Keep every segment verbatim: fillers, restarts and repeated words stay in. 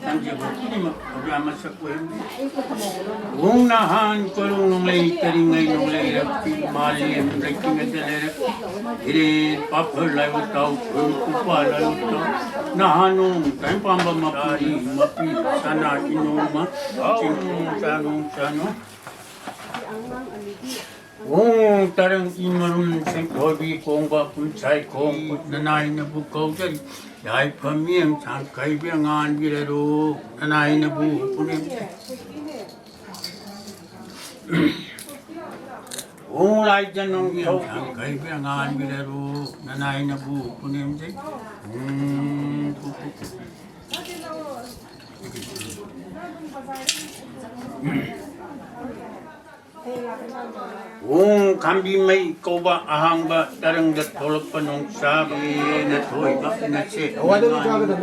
ꯇꯝꯖꯕ ꯈꯨꯗꯤꯡꯃꯛ ꯊꯧꯖꯥꯜ ꯃꯁꯛ ꯑꯣꯏꯍꯟꯕꯤ꯫ ꯍꯣꯡ ꯅꯍꯥꯟ ꯀꯣꯂꯨꯡ ꯅꯣꯡꯂꯩ ꯀꯔꯤꯉꯩ ꯅꯣꯡꯂꯩ ꯔꯛꯄꯤ ꯃꯥꯂꯦꯝ ꯂꯩꯇ꯭ꯔꯤꯉꯩꯗ ꯂꯩꯔꯛ ꯏꯔꯦ ꯄꯥꯐꯔ ꯂꯥꯏꯑꯣ ꯇꯥꯎ ꯈꯨꯜ ꯎꯄꯥ ꯂꯥꯏꯑꯣ ꯇꯥꯎ ꯅꯍꯥꯟ ꯅꯣꯡ ꯇꯥꯏꯝ ꯄꯥꯝꯕ ꯃꯄꯨꯔꯤ ꯃꯄꯤ ꯁꯅꯥ ꯏꯅꯣꯃ ꯆꯤꯡ ꯆꯥꯅꯨ ꯆꯥꯅꯨ ꯎ ꯇꯔꯪ ꯏꯃꯔꯨꯝ ꯁꯦꯡꯊꯣꯏꯕꯤ ꯀꯣꯡꯕ ꯄꯨꯟꯁꯥꯏ ꯈꯣꯡ ꯈꯨꯠ ꯅꯅꯥꯏꯅꯕꯨ ꯀꯧꯖꯔꯤ꯫ ꯌꯥꯏꯐꯝ ꯃꯤꯌꯦꯡ ꯁꯥꯡꯈꯩꯕꯤ ꯑꯉꯥꯟꯕꯤꯔꯔꯨ ꯅꯅꯥꯏꯅꯕꯨ ꯄꯨꯅꯦꯝ꯫ ꯎ ꯂꯥꯏꯖ ꯅꯣꯡꯊꯧ ꯁꯥꯡꯈꯩꯕꯤ ꯑꯉꯥꯟꯕꯤꯔꯔꯨ ꯅꯅꯥꯏꯅꯕꯨ ꯄꯨꯅꯦꯝꯖꯩ꯫ ꯎꯝ, ꯄꯨ, ꯄꯨ, ꯄꯨ꯫ ꯎ ꯈꯥꯝꯕꯤ ꯃꯩ ꯀꯧꯕ ꯑꯍꯥꯡꯕ ꯇꯔꯪꯗ ꯊꯣꯛꯂꯛꯄ ꯅꯣꯡꯁꯥꯕꯤꯅ ꯊꯣꯏꯕ ꯅꯆꯦ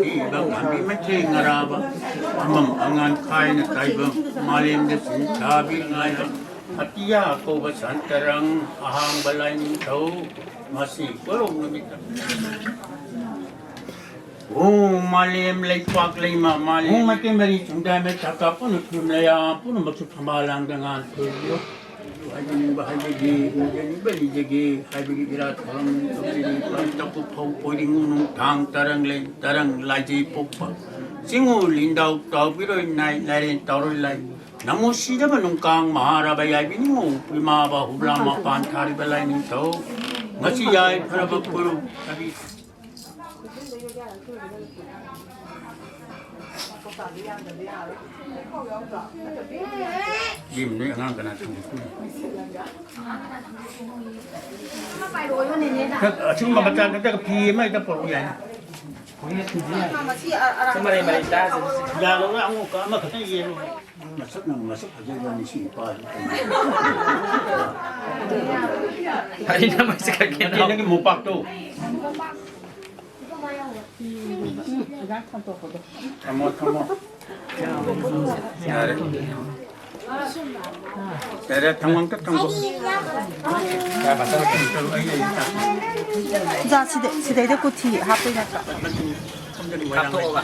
ꯊꯤꯕ ꯈꯥꯝꯕꯤ ꯃꯩꯊꯦꯡ ꯉꯔꯥꯕ ꯑꯃꯝ ꯑꯉꯥꯟ ꯈꯥꯏꯅ ꯇꯥꯏꯕ ꯃꯥꯂꯦꯝꯗ ꯁꯤꯟꯊꯥꯕꯤ ꯉꯥꯏꯕ ꯑꯇꯤꯌꯥ ꯀꯧꯕ ꯁꯟꯇꯔꯪ ꯑꯍꯥꯡꯕ ꯂꯥꯏꯅꯤꯡꯊꯧ ꯃꯁꯤ ꯀꯣꯔꯧ ꯅꯨꯃꯤꯠꯇ ꯎ ꯃꯥꯂꯦꯝ ꯂꯩꯄꯥꯛ ꯂꯩꯃ ꯃꯥꯂꯦꯝ ꯎ ꯃꯥꯏꯀꯩ ꯃꯔꯤ ꯆꯨꯝꯗꯥꯏꯃꯩ ꯊꯛꯀꯥ ꯄꯨꯟꯅ ꯐꯤꯂꯝ ꯂꯩꯌꯥ ꯄꯨꯝꯅꯃꯛꯁꯨ ꯊꯝꯕꯥꯜ ꯂꯥꯡꯗ ꯉꯥꯟ ꯐꯨꯜꯂꯤꯌꯣ꯫ ꯍꯥꯏꯖꯅꯤꯡꯕ ꯍꯥꯏꯖꯒꯦ, ꯎꯖꯅꯤꯡꯕ ꯂꯤꯖꯒꯦ ꯍꯥꯏꯕꯒꯤ ꯏꯔꯥꯠ ꯊꯧꯔꯝ ꯇꯧꯖꯔꯤ꯫ ꯄꯥꯏ ꯇꯛꯄ ꯐꯧ ꯄꯣꯏꯔꯤꯡ ꯅꯨꯡꯊꯥꯡ ꯇꯔꯪ ꯂꯩ ꯇꯔꯪ ꯂꯥꯏꯖꯩ ꯄꯣꯛꯄ ꯆꯤꯡꯉꯨ ꯂꯤꯟꯗꯥꯎ ꯇꯥꯎꯕꯤꯔꯣꯏ ꯅꯥꯏ ꯂꯥꯏꯔꯦꯟ ꯇꯥꯎꯔꯣꯏ ꯂꯥꯏ ꯅꯃꯣ ꯁꯤꯗꯕ ꯅꯨꯡꯀꯥꯡ ꯃꯍꯥꯔꯥꯕ ꯌꯥꯏꯕꯤ ꯅꯤꯉꯣꯜ ꯄꯨꯔꯅꯤꯃꯥꯕ ꯍꯨꯕ꯭ꯔꯥ ꯃꯄꯥꯟ ꯊꯥꯔꯤꯕ ꯂꯥꯏꯅꯤꯡꯊꯧ ꯉꯁꯤ ꯌꯥꯏꯐꯔꯕ ꯈꯨꯔꯨ ꯊꯕꯤ ꯏꯕꯦꯝꯃ, ꯅꯣꯏ ꯑꯉꯥꯡ ꯀꯅꯥ ꯊꯣꯡꯉꯤ? ꯑꯁꯤꯒꯨꯝꯕ ꯃꯆꯥ ꯅꯠꯇ꯭ꯔꯒ ꯐꯤ ꯑꯃ ꯍꯦꯛꯇ ꯄꯨꯔꯛꯎ ꯌꯥꯏꯅ꯫ ꯁꯤ ꯃꯔꯩ ꯃꯔꯩ ꯆꯥꯁꯤ꯫ ꯌꯥꯔꯣꯏ, ꯑꯃꯨꯛ ꯑꯃꯈꯛꯇꯪ ꯌꯦꯡꯉꯨ꯫ ꯃꯁꯛ ꯅꯪ ꯃꯁꯛ ꯐꯖꯩꯕ ꯃꯁꯤ ꯅꯨꯄꯥꯁꯤ꯫ ꯑꯩꯅ ꯃꯁꯤ ꯈꯛ ꯅꯠꯇꯦ, ꯅꯪꯒꯤ ꯃꯣꯝꯄꯥꯛꯇꯣ꯫ ꯊꯝꯃꯣ, ꯊꯝꯃꯣ꯫ ꯌꯥꯔꯦ꯫ ꯌꯥꯔꯦ, ꯊꯝꯃꯣ, ꯑꯝꯇ ꯊꯝꯃꯣ꯫ ꯖꯥ, ꯁꯤꯗ-, ꯁꯤꯗꯩꯗ ꯀꯨꯊꯤ ꯍꯥꯞꯇꯣꯏ ꯅꯠꯇ꯭ꯔꯣ? ꯀꯥꯞꯊꯣꯛꯑꯒ꯫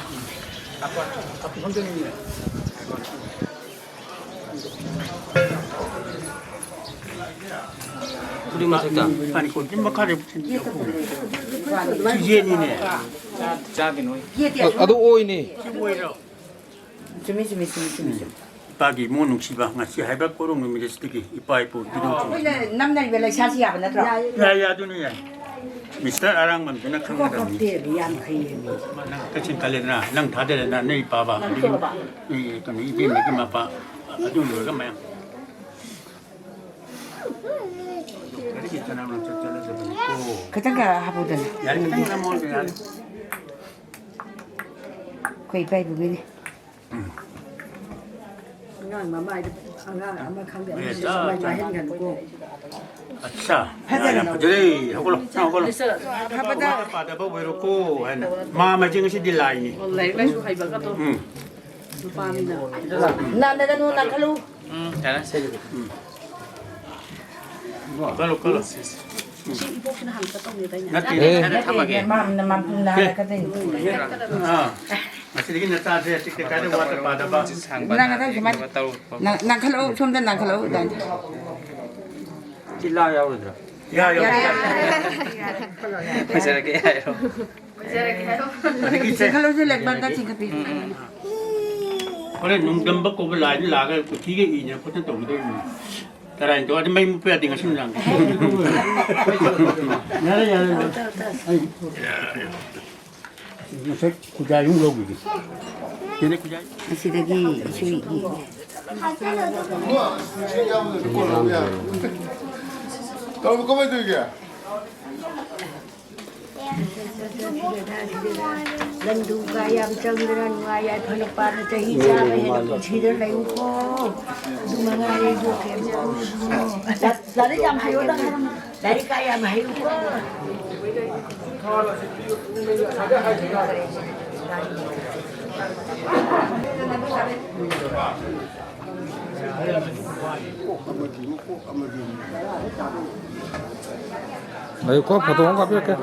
ꯎꯔꯤ ꯃꯊꯛꯇ꯫ ꯄꯥꯅꯤ ꯀꯣꯟꯁꯤ ꯃꯈꯥꯗ ꯁꯤꯖꯦꯅꯤꯅꯦ꯫ ꯆꯥꯒꯤꯅꯣꯏ꯫ ꯑ-, ꯑꯗꯨ ꯑꯣꯏꯅꯤ꯫ ꯁꯤ ꯑꯣꯏꯔꯣ꯫ ꯆꯨꯝꯃꯤ, ꯆꯨꯝꯃꯤ, ꯆꯨꯝꯃꯤ, ꯆꯨꯝꯃꯤ, ꯆꯨꯝꯃꯤ꯫ ꯏꯄꯥꯒꯤ ꯏꯃꯣꯟ ꯅꯨꯡꯁꯤꯕ, ꯉꯁꯤ ꯍꯥꯏꯕ ꯀꯣꯔꯧ ꯅꯨꯃꯤꯠ ꯑꯁꯤꯗꯒꯤ ꯏꯄꯥ ꯏꯄꯨ ꯏꯙꯧ ꯑꯩꯈꯣꯏꯅ ꯅꯝꯅꯔꯤꯕ ꯂꯩꯁꯥꯁꯤ ꯌꯥꯕ ꯅꯠꯇ꯭ꯔꯣ? ꯌꯥꯏ, ꯌꯥꯏ, ꯑꯗꯨꯅ ꯌꯥꯏ꯫ ꯃꯤꯁꯇꯔ ꯑꯔꯥꯡꯕꯝꯗꯨꯅ ꯈꯪꯒꯗꯕꯅꯤ꯫ ꯀꯞꯇꯦ, ꯌꯥꯝ ꯍꯩꯌꯦ ꯃꯤ꯫ ꯅꯪ ꯀꯛꯆꯤꯡ ꯈꯜꯂꯦꯗꯅ, ꯅꯪ ꯊꯥꯗꯔꯦꯗꯅ, ꯅꯣꯏ ꯏꯄꯥꯕ, ꯅꯪ ꯑꯗꯒꯤ ꯆꯠꯂꯕ? ꯅꯣꯏ ꯀꯩꯅꯣ, ꯏꯕꯦꯝꯃꯒꯤ ꯃꯄꯥ, ꯑꯗꯨ ꯂꯣꯏꯔꯒ ꯃꯌꯥꯝ꯫ ꯂꯥꯏꯔꯤꯛꯀꯤ ꯆꯅꯥꯝ ꯂꯪꯆꯠ ꯆꯠꯂꯗꯕꯅꯤꯀꯣ꯫ ꯈꯤꯇꯪꯒ ꯍꯥꯞꯄꯨꯗꯅ꯫ ꯌꯥꯔꯦ, ꯈꯤꯇꯪ ꯅꯝꯃꯣ, ꯌꯥꯔꯦ꯫ ꯑꯩꯈꯣꯏ ꯏꯄꯥ ꯏꯄꯨꯒꯤꯅꯤ꯫ ꯑꯉꯥꯡ ꯃꯃꯥꯏꯗ ꯑꯉꯥꯡ ꯑꯃ ꯈꯪꯗꯦ, ꯑꯃ ꯈꯪꯗꯦ, ꯁꯨꯃꯥꯏ ꯄꯥꯏꯍꯟꯒꯅꯨꯀꯣ꯫ ꯑꯠꯁꯥ꯫ ꯐꯖꯅ ꯌꯥꯝ ꯐꯖꯔꯦ꯫ ꯍꯧꯒꯠꯂꯣ, ꯅꯪ ꯍꯧꯒꯠꯂꯣ꯫ ꯐꯕꯗ ꯄꯥꯗꯕ ꯑꯣꯏꯔꯣꯀꯣ ꯍꯥꯏꯅ꯫ ꯃꯥ ꯃꯆꯤꯡ ꯑꯁꯤꯗꯤ ꯂꯥꯏꯅꯤ꯫ ꯂꯥꯏꯔꯤꯛ ꯂꯥꯏꯁꯨ ꯍꯩꯕꯒꯗꯣ꯫ ꯎꯝ꯫ ꯅꯨꯄꯥꯅꯤꯅ꯫ ꯅꯥꯟꯗꯒꯅꯨ, ꯅꯥꯟꯈꯠꯂꯨ꯫ ꯎꯝ, ꯌꯥꯔꯦ꯫ ꯎꯝ꯫ ꯀꯜꯂꯨ, ꯀꯜꯂꯨ꯫ ꯁꯤ ꯏꯕꯣꯛꯁꯤꯅ ꯍꯥꯟꯅ ꯆꯠꯇꯧꯅꯦꯗꯥꯏꯅꯦ? ꯅꯠꯇꯦ, ꯑꯦ, ꯅꯠꯇꯦ, ꯅꯠꯇꯦ, ꯃꯥ ꯃꯥ ꯍꯥꯟꯅ ꯍꯥꯏꯔꯛꯀꯗꯣꯏꯅꯤ꯫ ꯑꯥ, ꯉꯁꯤꯗꯒꯤ ꯅꯆꯥꯁꯦ ꯇꯤꯛ ꯇꯤꯛ ꯀꯥꯏꯗ ꯋꯥꯠꯇ ꯄꯥꯗꯕ꯫ ꯅꯪ ꯉꯥꯛꯇꯪ ꯁꯨꯃꯥꯏꯅ, ꯅꯪ, ꯅꯪꯈꯠꯂꯛꯑꯣ, ꯁꯣꯝꯗ ꯅꯪꯈꯠꯂꯛꯑꯣ, ꯗꯥꯏꯅꯦ꯫ ꯆꯤꯜꯂꯥ ꯌꯥꯎꯔꯣꯏꯗ꯭ꯔꯥ? ꯌꯥ, ꯌꯥ, ꯌꯥ꯫ ꯐꯖꯔꯒꯦ ꯍꯥꯏꯔꯣ꯫ ꯑꯗꯒꯤ ꯁꯦ, ꯆꯤꯡꯈꯠꯂꯨꯁꯦ, ꯂꯦꯛꯕꯔꯗ ꯆꯤꯡꯈꯠꯄꯤꯌꯨ꯫ ꯍꯣꯔꯦꯟ ꯅꯨꯡꯗꯝꯕ ꯀꯧꯕ ꯂꯥꯏꯗꯨ ꯂꯥꯛꯑꯒ ꯀꯨꯊꯤꯒ ꯏꯗꯅ ꯈꯣꯠꯇꯅ ꯇꯧꯒꯗꯧꯔꯤꯕꯅꯤ꯫ ꯇꯔꯥꯅꯤꯊꯣꯏ ꯑꯗꯨ ꯃꯩ ꯃꯨꯠꯄ ꯌꯥꯗꯦ ꯉꯁꯤ ꯅꯨꯡꯗꯥꯡ꯫ ꯌꯥꯔꯦ, ꯌꯥꯔꯦ, ꯌꯥꯔꯦ꯫ ꯑꯩ ꯉꯁꯥꯏ ꯈꯨꯖꯥꯏ ꯑꯃꯨꯛ ꯂꯧꯈꯤꯒꯦ꯫ ꯁꯤꯗ ꯈꯨꯖꯥꯏ꯫ ꯑꯁꯤꯗꯒꯤ ꯏꯁꯨ ꯏ-, ꯀꯃꯥꯏ ꯇꯧꯔꯤꯒꯦ? ꯂꯟꯗꯨꯒ ꯌꯥꯝ ꯆꯪꯗꯅ ꯅꯨꯡꯉꯥꯏ ꯌꯥꯏꯐꯅ ꯄꯥꯅ ꯆꯍꯤ ꯆꯥꯝꯃ ꯍꯦꯟꯅ ꯄꯨꯟꯁꯤꯗ ꯂꯩꯌꯨꯀꯣ꯫ ꯑꯗꯨ ꯃꯉꯥꯏꯔꯦ ꯏꯕꯣꯛ ꯀꯩꯝ ꯇꯧꯔꯨꯅꯨ꯫ ꯂꯥꯏꯔꯤꯛ ꯌꯥꯝ ꯍꯩꯌꯣ ꯅꯪ꯫ ꯂꯥꯏꯔꯤꯛ ꯀꯥ ꯌꯥꯝ ꯍꯩꯌꯨꯀꯣ꯫ ꯉꯥꯏꯌꯨꯀꯣ, ꯐꯣꯇꯣ ꯑꯃ ꯀꯥꯞꯄꯤꯔꯛꯀꯦ꯫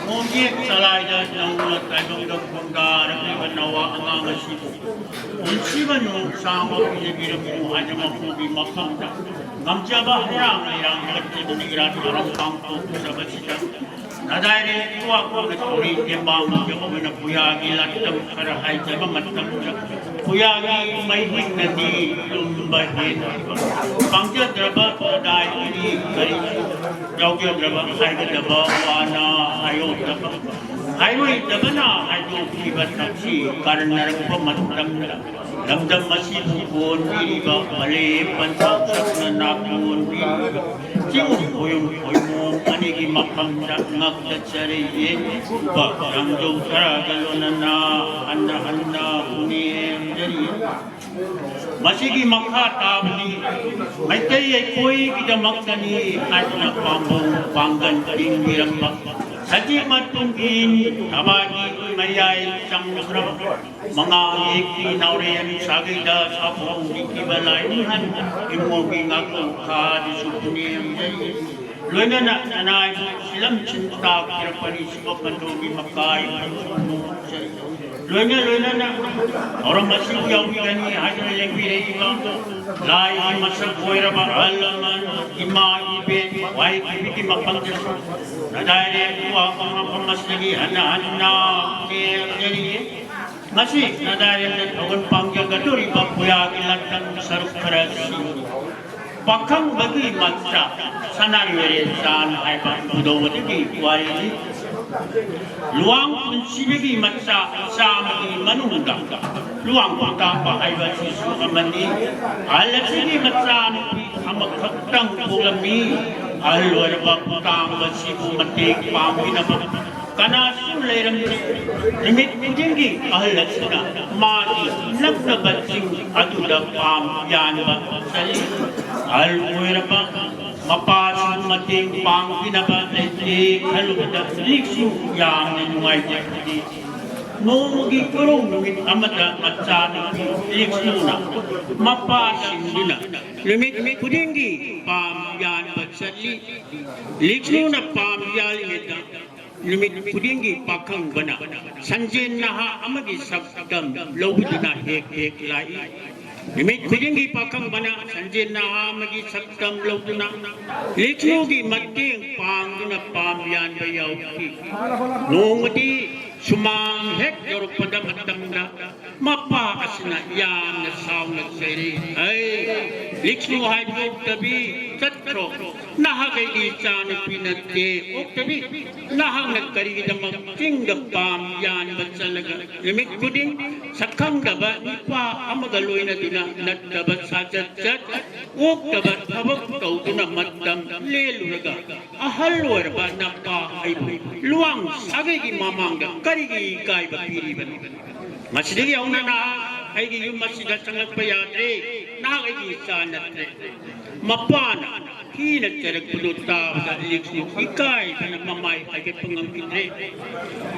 ꯈꯣꯡꯖꯦꯛ ꯆꯂꯥꯏꯗ ꯅꯧꯅ ꯇꯥꯏꯕꯪꯗ ꯈꯣꯡꯗꯥꯔꯛꯂꯤꯕ ꯅꯋꯥ ꯑꯉꯥꯡ ꯑꯁꯤꯕꯨ ꯄꯨꯟꯁꯤꯕ ꯅꯣꯡ ꯁꯥꯡꯕ ꯄꯤꯖꯕꯤꯔꯝꯃꯨ ꯍꯥꯏꯅ ꯃꯄꯨꯒꯤ ꯃꯐꯝꯗ ꯉꯝꯖꯕ ꯍꯩꯔꯥꯡ ꯂꯩꯔꯥꯡ ꯀꯠꯆꯗꯨꯅ ꯏꯔꯥꯠ ꯊꯧꯔꯝ ꯄꯥꯡꯊꯣꯛꯆꯕꯁꯤꯗ ꯅꯗꯥꯏꯔꯦ ꯀ꯭ꯋꯥ ꯀ꯭ꯋꯥꯅ ꯇꯧꯔꯤ ꯇꯦꯡꯕꯥꯡ ꯇꯦꯡꯕꯥꯡꯅ ꯄꯨꯌꯥꯒꯤ ꯂꯥꯛꯇꯝ ꯈꯔ ꯍꯥꯏꯖꯕ ꯃꯇꯝꯗ ꯄꯨꯌꯥꯒꯤ ꯃꯍꯤꯛꯅꯗꯤ ꯂꯨꯝꯕ ꯍꯦꯟꯈꯤꯕ ꯄꯥꯡꯖꯗ꯭ꯔꯕ ꯅꯗꯥꯏꯒꯤꯗꯤ ꯀꯔꯤ ꯌꯥꯎꯖꯗ꯭ꯔꯕ ꯍꯥꯏꯒꯗꯕ ꯋꯥꯅ ꯍꯥꯏꯔꯣꯏꯗꯕ ꯍꯥꯏꯔꯣꯏꯗꯕꯅ ꯍꯥꯏꯗꯣꯛꯈꯤꯕ ꯊꯛꯁꯤ ꯀꯥꯔꯟꯅꯔꯛꯄ ꯃꯇꯝꯗ ꯂꯝꯗꯝ ꯑꯁꯤꯕꯨ ꯀꯣꯟꯕꯤꯔꯤꯕ ꯃꯂꯦꯝ ꯄꯟꯊꯥꯛ ꯁꯛꯅ ꯅꯥꯀꯣꯟꯕꯤꯔꯤꯕ ꯆꯤꯡ ꯈꯣꯌꯨꯝ ꯈꯣꯏꯃꯣꯡ ꯑꯅꯤꯒꯤ ꯃꯐꯝꯗ ꯉꯛꯇ ꯆꯔꯩ ꯌꯦꯠꯄ ꯂꯥꯡꯖꯧ ꯊꯔꯥꯒ ꯂꯣꯟꯅꯅ ꯍꯟꯅ ꯍꯟꯅ ꯄꯨꯅꯦꯝꯖꯔꯤ꯫ ꯃꯁꯤꯒꯤ ꯃꯈꯥ ꯇꯥꯕꯗꯤ ꯃꯩꯇꯩ ꯑꯩꯈꯣꯏꯒꯤꯗꯃꯛꯇꯅꯤ ꯍꯥꯏꯗꯨꯅ ꯄꯥꯝꯕꯧ ꯄꯥꯡꯒꯟ ꯂꯤꯡꯕꯤꯔꯝꯕ ꯁꯖꯤꯛ ꯃꯇꯨꯡꯒꯤ ꯊꯕꯥꯒꯤ ꯃꯌꯥꯏ ꯆꯪꯈ꯭ꯔꯕ ꯃꯉꯥ ꯌꯦꯛꯄꯤ ꯅꯥꯎꯔꯦꯝ ꯁꯥꯒꯩꯗ ꯁꯥꯐꯣꯡ ꯂꯤꯛꯈꯤꯕ ꯂꯥꯏꯅꯤꯡꯍꯟ ꯏꯃꯣꯒꯤ ꯉꯥꯛꯂꯧ ꯈꯥꯗꯨꯁꯨ ꯄꯨꯅꯦꯝꯖꯔꯤ꯫ ꯂꯣꯏꯅꯅ ꯅꯅꯥꯏꯕꯨ ꯁꯤꯂꯝ ꯁꯤꯟ ꯇꯥꯛꯄꯤꯔꯛꯄ ꯑꯅꯤꯁꯨꯕ ꯄꯟꯊꯧꯒꯤ ꯃꯀꯥꯏ ꯂꯣꯏꯅ ꯂꯣꯏꯅꯅ ꯊꯧꯔꯝ ꯑꯁꯤꯕꯨ ꯌꯥꯎꯕꯤꯒꯅꯤ ꯍꯥꯏꯗꯨꯅ ꯂꯦꯡꯕꯤꯔꯛꯏꯕ ꯂꯥꯏꯒꯤ ꯃꯁꯛ ꯑꯣꯏꯔꯕ ꯑꯍꯜ ꯂꯃꯟ, ꯏꯃꯥ ꯏꯕꯦꯟ, ꯋꯥꯏꯈꯤꯕꯒꯤ ꯃꯐꯝꯗꯁꯨ ꯅꯗꯥꯏꯔꯦ ꯋꯥꯐꯝ ꯃꯐꯝ ꯑꯁꯤꯗꯒꯤ ꯍꯟꯅ ꯍꯟꯅ ꯈꯦꯡꯖꯔꯤꯌꯦ꯫ ꯉꯁꯤ ꯅꯗꯥꯏꯔꯦꯝꯗ ꯊꯧꯒꯜ ꯄꯥꯡꯖꯒꯗꯧꯔꯤꯕ ꯄꯨꯌꯥꯒꯤ ꯂꯥꯟꯐꯝ ꯁꯔꯨꯛ ꯈꯔꯁꯤ ꯄꯥꯈꯪꯕꯒꯤ ꯃꯆꯥ ꯁꯅꯥ ꯌꯣꯏꯔꯦꯟꯆꯥꯟ ꯍꯥꯏꯕ ꯈꯨꯗꯧ ꯑꯗꯨꯒꯤ ꯋꯥꯔꯤꯅꯤ꯫ ꯂꯨꯋꯥꯡ ꯄꯨꯟꯁꯤꯕꯒꯤ ꯃꯆꯥ ꯆꯥꯝꯃꯒꯤ ꯃꯅꯨꯡꯗ ꯂꯨꯋꯥꯡ ꯈꯨꯇꯥꯡꯕ ꯍꯥꯏꯕ ꯑꯁꯤꯁꯨ ꯑꯃꯅꯤ꯫ ꯑꯍꯜ ꯑꯁꯤꯒꯤ ꯃꯆꯥꯅꯨꯄꯤ ꯑꯃꯈꯛꯇꯪ ꯄꯣꯛꯂꯝꯃꯤ꯫ ꯑꯍꯜ ꯑꯣꯏꯔꯕ ꯈꯨꯇꯥꯡꯕꯁꯤꯕꯨ ꯃꯇꯦꯡ ꯄꯥꯡꯕꯤꯅꯕ ꯀꯅꯥꯁꯨ ꯂꯩꯔꯝꯗꯦ꯫ ꯅꯨꯃꯤꯠ ꯈꯨꯗꯤꯡꯒꯤ ꯑꯍꯜ ꯑꯁꯤꯅ ꯃꯥꯒꯤ ꯅꯛꯅꯕ ꯆꯤꯡ ꯑꯗꯨꯗ ꯄꯥꯝ ꯌꯥꯟꯕ ꯆꯠꯂꯤ꯫ ꯑꯍꯜ ꯑꯣꯏꯔꯕ ꯃꯄꯥꯁꯤꯕꯨ ꯃꯇꯦꯡ ꯄꯥꯡꯕꯤꯅꯕ ꯂꯩꯇꯦ ꯈꯜꯂꯨꯕꯗ ꯂꯤꯛꯁꯨ ꯌꯥꯝꯅ ꯅꯨꯡꯉꯥꯏꯖꯈꯤꯗꯦ꯫ ꯅꯣꯡꯃꯒꯤ ꯀꯣꯔꯧ ꯅꯨꯃꯤꯠ ꯑꯃꯗ ꯃꯆꯥꯅꯨꯄꯤ ꯂꯤꯛꯁꯨꯅ ꯃꯄꯥꯁꯤꯡꯗꯨꯅ ꯅꯨꯃꯤꯠ ꯈꯨꯗꯤꯡꯒꯤ ꯄꯥꯝ ꯌꯥꯟꯕ ꯆꯠꯂꯤ꯫ ꯂꯤꯛꯁꯨꯅ ꯄꯥꯝ ꯌꯥꯜꯂꯤꯉꯩꯗ ꯅꯨꯃꯤꯠ ꯈꯨꯗꯤꯡꯒꯤ ꯄꯥꯈꯪꯕꯅ ꯁꯟꯖꯦꯟ ꯅꯍꯥ ꯑꯃꯒꯤ ꯁꯛꯇꯝ ꯂꯧꯕꯤꯗꯨꯅ ꯍꯦꯛ ꯍꯦꯛ ꯂꯥꯛꯏ꯫ ꯅꯨꯃꯤꯠ ꯈꯨꯗꯤꯡꯒꯤ ꯄꯥꯈꯪꯕꯅ ꯁꯟꯖꯦꯟ ꯅꯍꯥ ꯑꯃꯒꯤ ꯁꯛꯇꯝ ꯂꯧꯗꯨꯅ ꯂꯤꯛꯁꯨꯒꯤ ꯃꯇꯦꯡ ꯄꯥꯡꯗꯨꯅ ꯄꯥꯝ ꯌꯥꯟꯕ ꯌꯥꯎꯈꯤ꯫ ꯅꯣꯡꯃꯗꯤ ꯁꯨꯃꯥꯡ ꯍꯦꯛ ꯌꯧꯔꯛꯄꯗ ꯃꯇꯝꯗ ꯃꯄꯥ ꯑꯁꯤꯅ ꯌꯥꯝꯅ ꯁꯥꯎꯅ ꯆꯩꯔꯛꯏ꯫ "ꯑꯩ ꯂꯤꯛꯁꯨ ꯍꯥꯏꯕ ꯑꯣꯛꯇꯕꯤ ꯆꯠꯈ꯭ꯔꯣ꯫ ꯅꯍꯥꯛ ꯑꯩꯒꯤ ꯏꯆꯥꯅꯨꯄꯤ ꯅꯠꯇꯦ꯫ ꯑꯣꯛꯇꯕꯤ, ꯅꯍꯥꯛꯅ ꯀꯔꯤꯒꯤꯗꯃꯛ ꯆꯤꯡꯗ ꯄꯥꯝ ꯌꯥꯟꯕ ꯆꯠꯂꯒ ꯅꯨꯃꯤꯠ ꯈꯨꯗꯤꯡ ꯁꯛꯈꯪꯗꯕ ꯅꯨꯄꯥ ꯑꯃꯒ ꯂꯣꯏꯅꯗꯨꯅ ꯅꯠꯇꯕ ꯁꯥꯖꯠ ꯆꯠ, ꯑꯣꯛꯇꯕ ꯊꯕꯛ ꯇꯧꯗꯨꯅ ꯃꯇꯝ ꯂꯦꯜꯂꯨꯔꯒ ꯑꯍꯜ ꯑꯣꯏꯔꯕ ꯅꯄꯥ ꯑꯩꯕꯨ ꯂꯨꯋꯥꯡ ꯁꯥꯒꯩꯒꯤ ꯃꯃꯥꯡꯗ ꯀꯔꯤꯒꯤ ꯏꯀꯥꯏꯕ ꯄꯤꯔꯤꯕꯅꯣ? ꯃꯁꯤꯗꯒꯤ ꯍꯧꯅ ꯅꯍꯥꯛ ꯑꯩꯒꯤ ꯌꯨꯝ ꯑꯁꯤꯗ ꯆꯪꯂꯛꯄ ꯌꯥꯗ꯭ꯔꯦ꯫ ꯅꯍꯥꯛ ꯑꯩꯒꯤ ꯏꯆꯥ ꯅꯠꯇ꯭ꯔꯦ꯫" ꯃꯄꯥꯅ ꯊꯤꯅ ꯆꯩꯔꯛꯄꯗꯨ ꯇꯥꯕꯗ ꯂꯤꯛꯁꯨ ꯏꯀꯥꯏꯕꯅ ꯃꯃꯥꯏ ꯍꯥꯏꯒꯠꯄ ꯉꯝꯈꯤꯗ꯭ꯔꯦ꯫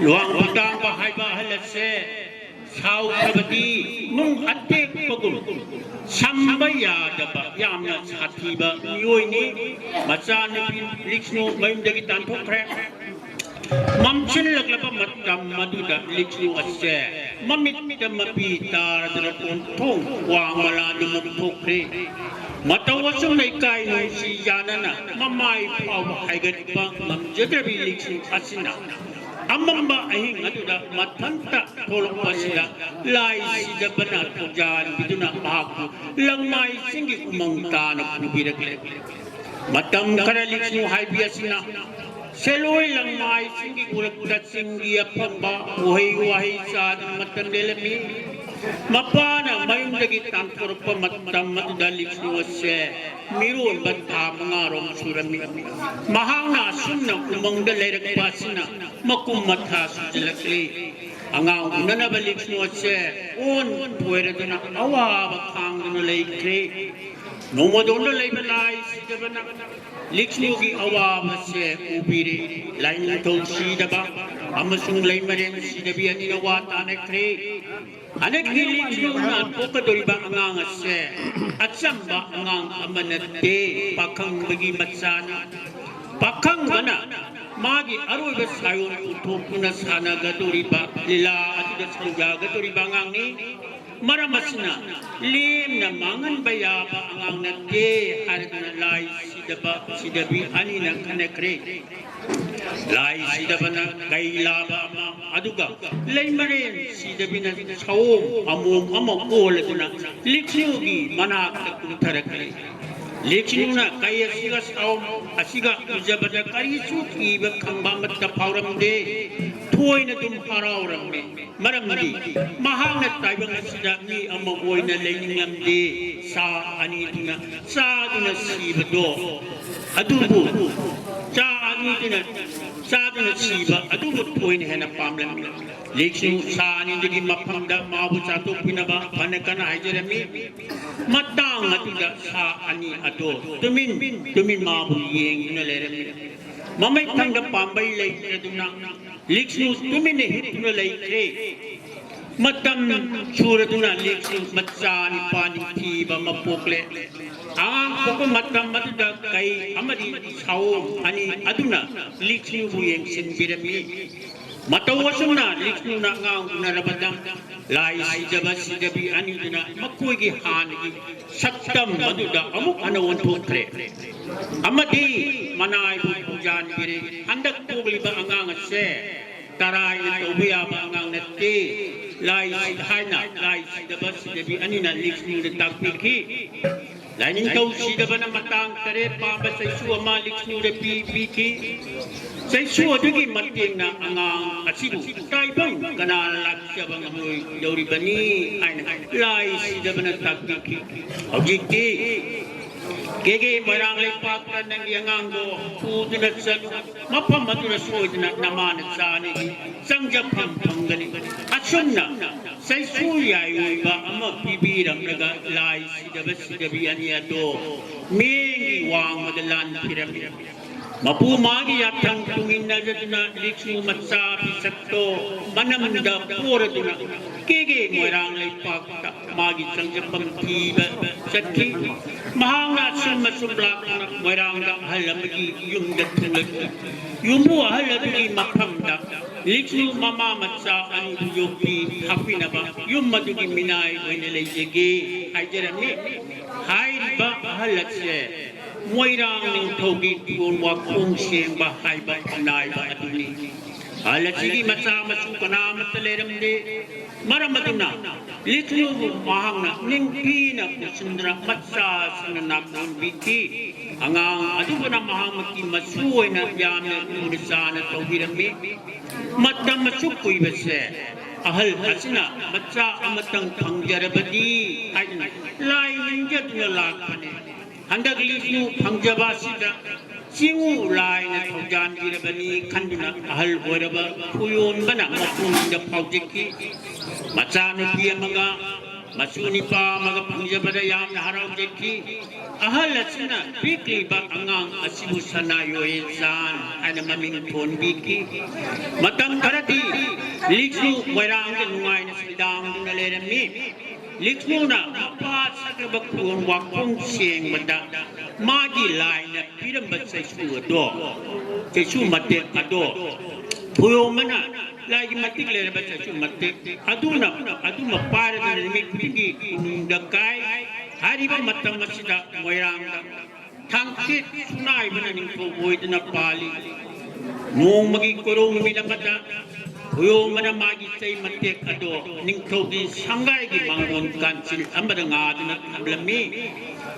ꯂꯨꯋꯥꯡ ꯈꯨꯇꯥꯡꯕ ꯍꯥꯏꯕ ꯑꯍꯜ ꯑꯁꯦ ꯁꯥꯎꯈ꯭ꯔꯕꯗꯤ ꯅꯨꯡ ꯑꯇꯦꯛꯄꯒꯨꯝ ꯁꯝꯕ ꯌꯥꯗꯕ ꯌꯥꯝꯅ ꯁꯥꯊꯤꯕ ꯃꯤꯑꯣꯏꯅꯤ꯫ ꯃꯆꯥꯅꯨꯄꯤ ꯂꯤꯛꯁꯅꯨ ꯃꯌꯨꯝꯗꯒꯤ ꯇꯥꯟꯊꯣꯛꯈ꯭ꯔꯦ꯫ ꯃꯝꯁꯤꯜꯂꯛꯂꯕ ꯃꯇꯝ ꯑꯗꯨꯗ ꯂꯤꯛꯁꯅꯨ ꯑꯁꯦ ꯃꯃꯤꯠꯇ ꯃꯄꯤ ꯇꯥꯔꯗꯅ ꯑꯣꯟꯊꯣꯡ ꯋꯥꯡꯃ ꯂꯥꯟꯗꯨ ꯃꯨꯛꯊꯣꯛꯈ꯭ꯔꯦ꯫ ꯃꯇꯧ ꯑꯁꯨꯝꯅ ꯏꯀꯥꯏ ꯅꯨꯡꯁꯤ ꯌꯥꯅꯅ ꯃꯃꯥꯏ ꯐꯥꯎꯕ ꯍꯥꯏꯒꯠꯄ ꯉꯝꯖꯗ꯭ꯔꯕꯤ ꯂꯤꯛꯁꯅꯨ ꯑꯁꯤꯅ ꯑꯃꯝꯕ ꯑꯍꯤꯡ ꯑꯗꯨꯗ ꯃꯊꯟꯇ ꯊꯣꯛꯂꯛꯄꯁꯤꯗ ꯂꯥꯏ ꯁꯤꯗꯕꯅ ꯊꯧꯖꯥꯟꯕꯤꯗꯨꯅ ꯃꯍꯥꯛꯄꯨ ꯂꯪꯃꯥꯏꯁꯤꯡꯒꯤ ꯎꯃꯪ ꯇꯥꯅ ꯄꯨꯕꯤꯔꯛꯂꯦ꯫ ꯃꯇꯝ ꯈꯔ ꯂꯤꯛꯁꯅꯨ ꯍꯥꯏꯕꯤ ꯑꯁꯤꯅ ꯁꯦꯂꯣꯏ ꯂꯪꯃꯥꯏꯁꯤꯡꯒꯤ ꯎꯔꯛꯇ ꯆꯤꯡꯒꯤ ꯑꯐꯪꯕ ꯎꯍꯩ ꯋꯥꯍꯩ ꯆꯥꯗꯨꯅ ꯃꯇꯝ ꯂꯦꯜꯂꯝꯃꯤ꯫ ꯃꯄꯥꯅ ꯃꯌꯨꯝꯗꯒꯤ ꯇꯥꯟꯊꯣꯔꯛꯄ ꯃꯇꯝ ꯑꯗꯨꯗ ꯂꯤꯛꯁꯅꯨ ꯑꯁꯦ ꯃꯤꯔꯣꯟꯕ ꯊꯥ ꯃꯉꯥꯔꯣꯝ ꯁꯨꯔꯝꯃꯤ꯫ ꯃꯍꯥꯛꯅ ꯑꯁꯨꯝꯅ ꯎꯃꯪꯗ ꯂꯩꯔꯛꯄ ꯑꯁꯤꯅ ꯃꯀꯨꯝ ꯃꯊꯥ ꯁꯨꯖꯤꯜꯂꯛꯂꯤ꯫ ꯑꯉꯥꯡ ꯎꯅꯅꯕ ꯂꯤꯛꯁꯅꯨ ꯑꯁꯦ ꯑꯣꯟ ꯊꯣꯏꯔꯗꯨꯅ ꯑꯋꯥꯕ ꯈꯥꯡꯗꯨꯅ ꯂꯩꯈ꯭ꯔꯦ꯫ ꯅꯣꯡꯃꯗꯣꯟꯗ ꯂꯩꯕ ꯂꯥꯏ ꯁꯤꯗꯕꯅ ꯂꯤꯛꯁꯅꯨꯒꯤ ꯑꯋꯥꯕꯁꯦ ꯎꯕꯤꯔꯦ꯫ ꯂꯥꯏꯅꯤꯡꯊꯧ ꯁꯤꯗꯕ ꯑꯃꯁꯨꯡ ꯂꯩꯃꯔꯦꯟ ꯁꯤꯗꯕꯤ ꯑꯅꯤꯅ ꯋꯥ ꯇꯥꯅꯈ꯭ꯔꯦ꯫ ꯍꯟꯗꯛꯀꯤ ꯂꯤꯛꯁꯅꯨꯅ ꯄꯣꯛꯀꯗꯧꯔꯤꯕ ꯑꯉꯥꯡ ꯑꯁꯦ ꯑꯆꯝꯕ ꯑꯉꯥꯡ ꯑꯃ ꯅꯠꯇꯦ, ꯄꯥꯈꯪꯕꯒꯤ ꯃꯆꯥꯅꯤ꯫ ꯄꯥꯈꯪꯕꯅ ꯃꯥꯒꯤ ꯑꯔꯣꯏꯕ ꯁꯥꯏꯑꯣꯟ ꯎꯠꯊꯣꯛꯇꯨꯅ ꯁꯥꯟꯅꯒꯗꯧꯔꯤꯕ ꯂꯤꯂꯥ ꯑꯗꯨꯗ ꯁꯔꯨꯛ ꯌꯥꯒꯗꯧꯔꯤꯕ ꯑꯉꯥꯡꯅꯤ꯫ ꯃꯔꯝ ꯑꯁꯤꯅ ꯂꯦꯝꯅ ꯃꯥꯡꯍꯟꯕ ꯌꯥꯕ ꯑꯉꯥꯡ ꯅꯠꯇꯦ ꯍꯥꯏꯔꯗꯨꯅ ꯂꯥꯏ ꯁꯤꯗꯕ ꯁꯤꯗꯕꯤ ꯑꯅꯤꯅ ꯈꯟꯅꯈ꯭ꯔꯦ꯫ ꯂꯥꯏ ꯁꯤꯗꯕꯅ ꯀꯩ ꯂꯥꯕ ꯑꯃ, ꯑꯗꯨꯒ ꯂꯩꯃꯔꯦꯟ ꯁꯤꯗꯕꯤꯅ ꯁꯑꯣꯝ ꯑꯃꯣꯝ ꯑꯃ ꯑꯣꯜꯂꯗꯨꯅ ꯂꯤꯛꯁꯅꯨꯒꯤ ꯃꯅꯥꯛꯇ ꯀꯨꯝꯊꯔꯛꯂꯦ꯫ ꯂꯤꯛꯁꯅꯨꯅ ꯀꯩ ꯑꯁꯤꯒ ꯁꯑꯣꯝ ꯑꯁꯤꯒ ꯎꯖꯕꯗ ꯀꯔꯤꯁꯨ ꯀꯤꯕ ꯈꯪꯕ ꯑꯃꯠꯇ ꯐꯥꯎꯔꯝꯗꯦ꯫ ꯊꯣꯏꯅ ꯑꯗꯨꯝ ꯍꯔꯥꯎꯔꯝꯃꯤ꯫ ꯃꯔꯝꯗꯤ ꯃꯍꯥꯛꯅ ꯇꯥꯏꯕꯪ ꯑꯁꯤꯗ ꯃꯤ ꯑꯃ ꯑꯣꯏꯅ ꯂꯩꯅꯤꯡꯂꯝꯗꯦ꯫ ꯁꯥ ꯑꯅꯤꯗꯨꯅ ꯆꯥꯗꯨꯅ ꯁꯤꯕꯗꯣ ꯑꯗꯨꯕꯨ ꯆꯥ ꯑꯅꯤꯗꯨꯅ ꯆꯥꯗꯨꯅ ꯁꯤꯕ ꯑꯗꯨꯕꯨ ꯊꯣꯏꯅ ꯍꯦꯟꯅ ꯄꯥꯝꯂꯝꯃꯤ꯫ ꯂꯤꯛꯁꯅꯨ ꯁꯥ ꯑꯅꯤꯗꯨꯒꯤ ꯃꯐꯝꯗ ꯃꯥꯕꯨ ꯆꯥꯊꯣꯛꯄꯤꯅꯕ ꯐꯅ ꯀꯟꯅ ꯍꯥꯏꯖꯔꯝꯃꯤ꯫ ꯃꯇꯥꯡ ꯑꯗꯨꯗ ꯁꯥ ꯑꯅꯤ ꯑꯗꯣ ꯇꯨꯃꯤꯟ ꯇꯨꯃꯤꯟ ꯃꯥꯕꯨ ꯌꯦꯡꯗꯨꯅ ꯂꯩꯔꯝꯃꯤ꯫ ꯃꯃꯩ ꯊꯪꯗ ꯄꯥꯝꯕꯩ ꯂꯩꯇ꯭ꯔꯗꯨꯅ ꯂꯤꯛꯁꯅꯨ ꯇꯨꯃꯤꯟꯅ ꯍꯤꯞꯇꯨꯅ ꯂꯩꯈ꯭ꯔꯦ꯫ ꯃꯇꯝ ꯁꯨꯔꯗꯨꯅ ꯂꯤꯛꯁꯨ ꯃꯆꯥ ꯅꯤꯄꯥ ꯅꯤꯡꯊꯤꯕ ꯑꯃ ꯄꯣꯛꯂꯦ꯫ ꯑꯉꯥꯡ ꯄꯣꯛꯄ ꯃꯇꯝ ꯑꯗꯨꯗ ꯀꯩ ꯑꯃꯗꯤ ꯁꯥꯑꯣꯝ ꯑꯅꯤ ꯑꯗꯨꯅ ꯂꯤꯛꯁꯨꯕꯨ ꯌꯦꯡꯁꯤꯟꯕꯤꯔꯝꯃꯤ꯫ ꯃꯇꯧ ꯑꯁꯨꯝꯅ ꯂꯤꯛꯁꯨꯅ ꯑꯉꯥꯡ ꯎꯅꯔꯕꯗ ꯂꯥꯏ ꯁꯤꯗꯕ ꯁꯤꯗꯕꯤ ꯑꯅꯤꯗꯨꯅ ꯃꯈꯣꯏꯒꯤ ꯍꯥꯟꯅꯒꯤ ꯁꯛꯇꯝ ꯑꯗꯨꯗ ꯑꯃꯨꯛ ꯍꯟꯅ ꯑꯣꯟꯊꯣꯛꯈ꯭ꯔꯦ꯫ ꯑꯃꯗꯤ ꯃꯅꯥꯏꯕꯨ ꯈꯣꯡꯖꯥꯟꯕꯤꯔꯦ꯫ ꯍꯟꯗꯛ ꯄꯣꯛꯂꯤꯕ ꯑꯉꯥꯡ ꯑꯁꯦ ꯇꯔꯥꯏꯅ ꯇꯧꯕ ꯌꯥꯕ ꯑꯉꯥꯡ ꯅꯠꯇꯦ꯫ ꯂꯥꯏ ꯁꯤ-, ꯍꯥꯏꯅ ꯂꯥꯏ ꯁꯤꯗꯕ ꯁꯤꯗꯕꯤ ꯑꯅꯤꯅ ꯂꯤꯛꯁꯅꯨꯗ ꯇꯥꯛꯄꯤꯈꯤ꯫ ꯂꯥꯏꯅꯤꯡꯊꯧ ꯁꯤꯗꯕꯅ ꯃꯇꯥꯡ ꯇꯔꯦꯠ ꯄꯥꯟꯕ ꯆꯩꯁꯨ ꯑꯃ ꯂꯤꯛꯁꯅꯨꯗ ꯄꯤ-, ꯄꯤꯈꯤ꯫ ꯆꯩꯁꯨ ꯑꯗꯨꯒꯤ ꯃꯇꯦꯡꯅ ꯑꯉꯥꯡ ꯑꯁꯤꯕꯨ ꯇꯥꯏꯕꯪ ꯀꯅꯥꯅ ꯂꯥꯛꯆꯕ ꯉꯝꯂꯣꯏꯗꯧꯔꯤꯕꯅꯤ ꯍꯥꯏꯅ ꯂꯥꯏ ꯁꯤꯗꯕꯅ ꯇꯥꯛꯄꯤꯈꯤ꯫ ꯍꯧꯖꯤꯛꯇꯤ ꯀꯦꯒꯦ ꯃꯣꯏꯔꯥꯡ ꯂꯩꯄꯥꯛꯇ ꯅꯪꯒꯤ ꯑꯉꯥꯡꯗꯣ ꯄꯨꯗꯨꯅ ꯆꯠꯂꯨ꯫ ꯃꯐꯝ ꯑꯗꯨꯗ ꯁꯣꯏꯗꯅ ꯅꯃꯥꯅ ꯆꯥꯅꯤꯒꯤ ꯆꯪꯖꯐꯝ ꯐꯪꯒꯅꯤ꯫ ꯑꯁꯨꯝꯅ ꯆꯩꯁꯨ ꯌꯥꯏꯑꯣꯏꯕ ꯑꯃ ꯄꯤꯕꯤꯔꯝꯂꯒ ꯂꯥꯏ ꯁꯤꯗꯕ ꯁꯤꯗꯕꯤ ꯑꯅꯤ ꯑꯗꯣ ꯃꯤꯒꯤ ꯋꯥꯡꯃꯗ ꯂꯥꯟꯈꯤꯔꯝꯃꯤ꯫ ꯃꯄꯨ ꯃꯥꯒꯤ ꯌꯥꯊꯪ ꯇꯨꯡꯏꯟꯅꯖꯗꯨꯅ ꯂꯤꯛꯁꯨ ꯃꯆꯥ ꯄꯤꯁꯛꯇꯣ ꯃꯅꯝꯗ ꯄꯣꯔꯗꯨꯅ ꯀꯦꯒꯦ ꯃꯣꯏꯔꯥꯡ ꯂꯩꯄꯥꯛꯇ ꯃꯥꯒꯤ ꯆꯪꯖꯐꯝ ꯊꯤꯕ ꯆꯠꯈꯤ꯫ ꯃꯍꯥꯛꯅ ꯑꯁꯨꯝ ꯑꯁꯨꯝ ꯂꯥꯛꯇꯨꯅ ꯃꯣꯏꯔꯥꯡꯗ ꯑꯍꯜ ꯑꯃꯒꯤ ꯌꯨꯝꯗ ꯊꯨꯡꯂꯛꯈꯤ꯫ ꯌꯨꯝꯕꯨ ꯑꯍꯜ ꯑꯗꯨꯒꯤ ꯃꯐꯝꯗ ꯂꯤꯛꯁꯨ ꯃꯃꯥ ꯃꯆꯥ ꯑꯅꯤꯕꯨ ꯌꯣꯛꯄꯤ ꯊꯥꯛꯄꯤꯅꯕ ꯌꯨꯝ ꯑꯗꯨꯒꯤ ꯃꯤꯅꯥꯏ ꯑꯣꯏꯅ ꯂꯩꯖꯒꯦ ꯍꯥꯏꯖꯔꯝꯃꯤ꯫ ꯍꯥꯏꯔꯤꯕ ꯑꯍꯜ ꯑꯁꯦ ꯃꯣꯏꯔꯥꯡ ꯅꯤꯡꯊꯧꯒꯤ ꯐꯤꯔꯣꯜ ꯋꯥꯈꯣꯡ ꯁꯦꯡꯕ ꯍꯥꯏꯕ ꯈꯨꯟꯅꯥꯏꯕ ꯑꯗꯨꯅꯤ꯫ ꯑꯍꯜ ꯑꯁꯤꯒꯤ ꯃꯆꯥ ꯃꯁꯨ ꯀꯅꯥ ꯑꯃꯠꯇ ꯂꯩꯔꯝꯗꯦ꯫ ꯃꯔꯝ ꯑꯗꯨꯅ ꯂꯤꯛꯁꯨꯕꯨ ꯃꯍꯥꯛꯅ ꯅꯤꯡꯊꯤꯅ ꯄꯨꯁꯤꯟꯗꯨꯅ ꯃꯆꯥꯁꯤꯡꯅ ꯅꯥꯀꯣꯟꯕꯤꯈꯤ꯫ ꯑꯉꯥꯡ ꯑꯗꯨꯕꯨꯅ ꯃꯍꯥꯛꯃꯛꯀꯤ ꯃꯁꯨ ꯑꯣꯏꯅ ꯌꯥꯝꯅ ꯂꯨꯅ ꯆꯥꯅ ꯇꯧꯕꯤꯔꯝꯃꯤ꯫ ꯃꯇꯝ ꯑꯁꯨꯛ ꯀꯨꯏꯕꯁꯦ ꯑꯍꯜ ꯑꯁꯤꯅ ꯃꯆꯥ ꯑꯃꯇꯪ ꯐꯪꯖꯔꯕꯗꯤ ꯍꯥꯏꯗꯨꯅ ꯂꯥꯏ ꯅꯤꯡꯖꯗꯨꯅ ꯂꯥꯛꯄꯅꯤ꯫ ꯍꯟꯗꯛ ꯂꯤꯛꯁꯨ ꯐꯪꯖꯕ ꯑꯁꯤꯗ ꯆꯤꯡꯉꯨ ꯂꯥꯏꯅ ꯊꯧꯖꯥꯟꯕꯤꯔꯕꯅꯤ ꯈꯟꯗꯨꯅ ꯑꯍꯜ ꯑꯣꯏꯔꯕ ꯈꯨꯌꯣꯟꯕꯅ ꯃꯄꯨꯛꯅꯤꯡꯗ ꯐꯥꯎꯖꯈꯤ꯫ ꯃꯆꯥꯅꯨꯄꯤ ꯑꯃꯒ ꯃꯁꯨ ꯅꯤꯄꯥ ꯑꯃꯒ ꯐꯪꯖꯕꯗ ꯌꯥꯝꯅ ꯍꯔꯥꯎꯖꯈꯤ꯫ ꯑꯍꯜ ꯑꯁꯤꯅ ꯄꯤꯛꯂꯤꯕ ꯑꯉꯥꯡ ꯑꯁꯤꯕꯨ ꯁꯅꯥ ꯌꯣꯌꯦꯟꯆꯥꯟ ꯍꯥꯏꯅ ꯃꯃꯤꯡ ꯊꯣꯟꯕꯤꯈꯤ꯫ ꯃꯇꯝ ꯈꯔꯗꯤ ꯂꯤꯛꯁꯨ ꯃꯣꯏꯔꯥꯡꯗ ꯅꯨꯡꯉꯥꯏꯅ ꯁꯤꯗꯥꯡꯗꯨꯅ ꯂꯩꯔꯝꯃꯤ꯫ ꯂꯤꯛꯁꯨꯅ ꯃꯄꯥ ꯁꯛꯂꯕ ꯈꯨꯕꯝ ꯋꯥꯈꯣꯡ ꯁꯦꯡꯕꯗ ꯃꯥꯒꯤ ꯂꯥꯏꯅ ꯄꯤꯔꯝꯕ ꯆꯩꯁꯨ ꯑꯗꯣ, ꯆꯩꯁꯨ ꯃꯇꯦꯛ ꯑꯗꯣ ꯈꯨꯌꯣꯝꯕꯅ ꯂꯥꯏꯒꯤ ꯃꯇꯤꯛ ꯂꯩꯔꯕ ꯆꯩꯁꯨ ꯃꯇꯦꯛ ꯑꯗꯨꯅ, ꯑꯗꯨꯃ ꯄꯥꯏꯔꯗꯨꯅ ꯅꯨꯃꯤꯠ ꯈꯨꯗꯤꯡꯒꯤ ꯀꯣꯅꯨꯡꯗ ꯀꯥꯏ꯫ ꯍꯥꯏꯔꯤꯕ ꯃꯇꯝ ꯑꯁꯤꯗ ꯃꯣꯏꯔꯥꯡꯗ ꯊꯥꯡꯆꯦꯠ ꯁꯨꯅꯥꯏꯕꯅ ꯅꯤꯡꯊꯧ ꯑꯣꯏꯗꯨꯅ ꯄꯥꯜꯂꯤ꯫ ꯅꯣꯡꯃꯒꯤ ꯀꯣꯔꯧ ꯅꯨꯃꯤꯠ ꯑꯃꯗ ꯈꯨꯌꯣꯝꯕꯅ ꯃꯥꯒꯤ ꯆꯩ ꯃꯇꯦꯛ ꯑꯗꯣ ꯅꯤꯡꯊꯧꯒꯤ ꯁꯪꯒꯥꯏꯒꯤ ꯃꯥꯡꯒꯣꯟ ꯀꯥꯟꯆꯤꯜ ꯑꯃꯗ ꯉꯥꯗꯨꯅ ꯊꯝꯂꯝꯃꯤ꯫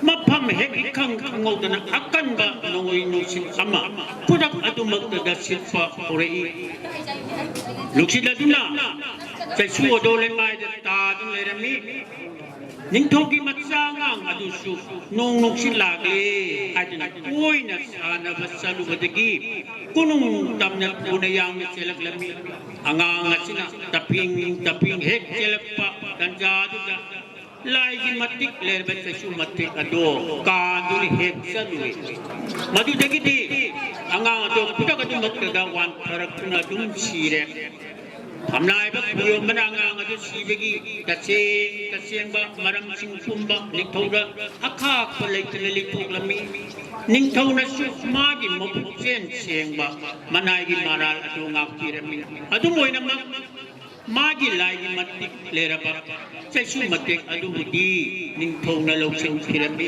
ꯃꯐꯝ ꯍꯦꯛ ꯏꯈꯪ ꯈꯪꯍꯧꯗꯅ ꯑꯀꯟꯕ ꯅꯣꯡꯂꯩ ꯅꯨꯡꯁꯤꯠ ꯑꯃ ꯈꯨꯗꯛ ꯑꯗꯨꯃꯛꯇꯗ ꯁꯤꯠꯄ ꯍꯧꯔꯛꯏ꯫ ꯅꯨꯡꯁꯤꯠ ꯑꯗꯨꯅ ꯆꯩꯁꯨ ꯑꯗꯣ ꯂꯩꯃꯥꯏꯗ ꯇꯥꯗꯨꯅ ꯂꯩꯔꯝꯃꯤ꯫ ꯅꯤꯡꯊꯧꯒꯤ ꯃꯆꯥ ꯑꯉꯥꯡ ꯑꯗꯨꯁꯨ ꯅꯣꯡ ꯅꯨꯡꯁꯤꯠ ꯂꯥꯛꯂꯦ ꯍꯥꯏꯗꯨꯅ ꯇꯣꯏꯅ ꯁꯥꯟꯅꯕ ꯆꯠꯂꯨꯕꯗꯒꯤ ꯀꯣꯅꯨꯡ ꯇꯝꯅ ꯊꯨꯅ ꯌꯥꯡꯅ ꯆꯦꯜꯂꯛꯂꯝꯃꯤ꯫ ꯑꯉꯥꯡ ꯑꯁꯤꯅ ꯇꯞꯄꯤꯡ ꯇꯞꯄꯤꯡ ꯍꯦꯛ ꯆꯦꯜꯂꯛꯄ ꯇꯟꯖꯥꯗꯨꯗ ꯂꯥꯏꯒꯤ ꯃꯇꯤꯛ ꯂꯩꯔꯕ ꯆꯩꯁꯨ ꯃꯇꯦꯛ ꯑꯗꯣ ꯀꯥꯗꯨꯅ ꯍꯦꯛ ꯆꯠꯂꯨꯏ꯫ ꯃꯗꯨꯗꯒꯤꯗꯤ ꯑꯉꯥꯡ ꯑꯗꯣ ꯈꯨꯗꯛ ꯑꯗꯨꯃꯛꯇꯗ ꯋꯥꯟꯊꯔꯛꯇꯨꯅ ꯑꯗꯨꯝ ꯁꯤꯔꯦ꯫ ꯊꯝꯅꯥꯏꯕ ꯈꯨꯌꯣꯝꯕꯅ ꯑꯉꯥꯡ ꯑꯗꯨ ꯁꯤꯕꯒꯤ ꯇꯁꯦꯡ ꯇꯁꯦꯡꯕ ꯃꯔꯝꯁꯤꯡ ꯄꯨꯝꯕ ꯅꯤꯡꯊꯧꯗ ꯑꯈꯥꯛꯄ ꯂꯩꯇꯅ ꯂꯤꯊꯣꯛꯂꯝꯃꯤ꯫ ꯅꯤꯡꯊꯧꯅꯁꯨ ꯃꯥꯒꯤ ꯃꯕꯨꯛꯆꯦꯟ ꯁꯦꯡꯕ ꯃꯅꯥꯏꯒꯤ ꯃꯔꯥꯜ ꯑꯗꯨ ꯉꯥꯛꯄꯤꯔꯝꯃꯤ꯫ ꯑꯗꯨꯝ ꯑꯣꯏꯅꯃꯛ, ꯃꯥꯒꯤ ꯂꯥꯏꯒꯤ ꯃꯇꯤꯛ ꯂꯩꯔꯕ ꯆꯩꯁꯨ ꯃꯇꯦꯛ ꯑꯗꯨꯕꯨꯗꯤ ꯅꯤꯡꯊꯧꯅ ꯂꯧꯁꯤꯟꯈꯤꯔꯝꯃꯤ꯫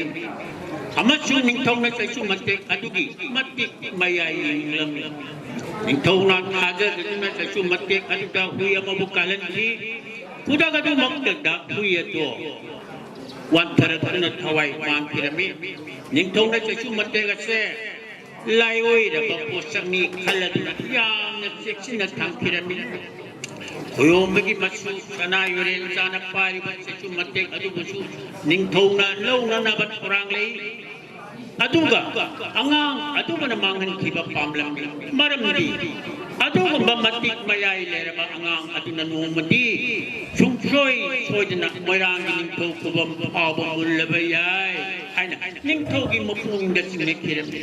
ꯑꯃꯁꯨꯡ ꯅꯤꯡꯊꯧꯅ ꯆꯩꯁꯨ ꯃꯇꯦꯛ ꯑꯗꯨꯒꯤ ꯃꯇꯤꯛ ꯃꯌꯥꯏ ꯌꯦꯡꯂꯝꯃꯤ꯫ ꯅꯤꯡꯊꯧꯅ ꯊꯥꯖꯗꯨꯅ ꯆꯩꯁꯨ ꯃꯇꯦꯛ ꯑꯗꯨꯗ ꯍꯨꯏ ꯑꯃꯕꯨ ꯀꯥꯜꯍꯟꯈꯤ꯫ ꯈꯨꯗꯛ ꯑꯗꯨꯃꯛꯇꯗ ꯍꯨꯏ ꯑꯗꯨ ꯋꯥꯟꯊꯔꯛꯇꯨꯅ ꯊꯋꯥꯏ ꯃꯥꯡꯈꯤꯔꯝꯃꯤ꯫ ꯅꯤꯡꯊꯧꯅ ꯆꯩꯁꯨ ꯃꯇꯦꯛ ꯑꯁꯦ ꯂꯥꯏꯑꯣꯏꯔꯕ ꯄꯣꯠꯁꯛꯅꯤ ꯈꯜꯂꯗꯨꯅ ꯌꯥꯝꯅ ꯆꯦꯛꯁꯤꯟꯅ ꯊꯝꯈꯤꯔꯝꯃꯤ꯫ ꯈꯣꯌꯣꯝꯕꯒꯤ ꯃꯆꯨ ꯁꯅꯥ ꯌꯨꯔꯦꯟ ꯆꯥꯅ ꯄꯥꯏꯔꯤꯕ ꯆꯩꯁꯨ ꯃꯇꯦꯛ ꯑꯗꯨꯕꯨꯁꯨ ꯅꯤꯡꯊꯧꯅ ꯂꯧꯅꯅꯕ ꯊꯧꯔꯥꯡ ꯂꯩ꯫ ꯑꯗꯨꯒ ꯑꯉꯥꯡ ꯑꯗꯨꯃꯅ ꯃꯥꯡꯍꯟꯈꯤꯕ ꯄꯥꯝꯂꯝꯃꯤ꯫ ꯃꯔꯝꯗꯤ ꯑꯗꯨꯒꯨꯝꯕ ꯃꯇꯤꯛ ꯃꯌꯥꯏ ꯂꯩꯔꯕ ꯑꯉꯥꯡ ꯑꯗꯨꯅ ꯅꯣꯡꯃꯗꯤ ꯁꯨꯡꯁꯣꯏ ꯁꯣꯏꯗꯅ ꯃꯣꯏꯔꯥꯡꯒꯤ ꯅꯤꯡꯊꯧ ꯈꯨꯕꯝ ꯐꯥꯎꯕ ꯃꯨꯜꯂꯕ ꯌꯥꯏ꯫ ꯍꯥꯏꯅ ꯅꯤꯡꯊꯧꯒꯤ ꯃꯄꯨꯛꯅꯤꯡꯗ ꯆꯤꯡꯅꯈꯤꯔꯝꯃꯤ꯫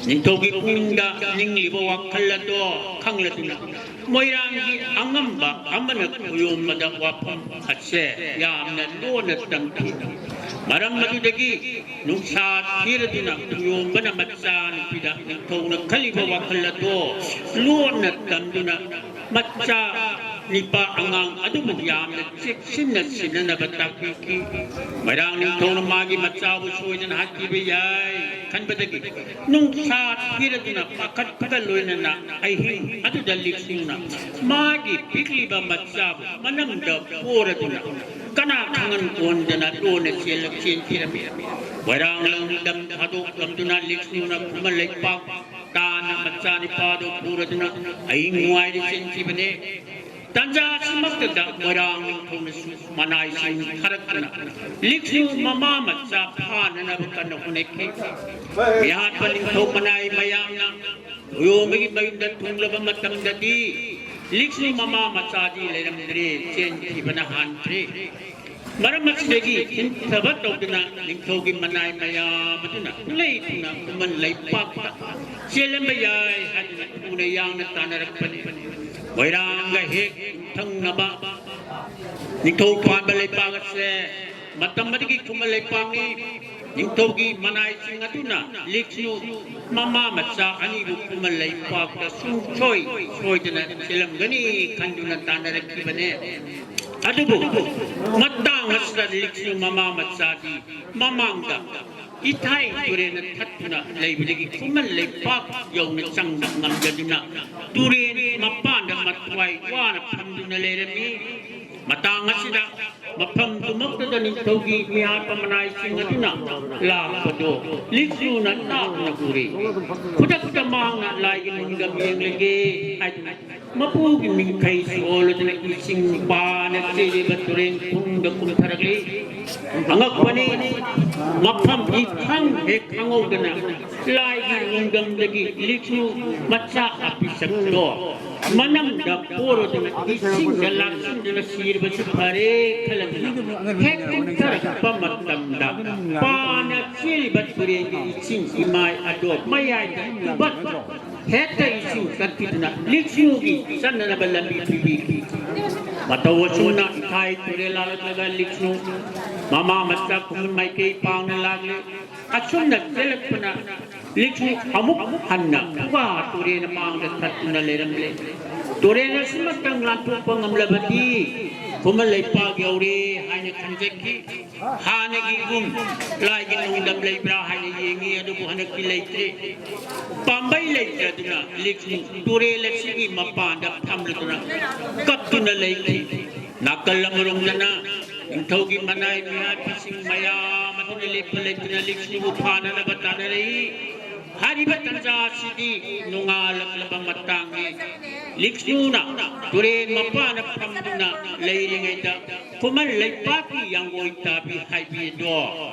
ꯅꯤꯡꯊꯧꯒꯤ ꯄꯨꯛꯅꯤꯡꯗ ꯅꯤꯡꯂꯤꯕ ꯋꯥꯈꯜ ꯑꯗꯣ ꯈꯪꯂꯗꯨꯅ ꯃꯣꯏꯔꯥꯡꯒꯤ ꯑꯉꯝꯕ ꯑꯃꯅ ꯈꯨꯌꯣꯝꯕꯗ ꯋꯥꯐꯝ ꯑꯁꯦ ꯌꯥꯝꯅ ꯂꯣꯟꯅ ꯇꯝꯈꯤ꯫ ꯃꯔꯝ ꯑꯗꯨꯗꯒꯤ ꯅꯨꯡꯁꯥ ꯊꯤꯔꯗꯨꯅ ꯈꯨꯌꯣꯝꯕꯅ ꯃꯆꯥꯅꯨꯄꯤꯗ ꯅꯤꯡꯊꯧꯅ ꯈꯜꯂꯤꯕ ꯋꯥꯈꯜ ꯑꯗꯣ ꯂꯣꯟꯅ ꯇꯝꯗꯨꯅ ꯃꯆꯥ ꯅꯤꯄꯥ ꯑꯉꯥꯡ ꯑꯗꯨꯕꯨ ꯌꯥꯝꯅ ꯆꯦꯛꯁꯤꯟꯅ ꯁꯤꯟꯅꯅꯕ ꯇꯥꯛꯄꯤꯈꯤ꯫ ꯃꯣꯏꯔꯥꯡ ꯅꯤꯡꯊꯧꯅ ꯃꯥꯒꯤ ꯃꯆꯥꯕꯨ ꯁꯣꯏꯗꯅ ꯍꯥꯠꯈꯤꯕ ꯌꯥꯏ ꯈꯟꯕꯗꯒꯤ ꯅꯨꯡꯁꯥ ꯊꯤꯔꯗꯨꯅ ꯄꯥꯈꯠꯄꯒ ꯂꯣꯏꯅꯅ ꯑꯍꯤꯡ ꯑꯗꯨꯗ ꯂꯤꯛꯁꯨꯅ ꯃꯥꯒꯤ ꯄꯤꯛꯂꯤꯕ ꯃꯆꯥꯕꯨ ꯃꯅꯝꯗ ꯄꯣꯔꯗꯨꯅ ꯀꯅꯥ ꯈꯪꯍꯟ ꯎꯍꯟꯗꯅ ꯂꯣꯟꯅ ꯆꯦꯜꯂꯛ ꯆꯦꯟꯈꯤꯔꯝꯃꯤ꯫ ꯃꯣꯏꯔꯥꯡ ꯂꯝꯗꯝ ꯊꯥꯗꯣꯛꯂꯝꯗꯨꯅ ꯂꯤꯛꯁꯨꯅ ꯈꯨꯃꯟ ꯂꯩꯄꯥꯛ ꯇꯥꯅ ꯃꯆꯥꯅꯤꯄꯥꯗꯨ ꯄꯨꯔꯗꯨꯅ ꯑꯍꯤꯡ ꯅꯨꯡꯉꯥꯏꯗ ꯆꯦꯟꯈꯤꯕꯅꯦ꯫ ꯇꯥꯟꯖꯥ ꯑꯁꯤꯃꯛꯇꯗ ꯃꯣꯏꯔꯥꯡ ꯅꯤꯡꯊꯧꯅꯁꯨ ꯃꯅꯥꯏꯁꯤꯡ ꯊꯥꯔꯛꯇꯨꯅ ꯂꯤꯛꯁꯨ ꯃꯃꯥ ꯃꯆꯥ ꯐꯥꯅꯅꯕ ꯀꯟꯅ ꯍꯣꯠꯅꯈꯤ꯫ ꯃꯤꯍꯥꯠꯄ ꯅꯤꯡꯊꯧ ꯃꯅꯥꯏ ꯃꯌꯥꯝꯅ ꯈꯨꯌꯣꯝꯕꯒꯤ ꯃꯌꯨꯝꯗ ꯊꯨꯡꯂꯕ ꯃꯇꯝꯗꯗꯤ ꯂꯤꯛꯁꯨ ꯃꯃꯥ ꯃꯆꯥꯗꯤ ꯂꯩꯔꯝꯗ꯭ꯔꯦ, ꯆꯦꯟꯈꯤꯕꯅ ꯍꯥꯟꯈ꯭ꯔꯦ꯫ ꯃꯔꯝ ꯑꯁꯤꯗꯒꯤ ꯆꯤꯟꯊꯕ ꯇꯧꯗꯨꯅ ꯅꯤꯡꯊꯧꯒꯤ ꯃꯅꯥꯏ ꯃꯌꯥꯝ ꯑꯗꯨꯅ ꯈꯨꯂꯩ ꯊꯨꯡꯅ ꯈꯨꯃꯟ ꯂꯩꯄꯥꯛꯇ ꯆꯦꯜꯂꯝꯕ ꯌꯥꯏ ꯍꯥꯏꯗꯨꯅ ꯊꯨꯅ ꯌꯥꯡꯅ ꯇꯥꯟꯅꯔꯛꯄꯅꯤ꯫ ꯃꯣꯏꯔꯥꯡꯒ ꯍꯦꯛ ꯌꯨꯝꯊꯪꯅꯕ ꯅꯤꯡꯊꯧ ꯄꯥꯟꯕ ꯂꯩꯄꯥꯛ ꯑꯁꯦ ꯃꯇꯝ ꯑꯗꯨꯒꯤ ꯈꯨꯃꯟ ꯂꯩꯄꯥꯛꯅꯤ꯫ ꯅꯤꯡꯊꯧꯒꯤ ꯃꯅꯥꯏꯁꯤꯡ ꯑꯗꯨꯅ ꯂꯤꯛꯁꯨ ꯃꯃꯥ ꯃꯆꯥ ꯑꯅꯤꯕꯨ ꯈꯨꯃꯟ ꯂꯩꯄꯥꯛꯇ ꯁꯨꯡꯁꯣꯏ ꯁꯣꯏꯗꯅ ꯆꯦꯜꯂꯝꯒꯅꯤ ꯈꯟꯗꯨꯅ ꯇꯥꯟꯅꯔꯛꯈꯤꯕꯅꯦ꯫ ꯑꯗꯨꯕꯨ ꯃꯇꯥꯡ ꯑꯁꯤꯗ ꯂꯤꯛꯁꯨ ꯃꯃꯥ ꯃꯆꯥꯗꯤ ꯃꯃꯥꯡꯗ ꯏꯊꯥꯏ ꯇꯨꯔꯦꯟꯅ ꯊꯠꯇꯨꯅ ꯂꯩꯕꯗꯒꯤ ꯈꯨꯃꯟ ꯂꯩꯄꯥꯛ ꯌꯧꯅ ꯆꯪꯕ ꯉꯝꯗꯗꯨꯅ ꯇꯨꯔꯦꯟ ꯃꯄꯥꯟꯗ ꯃꯊ꯭ꯋꯥꯏ ꯋꯥꯅ ꯐꯝꯗꯨꯅ ꯂꯩꯔꯝꯃꯤ꯫ ꯃꯇꯥꯡ ꯑꯁꯤꯗ ꯃꯐꯝꯗꯨꯃꯛꯇꯗ ꯅꯤꯡꯊꯧꯒꯤ ꯃꯤꯍꯥꯠꯄ ꯃꯅꯥꯏꯁꯤꯡ ꯑꯗꯨꯅ ꯂꯥꯛꯄꯗꯨ ꯂꯤꯛꯁꯨꯅ ꯇꯥꯛꯅ ꯎꯔꯦ꯫ ꯈꯨꯗꯛꯇ ꯃꯍꯥꯛꯅ ꯂꯥꯏꯒꯤ ꯅꯨꯡꯗꯝ ꯌꯦꯡꯂꯒꯦ ꯍꯥꯏꯗꯨꯅ ꯃꯄꯨꯒꯤ ꯃꯤꯡꯈꯩ ꯁꯣꯜꯂꯗꯨꯅ ꯏꯁꯤꯡ ꯄꯥꯅ ꯆꯦꯜꯂꯤꯕ ꯇꯨꯔꯦꯟ ꯈꯣꯡꯗ ꯀꯨꯝꯊꯔꯛꯂꯤ꯫ ꯑꯉꯛꯄꯅꯤ, ꯃꯐꯝ ꯏꯈꯪ ꯍꯦꯛ ꯈꯪꯍꯧꯗꯅ ꯂꯥꯏꯒꯤ ꯅꯨꯡꯗꯝꯗꯒꯤ ꯂꯤꯛꯁꯨ ꯃꯆꯥ ꯑꯄꯤꯁꯛꯇꯣ ꯃꯅꯝꯗ ꯄꯣꯔꯗꯨꯅ ꯏꯁꯤꯡꯗ ꯂꯥꯛꯁꯤꯟꯗꯨꯅ ꯁꯤꯔꯕꯁꯨ ꯐꯔꯦ ꯈꯜꯂꯗꯨꯅ ꯍꯦꯛ ꯀꯨꯝꯊꯔꯛꯄ ꯃꯇꯝꯗ ꯄꯥꯅ ꯆꯦꯜꯂꯤꯕ ꯇꯨꯔꯦꯜꯒꯤ ꯏꯁꯤꯡ ꯏꯃꯥꯏ ꯑꯗꯣ ꯃꯌꯥꯏꯗ ꯇꯨꯕꯠ ꯍꯦꯛꯇ ꯏꯁꯤꯡ ꯀꯠꯈꯤꯗꯨꯅ ꯂꯤꯛꯁꯨꯒꯤ ꯆꯠꯅꯅꯕ ꯂꯝꯕꯤ ꯄꯤꯕꯤꯈꯤ꯫ ꯃꯇꯧ ꯑꯁꯨꯝꯅ ꯏꯊꯥꯏ ꯇꯨꯔꯦꯜ ꯂꯥꯜꯂꯛꯂꯒ ꯂꯤꯛꯁꯨ ꯃꯃꯥ ꯃꯆꯥ ꯈꯨꯃꯟ ꯃꯥꯏꯀꯩ ꯄꯥꯡꯅ ꯂꯥꯛꯂꯦ꯫ ꯑꯁꯨꯝꯅ ꯆꯦꯜꯂꯛꯄꯅ ꯂꯤꯛꯁꯨ ꯑꯃꯨꯛ ꯍꯟꯅ ꯈꯨꯒꯥ ꯇꯨꯔꯦꯜ ꯃꯥꯡꯗ ꯊꯠꯇꯨꯅ ꯂꯩꯔꯝꯂꯦ꯫ ꯇꯨꯔꯦꯜ ꯑꯁꯤꯃꯛꯇꯪ ꯂꯥꯟꯊꯣꯛꯄ ꯉꯝꯂꯕꯗꯤ ꯈꯨꯃꯟ ꯂꯩꯄꯥꯛ ꯌꯧꯔꯦ ꯍꯥꯏꯅ ꯈꯟꯖꯈꯤ꯫ ꯍꯥꯟꯅꯒꯤꯒꯨꯝ ꯂꯥꯏꯒꯤ ꯅꯣꯡꯗꯝ ꯂꯩꯕ꯭ꯔꯥ ꯍꯥꯏꯅ ꯌꯦꯡꯉꯤ, ꯑꯗꯨꯕꯨ ꯍꯟꯗꯛꯇꯤ ꯂꯩꯇ꯭ꯔꯦ꯫ ꯄꯥꯝꯕꯩ ꯂꯩꯇ꯭ꯔꯗꯨꯅ ꯂꯤꯛꯁꯨ ꯇꯨꯔꯦꯜ ꯑꯁꯤꯒꯤ ꯃꯄꯥꯟꯗ ꯐꯝꯂꯗꯨꯅ ꯀꯞꯇꯨꯅ ꯂꯩꯈꯤ꯫ ꯅꯥꯀꯜ ꯑꯃꯔꯣꯝꯗꯅ ꯅꯤꯡꯊꯧꯒꯤ ꯃꯅꯥꯏ ꯃꯤꯍꯥꯠꯄꯤꯁꯤꯡ ꯃꯌꯥꯝ ꯑꯗꯨꯅ ꯂꯦꯞꯄ ꯂꯩꯇꯅ ꯂꯤꯛꯁꯨꯕꯨ ꯐꯥꯅꯅꯕ ꯇꯥꯟꯅꯔꯛꯏ꯫ ꯍꯥꯏꯔꯤꯕ ꯇꯥꯟꯖꯥ ꯑꯁꯤꯗꯤ ꯅꯣꯡꯉꯥꯜꯂꯛꯂꯕ ꯃꯇꯥꯡꯅꯤ꯫ ꯂꯤꯛꯁꯨꯅ ꯇꯨꯔꯦꯜ ꯃꯄꯥꯟꯗ ꯐꯝꯗꯨꯅ ꯂꯩꯔꯤꯉꯩꯗ ꯈꯨꯃꯟ ꯂꯩꯄꯥꯛꯀꯤ ꯌꯥꯡꯒꯣꯏ ꯇꯥꯕꯤ ꯍꯥꯏꯕꯤ ꯑꯗꯣ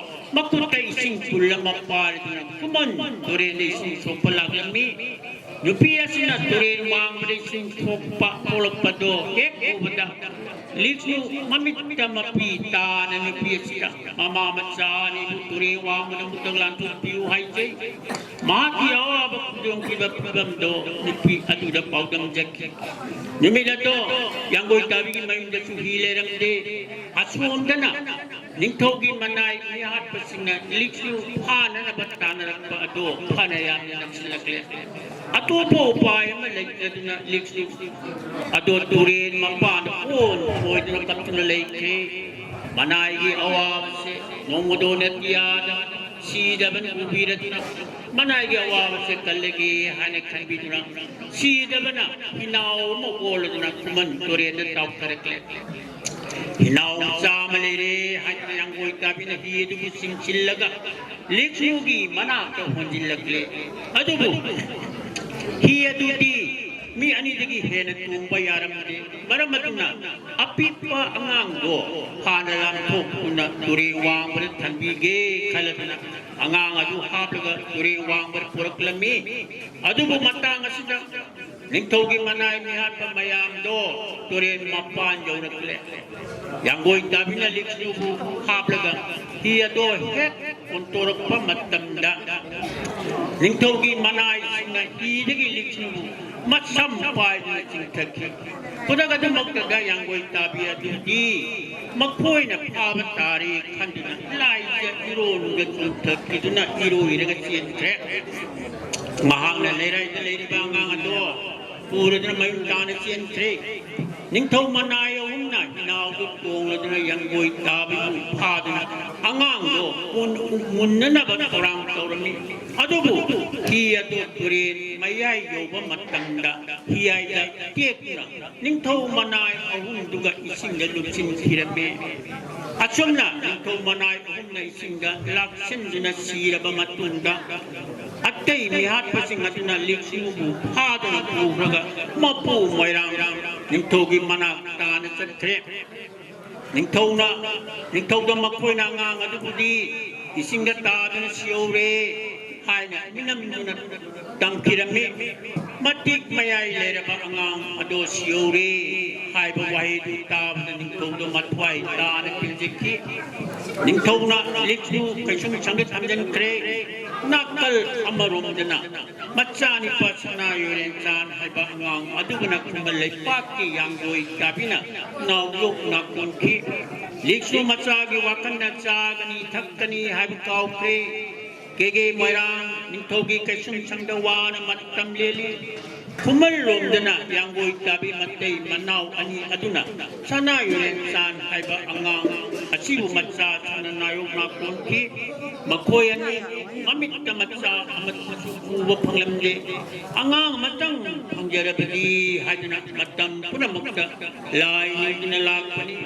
ꯃꯈꯨꯠꯇ ꯏꯁꯤꯡ ꯄꯨꯜ ꯑꯃ ꯄꯥꯏꯗꯨꯅ ꯈꯨꯃꯟ ꯇꯨꯔꯦꯜꯗ ꯏꯁꯤꯡ ꯁꯣꯛꯄ ꯂꯥꯛꯂꯝꯃꯤ꯫ ꯅꯨꯄꯤ ꯑꯁꯤꯅ ꯇꯨꯔꯦꯜ ꯋꯥꯡꯃꯗ ꯏꯁꯤꯡ ꯁꯣꯛꯄ ꯊꯣꯛꯂꯛꯄꯗꯣ ꯍꯦꯛ ꯎꯕꯗ ꯂꯤꯛꯁꯨ ꯃꯃꯤꯠꯇ ꯃꯄꯤ ꯇꯥꯅ ꯅꯨꯄꯤ ꯑꯁꯤꯗ ꯃꯃꯥ ꯃꯆꯥ ꯑꯅꯤꯕꯨ ꯇꯨꯔꯦꯜ ꯋꯥꯡꯃꯗ ꯑꯃꯨꯛꯇꯪ ꯂꯥꯟꯊꯣꯛꯄꯤꯌꯨ ꯍꯥꯏꯖꯩ꯫ ꯃꯍꯥꯛꯀꯤ ꯑꯋꯥꯕ ꯈꯨꯗꯣꯡꯊꯤꯕ ꯐꯤꯕꯝꯗꯣ ꯅꯨꯄꯤ ꯑꯗꯨꯗ ꯄꯥꯎꯗꯝꯖꯈꯤ꯫ ꯅꯨꯃꯤꯠ ꯑꯗꯣ ꯌꯥꯡꯒꯣꯏ ꯇꯥꯕꯤꯒꯤ ꯃꯌꯨꯝꯗꯁꯨ ꯍꯤ ꯂꯩꯔꯝꯗꯦ꯫ ꯑꯁꯣꯝꯗꯅ ꯅꯤꯡꯊꯧꯒꯤ ꯃꯅꯥꯏ ꯃꯤꯍꯥꯠꯄꯁꯤꯡꯅ ꯂꯤꯛꯁꯨ ꯐꯥꯅꯅꯕ ꯇꯥꯟꯅꯔꯛꯄ ꯑꯗꯣ ꯐꯅ ꯌꯥꯝꯅ ꯅꯛꯁꯤꯜꯂꯛꯂꯦ꯫ ꯑꯇꯣꯞꯄ ꯎꯄꯥꯏ ꯑꯃ ꯂꯩꯇꯗꯨꯅ ꯂꯤꯛꯁꯨ ꯑꯗꯣ ꯇꯨꯔꯦꯜ ꯃꯄꯥꯟꯗ ꯀꯣꯟ ꯊꯣꯏꯗꯨꯅ ꯀꯞꯇꯨꯅ ꯂꯩꯈ꯭ꯔꯦ꯫ ꯃꯅꯥꯏꯒꯤ ꯑꯋꯥꯕꯁꯦ ꯅꯣꯡꯃꯗꯣ ꯅꯠꯇꯤꯌꯥꯗ ꯁꯤꯗꯕꯅ ꯎꯕꯤꯔꯗꯨꯅ ꯃꯅꯥꯏꯒꯤ ꯑꯋꯥꯕꯁꯦ ꯀꯜꯂꯒꯦ ꯍꯥꯏꯅ ꯈꯟꯕꯤꯗꯨꯅ ꯁꯤꯗꯕꯅ ꯍꯤꯅꯥꯎ ꯑꯃ ꯑꯣꯜꯂꯗꯨꯅ ꯈꯨꯃꯟ ꯇꯨꯔꯦꯜꯗ ꯇꯥꯎꯊꯔꯛꯂꯦ꯫ ꯍꯤꯅꯥꯎ ꯃꯆꯥ ꯑꯃ ꯂꯩꯔꯦ ꯍꯥꯏꯗꯨꯅ ꯌꯥꯡꯒꯣꯏ ꯇꯥꯕꯤꯅ ꯍꯤ ꯑꯗꯨꯕꯨ ꯆꯤꯡꯁꯤꯜꯂꯒ ꯂꯤꯛꯁꯨꯒꯤ ꯃꯅꯥꯛꯇ ꯍꯣꯟꯖꯤꯜꯂꯛꯂꯦ꯫ ꯑꯗꯨꯕꯨ ꯍꯤ ꯑꯗꯨꯗꯤ ꯃꯤ ꯑꯅꯤꯗꯒꯤ ꯍꯦꯟꯅ ꯇꯣꯡꯕ ꯌꯥꯔꯝꯗꯦ꯫ ꯃꯔꯝ ꯑꯗꯨꯅ ꯑꯄꯤꯛꯄ ꯑꯉꯥꯡꯗꯣ ꯍꯥꯟꯅ ꯂꯥꯟꯊꯣꯛꯇꯨꯅ ꯇꯨꯔꯦꯜ ꯋꯥꯡꯃꯗ ꯊꯝꯕꯤꯒꯦ ꯈꯜꯂꯗꯨꯅ ꯑꯉꯥꯡ ꯑꯗꯨ ꯍꯥꯞꯂꯒ ꯇꯨꯔꯦꯜ ꯋꯥꯡꯃꯗ ꯄꯨꯔꯛꯂꯝꯃꯤ꯫ ꯑꯗꯨꯕꯨ ꯃꯇꯥꯡ ꯑꯁꯤꯗ ꯅꯤꯡꯊꯧꯒꯤ ꯃꯅꯥꯏ ꯃꯤꯍꯥꯠꯄ ꯃꯌꯥꯝꯗꯣ ꯇꯨꯔꯦꯟ ꯃꯄꯥꯟ ꯌꯧꯔꯛꯂꯦ꯫ ꯌꯥꯡꯒꯣꯏ ꯇꯥꯕꯤꯅ ꯂꯤꯛꯁꯨꯕꯨ ꯍꯥꯞꯂꯒ ꯍꯤ ꯑꯗꯣ ꯍꯦꯛ ꯑꯣꯟꯊꯣꯔꯛꯄ ꯃꯇꯝꯗ, ꯅꯤꯡꯊꯧꯒꯤ ꯃꯅꯥꯏꯁꯤꯡꯅ ꯍꯤꯗꯒꯤ ꯂꯤꯛꯁꯨꯕꯨ ꯃꯁꯝ ꯄꯥꯏꯗꯨꯅ ꯆꯤꯡꯊꯈꯤ꯫ ꯈꯨꯗꯛ ꯑꯗꯨꯃꯛꯇꯗ ꯌꯥꯡꯒꯣꯏ ꯇꯥꯕꯤ ꯑꯗꯨꯗꯤ ꯃꯈꯣꯏꯅ ꯐꯥꯕ ꯇꯥꯔꯦ ꯈꯟꯗꯨꯅ ꯂꯥꯏꯖ ꯏꯔꯣꯟꯗ ꯆꯣꯡꯊꯈꯤꯗꯨꯅ ꯏꯔꯣꯏꯔꯒ ꯆꯦꯟꯈ꯭ꯔꯦ꯫ ꯃꯍꯥꯛꯅ ꯂꯩꯔꯥꯏꯗ ꯂꯩꯔꯤꯕ ꯑꯉꯥꯡ ꯑꯗꯣ ꯄꯨꯔꯗꯨꯅ ꯃꯌꯨꯝ ꯇꯥꯅ ꯆꯦꯟꯈ꯭ꯔꯦ꯫ ꯅꯤꯡꯊꯧ ꯃꯅꯥꯏ ꯑꯍꯨꯝꯅ ꯍꯤꯅꯥꯎꯗꯨ ꯇꯣꯡꯂꯗꯨꯅ ꯌꯥꯡꯒꯣꯏ ꯇꯥꯕꯤꯕꯨ ꯐꯥꯗꯨꯅ ꯑꯉꯥꯡꯗꯣ ꯃꯨꯟ-, ꯃꯨꯟꯅꯅꯕ ꯊꯧꯔꯥꯡ ꯇꯧꯔꯝꯃꯤ꯫ ꯑꯗꯨꯕꯨ ꯍꯤ ꯑꯗꯨ ꯇꯨꯔꯦꯟ ꯃꯌꯥꯏ ꯌꯧꯕ ꯃꯇꯝꯗ ꯍꯤꯌꯥꯏꯗ ꯇꯦꯛꯇꯨꯅ ꯅꯤꯡꯊꯧ ꯃꯅꯥꯏ ꯑꯍꯨꯝꯗꯨꯒ ꯏꯁꯤꯡꯗ ꯂꯨꯞꯁꯤꯟꯈꯤꯔꯝꯃꯤ꯫ ꯑꯁꯨꯝꯅ ꯅꯤꯡꯊꯧ ꯃꯅꯥꯏ ꯑꯍꯨꯝꯅ ꯏꯁꯤꯡꯗ ꯂꯥꯛꯁꯤꯟꯗꯨꯅ ꯁꯤꯔꯕ ꯃꯇꯨꯡꯗ, ꯑꯇꯩ ꯃꯤꯍꯥꯠꯄꯁꯤꯡ ꯑꯗꯨꯅ ꯂꯤꯛꯁꯤꯡꯕꯨ ꯐꯥꯗꯨꯅ ꯄꯨꯈ꯭ꯔꯒ ꯃꯄꯨ ꯃꯣꯏꯔꯥꯡ ꯅꯤꯡꯊꯧꯒꯤ ꯃꯅꯥꯛ ꯇꯥꯅ ꯆꯠꯈ꯭ꯔꯦ꯫ ꯅꯤꯡꯊꯧꯅ, ꯅꯤꯡꯊꯧꯗ ꯃꯈꯣꯏꯅ ꯑꯉꯥꯡ ꯑꯗꯨꯕꯨꯗꯤ ꯏꯁꯤꯡꯗ ꯇꯥꯗꯨꯅ ꯁꯤꯍꯧꯔꯦ ꯍꯥꯏꯅ ꯃꯤꯅꯝꯗꯨꯅ ꯇꯝꯈꯤꯔꯝꯃꯤ꯫ ꯃꯇꯤꯛ ꯃꯌꯥꯏ ꯂꯩꯔꯕ ꯑꯉꯥꯡ ꯑꯗꯣ ꯁꯤꯍꯧꯔꯦ ꯍꯥꯏꯕ ꯋꯥꯍꯩꯗꯨ ꯇꯥꯕꯗ ꯅꯤꯡꯊꯧꯗꯣ ꯃꯊ꯭ꯋꯥꯏ ꯇꯥꯅ ꯄꯦꯟꯖꯈꯤ꯫ ꯅꯤꯡꯊꯧꯅ ꯂꯤꯛꯁꯨ ꯀꯩꯁꯨꯝꯁꯪꯗ ꯊꯝꯖꯤꯟꯈ꯭ꯔꯦ꯫ ꯅꯥꯀꯜ ꯑꯃꯔꯣꯝꯗꯅ ꯃꯆꯥꯅꯤꯄꯥ ꯁꯅꯥ ꯌꯣꯏꯔꯦꯟꯆꯥꯟ ꯍꯥꯏꯕ ꯑꯉꯥꯡ ꯑꯗꯨꯒꯅ ꯈꯨꯃꯟ ꯂꯩꯄꯥꯛꯀꯤ ꯌꯥꯡꯒꯣꯏ ꯇꯥꯕꯤꯅ ꯅꯥꯎꯌꯣꯛ ꯅꯥꯀꯣꯟꯈꯤ꯫ ꯂꯤꯛꯁꯨ ꯃꯆꯥꯒꯤ ꯋꯥꯈꯜꯅ ꯆꯥꯒꯅꯤ ꯊꯛꯀꯅꯤ ꯍꯥꯏꯕ ꯀꯥꯎꯈ꯭ꯔꯦ꯫ ꯀꯦꯒꯦ ꯃꯣꯏꯔꯥꯡ ꯅꯤꯡꯊꯧꯒꯤ ꯀꯩꯁꯨꯝꯁꯪꯗ ꯋꯥꯅ ꯃꯇꯝ ꯂꯦꯜꯂꯤ꯫ ꯈꯨꯃꯟ ꯂꯣꯝꯗꯅ ꯌꯥꯡꯒꯣꯏ ꯇꯥꯕꯤ ꯃꯇꯩ ꯃꯅꯥꯎ ꯑꯅꯤ ꯑꯗꯨꯅ ꯁꯅꯥ ꯌꯣꯏꯔꯦꯟꯆꯥꯟ ꯍꯥꯏꯕ ꯑꯉꯥꯡ ꯑꯁꯤꯕꯨ ꯃꯆꯥ ꯁꯅꯥ ꯅꯥꯌꯣꯛ ꯅꯥꯀꯣꯟꯈꯤ꯫ ꯃꯈꯣꯏ ꯑꯅꯤ ꯃꯃꯤꯠꯇ ꯃꯆꯥ ꯑꯃꯠꯇꯁꯨ ꯎꯕ ꯐꯪꯂꯝꯗꯦ꯫ ꯑꯉꯥꯡ ꯑꯃꯇꯪ ꯐꯪꯖꯔꯕꯗꯤ ꯍꯥꯏꯗꯨꯅ ꯃꯇꯝ ꯄꯨꯝꯅꯃꯛꯇ ꯂꯥꯏ ꯅꯤꯡꯗꯨꯅ ꯂꯥꯛꯄꯅꯤ꯫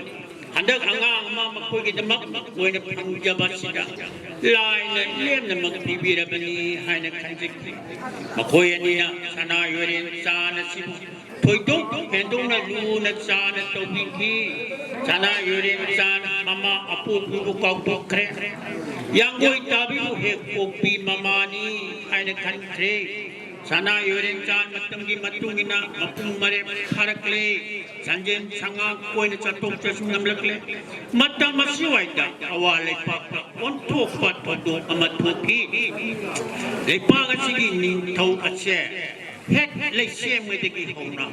ꯍꯟꯗꯛ ꯑꯉꯥꯡ ꯑꯃ ꯃꯈꯣꯏꯒꯤꯗꯃꯛ ꯃꯈꯣꯏꯅ ꯐꯪꯖꯕꯁꯤꯗ ꯂꯥꯏꯅ ꯂꯦꯝꯅꯃꯛ ꯄꯤꯕꯤꯔꯕꯅꯤ ꯍꯥꯏꯅ ꯈꯟꯖꯈꯤ꯫ ꯃꯈꯣꯏ ꯑꯅꯤꯅ ꯁꯅꯥ ꯌꯣꯏꯔꯦꯟ ꯆꯥꯟ ꯑꯁꯤꯕꯨ ꯊꯣꯏꯗꯣꯛ ꯍꯦꯟꯗꯣꯛꯅ ꯂꯨꯅ ꯆꯥꯟꯅ ꯇꯧꯕꯤꯈꯤ꯫ ꯁꯅꯥ ꯌꯣꯏꯔꯦꯟ ꯆꯥꯟ ꯃꯃꯥ ꯑꯄꯣꯛꯄꯤꯕꯨ ꯀꯥꯎꯊꯣꯛꯈ꯭ꯔꯦ꯫ ꯌꯥꯡꯒꯣꯏ ꯇꯥꯕꯤꯕꯨ ꯍꯦꯛ ꯄꯣꯛꯄꯤ ꯃꯃꯥꯅꯤ ꯍꯥꯏꯅ ꯈꯟꯈ꯭ꯔꯦ꯫ ꯁꯅꯥ ꯌꯣꯏꯔꯦꯟꯆꯥꯟ ꯃꯇꯝꯒꯤ ꯃꯇꯨꯡ ꯏꯟꯅ ꯃꯄꯨꯡ ꯃꯔꯦꯞ ꯐꯥꯔꯛꯂꯦ꯫ ꯁꯟꯖꯦꯟ ꯁꯉꯥꯡ ꯀꯣꯏꯅ ꯆꯠꯊꯣꯛ ꯆꯠꯁꯤꯟ ꯉꯝꯂꯛꯂꯦ꯫ ꯃꯇꯝ ꯑꯁꯤꯋꯥꯏꯗ ꯑꯋꯥ ꯂꯩꯄꯥꯛꯇ ꯑꯣꯟꯊꯣꯛꯄ ꯊꯧꯗꯣꯛ ꯑꯃ ꯊꯣꯛꯈꯤ꯫ ꯂꯩꯄꯥꯛ ꯑꯁꯤꯒꯤ ꯅꯤꯡꯊꯧ ꯑꯁꯦ ꯍꯦꯛ ꯂꯩꯁꯦꯝꯉꯩꯗꯒꯤ ꯍꯧꯅ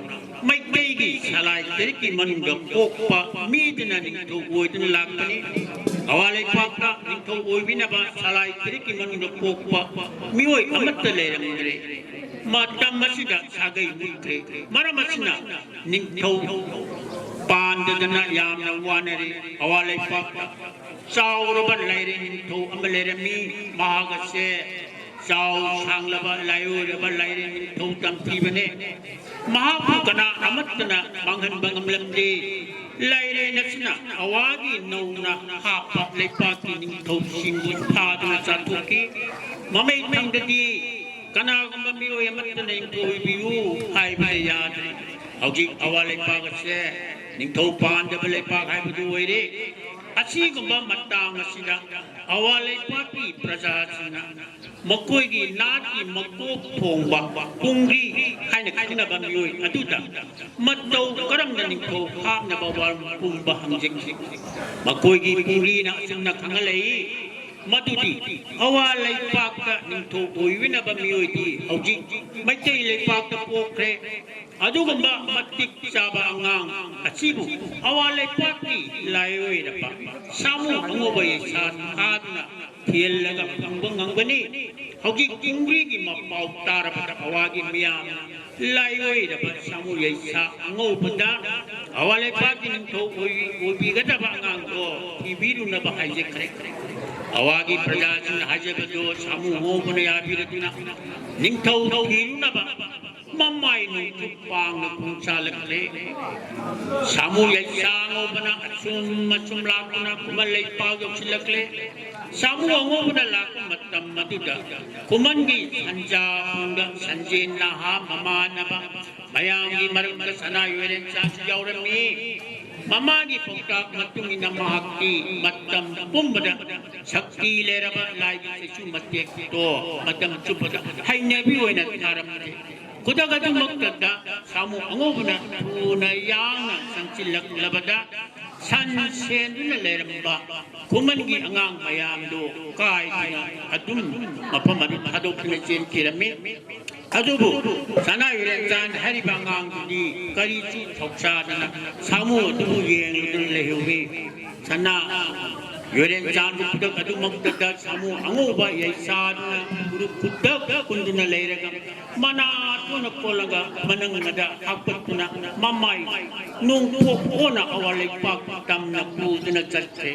ꯃꯩꯇꯩꯒꯤ ꯁꯂꯥꯏ ꯇꯔꯤꯛꯀꯤ ꯃꯅꯨꯡꯗ ꯄꯣꯛꯄ ꯃꯤꯗꯨꯅ ꯅꯤꯡꯊꯧ ꯑꯣꯏꯗꯨꯅ ꯂꯥꯛꯄꯅꯤ꯫ ꯑꯋꯥ ꯂꯩꯄꯥꯛꯇ ꯅꯤꯡꯊꯧ ꯑꯣꯏꯕꯤꯅꯕ ꯁꯂꯥꯏ ꯇꯔꯤꯛꯀꯤ ꯃꯅꯨꯡꯗ ꯄꯣꯛꯄ ꯃꯤꯑꯣꯏ ꯑꯃꯠꯇ ꯂꯩꯔꯝꯗ꯭ꯔꯦ꯫ ꯃꯇꯝ ꯑꯁꯤꯗ ꯁꯥꯒꯩ ꯃꯨꯠꯈ꯭ꯔꯦ꯫ ꯃꯔꯝ ꯑꯁꯤꯅ ꯅꯤꯡꯊꯧ ꯄꯥꯟꯗꯗꯅ ꯌꯥꯝꯅ ꯋꯥꯅꯔꯦ꯫ ꯑꯋꯥ ꯂꯩꯄꯥꯛꯇ ꯆꯥꯎꯔꯕ ꯂꯥꯏꯔꯦꯟ ꯅꯤꯡꯊꯧ ꯑꯃ ꯂꯩꯔꯝꯃꯤ꯫ ꯃꯍꯥꯛ ꯑꯁꯦ ꯆꯥꯎ ꯁꯥꯡꯂꯕ ꯂꯥꯏꯑꯣꯏꯔꯕ ꯂꯥꯏꯔꯦꯟ ꯅꯤꯡꯊꯧ ꯇꯝꯊꯤꯕꯅꯦ꯫ ꯃꯍꯥꯛꯄꯨ ꯀꯅꯥ ꯑꯃꯠꯇꯅ ꯃꯥꯡꯍꯟꯕ ꯉꯝꯂꯝꯗꯦ꯫ ꯂꯥꯏꯔꯦꯟ ꯑꯁꯤꯅ ꯑꯋꯥꯒꯤ ꯅꯧꯅ ꯍꯥꯞꯄ ꯂꯩꯄꯥꯛꯀꯤ ꯅꯤꯡꯊꯧꯁꯤꯡꯕꯨ ꯐꯥꯗꯨꯅ ꯆꯥꯊꯣꯛꯈꯤ꯫ ꯃꯃꯩ ꯊꯪꯗꯗꯤ ꯀꯅꯥꯒꯨꯝꯕ ꯃꯤꯑꯣꯏ ꯑꯃꯠꯇꯅ ꯅꯤꯡꯊꯧ ꯑꯣꯏꯕꯤꯌꯨ ꯍꯥꯏꯕꯗ ꯌꯥꯗ꯭ꯔꯦ꯫ ꯍꯧꯖꯤꯛ ꯑꯋꯥ ꯂꯩꯄꯥꯛ ꯑꯁꯦ ꯅꯤꯡꯊꯧ ꯄꯥꯟꯗꯕ ꯂꯩꯄꯥꯛ ꯍꯥꯏꯕꯗꯨ ꯑꯣꯏꯔꯦ꯫ ꯑꯁꯤꯒꯨꯝꯕ ꯃꯇꯥꯡ ꯑꯁꯤꯗ ꯑꯋꯥ ꯂꯩꯄꯥꯛꯀꯤ ꯄ꯭ꯔꯖꯥꯁꯤꯡꯅ ꯃꯈꯣꯏꯒꯤ ꯅꯥꯠꯀꯤ ꯃꯀꯣꯛ ꯊꯣꯡꯕ ꯀꯨꯡꯒ꯭ꯔꯤ ꯍꯥꯏꯅ ꯈꯪꯅꯕ ꯃꯤꯑꯣꯏ ꯑꯗꯨꯗ ꯃꯇꯧ ꯀꯔꯝꯅ ꯅꯤꯡꯊꯧ ꯍꯥꯞꯅꯕ ꯋꯥꯔꯣꯜ ꯄꯨꯝꯕ ꯍꯪꯖꯈꯤ꯫ ꯃꯈꯣꯏꯒꯤ ꯀꯨꯡꯒ꯭ꯔꯤꯅ ꯑꯁꯨꯝꯅ ꯈꯪꯍꯜꯂꯛꯏ ꯃꯗꯨꯗꯤ ꯑꯋꯥ ꯂꯩꯄꯥꯛꯇ ꯅꯤꯡꯊꯧ ꯑꯣꯏꯕꯤꯅꯕ ꯃꯤꯑꯣꯏꯗꯤ ꯍꯧꯖꯤꯛ ꯃꯩꯇꯩ ꯂꯩꯄꯥꯛꯇ ꯄꯣꯛꯈ꯭ꯔꯦ꯫ ꯑꯗꯨꯒꯨꯝꯕ ꯃꯇꯤꯛ ꯆꯥꯕ ꯑꯉꯥꯡ ꯑꯁꯤꯕꯨ ꯑꯋꯥ ꯂꯩꯄꯥꯛꯀꯤ ꯂꯥꯏꯑꯣꯏꯔꯕ ꯁꯥꯃꯨ ꯑꯉꯧꯕ ꯌꯩꯁꯥ ꯊꯥꯗꯨꯅ ꯊꯤꯍꯜꯂꯒ ꯐꯪꯕ ꯉꯝꯒꯅꯤ꯫ ꯍꯧꯖꯤꯛ ꯀꯨꯡꯒ꯭ꯔꯤꯒꯤ ꯃꯄꯥꯎ ꯇꯥꯔꯕꯗ ꯑꯋꯥꯒꯤ ꯃꯤꯌꯥꯝ ꯂꯥꯏꯑꯣꯏꯔꯕ ꯁꯥꯃꯨ ꯌꯩꯁꯥ ꯑꯉꯧꯕꯗ ꯑꯋꯥ ꯂꯩꯄꯥꯛꯀꯤ ꯅꯤꯡꯊꯧ ꯑꯣꯏ-, ꯑꯣꯏꯕꯤꯒꯗꯕ ꯑꯉꯥꯡꯗꯣ ꯊꯤꯕꯤꯔꯨꯅꯕ ꯍꯥꯏꯖꯈ꯭ꯔꯦ꯫ ꯑꯋꯥꯒꯤ ꯄ꯭ꯔꯖꯥꯁꯤꯡꯅ ꯍꯥꯏꯖꯕꯗꯣ ꯁꯥꯃꯨ ꯑꯉꯧꯕꯅ ꯌꯥꯕꯤꯔꯗꯨꯅ ꯅꯤꯡꯊꯧ ꯊꯤꯔꯨꯅꯕ ꯃꯃꯥꯏ ꯅꯣꯡꯆꯨꯞ ꯄꯥꯡꯅ ꯈꯣꯡꯁꯥꯜꯂꯛꯂꯦ꯫ ꯁꯥꯃꯨ ꯌꯩꯁꯥ ꯑꯉꯧꯕꯅ ꯑꯁꯨꯝ ꯑꯁꯨꯝ ꯂꯥꯛꯇꯨꯅ ꯈꯨꯃꯟ ꯂꯩꯄꯥꯛ ꯌꯧꯁꯤꯜꯂꯛꯂꯦ꯫ ꯁꯥꯃꯨ ꯑꯉꯧꯕꯅ ꯂꯥꯛꯄ ꯃꯇꯝ ꯑꯗꯨꯗ ꯈꯨꯃꯟꯒꯤ ꯁꯟꯖꯥꯕꯨꯡꯗ ꯁꯟꯖꯦꯟ ꯅꯍꯥ ꯃꯃꯥꯟꯅꯕ ꯃꯌꯥꯝꯒꯤ ꯃꯔꯛꯇ ꯁꯅꯥ ꯌꯣꯏꯔꯦꯟ ꯆꯥꯁꯨ ꯌꯥꯎꯔꯝꯃꯤ꯫ ꯃꯃꯥꯒꯤ ꯄꯥꯎꯇꯥꯛ ꯃꯇꯨꯡ ꯏꯟꯅ ꯃꯍꯥꯛꯇꯤ ꯃꯇꯝ ꯄꯨꯝꯕꯗ ꯁꯛꯇꯤ ꯂꯩꯔꯕ ꯂꯥꯏꯒꯤ ꯆꯩꯁꯨ ꯃꯇꯦꯛꯇꯣ ꯃꯇꯝ ꯆꯨꯞꯄꯗ ꯍꯩꯅꯕꯤ ꯑꯣꯏꯅ ꯊꯥꯔꯝꯗꯦ꯫ ꯈꯨꯗꯛ ꯑꯗꯨꯃꯛꯇꯗ ꯁꯥꯃꯨ ꯑꯉꯧꯕꯅ ꯊꯨꯅ ꯌꯥꯡꯅ ꯆꯪꯁꯤꯜꯂꯛꯂꯕꯗ ꯁꯟ ꯁꯦꯟꯗꯨꯅ ꯂꯩꯔꯝꯕ ꯈꯨꯃꯟꯒꯤ ꯑꯉꯥꯡ ꯃꯌꯥꯝꯗꯨ ꯀꯥꯏꯗꯨꯅ ꯑꯗꯨꯝ ꯃꯐꯝ ꯑꯗꯨ ꯊꯥꯗꯣꯛꯇꯨꯅ ꯆꯦꯟꯈꯤꯔꯝꯃꯤ꯫ ꯑꯗꯨꯕꯨ ꯁꯅꯥ ꯌꯨꯔꯦꯟꯆꯥꯟ ꯍꯥꯏꯔꯤꯕ ꯑꯉꯥꯡꯗꯨꯗꯤ ꯀꯔꯤꯁꯨ ꯊꯧꯁꯥꯗꯅ ꯁꯥꯃꯨ ꯑꯗꯨꯕꯨ ꯌꯦꯡꯂꯗꯨꯅ ꯂꯩꯍꯧꯏ꯫ ꯁꯅꯥ ꯌꯨꯔꯦꯟꯆꯥꯟꯕꯨ ꯈꯨꯗꯛ ꯑꯗꯨꯃꯛꯇꯗ ꯁꯥꯃꯨ ꯑꯉꯧꯕ ꯌꯩꯁꯥꯗꯨꯅ ꯎꯔꯨ ꯈꯨꯗꯛ ꯀꯨꯟꯗꯨꯅ ꯂꯩꯔꯒ ꯃꯅꯥ ꯊꯣꯟꯅ ꯀꯣꯜꯂꯒ ꯃꯅꯪꯒꯟꯗ ꯍꯥꯞꯀꯠꯇꯨꯅ ꯃꯃꯥꯏ ꯅꯣꯡꯄꯣꯛ ꯑꯣꯟꯅ ꯑꯋꯥ ꯂꯩꯄꯥꯛ ꯇꯝꯅ ꯄꯨꯗꯨꯅ ꯆꯠꯈ꯭ꯔꯦ꯫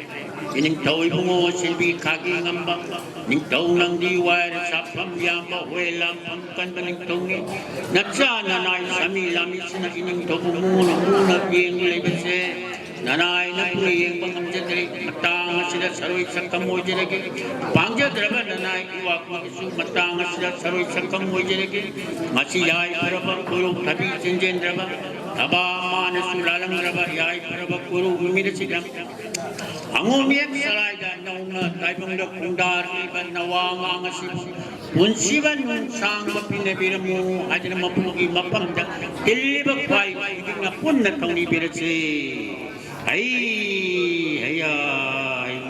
ꯏꯅꯤꯡꯊꯧ ꯏꯕꯨꯡꯉꯣ ꯁꯤꯟꯕꯤ ꯈꯥꯒꯤ ꯉꯝꯕ ꯅꯤꯡꯊꯧ ꯅꯪꯗꯤ ꯋꯥꯏꯔ ꯁꯥꯐꯝ ꯌꯥꯝꯕ ꯍꯣꯏ ꯂꯥꯝꯐꯝ ꯀꯟꯕ ꯅꯤꯡꯊꯧꯅꯤ꯫ ꯅꯆꯥ ꯅꯅꯥꯏ ꯁꯥꯃꯤ ꯂꯥꯃꯤꯁꯤꯅ ꯏꯅꯤꯡꯊꯧꯕꯨ ꯃꯨꯅ ꯃꯨꯅ ꯌꯦꯡ ꯂꯩꯕꯁꯦ ꯅꯅꯥꯏꯅ ꯄꯨ ꯌꯦꯡꯕ ꯉꯝꯖꯗ꯭ꯔꯦ꯫ ꯃꯇꯥꯡ ꯑꯁꯤꯗ ꯁꯔꯣꯏ ꯁꯛꯀꯝ ꯑꯣꯏꯖꯔꯒꯦ꯫ ꯄꯥꯡꯖꯗ꯭ꯔꯕ ꯅꯅꯥꯏ ꯏꯋꯥ ꯀꯨꯝꯕꯁꯨ ꯃꯇꯥꯡ ꯑꯁꯤꯗ ꯁꯔꯣꯏ ꯁꯛꯀꯝ ꯑꯣꯏꯖꯔꯒꯦ꯫ ꯉꯁꯤ ꯌꯥꯏꯐꯔꯕ ꯀꯣꯏꯔꯧ ꯊꯕꯤ ꯆꯦꯟꯖꯦꯟꯗ꯭ꯔꯕ ꯊꯕꯥ ꯃꯥꯅꯁꯨ ꯂꯥꯜꯂꯝꯗ꯭ꯔꯕ ꯌꯥꯏꯐꯔꯕ ꯀꯣꯏꯔꯧ ꯅꯨꯃꯤꯠ ꯑꯁꯤꯗ ꯑꯉꯣꯝ ꯌꯦꯛ ꯆꯔꯥꯏꯗ ꯅꯧꯅ ꯇꯥꯏꯕꯪꯗ ꯈꯣꯡꯗꯥꯔꯛꯂꯤꯕ ꯅꯋꯥ ꯑꯉꯥꯡ ꯑꯁꯤꯕꯨ ꯄꯨꯟꯁꯤꯕ ꯅꯨꯡꯁꯥꯡꯕ ꯄꯤꯅꯕꯤꯔꯝꯃꯨ ꯍꯥꯏꯗꯅ ꯃꯄꯨꯒꯤ ꯃꯐꯝꯗ ꯇꯤꯜꯂꯤꯕ ꯈ꯭ꯋꯥꯏ ꯈꯨꯗꯤꯡꯅ ꯄꯨꯟꯅ ꯊꯧꯅꯤꯕꯤꯔꯁꯤ꯫ ꯍꯩ, ꯍꯩꯌꯥ, ꯍꯩ꯫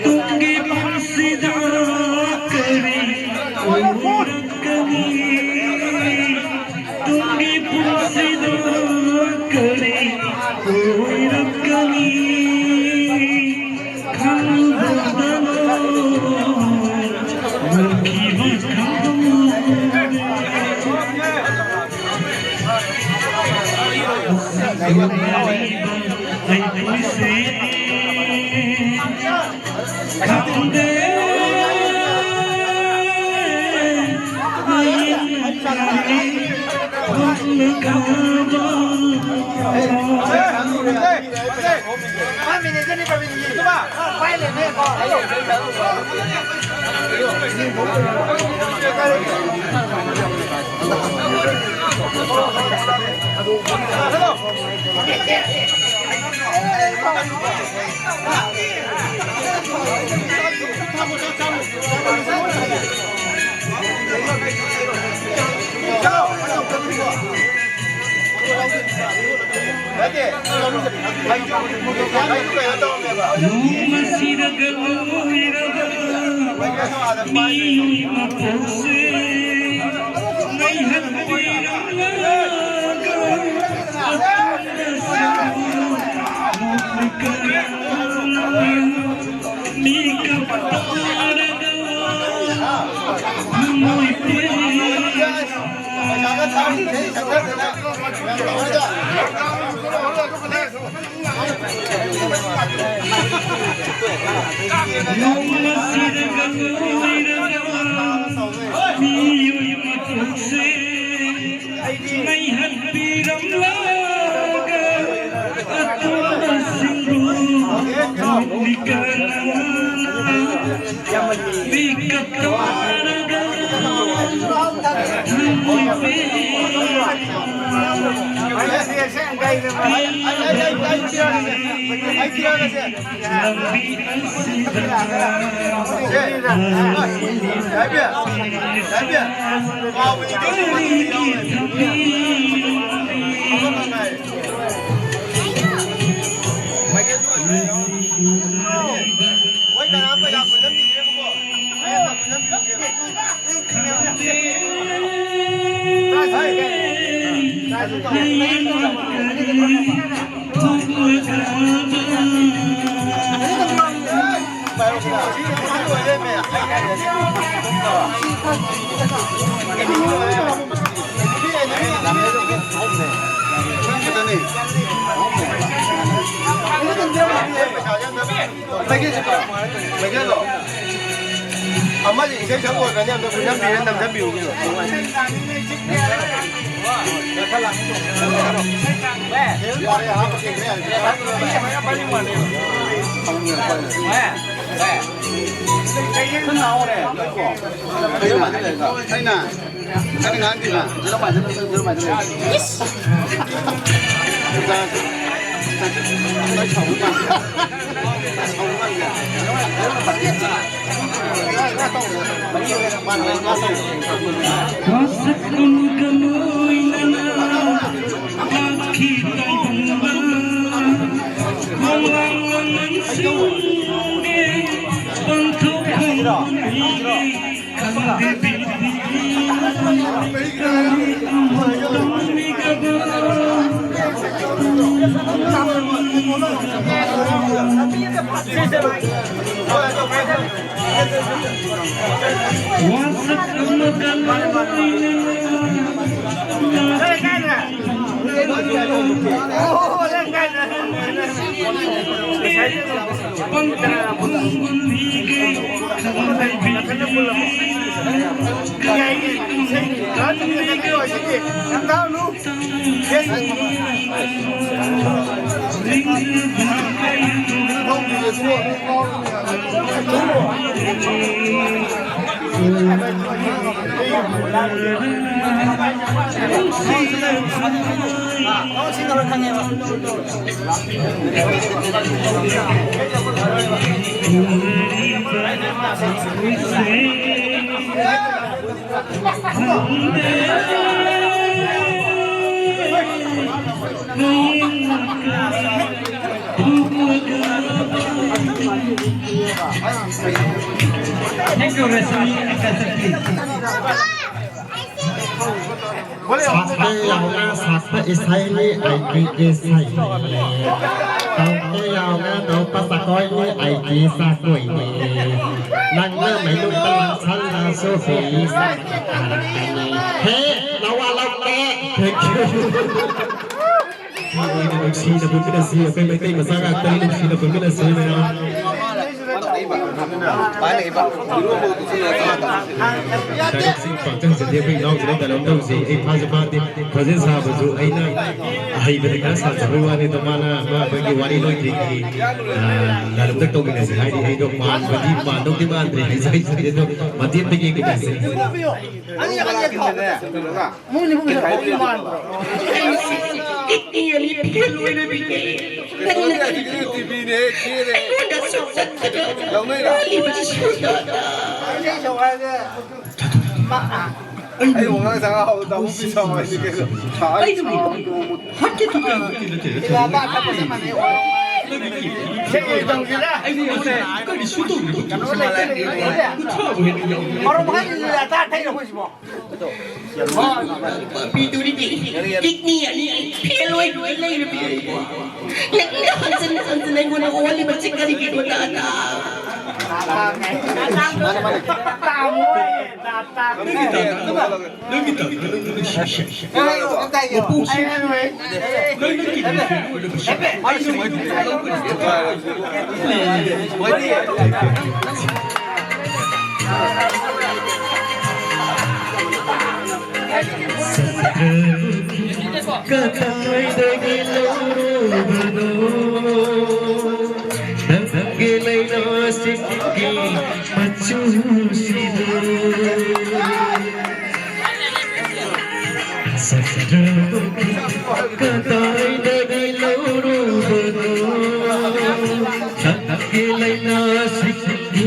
ꯇꯨꯡꯒꯤ ꯄꯨꯟꯁꯤꯗ ꯀꯔꯤ ꯑꯣꯏꯔꯛꯀꯅꯤ? ꯇꯨꯡꯒꯤ ꯄꯨꯟꯁꯤꯗ ꯀꯔꯤ ꯑꯣꯏꯔꯛꯀꯅꯤ? ꯈꯪꯕꯗꯅ ꯃꯨꯈꯤꯕ ꯈꯪꯍꯧꯗꯦ꯫ ꯑꯩꯈꯣꯏꯁꯦ ꯈꯪꯗꯦ꯫ ꯑꯩ ꯈꯪꯗꯦ꯫ ꯅꯣꯡꯃ ꯁꯤꯔꯒ ꯂꯣꯏꯔꯕ ꯃꯤꯑꯣꯏ ꯃꯄꯣꯛꯁꯦ ꯃꯩꯍꯟꯕꯤꯔꯝꯂꯒ ꯑꯇꯣꯞꯄꯁꯤꯡꯕꯨ ꯅꯣꯛꯂꯤ ꯀꯌꯥ ꯃꯤꯀꯞ ꯇꯥꯔꯒ ꯊꯃꯣꯏ ꯄꯦꯟꯅ ꯅꯣꯡꯃ ꯁꯤꯔꯒ ꯂꯣꯏꯔꯕ ꯃꯤꯑꯣꯏ ꯃꯄꯣꯛꯁꯦ ꯃꯩꯍꯟꯕꯤꯔꯝꯂꯒ ꯑꯇꯣꯞꯄꯁꯤꯡꯕꯨ ꯅꯣꯛꯂꯤ ꯀꯅꯥꯅ? ꯃꯣꯏ ꯀꯅꯥꯝ ꯄꯩꯁꯥ ꯄꯨꯟꯅ ꯄꯤꯔꯦꯕꯀꯣ꯫ ꯃꯩꯈꯦꯠꯁꯦ ꯀꯣ, ꯃꯩꯈꯦꯠꯂꯣ? ꯑꯃꯁꯦ ꯏꯁꯩ ꯁꯛ ꯂꯣꯏꯈ꯭ꯔꯅꯤ, ꯑꯝꯇ ꯄꯨꯟꯁꯤꯟꯕꯤꯔꯦ, ꯅꯝꯁꯤꯟꯕꯤꯌꯨ ꯀꯩꯅꯣ꯫ ꯌꯥꯔꯦ, ꯍꯥꯞꯄꯒꯦ, ꯌꯥꯔꯦ꯫ ꯑꯩꯅ ꯅꯪ ꯉꯥꯡꯗꯦꯅ꯫ ꯏꯁ! ꯋꯥꯁꯛ ꯑꯃꯒ ꯂꯣꯏꯅꯅ ꯂꯥꯛꯈꯤ ꯇꯥꯏꯕꯪꯕ꯫ ꯈꯣꯡꯂꯥꯡ ꯂꯃꯟꯁꯤꯡꯒꯤ ꯄꯥꯡꯊꯣꯛꯐꯝ ꯄꯤꯔꯤ꯫ Thank you, Rashmi Akasaki. ꯁꯥꯛꯄ ꯌꯥꯎꯅ ꯁꯥꯛꯄ ꯏꯁꯩꯅꯤ ꯑꯩꯒꯤ ꯏꯁꯩꯅꯤ꯫ ꯇꯧꯕ ꯌꯥꯎꯅ ꯇꯧꯕ ꯖꯒꯣꯏꯅꯤ ꯑꯩꯒꯤ ꯖꯒꯣꯏꯅꯤ꯫ ꯅꯪꯅ ꯃꯩꯅꯨꯡꯗ ꯂꯥꯡꯁꯜꯂꯁꯨ ꯍꯦ ꯅꯋꯥ ꯂꯧꯗꯦ꯫ Thank you꯫ ꯑꯩꯈꯣꯏ ꯅꯨꯡꯁꯤꯅ ꯄꯨꯟꯃꯤꯟꯅꯁꯤ, ꯑꯩꯈꯣꯏ ꯃꯩꯇꯩ ꯃꯆꯥ ꯉꯥꯛꯇꯅꯤ, ꯅꯨꯡꯁꯤꯅ ꯄꯨꯟꯃꯤꯟꯅꯁꯤ ꯃꯌꯥꯝ꯫ ꯗꯥꯏꯂꯣꯛꯁꯤ ꯄꯥꯛ ꯆꯪꯖꯗꯦ, ꯑꯩꯈꯣꯏ ꯏꯅꯥꯎꯁꯤꯅ ꯗꯥꯏꯂꯣꯛ ꯇꯧꯁꯤ꯫ ꯑꯩ ꯐꯥꯁꯨ ꯐꯥꯗꯦ, ꯈꯣꯟꯖꯦꯜ ꯁꯥꯕꯁꯨ ꯑꯩꯅ ꯑꯍꯩꯕꯗꯤ ꯈꯔ ꯁꯥꯖꯕꯩ ꯋꯥꯅꯤ꯫ ꯑꯗꯣ ꯃꯥꯅ ꯃꯥ ꯑꯩꯈꯣꯏꯒꯤ ꯋꯥꯔꯤ ꯂꯣꯏꯗ꯭ꯔꯤꯉꯩ, ꯑ, ꯗꯥꯏꯂꯣꯛꯇ ꯇꯧꯃꯤꯟꯅꯁꯤ ꯍꯥꯏꯗꯤ ꯑꯩꯗꯣ ꯃꯥꯟꯕꯗꯤ ꯃꯥꯟꯗꯧꯗꯤ ꯃꯥꯟꯗ꯭ꯔꯦ, ꯍꯩꯁꯨ ꯍꯩꯇ꯭ꯔꯦ꯫ ꯑꯗꯣ ꯃꯇꯦꯛ ꯑꯝꯇ ꯌꯦꯡꯃꯤꯟꯅꯁꯤ꯫ ꯑꯅꯤꯔꯛ, ꯑꯅꯤꯔꯛ ꯊꯥꯎ꯫ ꯃꯣꯏꯅ ꯃꯣꯏꯅ ꯃꯥꯟꯕ꯭ꯔꯣ? ꯀꯤꯠꯅꯤ ꯑꯅꯤ ꯐꯦꯜ ꯑꯣꯏꯔꯕꯤꯅꯦ꯫ ꯅꯪꯅ ꯇꯤꯚꯤꯅꯦ, ꯈꯦꯔꯦ꯫ ꯑꯩꯉꯣꯟꯗ ꯁꯣꯛꯆꯠꯇꯅ ꯂꯧꯅꯩꯔꯣ? ꯂꯤꯕꯗꯤ ꯁꯨꯗꯅ꯫ ꯑꯩ ꯋꯥꯉꯥꯡ ꯁꯉꯥꯡ ꯍꯧꯕꯗ ꯑꯃꯨꯛ ꯄꯤꯁꯥꯎ ꯍꯥꯏꯗꯤ ꯀꯩꯅꯣ? ꯑꯩ ꯑꯗꯨꯝ ꯍꯥꯠꯀꯦ ꯇꯧꯔꯦ꯫ ꯅꯪꯒꯤ ꯀꯤꯠꯅꯤ ꯑꯅꯤ ꯐꯦꯜ ꯑꯣꯏꯔꯕꯤꯅꯦ꯫ ꯑꯩꯉꯣꯟꯗ ꯀꯔꯤꯁꯨ ꯇꯧꯗ꯭ꯔꯤꯕ ꯀꯩꯅꯣ ꯂꯩꯇꯦ꯫ ꯃꯔꯨꯞ ꯍꯥꯏꯁꯤꯗꯤ ꯑꯆꯥ ꯊꯩꯔꯣ ꯑꯩꯈꯣꯏꯁꯤꯕꯣ꯫ ꯄꯤꯗꯣꯔꯤꯗꯤ ꯀꯤꯠꯅꯤ ꯑꯅꯤ ꯐꯦꯜ ꯑꯣꯏꯗꯨꯅ ꯂꯩꯔꯕꯤ ꯑꯩꯕꯨ ꯅꯪꯅ ꯍꯟꯖꯤꯟ ꯍꯟꯖꯤꯟ ꯑꯩꯉꯣꯟꯗ ꯑꯣꯜꯂꯤꯕ ꯆꯤꯛꯀꯔꯤꯒꯤꯗꯣ ꯇꯥ ꯇꯥ꯫ ꯅꯪꯒꯤ ꯇꯥ ꯅꯪꯒꯤ ꯇꯥ ꯅꯪꯒꯤ ꯇꯥ ꯃꯄꯨ ꯅꯪꯒꯤ ꯀꯤꯠꯅꯤ ꯐꯦꯜ ꯑꯣꯏꯔꯕꯁꯤ ꯑꯩꯅ ꯃꯗꯨ ꯂꯧꯒꯅꯤ꯫ ꯀꯗꯥꯏꯗꯒꯤ ꯂꯧꯔꯨꯕꯅꯣ? ꯁꯤꯛꯀꯤ ꯃꯆꯨꯁꯤꯕꯨ ꯆꯟꯗ꯭ꯔꯃꯨꯈꯤ ꯀꯗꯥꯏꯗꯒꯤ ꯂꯧꯔꯨꯕꯅꯣ? ꯁꯛꯀꯤ ꯂꯥꯏꯅꯥꯁꯤꯡꯒꯤ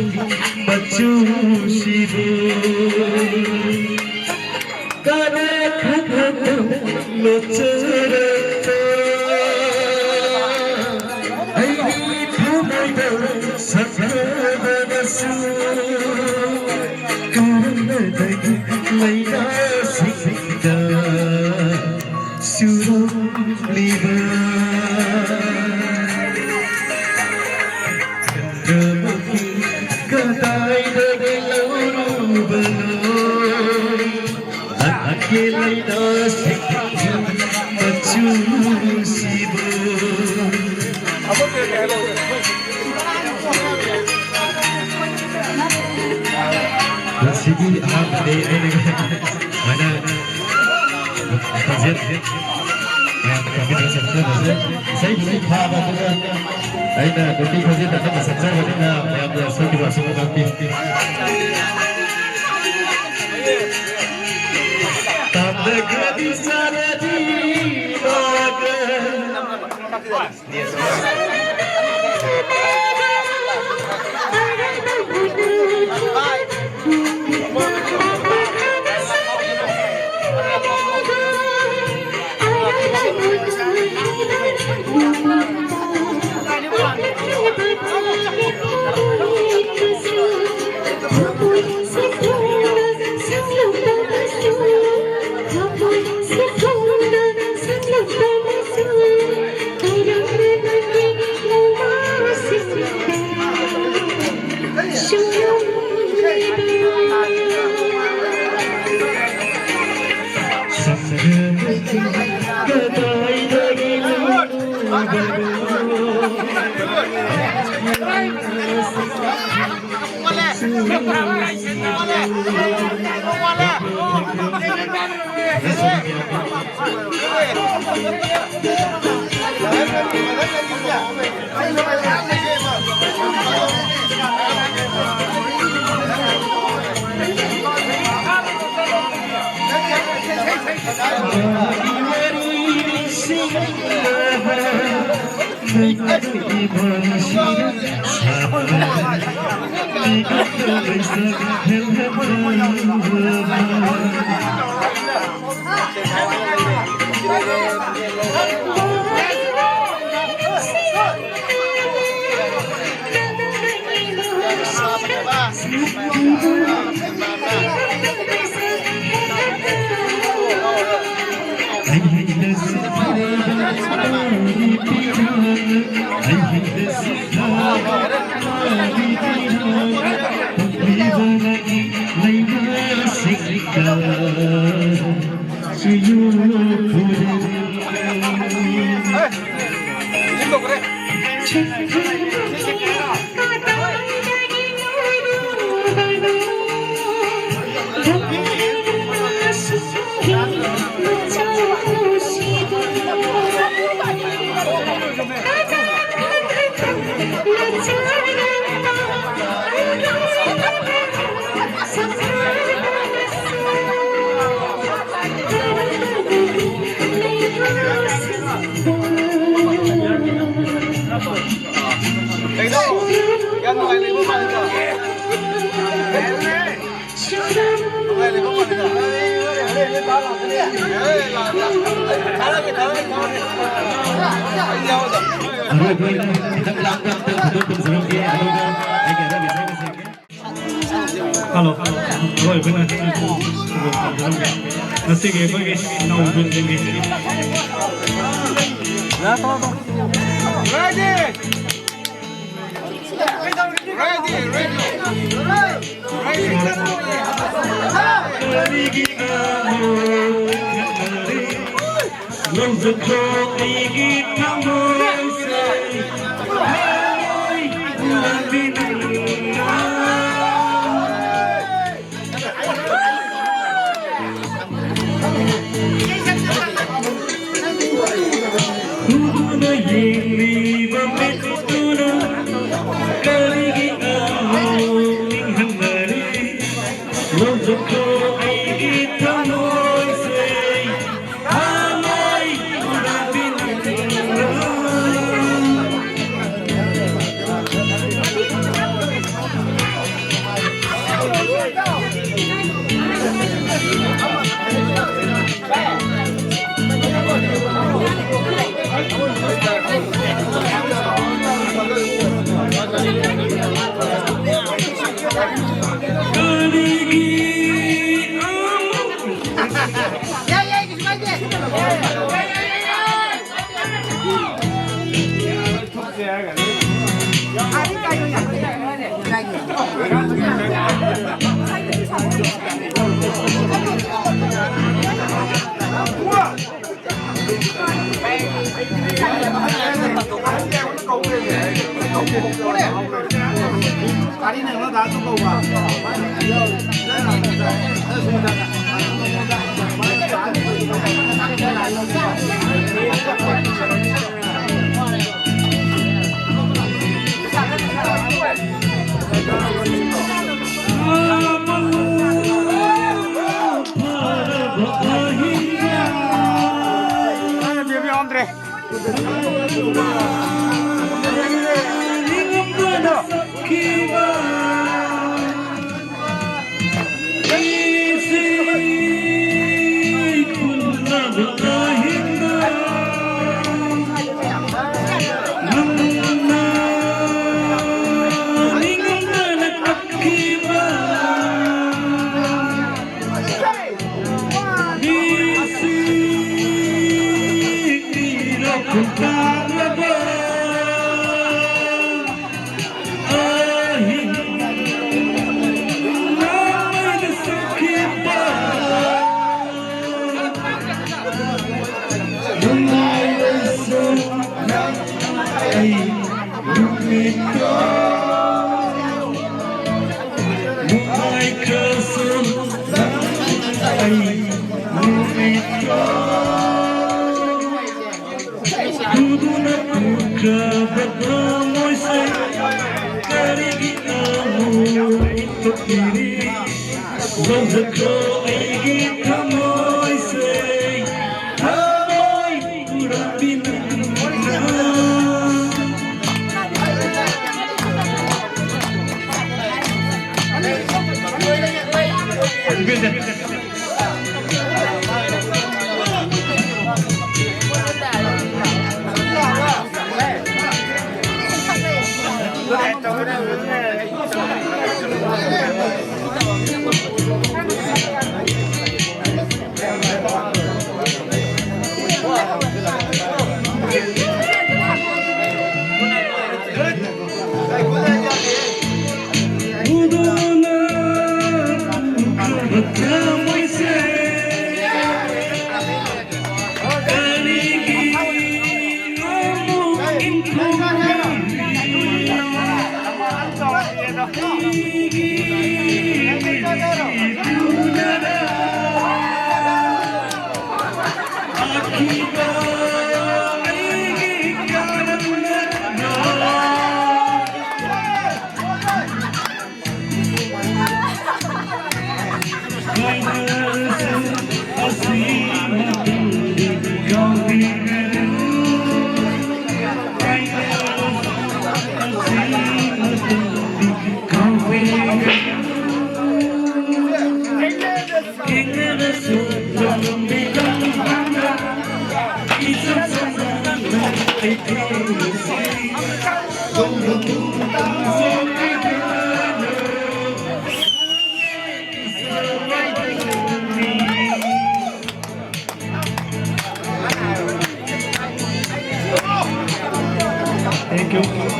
ꯃꯆꯨꯁꯤꯕꯨ ꯀꯅꯥ ꯈꯪꯕ ꯂꯣꯠꯆꯔꯛꯄ ꯑꯩꯒꯤ ꯊꯃꯣꯏꯗ ꯁꯛꯇꯕꯅꯁꯨ ꯀꯔꯝꯕꯗꯒꯤ ꯂꯥꯏꯅꯥꯁꯤꯡꯗ ꯆꯨꯔꯝꯂꯤꯕ ꯆꯟꯗ꯭ꯔꯃꯨꯈꯤ ꯀꯗꯥꯏꯗꯒꯤ ꯂꯧꯔꯨꯕꯅꯣ? ꯅꯪꯒꯤ ꯂꯥꯏꯅꯥꯁꯤꯡꯒꯤ ꯃꯆꯨꯁꯤꯕꯨ꯫ ꯄꯨꯟꯁꯤꯒꯤ ꯑꯍꯥꯟꯕꯅꯤ ꯑꯩꯅ ꯁꯨꯃꯥꯏꯅ ꯈꯣꯟꯖꯦꯜ ꯃꯌꯥꯝ ꯇꯧꯕꯤꯗꯨꯅ ꯁꯛꯆꯕꯁꯦ ꯏꯁꯩꯕꯨꯗꯤ ꯐꯥꯕ, ꯑꯗꯨꯒ ꯑꯩꯅ ꯅꯨꯄꯤ ꯈꯣꯟꯖꯦꯜꯗ ꯀꯟꯅ ꯁꯛꯆꯕꯅꯤꯅ ꯃꯌꯥꯝꯅ ꯁꯣꯏꯈꯤꯕ ꯑꯁꯣꯏꯕ ꯉꯥꯛꯄꯤ꯫ ꯇꯝꯗ꯭ꯔꯒꯗꯤ ꯆꯥꯔꯗꯤ ꯃꯥꯒ꯫ ꯀꯩꯅꯣ? ꯌꯥꯝ ꯅꯨꯡꯉꯥꯏ ꯂꯩꯕ ꯃꯥꯜꯂꯤꯗ꯫ ꯅꯨꯡꯉꯥꯏ ꯂꯩꯕ ꯃꯥꯜꯂꯤꯗ꯫ ꯊꯥꯔꯛꯀꯦ, ꯊꯥꯔꯛꯀꯦ, ꯊꯥꯔꯛꯀꯦ꯫ ꯑꯩ ꯌꯥꯎꯔꯗꯝꯅꯤ꯫ ꯑꯔꯣꯏꯕ ꯑꯣꯏꯅ ꯈꯤꯇꯪ ꯂꯥꯞꯅ ꯑꯝꯇ ꯐꯣꯇꯣ ꯇꯧꯖꯔꯝꯒꯦ, ꯑꯗꯨꯒ ꯑꯩꯒꯤ ꯑꯔꯣꯏꯕ ꯏꯁꯩ ꯑꯃ ꯁꯛꯀꯦ꯫ Hello, hello. ꯑꯔꯣꯏꯕ ꯑꯣꯏꯅ ꯈꯤꯇꯪ ꯐꯣꯇꯣ ꯇꯧꯖꯔꯝꯒꯦ꯫ ꯉꯁꯤꯒꯤ ꯑꯩꯈꯣꯏꯒꯤ ꯅꯧꯕꯁꯤꯡꯒꯤ ꯎꯗꯨꯅ ꯌꯦꯡꯂꯤꯕ ꯃꯤꯠꯇꯨꯅ ꯀꯔꯤꯒꯤ ꯑꯃꯨꯛ ꯅꯤꯡꯍꯟꯅꯔꯤ? ꯂꯧꯖꯈꯣ ꯑꯩꯒꯤ ꯊꯃꯣꯏꯁꯦ, Thank you.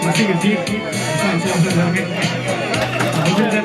ꯉꯁꯤꯒꯤꯗꯤ ꯃꯁꯥ ꯃꯁꯥ ꯂꯣꯏꯁꯤꯜꯂꯒꯦ꯫ ꯍꯧꯖꯤꯛꯇ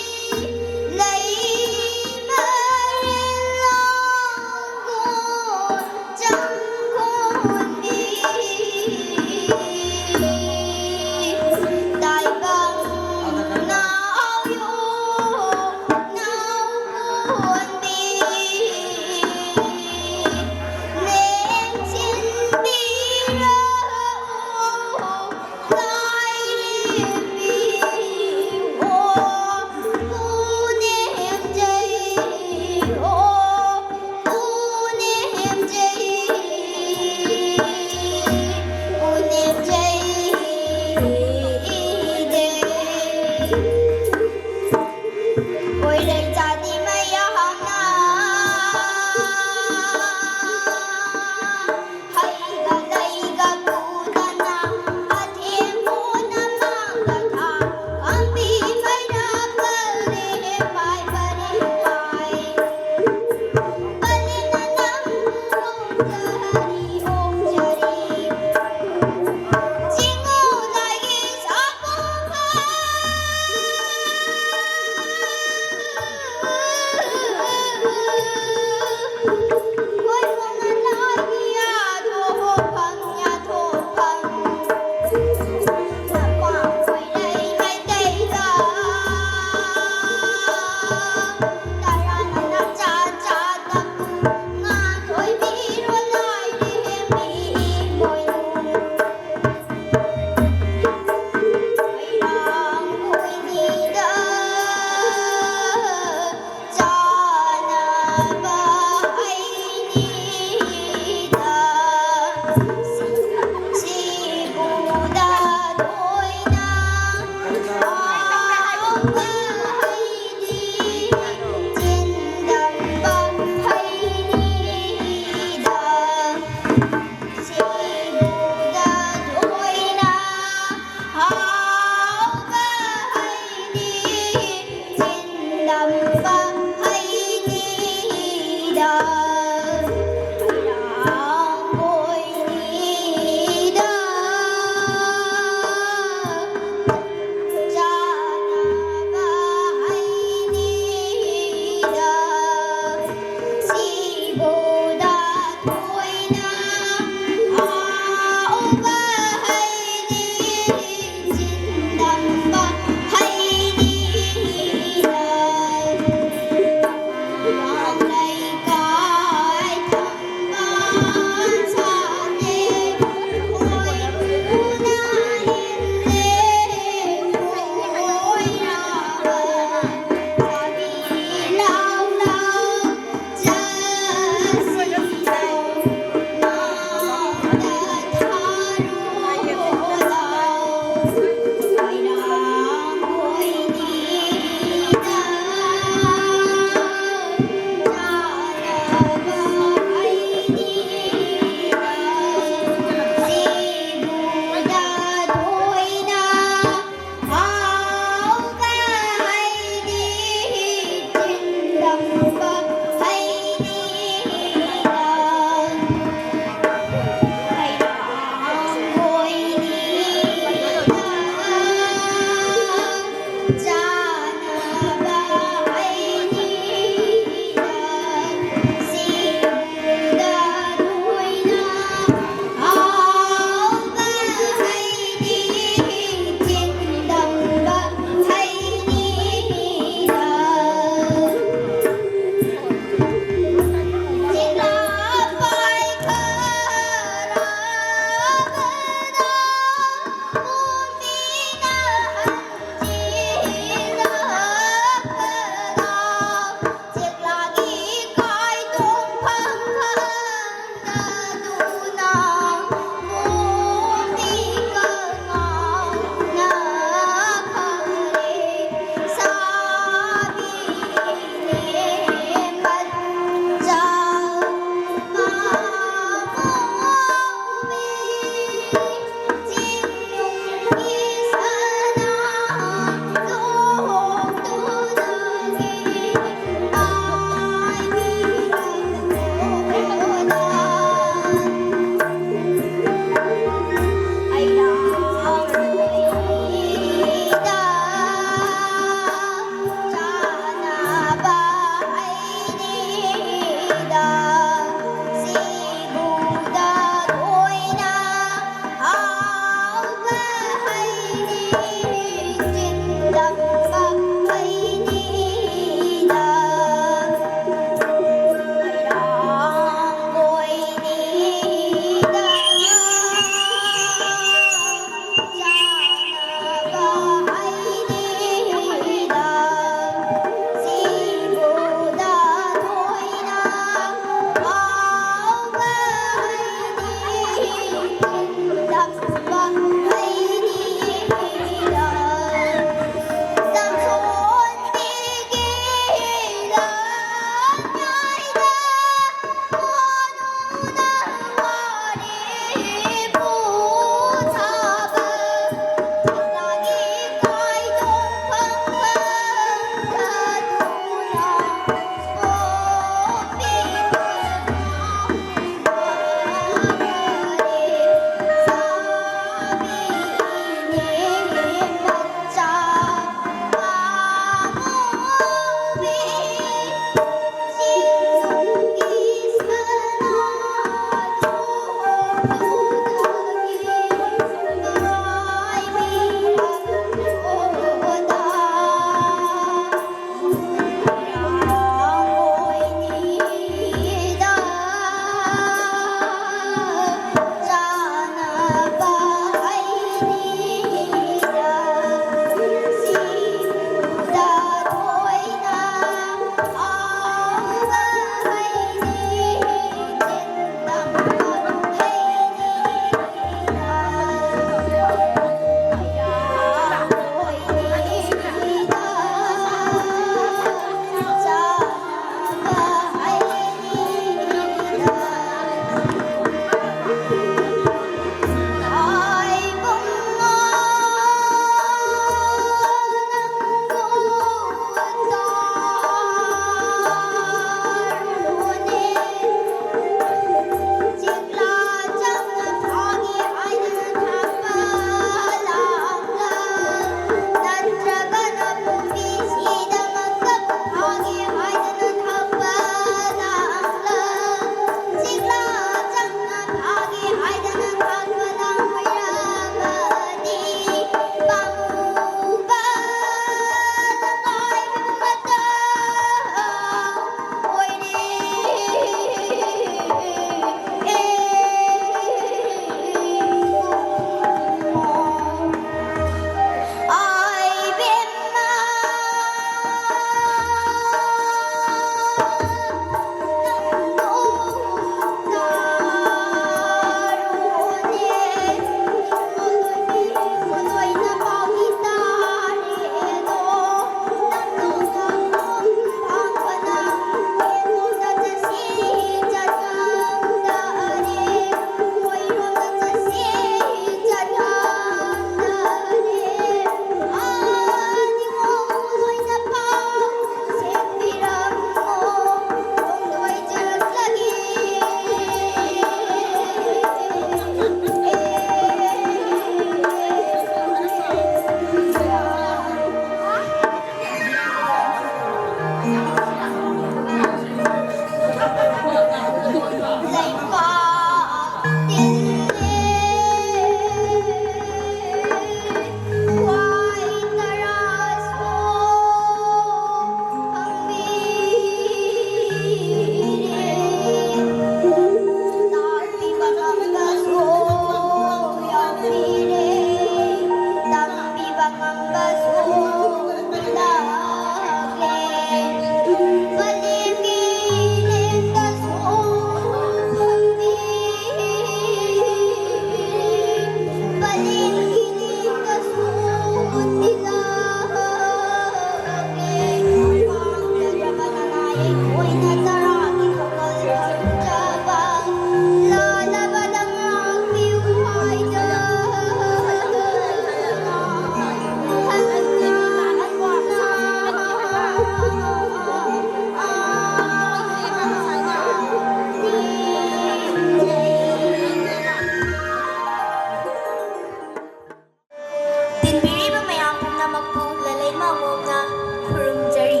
ꯇꯤꯟꯕꯤꯔꯤꯕ ꯃꯌꯥꯝ ꯄꯨꯝꯅꯃꯛꯄꯨ ꯂꯂꯩꯃ ꯑꯃꯣꯝꯅ ꯈꯨꯔꯨꯝꯖꯔꯤ꯫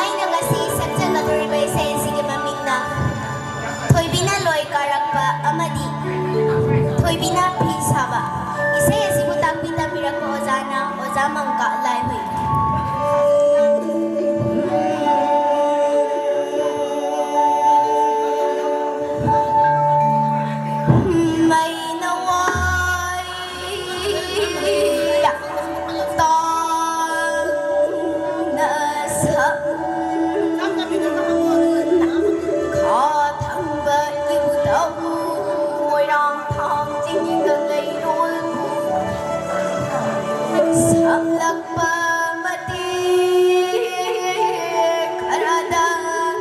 ꯑꯩꯅ ꯉꯁꯤ ꯁꯛꯆꯒꯗꯧꯔꯤꯕ ꯏꯁꯩ ꯑꯁꯤꯒꯤ ꯃꯃꯤꯡꯅ ꯊꯣꯏꯕꯤꯅ ꯂꯣꯏ ꯀꯥꯔꯛꯄ ꯑꯃꯗꯤ ꯊꯣꯏꯕꯤꯅ ꯐꯤ ꯁꯥꯕ꯫ ꯏꯁꯩ ꯑꯁꯤꯕꯨ ꯇꯥꯛꯄꯤ ꯇꯝꯕꯤꯔꯛꯄ ꯑꯣꯖꯥꯅ ꯑꯣꯖꯥ ꯃꯪꯀꯥ ꯂꯥꯏꯍꯨꯏ꯫ ꯃꯩꯅꯋꯥꯏ ꯇꯥꯡꯅ ꯁꯝ ꯈꯥ ꯊꯪꯕ ꯏꯕꯨꯙꯧ ꯃꯣꯏꯔꯥꯡ ꯊꯥꯡ ꯆꯤꯡꯒꯤ ꯀꯪꯂꯩꯔꯣꯜꯕꯨ ꯁꯝꯂꯛꯄ ꯃꯇꯦꯛ ꯈꯔꯗꯪ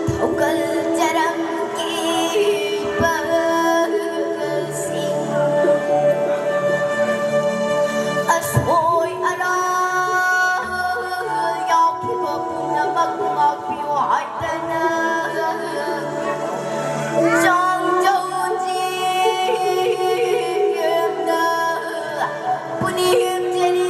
ꯊꯧꯒꯜꯖꯔꯝꯒꯦ ꯄꯥꯁꯤꯡ꯫ ꯑꯁꯣꯏ ꯑꯔꯥ ꯌꯥꯎꯈꯤꯕ ꯄꯨꯝꯅꯃꯛꯄꯨ ꯉꯥꯛꯄꯤꯌꯨ ꯍꯥꯏꯗꯅ ꯆꯥꯡꯖꯧꯖꯤꯡꯅ ꯄꯨꯅꯦꯝꯖꯔꯤ꯫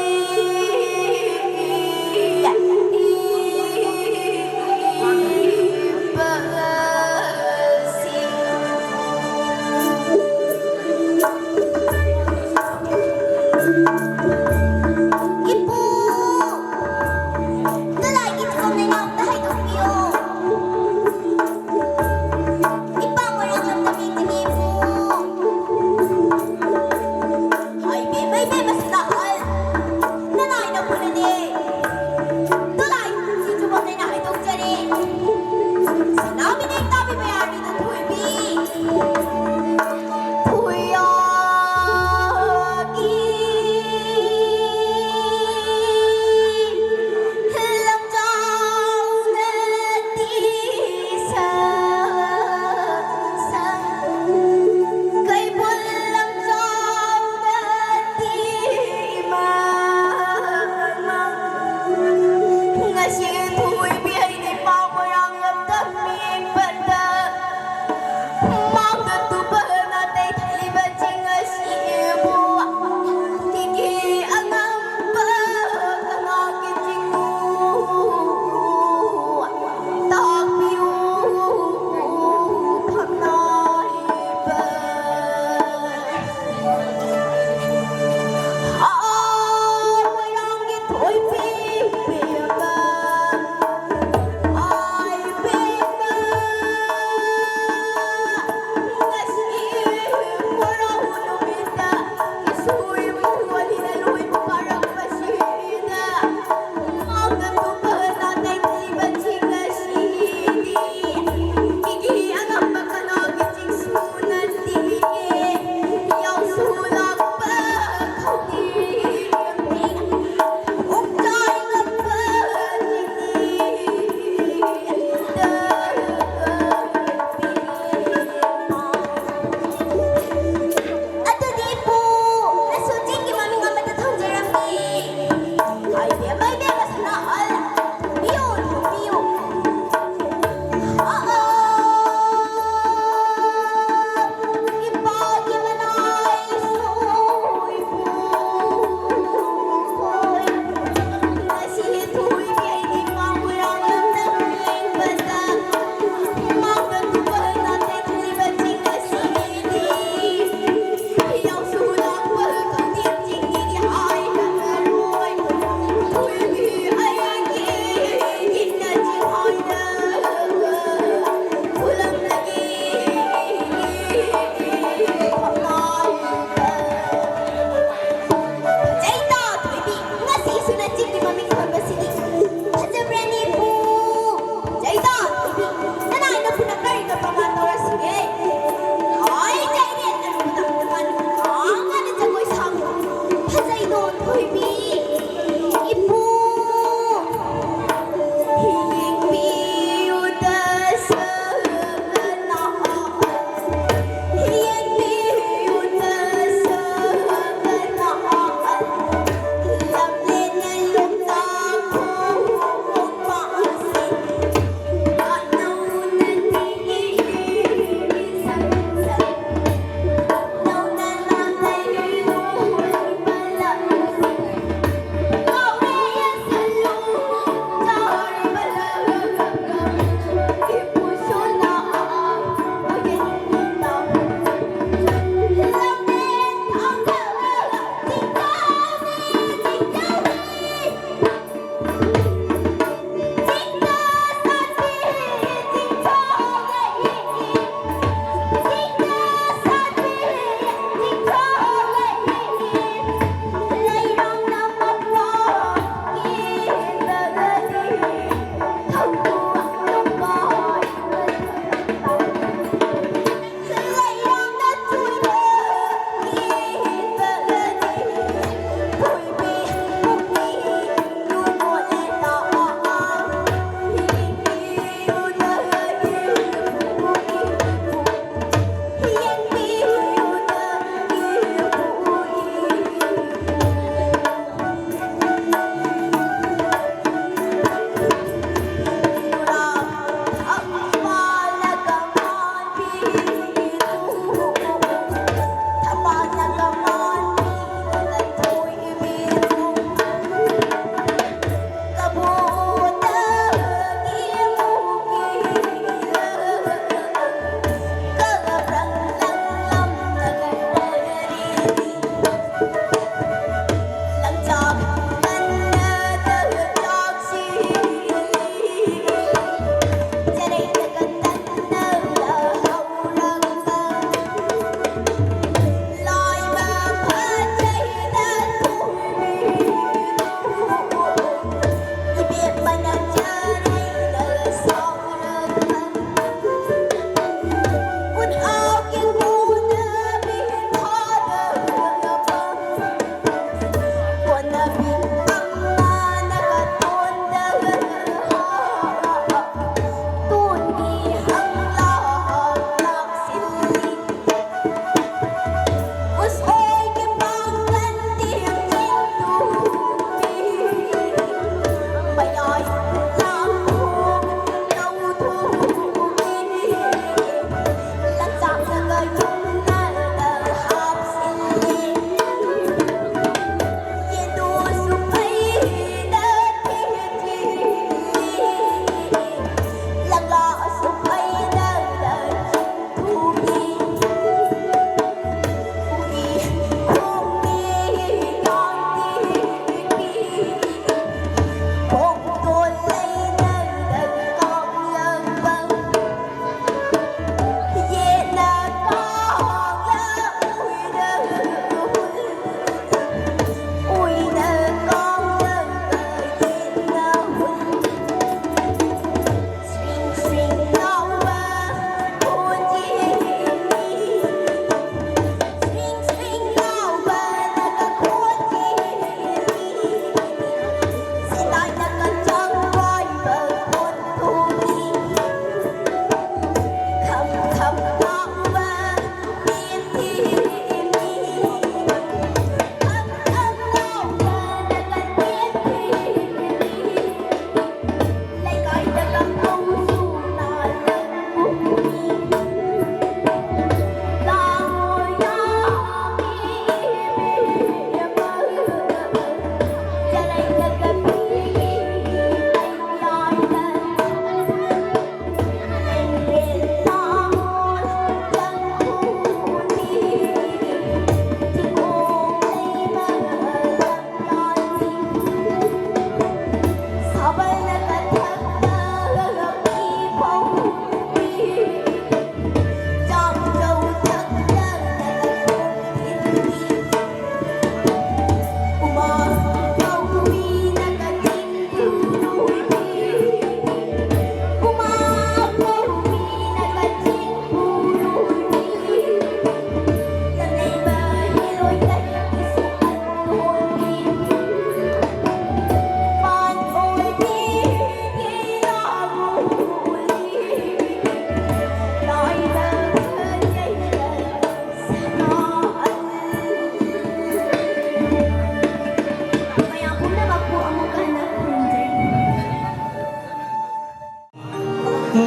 ꯏꯄꯨ, ꯌꯦꯡꯕꯤꯌꯨꯗ ꯁꯒꯅ, ꯌꯦꯡꯕꯤꯌꯨꯗ ꯁꯒꯅ, ꯂꯝꯂꯦꯟꯅ ꯂꯣꯛꯇꯥꯛ ꯈꯣꯡꯕ ꯑꯁꯤ, ꯑꯅꯧꯅ ꯊꯤꯡꯉꯤ ꯁꯛ ꯁꯛ, ꯅꯧꯅ ꯂꯥꯛꯂꯦ ꯏꯔꯣꯏꯕ ꯂꯥꯛꯂꯦ꯫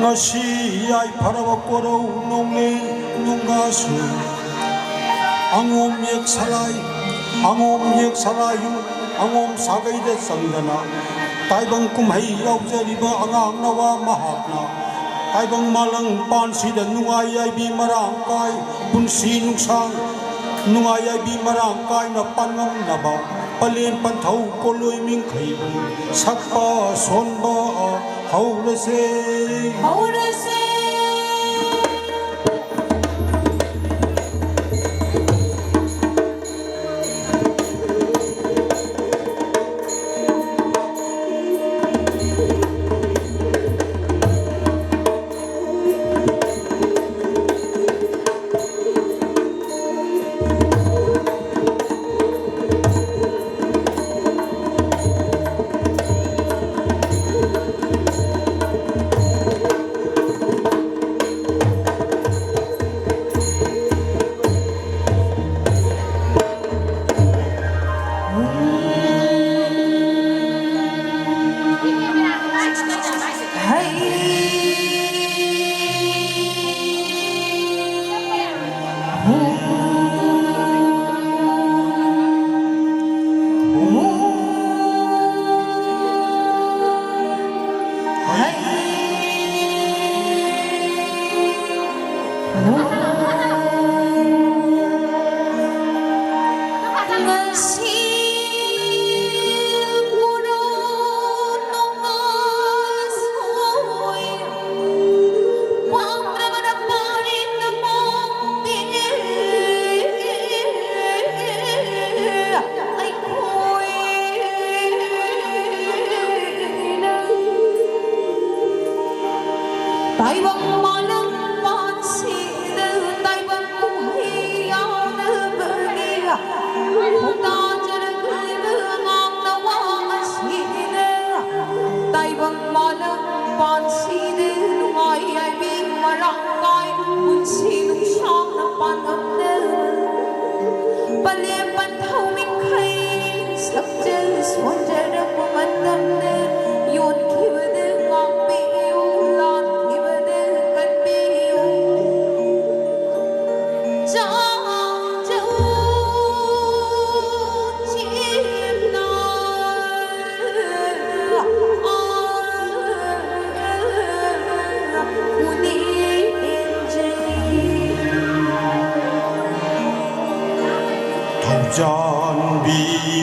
ꯉꯁꯤ ꯌꯥꯏꯐꯔꯕ ꯀꯣꯔꯧ ꯅꯣꯡꯂꯩ ꯅꯨꯡꯒꯥꯁꯨ ꯑꯉꯣꯝ ꯌꯦꯛ ꯁꯂꯥꯏ, ꯑꯉꯣꯝ ꯌꯦꯛ ꯁꯂꯥꯏꯌꯨ, ꯑꯉꯣꯝ ꯁꯥꯒꯩꯗ ꯆꯪꯗꯅ ꯇꯥꯏꯕꯪ ꯀꯨꯝꯍꯩ ꯌꯥꯎꯖꯔꯤꯕ ꯑꯉꯥꯡ ꯅꯋꯥ ꯃꯍꯥꯛꯅ ꯇꯥꯏꯕꯪ ꯃꯥꯂꯪ ꯄꯥꯟꯁꯤꯗ ꯅꯨꯡꯉꯥꯏ ꯌꯥꯏꯕꯤ ꯃꯔꯥꯡ ꯀꯥꯏ, ꯄꯨꯟꯁꯤ ꯅꯨꯡꯁꯥꯡ ꯅꯨꯡꯉꯥꯏ ꯌꯥꯏꯕꯤ ꯃꯔꯥꯡ ꯀꯥꯏꯅ ꯄꯥꯟꯉꯝꯅꯕ ꯄꯂꯦꯟ ꯄꯟꯊꯧ ꯀꯣꯂꯣꯏ ꯃꯤꯡꯈꯩꯕꯨ ꯁꯛꯄ ꯁꯣꯟꯕ ꯍꯧꯔꯁꯦ꯫ ꯍꯧꯔꯁꯦ꯫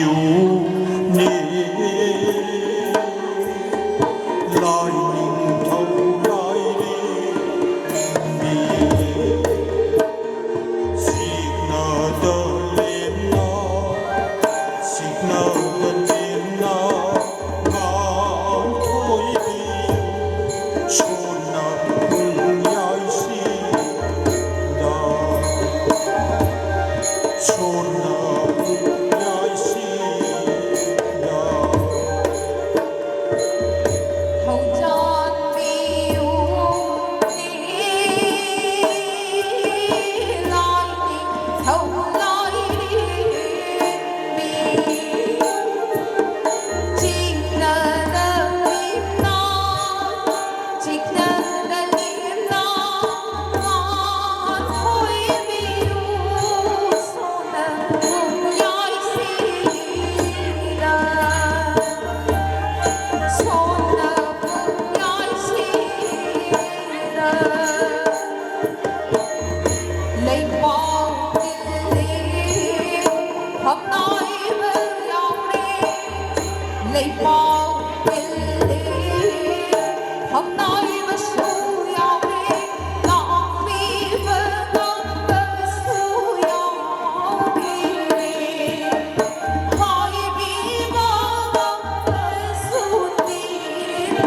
ꯌꯨꯅꯤ ꯂꯥꯏꯅꯤꯡꯊꯧ ꯂꯥꯏꯔꯦꯝꯕꯤ꯫ ꯁꯤꯛꯅꯗ ꯂꯦꯝꯅ, ꯁꯤꯛꯅꯗ ꯂꯦꯝꯅ ꯉꯥꯟꯊꯣꯏꯕꯤꯌꯨ꯫ ꯁꯣꯟꯅ ꯄꯨꯡꯌꯥꯏꯁꯤꯗ, ꯁꯣꯟꯅ ꯄꯨꯡꯌꯥꯏꯁꯤꯗ꯫ ꯊꯧꯖꯥꯟꯕꯤꯌꯨ ꯂꯥꯏꯅꯤꯡꯊꯧ ꯂꯥꯏꯔꯦꯝꯕꯤ꯫ ꯆꯤꯡꯅꯗ ꯂꯦꯝꯅ, ꯆꯤꯡꯅꯗ ꯂꯦꯝꯅ ꯉꯥꯟꯊꯣꯏꯕꯤꯌꯨ ꯁꯣꯟꯅ ꯄꯨꯡꯌꯥꯏꯁꯤꯗ, ꯁꯣꯟꯅ ꯄꯨꯡꯌꯥꯏꯁꯤꯗ꯫ ꯂꯩꯄꯥꯎ ꯇꯤꯜꯂꯤ ꯐꯝꯅꯥꯏꯕ ꯌꯥꯎꯔꯦ꯫ ꯂꯩꯄꯥꯎ ꯇꯤꯜꯂꯤ ꯐꯝꯅꯥꯏꯕꯁꯨ ꯌꯥꯎꯔꯦ꯫ ꯂꯥꯛꯄꯤꯕ ꯉꯝꯕꯁꯨ ꯌꯥꯎꯔꯦ꯫ ꯍꯥꯏꯕꯤꯕ ꯉꯝꯕꯁꯨ ꯇꯤꯜꯂꯤ꯫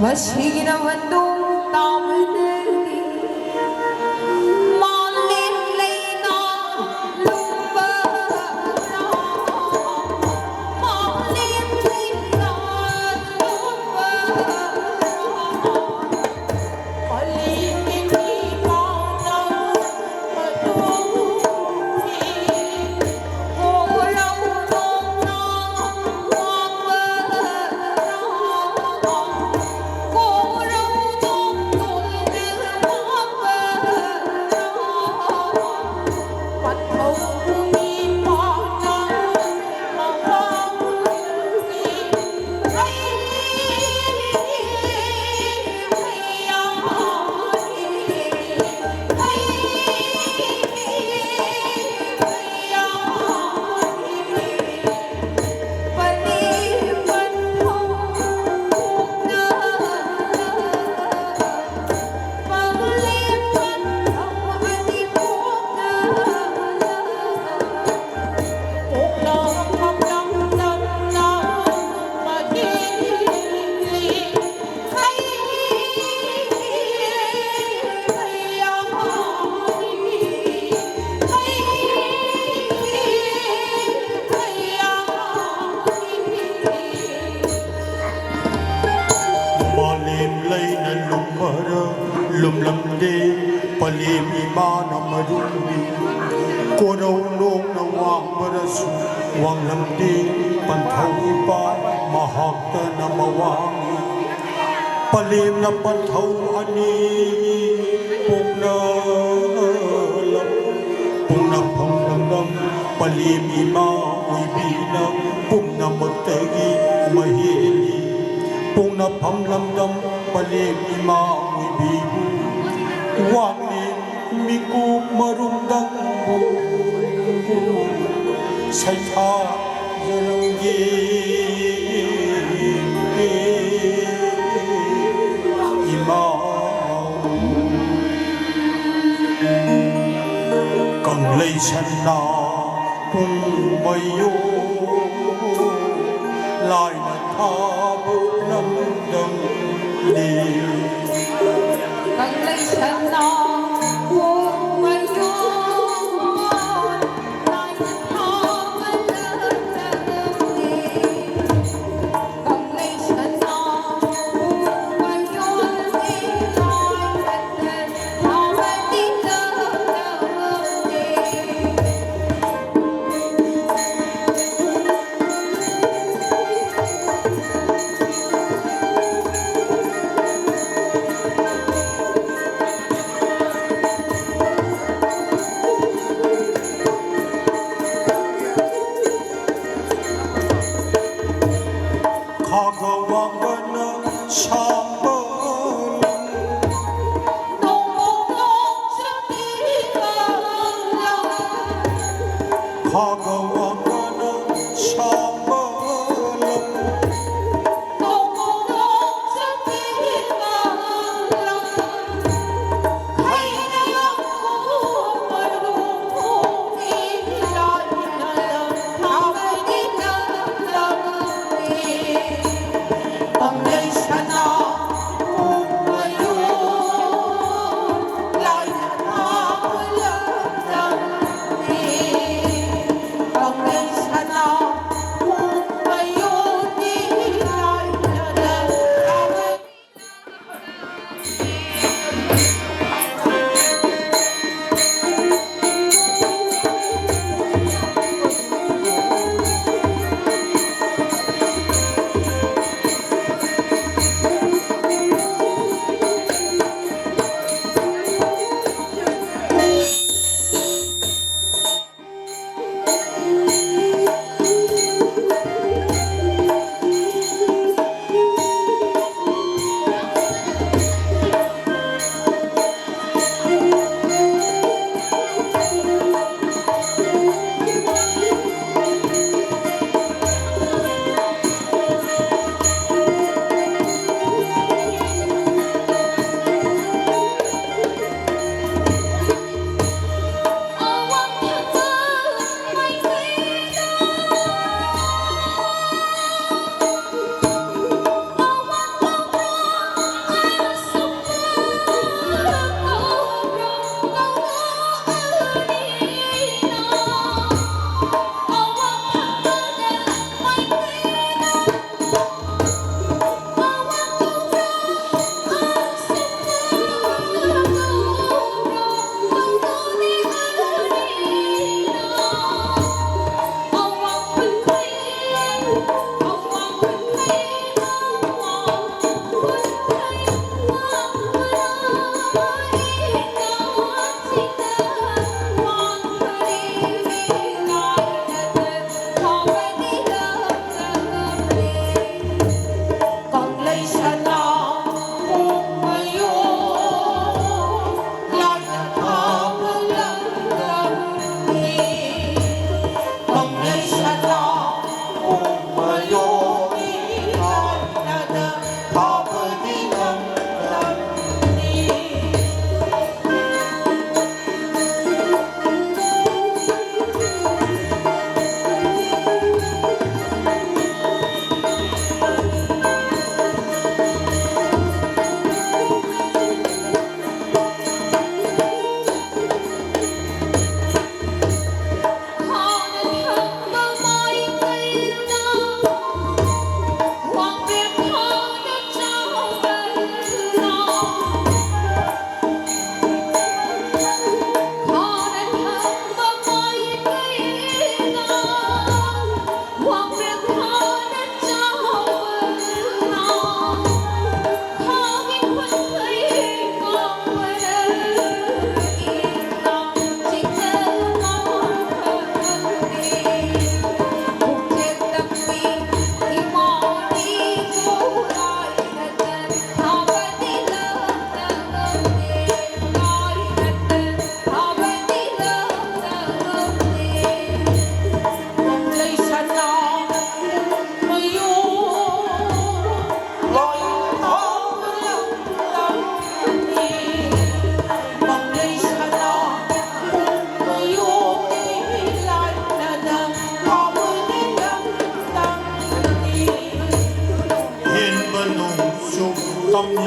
ꯃꯁꯤꯒꯤ ꯅꯃꯟꯗꯨ ꯇꯥꯕꯗꯒꯤ ꯃꯥꯂꯦꯝ ꯂꯩꯅꯥ ꯂꯨꯝꯕ ꯃꯥꯂꯦꯝ ꯂꯩꯅꯥ ꯂꯨꯝꯕ ꯀꯂꯤꯒꯤ ꯃꯤ ꯄꯥꯎꯗꯧ ꯀꯣꯔꯧ ꯅꯣꯡꯅ ꯋꯥꯡꯕꯔꯁꯨ ꯋꯥꯡꯂꯝꯗꯦ꯫ ꯄꯟꯊꯧ ꯏꯄꯥ ꯃꯍꯥꯛꯇꯅ ꯃꯋꯥꯡꯉꯤ꯫ ꯄꯂꯦꯝꯅ ꯄꯟꯊꯧ ꯑꯅꯤ ꯄꯣꯛꯅ ꯄꯣꯛꯅꯐꯝ ꯂꯝꯗꯝ ꯄꯂꯦꯝ ꯏꯃꯥ ꯑꯣꯏꯕꯤꯅ ꯄꯨꯝꯅꯃꯛꯇꯒꯤ ꯃꯍꯦꯜꯂꯤ꯫ ꯄꯣꯛꯅꯐꯝ ꯂꯝꯗꯝ ꯄꯂꯦꯝ ꯏꯃꯥ ꯑꯣꯏꯕꯤꯕꯨ ꯋꯥꯡꯂꯦꯟ ꯃꯤꯀꯨꯞ ꯃꯔꯨꯝꯗꯪꯕꯨ ꯁꯩꯊꯥꯖꯔꯝꯒꯦ ꯏꯃꯥ꯫ ꯀꯪꯂꯩ ꯁꯅꯥ ꯄꯨꯡ ꯃꯌꯣ ꯂꯥꯏꯅ ꯊꯥꯕ ꯂꯝꯗꯝꯅꯤ꯫ ꯀꯪꯂꯩ ꯁꯅꯥ ꯄꯨꯡ ꯃꯌꯣ ꯂꯥꯏꯅ ꯊꯥꯕ ꯂꯝꯗꯝꯅꯤ꯫ ꯈꯥꯒ ꯋꯥꯡꯕꯅ ꯁꯥꯝꯕ ꯂꯝ꯫ ꯈꯥꯒ ꯋꯥꯡꯕꯅ ꯁꯥꯝꯕ ꯂꯝ꯫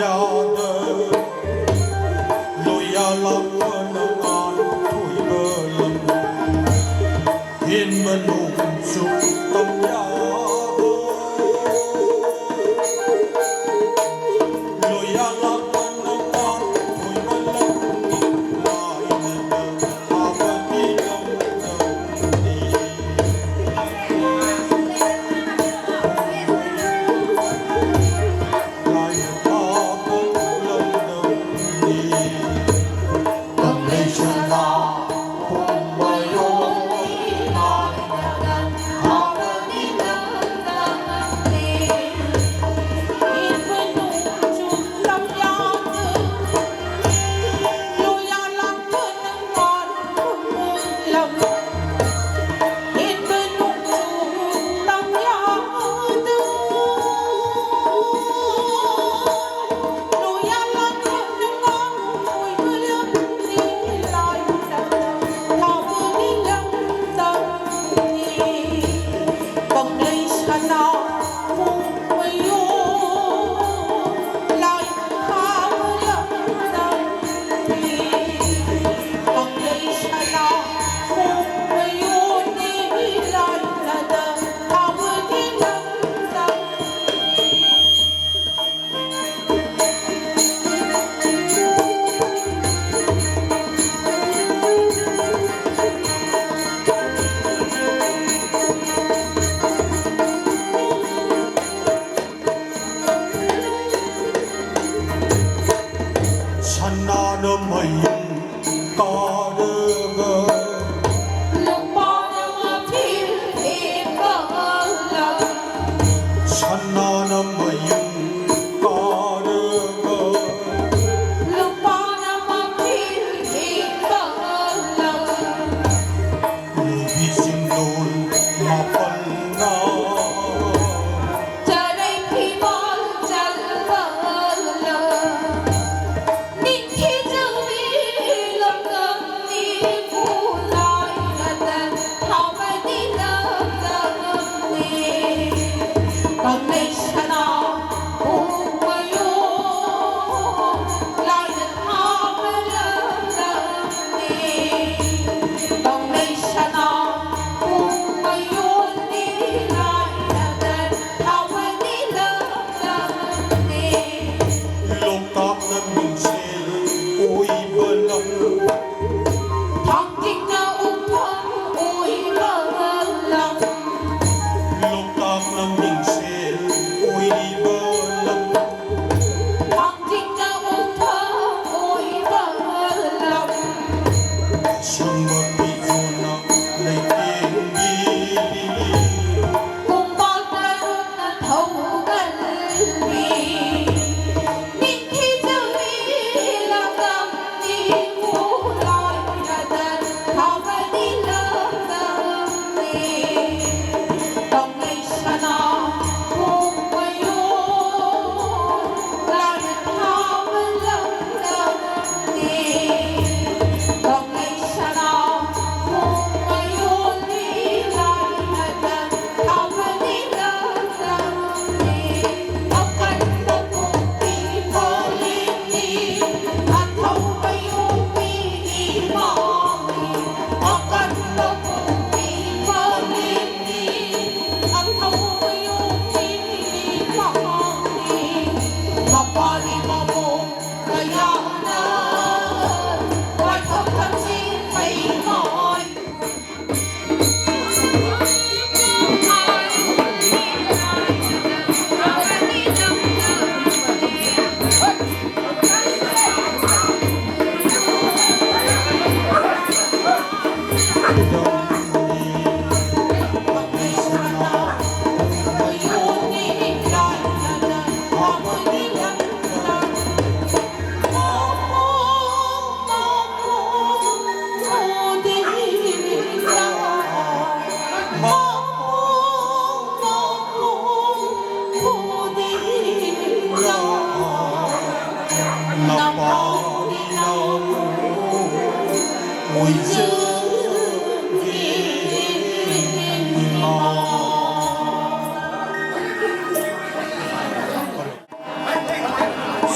ꯌꯥꯗ ꯂꯣꯏꯌꯥꯜꯂꯛꯄꯅ ꯉꯥꯟꯊꯣꯏꯕ ꯂꯝ ꯍꯦꯟꯕ ꯅꯣꯡꯁꯨ ꯇꯝ ꯌꯥꯗ ꯂꯣꯏꯌꯥꯜꯂꯛꯄꯅ ꯉꯥꯟꯊꯣꯏꯕ ꯂꯝ ꯂꯥꯏꯅꯗ ꯊꯥꯕꯒꯤ ꯂꯝꯗꯝꯅꯤ꯫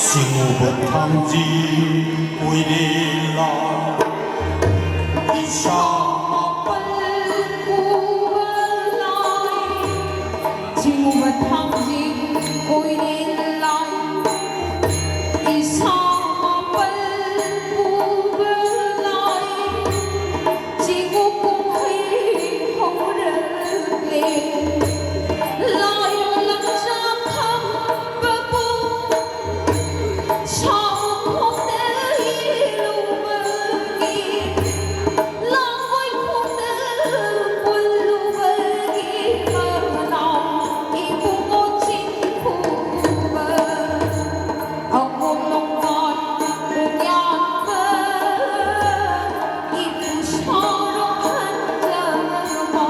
ꯁꯤꯡꯎꯕ ꯊꯥꯡꯖꯤꯡ ꯀꯣꯏꯔꯦꯜ ꯂꯥꯏ, ꯏꯁꯥ ꯃꯥꯄꯜ ꯄꯨꯕ ꯂꯥꯏ꯫ ꯁꯤꯡꯎꯕ ꯊꯥꯡꯖꯤꯡ ꯀꯣꯏꯔꯦꯜ ꯂꯥꯏ, ꯏꯁꯥ ꯃꯥꯄꯜ ꯄꯨꯕ ꯂꯥꯏ꯫ ꯆꯤꯡꯎ ꯀꯨꯝꯍꯩ ꯍꯧꯔꯛꯂꯦ꯫ ꯂꯥꯏ ꯂꯝꯆꯥ ꯐꯝꯕꯕꯨ ꯁꯥꯎꯈꯣꯛꯅ ꯏꯜꯂꯨꯕꯒꯤ, ꯂꯥꯡꯒꯣꯏ ꯈꯣꯡꯗ ꯄꯨꯜꯂꯨꯕꯒꯤ ꯃꯅꯥꯎ ꯏꯕꯨꯡꯉꯣ ꯆꯤꯡꯈꯨꯕ꯫ ꯑꯉꯣꯝ ꯅꯣꯡꯕꯥꯟ ꯎꯌꯥꯟꯕ ꯏꯄꯨ ꯁꯥꯔꯣ ꯍꯟꯖꯕ꯫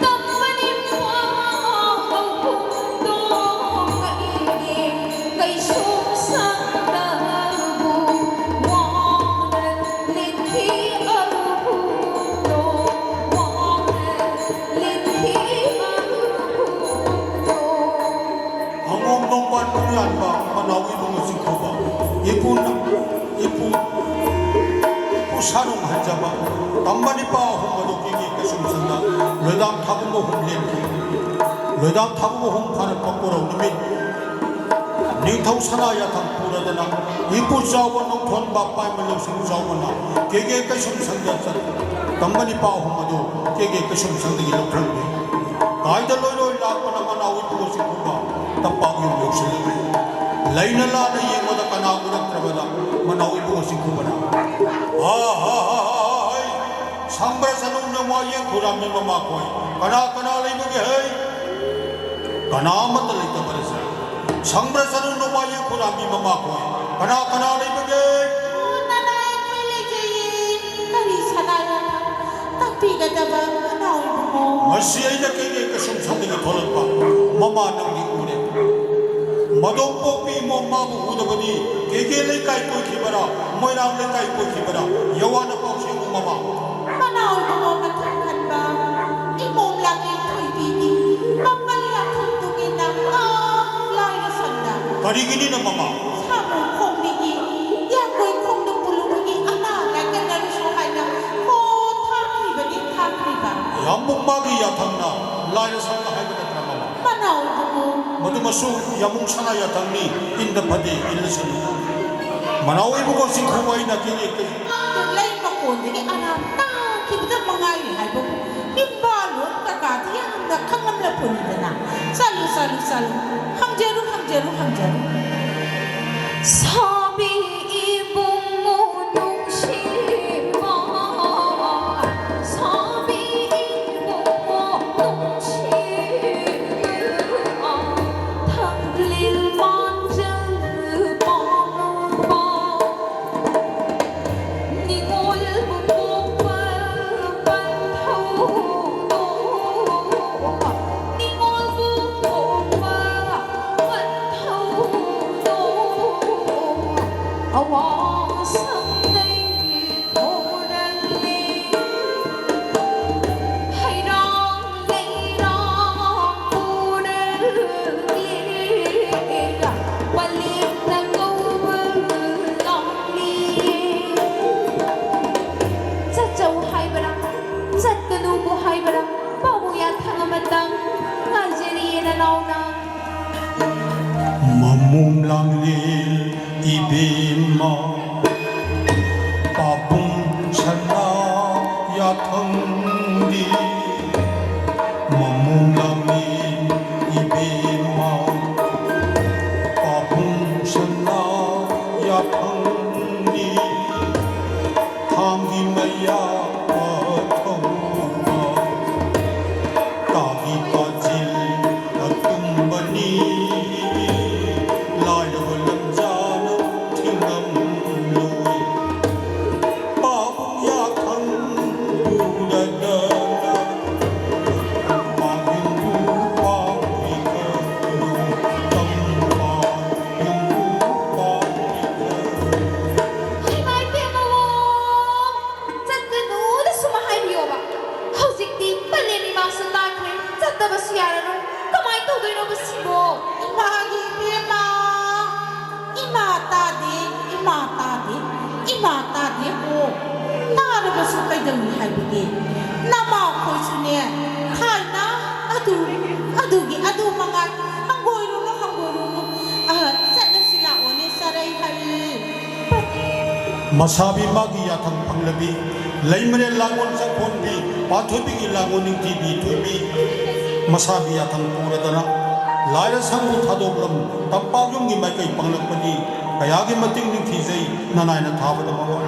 ꯇꯝꯕꯅꯤ ꯄꯥꯎ ꯐꯣꯡꯗꯣꯛꯂꯛꯏ ꯀꯩꯁꯨꯝ ꯁꯪꯗꯕꯨ ꯋꯥꯅ ꯂꯤꯟꯊꯤ ꯑꯔꯨꯕꯗꯣ ꯋꯥꯅ ꯂꯤꯟꯊꯤ ꯑꯔꯨꯕꯗꯣ꯫ ꯑꯉꯣꯝ ꯅꯣꯡꯕꯥꯟ ꯄꯨꯡꯌꯥꯟꯕ ꯃꯅꯥꯎ ꯏꯕꯨꯡꯉꯣ ꯆꯤꯡꯈꯨꯕ ꯏꯄꯨꯅ ꯏꯄꯨ ꯏꯄꯨ ꯁꯥꯅꯨꯡ ꯍꯟꯖꯕ ꯇꯝꯕ ꯅꯤꯄꯥ ꯑꯍꯨꯝ ꯑꯗꯨ ꯀꯦꯒꯦ ꯀꯩꯁꯨꯝꯁꯪꯗ ꯂꯣꯏꯗꯥꯝ ꯊꯥꯕꯨꯡ ꯑꯍꯨꯝ ꯂꯦꯟꯈꯤ꯫ ꯂꯣꯏꯗꯥꯝ ꯊꯥꯕꯨꯡ ꯑꯍꯨꯝ ꯐꯥꯔꯛꯄ ꯀꯣꯔꯧ ꯅꯨꯃꯤꯠ ꯅꯤꯡꯊꯧ ꯁꯅꯥ ꯌꯥꯊꯪ ꯄꯨꯔꯗꯅ ꯏꯄꯨ ꯆꯥꯎꯕ ꯅꯣꯡꯊꯣꯟꯕ ꯄꯥꯏꯃ ꯂꯧꯁꯤꯡ ꯆꯥꯎꯕꯅ ꯀꯦꯒꯦ ꯀꯩꯁꯨꯝꯁꯪꯗ ꯆꯠ ꯇꯝꯕ ꯅꯤꯄꯥ ꯑꯍꯨꯝ ꯑꯗꯨ ꯀꯦꯒꯦ ꯀꯩꯁꯨꯝꯁꯪꯗꯒꯤ ꯂꯧꯊꯔꯝꯃꯤ꯫ ꯀꯥꯏꯗ ꯂꯣꯏꯔꯣꯏ ꯂꯥꯛꯄꯅ ꯃꯅꯥꯎ ꯏꯕꯨꯡꯉꯣ ꯆꯤꯡꯈꯨꯕ ꯇꯝꯄꯥꯛ ꯌꯨꯝ ꯌꯧꯁꯤꯜꯂꯛꯂꯦ꯫ ꯂꯩꯅ ꯂꯥꯅ ꯌꯦꯡꯕꯗ ꯀꯅꯥ ꯎꯔꯛꯇ꯭ꯔꯕꯗ ꯃꯅꯥꯎ ꯏꯕꯨꯡꯉꯣ ꯆꯤꯡꯈꯨꯕꯅ, "ꯑꯥ ꯍꯥ ꯍꯥ ꯍꯥ ꯍꯩ! ꯁꯪꯕ꯭ꯔ ꯆꯅꯨ ꯅꯃꯥ ꯌꯦꯡ ꯈꯨꯔꯥꯝꯃꯤ ꯃꯃꯥ ꯈꯣꯏ꯫ ꯀꯅꯥ ꯀꯅꯥ ꯂꯩꯕꯒꯦ ꯍꯩ? ꯀꯅꯥ ꯑꯃꯠꯇ ꯂꯩꯇꯕꯔꯁꯦ꯫ ꯁꯪꯕ꯭ꯔ ꯆꯅꯨ ꯅꯃꯥ ꯌꯦꯡ ꯈꯨꯔꯥꯝꯃꯤ ꯃꯃꯥ ꯈꯣꯏ꯫ ꯀꯅꯥ ꯀꯅꯥ ꯂꯩꯕꯒꯦ?" "ꯑꯣ, ꯅꯅꯥꯏ ꯑꯩꯈꯣꯏ ꯂꯩꯖꯩꯌꯦ꯫ ꯀꯔꯤ ꯁꯅꯥ ꯌꯥꯊꯪ ꯇꯥꯛꯄꯤꯒꯗꯕ ꯃꯅꯥꯎ ꯏꯕꯨꯡꯉꯣ?" ꯃꯁꯤ ꯑꯩꯅ ꯀꯩꯒꯤ ꯀꯩꯁꯨꯝ ꯁꯪꯗꯒ ꯊꯣꯛꯂꯛꯄ ꯃꯃꯥ ꯅꯪꯗꯤ ꯎꯔꯦ꯫ ꯃꯗꯣꯝ ꯄꯣꯛꯄꯤ ꯏꯃꯣꯝ ꯃꯥꯕꯨ ꯎꯗꯕꯅꯤ꯫ ꯀꯦꯒꯦ ꯂꯩꯀꯥꯏ ꯀꯣꯏꯈꯤꯕꯔꯥ, ꯃꯣꯏꯔꯥꯡ ꯂꯩꯀꯥꯏ ꯀꯣꯏꯈꯤꯕꯔꯥ, ꯌꯋꯥꯅ ꯄꯥꯎꯁꯦ ꯃꯃꯥ꯫ ꯃꯅꯥꯎ ꯀꯔꯤꯒꯤꯅꯤꯅ ꯃꯃꯥ? ꯁꯥꯃꯨ ꯈꯣꯡꯕꯤꯒꯤ ꯌꯥꯡꯀꯣꯏ ꯈꯣꯡꯗ ꯄꯨꯜꯂꯨꯕꯒꯤ ꯑꯅꯥ ꯂꯥꯏꯀꯠꯅꯔꯨꯁꯨ ꯍꯥꯏꯅ ꯍꯣ ꯊꯥꯈ꯭ꯔꯤꯕꯅꯤ, ꯊꯥꯈ꯭ꯔꯤꯕ꯫ ꯌꯥꯝꯕꯨꯡ ꯃꯥꯒꯤ ꯌꯥꯊꯪꯅ ꯂꯥꯏꯔ ꯁꯝꯅ ꯍꯥꯏꯕ ꯅꯠꯇ꯭ꯔ ꯃꯃꯥ? ꯃꯅꯥꯎ ꯏꯕꯨꯡꯉꯣ꯫ ꯃꯗꯨꯃꯁꯨ ꯌꯥꯝꯕꯨꯡ ꯁꯅꯥ ꯌꯥꯊꯪꯅꯤ, ꯏꯟꯗ ꯐꯗꯦ ꯏꯜꯂꯁꯅꯨ꯫ ꯃꯅꯥꯎ ꯏꯕꯨꯡꯉꯣ ꯆꯤꯡꯈꯨ ꯑꯩꯅ ꯀꯦꯅꯦꯛꯇ꯫ ꯂꯩ ꯃꯀꯣꯟꯗꯒꯤ ꯑꯔꯥꯝ ꯇꯥꯈꯤꯕꯗ ꯃꯉꯥꯏꯔꯤ ꯍꯥꯏꯕꯕꯨ ꯏꯝꯕꯥꯂꯣꯟ ꯀꯀꯥꯗꯤ ꯌꯥꯝꯅ ꯈꯪꯂꯝꯂꯄꯣꯠꯅꯤꯗꯅ꯫ ꯆꯠꯂꯨ, ꯆꯠꯂꯨ, ꯆꯠꯂꯨ꯫ ꯍꯪꯖꯔꯨ, ꯍꯪꯖꯔꯨ, ꯍꯪꯖꯔꯨ꯫ ꯁꯥꯕꯤ ꯏꯕꯨꯡꯉꯣ ꯅꯨꯡꯁꯤꯕ, ꯁꯥꯕꯤ ꯏꯕꯨꯡꯉꯣ ꯅꯨꯡꯁꯤꯕ, ꯊꯥꯡꯂꯤꯜ ꯃꯥꯟꯖꯜ ꯄꯥꯝꯃꯨꯕ꯫ ꯅꯤꯉꯣꯜꯕꯨ ꯄꯣꯛꯄ ꯄꯟꯊꯧꯗꯣ, ꯅꯤꯉꯣꯜꯕꯨ ꯄꯣꯛꯄ ꯄꯟꯊꯧꯗꯣ, ꯑꯋꯥꯁꯪ ꯂꯩ ꯊꯣꯔꯛꯂꯦ꯫ ꯍꯩꯔꯥꯡ ꯂꯩꯔꯥꯡ ꯄꯨꯔꯛꯂꯦ, ꯄꯂꯦꯝꯅ ꯀꯧꯕ ꯂꯥꯛꯂꯦ꯫ ꯆꯠꯆꯧ ꯍꯥꯏꯕꯔꯥ, ꯆꯠꯀꯅꯨꯕꯨ ꯍꯥꯏꯕꯔꯥ, ꯄꯥꯕꯨꯡ ꯌꯥꯊꯪ ꯑꯃꯇꯪ ꯉꯥꯏꯖꯔꯤꯌꯦ ꯅꯅꯥꯎꯅ꯫ ꯃꯃꯣꯝ ꯂꯥꯡꯂꯦꯜ ꯏꯕꯦꯝꯃ, ꯄꯥꯕꯨꯡ ꯁꯅꯥ ꯌꯥꯊꯪꯗꯤ꯫ ꯃꯃꯣꯝ ꯂꯥꯡꯂꯦꯜ ꯏꯕꯦꯝꯃ, ꯄꯥꯕꯨꯡ ꯁꯅꯥ ꯌꯥꯊꯪꯗꯤ꯫ ꯊꯥꯡꯒꯤ ꯃꯌꯥ ꯑꯊꯧꯕ, ꯇꯥꯒꯤ ꯄꯥꯖꯤꯜ ꯑꯇꯨꯝꯕꯅꯤ꯫ ꯂꯥꯏꯔꯕ ꯂꯝꯖꯥꯅ ꯊꯤꯡꯉꯝꯂꯣꯏ꯫ ꯄꯥꯕꯨꯡ ꯌꯥꯊꯪ ꯄꯨꯔꯗꯅ, ꯄꯥꯕꯨꯡꯕꯨ ꯄꯥꯎꯔꯤꯒꯅꯨ, ꯇꯝꯄꯥꯛ ꯌꯨꯝꯕꯨ ꯄꯥꯎꯔꯤꯒꯅꯨ꯫ ꯍꯩꯃꯥ ꯏꯕꯦꯝꯃꯋꯣ! ꯆꯠꯀꯅꯨ ꯇꯧꯏ ꯍꯥꯏꯕꯗꯤ ꯅꯃꯥꯈꯣꯏꯁꯨꯅꯦ ꯊꯥꯏꯅ ꯑꯗꯨ ꯑꯗꯨꯒꯤ ꯑꯗꯨ ꯃꯉꯥꯏ꯫ ꯍꯪꯒꯣꯏꯔꯨꯅꯨ, ꯍꯪꯒꯣꯏꯔꯨꯅꯨ꯫ ꯑ, ꯆꯠꯂꯁꯤ ꯂꯥꯛꯑꯣꯅꯦ ꯆꯔꯩꯍꯜ꯫ ꯃꯁꯥꯕꯤ ꯃꯥꯒꯤ ꯌꯥꯊꯪ ꯐꯪꯂꯕꯤ, ꯂꯩꯃꯔꯦꯜ ꯂꯥꯡꯒꯣꯜ ꯆꯪꯈꯣꯟꯕꯤ, ꯄꯥꯟꯊꯣꯏꯕꯤꯒꯤ ꯂꯥꯡꯒꯣꯜ ꯅꯤꯡꯊꯤꯕꯤ ꯊꯣꯏꯕꯤ꯫ ꯃꯁꯥꯕꯤ ꯌꯥꯊꯪ ꯄꯨꯔꯗꯅ ꯂꯥꯏꯔ ꯁꯪꯕꯨ ꯊꯥꯗꯣꯛꯂꯝ ꯇꯝꯄꯥꯛ ꯌꯨꯝꯒꯤ ꯃꯥꯏꯀꯩ ꯄꯥꯡꯂꯛꯄꯅꯤ꯫ ꯀꯌꯥꯒꯤ ꯃꯇꯤꯛ ꯅꯤꯡꯊꯤꯖꯩ ꯅꯅꯥꯏꯅ ꯊꯥꯕꯗ ꯃꯉꯣꯟ꯫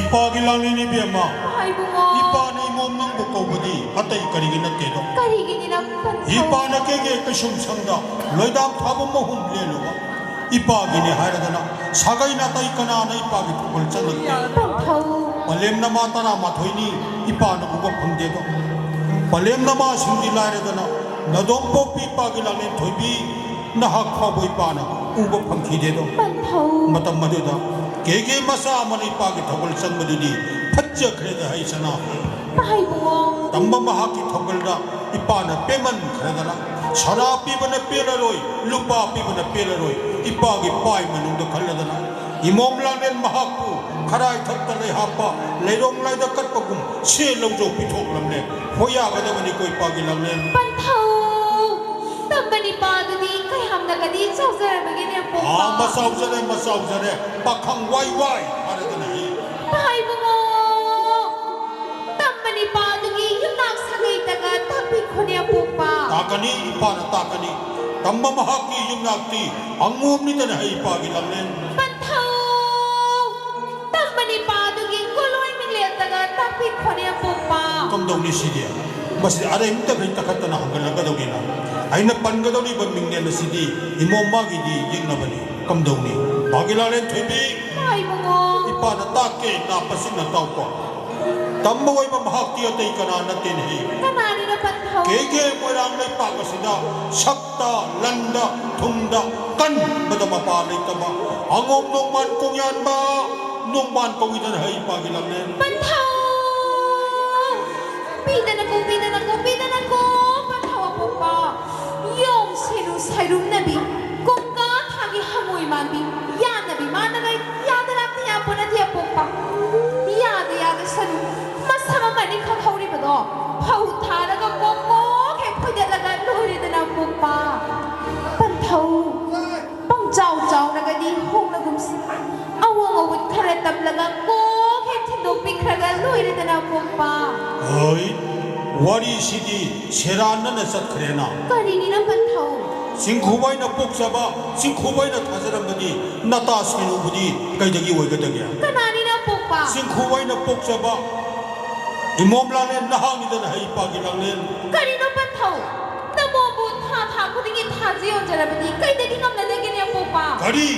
ꯏꯄꯥꯒꯤ ꯂꯥꯡꯂꯦꯟ ꯏꯕꯦꯝꯃ, ꯍꯥꯏꯕꯨꯡꯉꯣ꯫ ꯏꯄꯥꯅ ꯏꯃꯣꯝ ꯅꯪꯕꯨ ꯀꯧꯕꯗꯤ ꯑꯇꯩ ꯀꯔꯤꯒꯤ ꯅꯠꯇꯦꯗꯣ? ꯀꯔꯤꯒꯤꯅꯤꯅ ꯄꯟꯊꯧ? ꯏꯄꯥꯅ ꯀꯦꯒꯦ ꯀꯩꯁꯨꯝꯁꯪꯗ ꯂꯣꯏꯗꯥꯡ ꯊꯥꯕ ꯃꯍꯨꯝ ꯂꯦꯜꯂꯨꯕ ꯏꯄꯥꯒꯤꯅꯤ ꯍꯥꯏꯔꯗꯅ ꯁꯥꯒꯩ ꯅꯥꯇꯩ ꯀꯅꯥꯅ ꯏꯄꯥꯒꯤ ꯊꯧꯒꯜ ꯆꯪꯂꯛꯇꯦ? ꯄꯟꯊꯧ꯫ ꯄꯂꯦꯝ ꯅꯃꯥ ꯇꯔꯥꯃꯥꯊꯣꯏꯅꯤ ꯏꯄꯥꯅ ꯎꯕ ꯐꯪꯗꯦꯗꯣ꯫ ꯄꯂꯦꯝ ꯅꯃꯥꯁꯤꯡꯗꯤ ꯂꯥꯏꯔꯗꯅ ꯅꯗꯣꯝ ꯄꯣꯛꯄꯤ ꯏꯄꯥꯒꯤ ꯂꯥꯡꯂꯦꯟ ꯊꯣꯏꯕꯤ ꯅꯍꯥꯛ ꯐꯥꯎꯕ ꯏꯄꯥꯅ ꯎꯕ ꯐꯪꯈꯤꯗꯦꯗꯣ꯫ ꯄꯟꯊꯧ꯫ ꯃꯇꯝ ꯑꯗꯨꯗ ꯀꯦꯒꯦ ꯃꯆꯥ ꯑꯃꯅ ꯏꯄꯥꯒꯤ ꯊꯧꯒꯜ ꯆꯪꯕꯗꯨꯗꯤ ꯐꯠꯖꯈ꯭ꯔꯦꯗ ꯍꯩ ꯁꯅꯥ꯫ ꯍꯥꯏꯕꯨꯡꯉꯣ꯫ ꯇꯝꯕ ꯃꯍꯥꯛꯀꯤ ꯊꯧꯒꯜꯗ ꯏꯄꯥꯅ ꯄꯦꯟꯃꯟꯈ꯭ꯔꯗꯅ ꯁꯅꯥ ꯄꯤꯕꯅ ꯄꯦꯜꯂꯔꯣꯏ, ꯂꯨꯄꯥ ꯄꯤꯕꯅ ꯄꯦꯜꯂꯔꯣꯏ, ꯏꯄꯥꯒꯤ ꯄꯥꯏ ꯃꯅꯨꯡꯗ ꯈꯜꯂꯗꯅ ꯏꯃꯣꯝ ꯂꯥꯡꯂꯦꯟ ꯃꯍꯥꯛꯄꯨ ꯈꯔꯥꯏ ꯊꯛꯇ ꯂꯩ ꯍꯥꯞꯄ ꯂꯩꯔꯣꯡ ꯂꯥꯏꯗ ꯀꯠꯄꯒꯨꯝ ꯁꯦ ꯂꯧꯖꯧ ꯄꯤꯊꯣꯛꯂꯝꯂꯦ꯫ ꯍꯣꯏ ꯌꯥꯒꯗꯕꯅꯤꯀꯣ ꯏꯄꯥꯒꯤ ꯂꯥꯡꯂꯦꯟ꯫ ꯄꯟꯊꯧ꯫ ꯇꯝꯕ ꯅꯤꯄꯥꯗꯨꯗꯤ ꯀꯌꯥꯝꯅꯒꯗꯤ ꯆꯥꯎꯖꯔꯕꯒꯦꯅꯦ ꯄꯣꯛꯄ? ꯑꯥ, ꯃꯆꯥꯎꯖꯔꯦ, ꯃꯆꯥꯎꯖꯔꯦ꯫ ꯄꯥꯈꯪ ꯋꯥꯏ ꯋꯥꯏ ꯍꯥꯏꯔꯗꯅ ꯍꯦ꯫ ꯍꯥꯏꯕꯨꯡꯉꯣ꯫ ꯇꯝꯕ ꯅꯤꯄꯥꯗꯨꯒꯤ ꯌꯨꯝꯅꯥꯛ ꯁꯥꯒꯩꯗꯒ ꯇꯥꯛꯄꯤ ꯈꯣꯅꯦ ꯄꯣꯛꯄ? ꯇꯥꯛꯀꯅꯤ, ꯏꯄꯥꯅ ꯇꯥꯛꯀꯅꯤ꯫ ꯇꯝꯕ ꯃꯍꯥꯛꯀꯤ ꯌꯨꯝꯅꯥꯛꯇꯤ ꯑꯉꯣꯝꯅꯤꯗꯅ ꯍꯩ ꯏꯄꯥꯒꯤ ꯂꯥꯡꯂꯦꯟ꯫ ꯄꯟꯊꯧ꯫ ꯇꯝꯕ ꯅꯤꯄꯥꯗꯨꯒꯤ ꯀꯣꯂꯣꯏ ꯃꯤꯡꯂꯦꯟꯗꯒ ꯇꯥꯛꯄꯤ ꯈꯣꯅꯦ ꯄꯣꯛꯄ? ꯀꯝꯗꯧꯅꯤ ꯁꯤꯗꯤ? ꯃꯁꯤꯗꯤ ꯑꯔꯦꯝꯇꯈꯩ ꯇꯛꯈꯠꯇꯅ ꯍꯪꯒꯠꯂꯛꯀꯗꯧꯔꯤꯅ꯫ ꯑꯩꯅ ꯄꯟꯒꯗꯧꯔꯤꯕ ꯃꯤꯡꯂꯦꯟ ꯑꯁꯤꯗꯤ ꯏꯃꯣꯝ ꯃꯥꯒꯤꯗꯤ ꯌꯦꯛꯅꯕꯅꯤ꯫ ꯀꯝꯗꯧꯅꯤ? ꯃꯥꯒꯤ ꯂꯥꯂꯦꯟ ꯊꯣꯏꯕꯤ, ꯍꯥꯏꯕꯨꯡꯉꯣ꯫ ꯏꯄꯥꯅ ꯇꯥꯛꯀꯦ ꯅꯥ ꯄꯁꯤꯡꯅ ꯇꯥꯎꯀꯣ꯫ ꯇꯝꯕ ꯑꯣꯏꯕ ꯃꯍꯥꯛꯇꯤ ꯑꯇꯩ ꯀꯅꯥ ꯅꯠꯇꯦꯅꯦ꯫ ꯀꯅꯥꯅꯤꯅ ꯄꯟꯊꯧ? ꯀꯦꯒꯦ ꯃꯣꯏꯔꯥꯡ ꯂꯩꯄꯥꯛ ꯑꯁꯤꯗ ꯁꯛꯇ, ꯂꯟꯗ, ꯊꯨꯝꯗ ꯀꯟꯕꯗ ꯃꯄꯥ ꯂꯩꯇꯕ ꯑꯉꯣꯝ ꯅꯣꯡꯃꯥꯟ ꯀꯣꯡꯌꯥꯟꯕ ꯅꯣꯡꯃꯥꯟ ꯀꯧꯏꯗꯅ ꯍꯩ ꯏꯄꯥꯒꯤ ꯂꯥꯡꯂꯦꯟ꯫ ꯄꯟꯊꯧ! ꯄꯤꯗꯅꯀꯣ, ꯄꯤꯗꯅꯀꯣ, ꯄꯤꯗꯅꯀꯣ, ꯄꯟꯊꯧ ꯑꯄꯣꯛꯄ꯫ ꯌꯣꯡ ꯁꯦꯅꯨ ꯁꯩꯔꯨꯝꯅꯕꯤ, ꯀꯣꯡꯀꯥ ꯊꯥꯒꯤ ꯍꯪꯉꯣꯏ ꯃꯥꯟꯕꯤ, ꯌꯥꯅꯕꯤ ꯃꯥꯅꯒ ꯌꯥꯗ ꯂꯥꯛꯇ ꯌꯥꯄꯣ ꯅꯠꯇꯦ ꯑꯄꯣꯛꯄ꯫ ꯌꯥꯗ ꯌꯥꯗ ꯁꯅꯨ, ꯃꯁꯝ ꯑꯃꯅꯤ ꯈꯛ ꯍꯧꯔꯤꯕꯗꯣ, ꯐꯧ ꯊꯥꯔꯒ ꯀꯣꯛ ꯀꯣꯛ ꯍꯦꯛ ꯐꯣꯏꯗꯠꯂꯒ ꯂꯣꯏꯔꯦꯗꯅ ꯑꯄꯣꯛꯄ꯫ ꯄꯟꯊꯧ! ꯄꯪꯆꯥꯎ ꯆꯥꯎꯔꯒꯗꯤ ꯍꯣꯡꯂꯒꯨꯝꯁꯤ꯫ ꯑꯋꯥꯡ ꯑꯋꯨꯠ ꯈꯔ ꯇꯝꯂꯒ ꯀꯣꯛ ꯍꯦꯛ ꯊꯤꯟꯗꯣꯛꯄꯤꯈ꯭ꯔꯒ ꯂꯣꯏꯔꯦꯗꯅ ꯄꯣꯛꯄ꯫ ꯍꯣꯏ, ꯋꯥꯔꯤꯁꯤꯗꯤ ꯁꯦꯔꯥꯟꯅꯅ ꯆꯠꯈ꯭ꯔꯦꯅ꯫ ꯀꯔꯤꯅꯤꯅ ꯄꯟꯊꯧ? ꯆꯤꯡꯈꯨꯕꯥꯏꯅ ꯄꯣꯛꯆꯕ, ꯆꯤꯡꯈꯨꯕꯥꯏꯅ ꯊꯥꯖꯔꯝꯕꯗꯤ ꯅꯇꯥ ꯁꯤꯔꯨꯕꯨꯗꯤ ꯀꯩꯗꯒꯤ ꯑꯣꯏꯒꯗꯒꯦ? ꯀꯅꯥꯅꯤꯅ ꯄꯣꯛꯄ? ꯆꯤꯡꯈꯨ ꯑꯣꯏꯅ ꯄꯣꯛꯆꯕ ꯏꯃꯣꯝ ꯂꯥꯡꯂꯦꯟ ꯅꯍꯥꯛꯅꯤꯗꯅ ꯍꯩ ꯏꯄꯥꯒꯤ ꯂꯥꯡꯂꯦꯟ꯫ ꯀꯔꯤꯅꯣ ꯄꯟꯊꯧ? ꯅꯃꯣꯝꯕꯨ ꯊꯥ ꯊꯥ ꯈꯨꯗꯤꯡꯒꯤ ꯊꯥꯖ ꯌꯣꯟꯖꯔꯕꯗꯤ ꯀꯩꯗꯒꯤ ꯉꯝꯂꯗꯒꯦꯅꯦ ꯑꯄꯣꯛꯄ? ꯀꯔꯤ?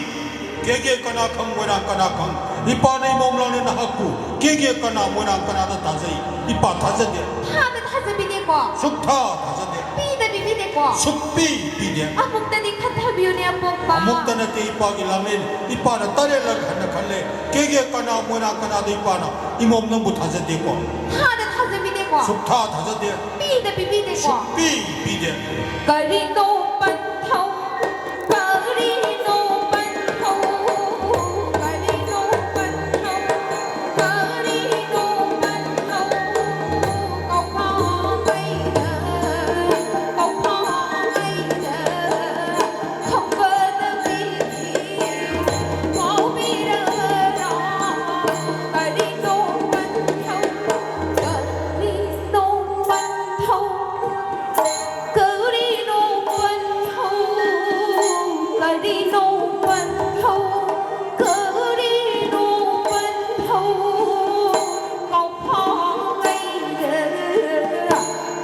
ꯀꯦꯒꯦ ꯀꯅꯥ ꯈꯪ ꯃꯣꯏꯔꯥꯡ ꯀꯅꯥ ꯈꯪ? ꯏꯄꯥꯅ ꯏꯃꯣꯝ ꯂꯥꯡꯂꯦꯟ ꯅꯍꯥꯛꯄꯨ ꯀꯦꯒꯦ ꯀꯅꯥ ꯃꯣꯏꯔꯥꯡ ꯀꯅꯥꯗ ꯊꯥꯖꯩ? ꯏꯄꯥ ꯊꯥꯖꯗꯦ꯫ ꯊꯥꯗ ꯊꯥꯖꯕꯤꯗꯦꯀꯣ? ꯁꯨꯛꯊꯥ ꯊꯥꯖꯗꯦ꯫ ꯄꯤꯗ ꯄꯤꯕꯤꯗꯦꯀꯣ? ꯁꯨꯛꯄꯤ ꯄꯤꯗꯦ꯫ ꯑꯃꯨꯛꯇꯗꯤ ꯈꯟꯊꯕꯤꯌꯨꯅꯦ ꯑꯄꯣꯛꯄ꯫ ꯑꯃꯨꯛꯇ ꯅꯠꯇꯦ ꯏꯄꯥꯒꯤ ꯂꯥꯡꯂꯦꯟ, ꯏꯄꯥꯅ ꯇꯔꯦꯠꯂꯛ ꯍꯟꯅ ꯈꯜꯂꯦ꯫ ꯀꯦꯒꯦ ꯀꯅꯥ ꯃꯣꯏꯔꯥꯡ ꯀꯅꯥꯗ ꯏꯄꯥꯅ ꯏꯃꯣꯝ ꯅꯪꯕꯨ ꯊꯥꯖꯗꯦꯀꯣ? ꯊꯥꯗ ꯊꯥꯖꯕꯤꯗꯦꯀꯣ? ꯁꯨꯛꯊꯥ ꯊꯥꯖꯗꯦ꯫ ꯄꯤꯗ ꯄꯤꯕꯤꯗꯦꯀꯣ? ꯁꯨꯛꯄꯤ ꯄꯤꯗꯦ꯫ ꯀꯔꯤꯅꯣ ꯄꯟꯊꯧ? ꯀꯔꯤꯅꯣ ꯄꯟꯊꯧ? ꯀꯔꯤꯅꯣ ꯄꯟꯊꯧ? ꯀꯔꯤꯅꯣ ꯄꯟꯊꯧ? ꯀꯧꯐꯥꯉꯩꯗ, ꯀꯧꯐꯥꯉꯩꯗ ꯈꯝꯕꯗ ꯄꯤꯕꯤ ꯀꯥꯎꯕꯤꯔꯕ꯭ꯔꯥ? ꯀꯔꯤꯅꯣ ꯄꯟꯊꯧ? ꯀꯔꯤꯅꯣ ꯄꯟꯊꯧ? ꯀꯔꯤꯅꯣ ꯄꯟꯊꯧ? ꯀꯔꯤꯅꯣ ꯄꯟꯊꯧ? ꯀꯔꯤꯅꯣ ꯄꯟꯊꯧ? ꯀꯧꯐꯥꯉꯩꯗ,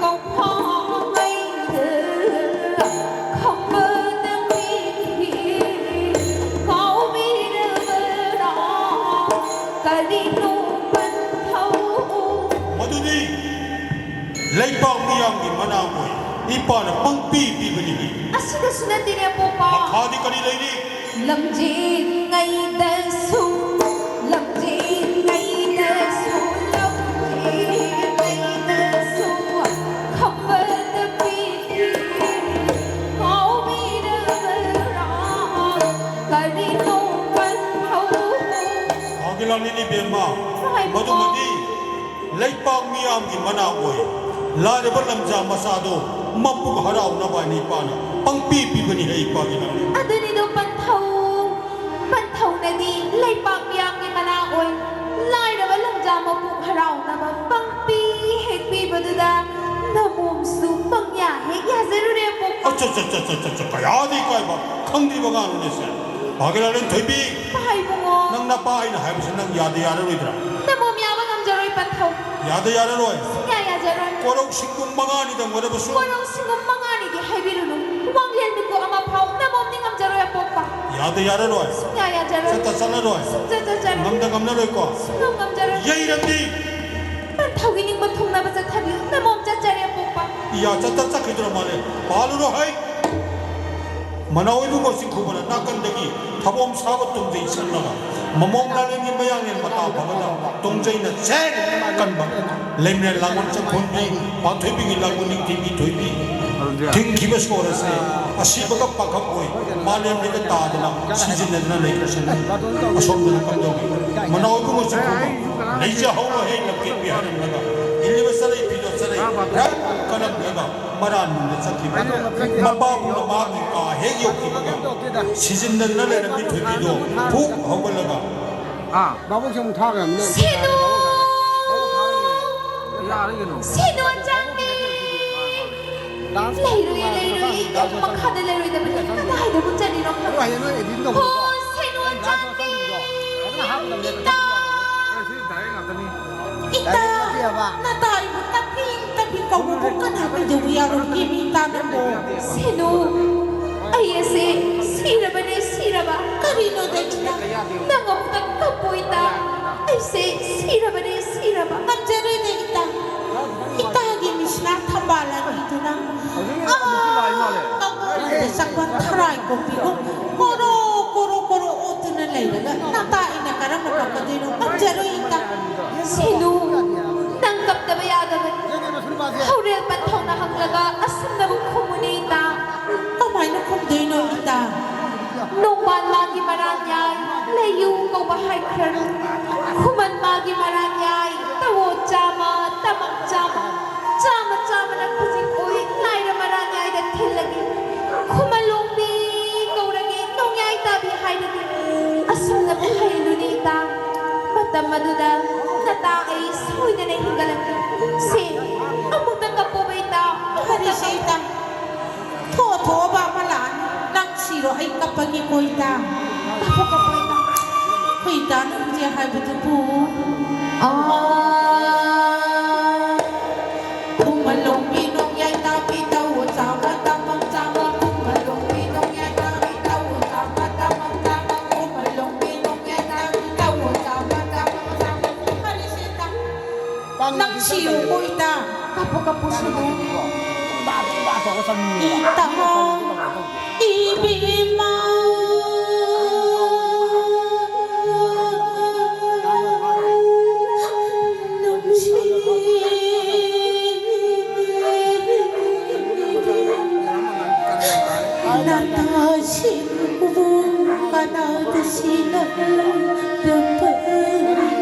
ꯀꯧꯐꯥꯉꯩꯗ ꯈꯝꯕꯗ ꯄꯤꯕꯤ ꯀꯥꯎꯕꯤꯔꯕ꯭ꯔꯥ? ꯀꯔꯤꯅꯣ ꯄꯟꯊꯧ? ꯃꯗꯨꯗꯤ ꯂꯩꯄꯥꯛ ꯃꯤꯌꯥꯝꯒꯤ ꯃꯅꯥ ꯑꯣꯏ, ꯏꯄꯥꯅ ꯄꯪꯄꯤ ꯄꯤꯕꯅꯤ꯫ ꯑꯁꯤꯗꯁꯨ ꯅꯠꯇꯦꯅꯦ ꯑꯄꯣꯛꯄ꯫ ꯃꯈꯥꯗꯤ ꯀꯔꯤ ꯂꯩꯔꯤ? ꯂꯝꯖꯦꯟꯉꯩꯗꯁꯨ, ꯂꯝꯖꯦꯟꯉꯩꯗꯁꯨ, ꯂꯝꯖꯦꯟꯉꯩꯗꯁꯨ ꯈꯝꯕꯗ ꯄꯤꯕꯤ ꯀꯥꯎꯕꯤꯔꯕ꯭ꯔꯥ? ꯀꯔꯤꯅꯣ ꯄꯟꯊꯧ? ꯃꯥꯒꯤ ꯂꯥꯡꯂꯦꯟ ꯏꯕꯦꯝꯃ, ꯍꯣꯏ, ꯃꯗꯨꯃꯗꯤ ꯂꯩꯄꯥꯛ ꯃꯤꯌꯥꯝꯒꯤ ꯃꯅꯥ ꯑꯣꯏ꯫ ꯂꯥꯏꯔꯕ ꯂꯝꯖꯥ ꯃꯆꯥꯗꯣ ꯃꯄꯨꯛ ꯍꯔꯥꯎꯅꯕ ꯍꯥꯏꯅ ꯏꯄꯥꯅ ꯄꯪꯄꯤ ꯄꯤꯕꯅꯤ ꯍꯦ ꯏꯄꯥꯒꯤ ꯂꯥꯡꯂꯦꯟ꯫ ꯑꯗꯨꯅꯤꯗꯣ ꯄꯟꯊꯧ, ꯄꯟꯊꯧꯅꯗꯤ ꯂꯩꯄꯥꯛ ꯃꯤꯌꯥꯝꯒꯤ ꯃꯅꯥ ꯑꯣꯏ꯫ ꯂꯥꯏꯔꯕ ꯂꯝꯖꯥ ꯃꯄꯨꯛ ꯍꯔꯥꯎꯅꯕ ꯄꯪꯄꯤ ꯍꯦꯛ ꯄꯤꯕꯗꯨꯗ ꯅꯃꯣꯝꯁꯨ ꯄꯪꯌꯥ ꯍꯦꯛ ꯌꯥꯖꯔꯨꯔꯦ ꯑꯄꯣꯛꯄ꯫ ꯑꯆꯥ, ꯆꯥ, ꯆꯥ, ꯆꯥ, ꯆꯥ, ꯆꯥ, ꯀꯌꯥꯗꯤ ꯏꯀꯥꯏꯕ ꯈꯪꯗ꯭ꯔꯤꯕ ꯑꯉꯥꯡꯅꯤꯅꯦ ꯁꯦ꯫ ꯃꯥꯒꯤ ꯂꯥꯡꯂꯦꯟ ꯊꯣꯏꯕꯤ, ꯄꯥꯏꯕꯨꯡꯉꯣ꯫ ꯅꯪ ꯅꯄꯥ ꯑꯩꯅ ꯍꯥꯏꯕꯁꯤ ꯅꯪ ꯌꯥꯗ ꯌꯥꯔꯔꯣꯏꯗ꯭ꯔꯥ? ꯅꯃꯣꯝ ꯌꯥꯕ ꯉꯝꯖꯔꯣꯏ ꯄꯟꯊꯧ꯫ ꯌꯥꯗ ꯌꯥꯔꯔꯣꯏ꯫ ꯁꯨꯡꯌꯥ ꯌꯥꯖꯔꯣꯏ꯫ ꯀꯣꯔꯧ ꯁꯤꯡꯒꯨꯝ ꯃꯉꯥꯅꯤꯗꯪ ꯑꯣꯏꯔꯕꯁꯨ꯫ ꯀꯣꯔꯧ ꯁꯤꯡꯒꯨꯝ ꯃꯉꯥꯅꯤꯗꯤ ꯍꯥꯏꯕꯤꯔꯨꯅꯨ꯫ ꯋꯥꯡꯂꯦꯟ ꯃꯤꯀꯣꯛ ꯑꯃ ꯐꯥꯎ ꯅꯃꯣꯝꯗꯤ ꯉꯝꯖꯔꯣꯏ ꯑꯄꯣꯛꯄ꯫ ꯌꯥꯗ ꯌꯥꯔꯔꯣꯏ꯫ ꯁꯨꯡꯌꯥ ꯌꯥꯖꯔꯣꯏ꯫ ꯆꯠꯇ ꯆꯠꯂꯔꯣꯏ꯫ ꯁꯨꯡꯆꯠ ꯆꯠꯆꯔꯣꯏ꯫ ꯉꯝꯗ ꯉꯝꯂꯔꯣꯏꯀꯣ꯫ ꯁꯨꯡꯉꯝ ꯉꯝꯖꯔꯣꯏ꯫ ꯌꯩꯔꯝꯗꯤ꯫ ꯄꯟꯊꯧꯒꯤ ꯅꯤꯡꯕ ꯊꯨꯡꯅꯕ ꯆꯠꯊꯕꯤꯌꯨ꯫ ꯅꯃꯣꯝ ꯆꯠꯆꯔꯦ ꯑꯄꯣꯛꯄ꯫ ꯏꯌꯥ ꯆꯠꯇ ꯆꯠꯈꯤꯗ꯭ꯔ ꯃꯥꯜꯂꯦ꯫ ꯄꯥꯜꯂꯨꯔꯣ ꯍꯩ꯫ ꯃꯅꯥꯎ ꯏꯕꯨꯡꯉꯣ ꯆꯤꯡꯈꯨꯕꯅ ꯅꯥꯀꯟꯗꯒꯤ ꯊꯕꯣꯝ ꯁꯥꯕ ꯇꯨꯡꯖꯩ ꯁꯠꯂꯒ ꯃꯃꯣꯝ ꯂꯥꯂꯦꯟꯒꯤ ꯃꯌꯥꯡꯂꯦꯟ ꯃꯇꯥ ꯐꯕꯗ ꯇꯨꯡꯖꯩꯅ ꯆꯦꯡ ꯀꯟꯕ ꯂꯩꯃꯔꯦꯜ ꯂꯥꯡꯕꯟ ꯆꯪꯈꯣꯟꯕꯤ ꯄꯥꯟꯊꯣꯏꯕꯤꯒꯤ ꯂꯥꯡꯕꯟ ꯅꯤꯡꯊꯤꯕꯤ ꯊꯣꯏꯕꯤ ꯊꯤꯡꯈꯤꯕ ꯁꯣꯔ ꯑꯁꯦ ꯑꯁꯤꯕꯒ ꯄꯥꯈꯛ ꯑꯣꯏ ꯃꯥꯂꯦꯝ ꯂꯩꯗ ꯇꯥꯗꯅ ꯁꯤꯖꯤꯟꯅꯗꯨꯅ ꯂꯩꯈ꯭ꯔꯁꯅꯨ꯫ ꯑꯁꯣꯝꯗꯅ ꯀꯝꯗꯧꯏ? ꯃꯅꯥꯎ ꯏꯕꯨꯡꯉꯣ ꯆꯤꯡꯈꯨꯕ ꯂꯩꯖꯍꯧꯔꯣ ꯍꯦ ꯂꯝꯀꯦꯠꯄꯤ ꯍꯥꯏꯔꯝꯂꯒ ꯏꯜꯂꯤꯕ ꯆꯔꯩ ꯐꯤꯗꯣ ꯆꯔꯩ ꯔꯛ ꯀꯜꯂꯝꯂꯒ ꯃꯔꯥꯟ ꯃꯨꯟꯗ ꯆꯠꯈꯤꯕ꯫ ꯃꯄꯥꯕꯨꯅ ꯃꯍꯥꯛꯀꯤ ꯀꯥ ꯍꯦꯛ ꯌꯧꯈꯤꯕꯒ ꯁꯤꯖꯤꯟꯅꯗꯨꯅ ꯂꯩꯔꯝꯃꯤ ꯊꯣꯏꯕꯤꯗꯣ ꯐꯨꯛ ꯍꯧꯒꯠꯂꯒ ꯃꯕꯨꯛꯁꯦ ꯑꯃꯨꯛ ꯊꯥꯈ꯭ꯔꯕꯅꯤꯅ ꯁꯤꯅꯨ! ꯌꯥꯔꯦ ꯀꯩꯅꯣ꯫ ꯁꯤꯅꯨ ꯑꯆꯥꯡꯕꯤ! ꯂꯩꯔꯣꯏ, ꯂꯩꯔꯣꯏ, ꯑꯩ ꯌꯥꯝ ꯃꯈꯥꯗ ꯂꯩꯔꯣꯏꯗꯕꯅꯤ꯫ ꯀꯗꯥꯏꯗꯕꯨ ꯆꯠꯂꯤꯅꯣ ꯈꯪꯗꯦ꯫ ꯍꯣ, ꯁꯤꯅꯨ ꯑꯆꯥꯡꯕꯤ! ꯏꯇꯥ! ꯏꯇꯥ! ꯅꯇꯥ ꯑꯩꯕꯨ ꯇꯞꯄꯤ ꯇꯞꯄꯤ ꯀꯧꯕꯕꯨ ꯀꯅꯥ ꯀꯩꯗꯧꯕ ꯌꯥꯔꯣꯏꯒꯦ ꯃꯤ ꯇꯥꯅꯕꯣ? ꯁꯤꯅꯨ, ꯑꯩ ꯑꯁꯦ ꯁꯤꯔꯕꯅꯦ, ꯁꯤꯔꯕ꯫ ꯀꯔꯤꯅꯣꯗ ꯏꯇꯥ? ꯅꯪ ꯑꯃꯨꯛꯇ ꯀꯞꯄꯣ ꯏꯇꯥ꯫ ꯑꯩꯁꯦ ꯁꯤꯔꯕꯅꯦ, ꯁꯤꯔꯕ꯫ ꯉꯝꯖꯔꯣꯏꯗ ꯏꯇꯥ꯫ ꯏꯇꯥꯒꯤ ꯃꯤꯁꯅꯥ ꯊꯝꯕꯥꯜ ꯑꯅꯤꯗꯨꯅ ꯑꯥ, ꯀꯛꯐꯝꯗ ꯆꯪꯕ ꯊꯔꯥꯏ ꯀꯣꯛꯄꯤꯒꯨꯝ ꯀꯣꯔꯣ, ꯀꯣꯔꯣ, ꯀꯣꯔꯣ ꯑꯣꯠꯇꯨꯅ ꯂꯩꯔꯒ ꯅꯇꯥ ꯑꯩꯅ ꯀꯔꯝꯅ ꯀꯞꯀꯗꯣꯏꯅꯣ? ꯉꯝꯖꯔꯣꯏ ꯏꯇꯥ꯫ ꯁꯤꯅꯨ, ꯅꯪ ꯀꯞꯇꯕ ꯌꯥꯗꯕꯅꯤ꯫ ꯍꯧꯔꯦꯜ ꯄꯟꯊꯧꯅ ꯍꯪꯂꯒ ꯑꯁꯨꯝꯅꯕꯨ ꯈꯨꯝꯃꯨꯅꯦ ꯏꯇꯥ꯫ ꯀꯃꯥꯏꯅ ꯈꯨꯝꯗꯣꯏꯅꯣ ꯏꯇꯥ? ꯅꯣꯡꯕꯥꯟ ꯃꯥꯒꯤ ꯃꯔꯥꯟ ꯌꯥꯏ, ꯂꯩꯌꯨ ꯀꯧꯕ ꯍꯥꯏꯈ꯭ꯔꯅꯨ꯫ ꯈꯨꯃꯟ ꯃꯥꯒꯤ ꯃꯔꯥꯟ ꯌꯥꯏ, ꯇꯋꯣ ꯆꯥꯝꯃ, ꯇꯃꯛ ꯆꯥꯝꯃ, ꯆꯥꯝꯃ ꯆꯥꯝꯃꯅ ꯈꯨꯖꯤꯡ ꯑꯣꯏ, ꯂꯥꯏꯔ ꯃꯔꯥꯟ ꯌꯥꯏꯗ ꯊꯤꯜꯂꯒꯦ꯫ ꯈꯨꯃꯟ ꯂꯣꯡꯕꯤ ꯀꯧꯔꯒꯦ, ꯅꯣꯡꯌꯥꯏ ꯇꯥꯕꯤ ꯍꯥꯏꯔꯒꯦ꯫ ꯑꯁꯨꯝꯅꯕꯨ ꯍꯩꯂꯨꯅꯦ ꯏꯇꯥ꯫ ꯃꯇꯝ ꯑꯗꯨꯗ ꯅꯇꯥ ꯑꯩ ꯁꯣꯏꯗꯅ ꯍꯤꯡꯒꯠꯂꯛꯀꯦ꯫ ꯁꯦ, ꯑꯃꯨꯛꯇ ꯀꯞꯄꯣꯕ ꯏꯇꯥ, ꯑꯃꯨꯛꯇ ꯀꯔꯤꯁꯦ ꯀꯞꯄꯣ꯫ ꯏꯇꯥ? ꯊꯣꯛꯑ ꯊꯣꯛꯑꯕ ꯑꯃ ꯂꯥꯛꯑꯅꯤ꯫ ꯅꯪ ꯁꯤꯔꯣ ꯑꯩ ꯀꯞꯄꯒꯦꯀꯣ ꯏꯇꯥ꯫ ꯀꯞꯄꯣ, ꯀꯞꯄꯣ ꯏꯇꯥ꯫ ꯍꯨꯏ ꯅꯪꯁꯦ ꯍꯥꯏꯕꯗꯨꯕꯨ꯫ ꯑꯥ꯫ ꯈꯨꯃꯟ ꯂꯣꯡꯕꯤ ꯅꯣꯡꯌꯥꯏ ꯇꯥꯕꯤ ꯇꯧ ꯆꯥꯕ ꯇꯝꯐꯝ ꯆꯥꯕ꯫ ꯈꯨꯃꯟ ꯂꯣꯡꯕꯤ ꯅꯣꯡꯌꯥꯏ ꯇꯥꯕꯤ ꯇꯧ ꯆꯥꯕ ꯇꯝꯐꯝ ꯆꯥꯕ꯫ ꯈꯨꯃꯟ ꯂꯣꯡꯕꯤ ꯅꯣꯡꯌꯥꯏ ꯇꯥꯕꯤ ꯇꯧ ꯆꯥꯕ ꯇꯝꯐꯝ ꯆꯥꯕ꯫ ꯐꯔꯦꯁꯦ ꯏꯇꯥ꯫ ꯅꯪ ꯁꯤꯔꯨꯀꯣ ꯏꯇꯥ꯫ ꯀꯞꯄꯨ ꯀꯞꯄꯨ ꯁꯤꯔꯨ꯫ ꯏꯇꯥ꯫ ꯏꯕꯦꯝꯃ꯫ ꯅꯨꯡꯁꯤ꯫ ꯅꯇꯥꯁꯤꯡꯕꯨ ꯀꯅꯥꯗ ꯁꯤꯟꯅꯔꯕꯅꯤ?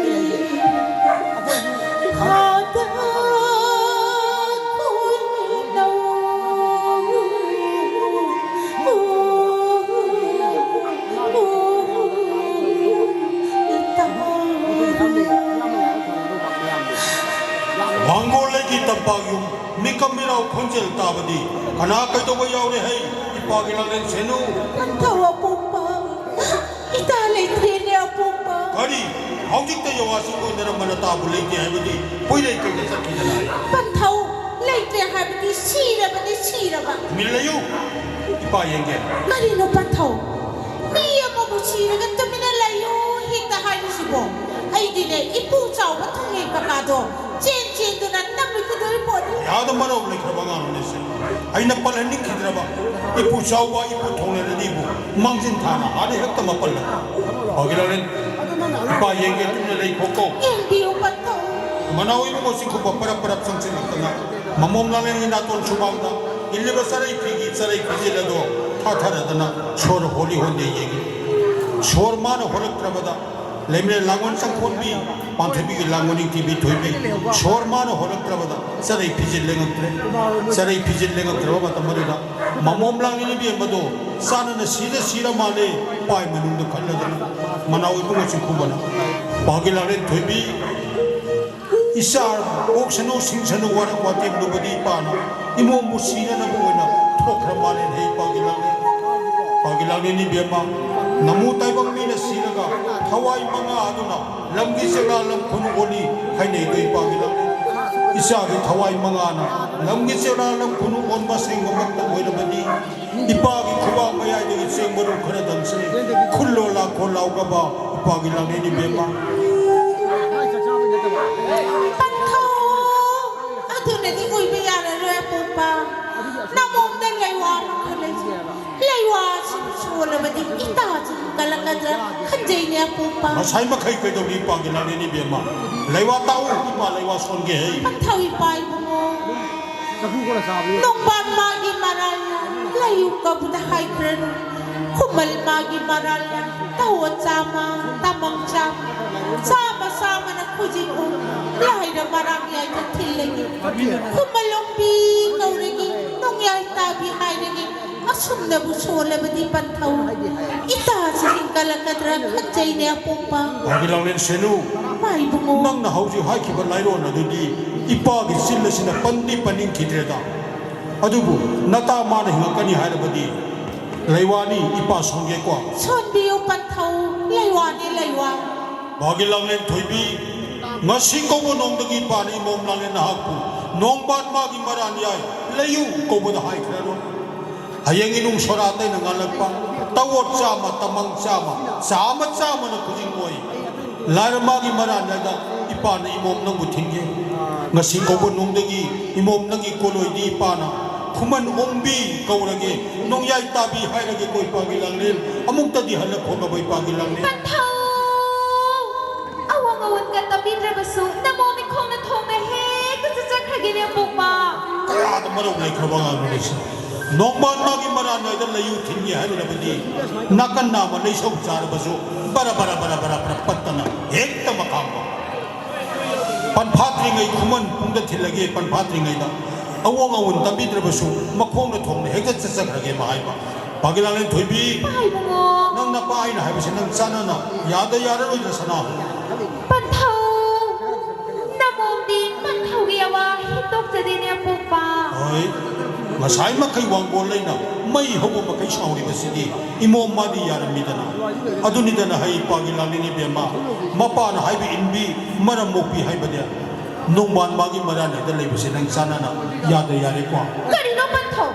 ꯍꯥꯗ ꯈꯣꯏꯅꯧ꯫ ꯃꯥꯡꯒꯣꯜ ꯂꯩꯒꯤ ꯇꯝꯄꯥꯛ ꯌꯨꯝ, ꯃꯤꯀꯝ ꯃꯤꯔꯥꯎ ꯈꯣꯟꯖꯦꯜ ꯇꯥꯕꯗꯤ ꯀꯅꯥ ꯀꯩꯗꯧꯕ ꯌꯥꯎꯔꯦ ꯍꯩ? ꯏꯄꯥꯒꯤ ꯂꯥꯡꯂꯦꯟ ꯁꯦꯟꯅꯨ꯫ ꯄꯟꯊꯧ ꯑꯄꯣꯛꯄ, ꯏꯇꯥ ꯂꯩꯇ꯭ꯔꯦꯅꯦ ꯑꯄꯣꯛꯄ꯫ ꯀꯔꯤ? ꯍꯧꯖꯤꯛꯇ ꯌꯋꯥꯁꯨ ꯑꯣꯏꯅꯔꯝꯕ ꯅꯇꯥꯕꯨ ꯂꯩꯇꯦ ꯍꯥꯏꯕꯗꯤ ꯍꯨꯏ ꯂꯩ ꯀꯩꯗ ꯆꯠꯈꯤꯗꯅ ꯍꯥꯏ? ꯄꯟꯊꯧ, ꯂꯩꯇ꯭ꯔꯦ ꯍꯥꯏꯕꯗꯤ ꯁꯤꯔꯕꯅꯤ, ꯁꯤꯔꯕ꯫ ꯇꯨꯃꯤꯟ ꯂꯩꯌꯨ, ꯏꯄꯥ ꯌꯦꯡꯒꯦ꯫ ꯀꯔꯤꯅꯣ ꯄꯟꯊꯧ? ꯃꯤ ꯑꯃꯕꯨ ꯁꯤꯔꯒ ꯇꯨꯃꯤꯟꯅ ꯂꯩꯌꯨ ꯍꯦꯛꯇ ꯍꯥꯏꯔꯤꯁꯤꯕꯣ? ꯑꯩꯗꯤꯅꯦ, ꯏꯄꯨ ꯆꯥꯎꯕ ꯊꯣꯡꯂꯦꯟ ꯀꯀꯥꯗꯣ ꯆꯦꯟ ꯆꯦꯟꯗꯨꯅ ꯅꯝꯂꯨꯈꯤꯗꯣꯔꯤ ꯄꯣꯠꯅꯤ꯫ ꯌꯥꯗ ꯃꯔꯧ ꯂꯩꯈ꯭ꯔꯕ ꯑꯉꯥꯡꯅꯤꯁꯦ꯫ ꯑꯩꯅ ꯄꯜꯍꯟꯅꯤꯡꯈꯤꯗ꯭ꯔꯕ ꯏꯄꯨ ꯆꯥꯎꯕ, ꯏꯄꯨ ꯊꯣꯡꯂꯦꯟ ꯑꯅꯤꯕꯨ ꯃꯥꯡꯖꯤꯟ ꯊꯥꯅ ꯍꯥꯟꯅ ꯍꯦꯛꯇ ꯃꯄꯜꯂꯒ꯫ ꯐꯥꯒꯤ ꯂꯥꯂꯦꯟ, ꯏꯄꯥ ꯌꯦꯡꯒꯦ, ꯇꯨꯃꯤꯟꯅ ꯂꯩꯈꯣꯀꯣ꯫ ꯌꯦꯡꯕꯤꯌꯨ ꯄꯟꯊꯧ꯫ ꯃꯅꯥꯎ ꯏꯕꯨꯡꯉꯣ ꯆꯤꯡꯈꯨꯞꯄ ꯄꯔꯞ ꯄꯔꯞ ꯆꯪꯁꯤꯜꯂꯛꯇꯅ ꯃꯃꯣꯝ ꯂꯥꯂꯦꯟꯒꯤ ꯅꯥꯇꯣꯟ ꯁꯨꯃꯥꯡꯗ ꯏꯜꯂꯤꯕ ꯆꯔꯩ ꯐꯤꯒꯤ ꯆꯔꯩ ꯐꯤꯖꯤꯜ ꯑꯗꯣ ꯊꯥꯊꯔꯗꯅ ꯁꯣꯔ ꯍꯣꯜꯂꯤ ꯍꯣꯟꯗꯦ ꯌꯦꯡꯉꯤ꯫ ꯁꯣꯔ ꯃꯥꯅ ꯍꯣꯜꯂꯛꯇ꯭ꯔꯕꯗ ꯂꯩꯃꯔꯦꯜ ꯂꯥꯡꯒꯣꯜ ꯆꯪꯈꯣꯟꯕꯤ, ꯄꯥꯟꯊꯣꯏꯕꯤꯒꯤ ꯂꯥꯡꯒꯣꯜ ꯅꯤꯡꯊꯤꯕꯤ ꯊꯣꯏꯕꯤ, ꯁꯣꯔ ꯃꯥꯅ ꯍꯣꯜꯂꯛꯇ꯭ꯔꯕꯗ ꯆꯔꯩ ꯐꯤꯖꯤꯜ ꯂꯦꯡꯉꯛꯇ꯭ꯔꯦ꯫ ꯆꯔꯩ ꯐꯤꯖꯤꯜ ꯂꯦꯡꯉꯛꯇ꯭ꯔꯕ ꯃꯇꯝ ꯑꯗꯨꯗ ꯃꯃꯣꯝ ꯂꯥꯡꯂꯦꯟ ꯏꯕꯦꯝꯃꯗꯣ ꯆꯥꯟꯅꯅ ꯁꯤꯔ ꯁꯤꯔ ꯃꯥꯜꯂꯦ, ꯄꯥꯏ ꯃꯅꯨꯡꯗ ꯈꯠꯂꯗꯅ ꯃꯅꯥꯎ ꯏꯕꯨꯡꯉꯣ ꯆꯤꯡꯈꯨꯕꯅ ꯄꯥꯒꯤ ꯂꯥꯡꯂꯦꯟ ꯊꯣꯏꯕꯤ, ꯏꯆꯥ ꯑꯣꯛꯁꯅꯨ ꯁꯤꯡꯁꯅꯨ ꯋꯥꯔꯛ ꯋꯥꯇꯦꯝ ꯂꯨꯕꯗꯤ ꯏꯄꯥꯅ ꯏꯃꯣꯝꯕꯨ ꯁꯤꯅꯅꯕ ꯑꯣꯏꯅ ꯊꯣꯛꯈ꯭ꯔ ꯃꯥꯜꯂꯦ꯫ ꯍꯦ ꯄꯥꯒꯤ ꯂꯥꯡꯂꯦꯟ, ꯄꯥꯒꯤ ꯂꯥꯡꯂꯦꯟ ꯏꯕꯦꯝꯃ, ꯅꯃꯨ ꯇꯥꯏꯕꯪ ꯃꯤꯅ ꯁꯤꯔꯒ ꯊꯋꯥꯏ ꯃꯉꯥ ꯑꯗꯨꯅ ꯂꯝꯒꯤ ꯆꯦꯛꯂꯥ ꯂꯝ ꯈꯨꯅꯨ ꯑꯣꯜꯂꯤ ꯍꯥꯏꯅꯩꯗꯣ ꯏꯄꯥꯒꯤ ꯂꯝ꯫ ꯏꯆꯥꯒꯤ ꯊꯋꯥꯏ ꯃꯉꯥꯅ ꯂꯝꯒꯤ ꯆꯦꯛꯂꯥ ꯂꯝ ꯈꯨꯅꯨ ꯑꯣꯟꯕ ꯑꯁꯦꯡꯕꯃꯛꯇ ꯑꯣꯏꯔꯕꯗꯤ ꯏꯄꯥꯒꯤ ꯈꯨꯕꯥꯛ ꯃꯌꯥꯏꯗꯒꯤ ꯆꯦꯡ ꯃꯔꯨ ꯈꯔꯗꯪꯁꯦ ꯈꯨꯜꯂꯣ ꯂꯥꯛꯈꯣ ꯂꯥꯎꯒꯕ ꯏꯄꯥꯒꯤ ꯂꯥꯡꯂꯦꯟ ꯏꯕꯦꯝꯃ꯫ ꯑꯗꯨꯅꯗꯤ ꯑꯣꯏꯕ ꯌꯥꯔꯔꯣꯏ ꯑꯄꯣꯛꯄ꯫ ꯅꯃꯣꯝꯗ ꯂꯩꯋꯥ ꯑꯃꯈꯛ ꯂꯩꯖꯩ꯫ ꯂꯩꯋꯥꯁꯤꯕꯨ ꯁꯣꯜꯂꯕꯗꯤ ꯏꯇꯥꯁꯤ ꯀꯜꯂꯛꯀꯗ꯭ꯔꯥ ꯈꯟꯖꯩꯅꯦ ꯑꯄꯣꯛꯄ꯫ ꯉꯁꯥꯏ ꯃꯈꯩ ꯀꯩꯗꯧꯔꯤ ꯏꯄꯥꯒꯤ ꯂꯥꯡꯂꯦꯟ ꯏꯕꯦꯝꯃ? ꯂꯩꯋꯥ ꯇꯥꯛꯎ, ꯏꯄꯥ ꯂꯩꯋꯥ ꯁꯣꯟꯒꯦ ꯍꯩ꯫ ꯄꯟꯊꯧ ꯏꯄꯥ ꯏꯕꯨꯡꯉꯣ꯫ ꯅꯣꯡꯕꯥꯟ ꯃꯥꯒꯤ ꯃꯔꯥꯜꯅ ꯂꯩꯌꯨ ꯀꯧꯕꯗ ꯍꯥꯏꯈ꯭ꯔꯅꯨ꯫ ꯈꯨꯃꯜ ꯃꯥꯒꯤ ꯃꯔꯥꯜꯅ ꯇꯧꯑꯣ ꯆꯥꯝꯃ, ꯇꯃꯪ ꯆꯥꯝꯃ, ꯆꯥꯝꯃ ꯆꯥꯝꯃꯅ ꯈꯨꯖꯤꯡ ꯎ, ꯂꯥꯏꯔ ꯃꯔꯥꯡ ꯌꯥꯏꯗ ꯊꯤꯜꯂꯒꯦ꯫ ꯈꯨꯃꯜ ꯑꯣꯡꯕꯤ ꯀꯧꯔꯒꯦ, ꯅꯣꯡꯌꯥꯏ ꯇꯥꯕꯤ ꯍꯥꯏꯔꯒꯦ꯫ ꯑꯁꯨꯝꯅꯕꯨ ꯁꯣꯜꯂꯕꯗꯤ ꯄꯟꯊꯧ ꯏꯇꯥꯁꯤ ꯍꯤꯡꯒꯠꯂꯛꯀꯗ꯭ꯔꯥ ꯈꯟꯖꯩꯅꯦ ꯑꯄꯣꯛꯄ꯫ ꯄꯥꯒꯤ ꯂꯥꯡꯂꯦꯟ ꯁꯦꯅꯨ, ꯏꯄꯥ ꯏꯕꯨꯡꯉꯣ꯫ ꯅꯪꯅ ꯍꯧꯖꯤꯛ ꯍꯥꯏꯈꯤꯕ ꯂꯥꯏꯔꯣꯟ ꯑꯗꯨꯗꯤ ꯏꯄꯥꯒꯤ ꯆꯤꯜ ꯑꯁꯤꯅ ꯄꯟꯗꯤ ꯄꯟꯅꯤꯡꯈꯤꯗ꯭ꯔꯦꯗ꯫ ꯑꯗꯨꯕꯨ ꯅꯇꯥ ꯃꯥꯅ ꯍꯤꯡꯉꯛꯀꯅꯤ ꯍꯥꯏꯔꯕꯗꯤ ꯂꯩꯋꯥꯅꯤ, ꯏꯄꯥ ꯁꯣꯟꯒꯦꯀꯣ꯫ ꯁꯣꯟꯕꯤꯌꯨ ꯄꯟꯊꯧ, ꯂꯩꯋꯥꯅꯤ ꯂꯩꯋꯥ꯫ ꯃꯥꯒꯤ ꯂꯥꯡꯂꯦꯟ ꯊꯣꯏꯕꯤ, ꯉꯁꯤ ꯀꯧꯕ ꯅꯣꯡꯗꯒꯤ ꯏꯄꯥꯅ ꯏꯃꯣꯝ ꯂꯥꯡꯂꯦꯟ ꯅꯍꯥꯛꯄꯨ ꯅꯣꯡꯕꯥꯟ ꯃꯥꯒꯤ ꯃꯔꯥꯟ ꯌꯥꯏ, ꯂꯩꯌꯨ ꯀꯧꯕꯗ ꯍꯥꯏꯈ꯭ꯔꯔꯣꯏ꯫ ꯍꯌꯦꯡ ꯏꯅꯨꯡ ꯁꯣꯔꯥ ꯑꯇꯩꯅ ꯉꯥꯜꯂꯛꯄ ꯇꯧꯋꯣꯠ ꯆꯥꯝꯃ, ꯇꯃꯪ ꯆꯥꯝꯃ, ꯆꯥꯝꯃ ꯆꯥꯝꯃꯅ ꯈꯨꯖꯤꯡ ꯑꯣꯏ꯫ ꯂꯥꯏꯔ ꯃꯥꯒꯤ ꯃꯔꯥꯟ ꯌꯥꯏꯗ ꯏꯄꯥꯅ ꯏꯃꯣꯝ ꯅꯪꯕꯨ ꯊꯤꯟꯒꯦ꯫ ꯉꯁꯤ ꯀꯧꯕ ꯅꯣꯡꯗꯒꯤ ꯏꯃꯣꯝ ꯅꯪꯒꯤ ꯀꯣꯂꯣꯏꯗꯤ ꯏꯄꯥꯅ ꯈꯨꯃꯟ ꯑꯣꯡꯕꯤ ꯀꯧꯔꯒꯦ, ꯅꯣꯡꯌꯥꯏ ꯇꯥꯕꯤ ꯍꯥꯏꯔꯒꯦ ꯀꯣ ꯏꯄꯥꯒꯤ ꯂꯥꯡꯂꯦꯟ꯫ ꯑꯃꯨꯛꯇꯗꯤ ꯍꯜꯂꯛꯈꯣꯒꯕ ꯏꯄꯥꯒꯤ ꯂꯥꯡꯂꯦꯟ꯫ ꯄꯟꯊꯧ! ꯑꯋꯥꯡ ꯑꯋꯨꯟꯒ ꯇꯝꯕꯤꯗ꯭ꯔꯕꯁꯨ ꯅꯃꯣꯝ ꯏꯈꯣꯡꯅ ꯊꯣꯡꯅ ꯍꯦꯛꯇ ꯆꯠꯆꯈ꯭ꯔꯒꯦꯅꯦ ꯑꯄꯣꯛꯄ꯫ ꯀꯌꯥꯗ ꯃꯔꯧ ꯂꯩꯈ꯭ꯔꯕ ꯑꯉꯥꯡꯅꯣ ꯂꯩꯁꯦ꯫ ꯅꯣꯡꯕꯥꯟ ꯃꯥꯒꯤ ꯃꯔꯥꯟ ꯅꯥꯏꯗ ꯂꯩꯌꯨ ꯊꯤꯟꯒꯦ ꯍꯥꯏꯔꯨꯔꯕꯗꯤ ꯅꯥꯀꯟ ꯅꯥꯝꯃ ꯂꯩꯁꯧ ꯆꯥꯔꯕꯁꯨ ꯕꯔ ꯕꯔ ꯕꯔ ꯕꯔ ꯕꯔ ꯄꯠꯇꯅ ꯍꯦꯛꯇ ꯃꯈꯥꯡꯕ꯫ ꯄꯟꯐꯥꯠꯇ꯭ꯔꯤꯉꯩ ꯈꯨꯃꯟ ꯄꯨꯡꯗ ꯊꯤꯜꯂꯒꯦ, ꯄꯟꯐꯥꯠꯇ꯭ꯔꯤꯉꯩꯗ ꯑꯋꯣꯡ ꯑꯋꯨꯟ ꯇꯝꯕꯤꯗ꯭ꯔꯕꯁꯨ ꯃꯈꯣꯡꯅ ꯊꯣꯡꯅ ꯍꯦꯛꯇ ꯆꯠꯆꯈ꯭ꯔꯒꯦ ꯃꯍꯥꯏꯕ꯫ ꯄꯥꯒꯤ ꯂꯥꯡꯂꯦꯟ ꯊꯣꯏꯕꯤ, ꯄꯥꯏꯕꯨꯡꯉꯣ꯫ ꯅꯪ ꯅꯄꯥ ꯑꯩꯅ ꯍꯥꯏꯕꯁꯦ ꯅꯪ ꯆꯥꯟꯅꯅ ꯌꯥꯗ ꯌꯥꯔꯔꯣꯏꯗ꯭ꯔ ꯁꯅꯥꯍꯣ? ꯄꯟꯊꯧ! ꯅꯃꯣꯝꯗꯤ ꯄꯟꯊꯧꯒꯤ ꯑꯋꯥ ꯍꯤꯛꯇꯣꯛꯆꯗꯦꯅꯦ ꯑꯄꯣꯛꯄ꯫ ꯍꯣꯏ꯫ ꯉꯁꯥꯏ ꯃꯈꯩ ꯋꯥꯡꯒꯣꯜ ꯂꯩꯅ ꯃꯩ ꯍꯧꯕ ꯃꯈꯩ ꯁꯥꯎꯔꯤꯕꯁꯤꯗꯤ ꯏꯃꯣꯝ ꯃꯥꯗꯤ ꯌꯥꯔꯝꯃꯤꯗꯅ꯫ ꯑꯗꯨꯅꯤꯗꯅ ꯍꯩ ꯏꯄꯥꯒꯤ ꯂꯥꯛꯂꯤꯅꯤ ꯏꯕꯦꯝꯃ, ꯃꯄꯥꯅ ꯍꯥꯏꯕ ꯏꯟꯕꯤ, ꯃꯔꯝ ꯃꯣꯛꯄꯤ ꯍꯥꯏꯕꯗꯤ ꯅꯣꯡꯕꯥꯟ ꯃꯥꯒꯤ ꯃꯔꯥꯟ ꯍꯥꯏꯗ ꯂꯩꯕꯁꯦ ꯅꯪ ꯆꯥꯟꯅꯅ ꯌꯥꯗ ꯌꯥꯔꯦꯀꯣ꯫ ꯀꯔꯤꯅꯣ ꯄꯟꯊꯧ?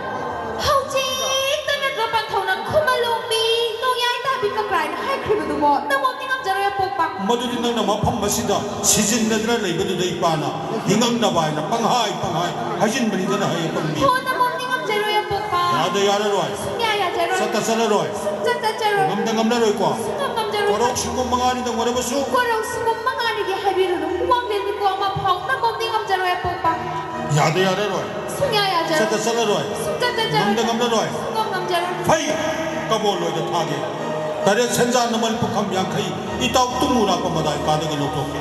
ꯍꯧꯖꯤꯛꯇ ꯅꯠꯇ꯭ꯔꯣ ꯄꯟꯊꯧꯅ ꯈꯨꯃꯟ ꯂꯣꯝꯕꯤ ꯅꯣꯡꯌꯥꯏ ꯇꯥꯕꯤ ꯀꯀ꯭ꯔꯥꯏꯅ ꯍꯥꯏꯈ꯭ꯔꯤꯕꯗꯨꯕꯣ? ꯅꯃꯣꯝꯗꯤ ꯉꯝꯖꯔꯣꯏ ꯑꯄꯣꯛꯄ꯫ ꯃꯗꯨꯗꯤ ꯅꯪꯅ ꯃꯐꯝ ꯑꯁꯤꯗ ꯁꯤꯖꯤꯟꯅꯗꯨꯅ ꯂꯩꯕꯗꯨꯗ ꯏꯄꯥꯅ ꯍꯤꯉꯝꯅꯕ ꯍꯥꯏꯅ ꯄꯪꯍꯥꯏ ꯄꯪꯍꯥꯏ ꯍꯥꯏꯖꯤꯟꯕꯅꯤꯗꯅ ꯍꯩ ꯄꯪꯕꯤ꯫ ꯍꯣ, ꯅꯃꯣꯝꯗꯤ ꯉꯝꯖꯔꯣꯏ ꯑꯄꯣꯛꯄ꯫ ꯌꯥꯗ ꯌꯥꯔꯔꯣꯏ꯫ ꯁꯨꯡꯌꯥ ꯌꯥꯖꯔꯣꯏ꯫ ꯆꯠꯇ ꯆꯠꯂꯔꯣꯏ꯫ ꯁꯨꯡꯆꯠ ꯆꯠꯆꯔꯣꯏ꯫ ꯉꯝꯗ ꯉꯝꯂꯔꯣꯏꯀꯣ꯫ ꯁꯨꯡꯉꯝ ꯉꯝꯖꯔꯣꯏ꯫ ꯀꯣꯔꯧ ꯁꯤꯡꯕꯨꯝ ꯃꯉꯥꯅꯤꯗꯪ ꯑꯣꯏꯔꯕꯁꯨ꯫ ꯀꯣꯔꯧ ꯁꯤꯡꯕꯨꯝ ꯃꯉꯥꯅꯤꯒꯤ ꯍꯥꯏꯕꯤꯔꯨꯅꯨ꯫ ꯋꯥꯡꯂꯦꯟ ꯅꯤꯡꯀꯣ ꯑꯃ ꯐꯥꯎ ꯅꯃꯣꯝꯗꯤ ꯉꯝꯖꯔꯣꯏ ꯑꯄꯣꯛꯄ꯫ ꯌꯥꯗ ꯌꯥꯔꯔꯣꯏ꯫ ꯁꯨꯡꯌꯥ ꯌꯥꯖꯔꯣꯏ꯫ ꯆꯠꯇ ꯆꯠꯂꯔꯣꯏ꯫ ꯁꯨꯡꯆꯠ ꯆꯠꯆꯔꯣꯏ꯫ ꯉꯝꯗ ꯉꯝꯂꯔꯣꯏ꯫ ꯁꯨꯡꯉꯝ ꯉꯝꯖꯔꯣꯏ꯫ ꯐꯩ! ꯀꯕꯣꯜ ꯂꯣꯏꯗ ꯊꯥꯒꯦ꯫ ꯇꯔꯦꯠ ꯁꯦꯟꯖꯥ ꯅꯃꯜ ꯄꯨꯈꯝ ꯌꯥꯡꯈꯩ ꯏꯇꯥꯎ ꯇꯨꯡꯃꯨꯔꯥꯛꯄ ꯃꯗꯥꯏ ꯀꯥꯗꯒꯤ ꯂꯧꯊꯣꯛꯀꯦ꯫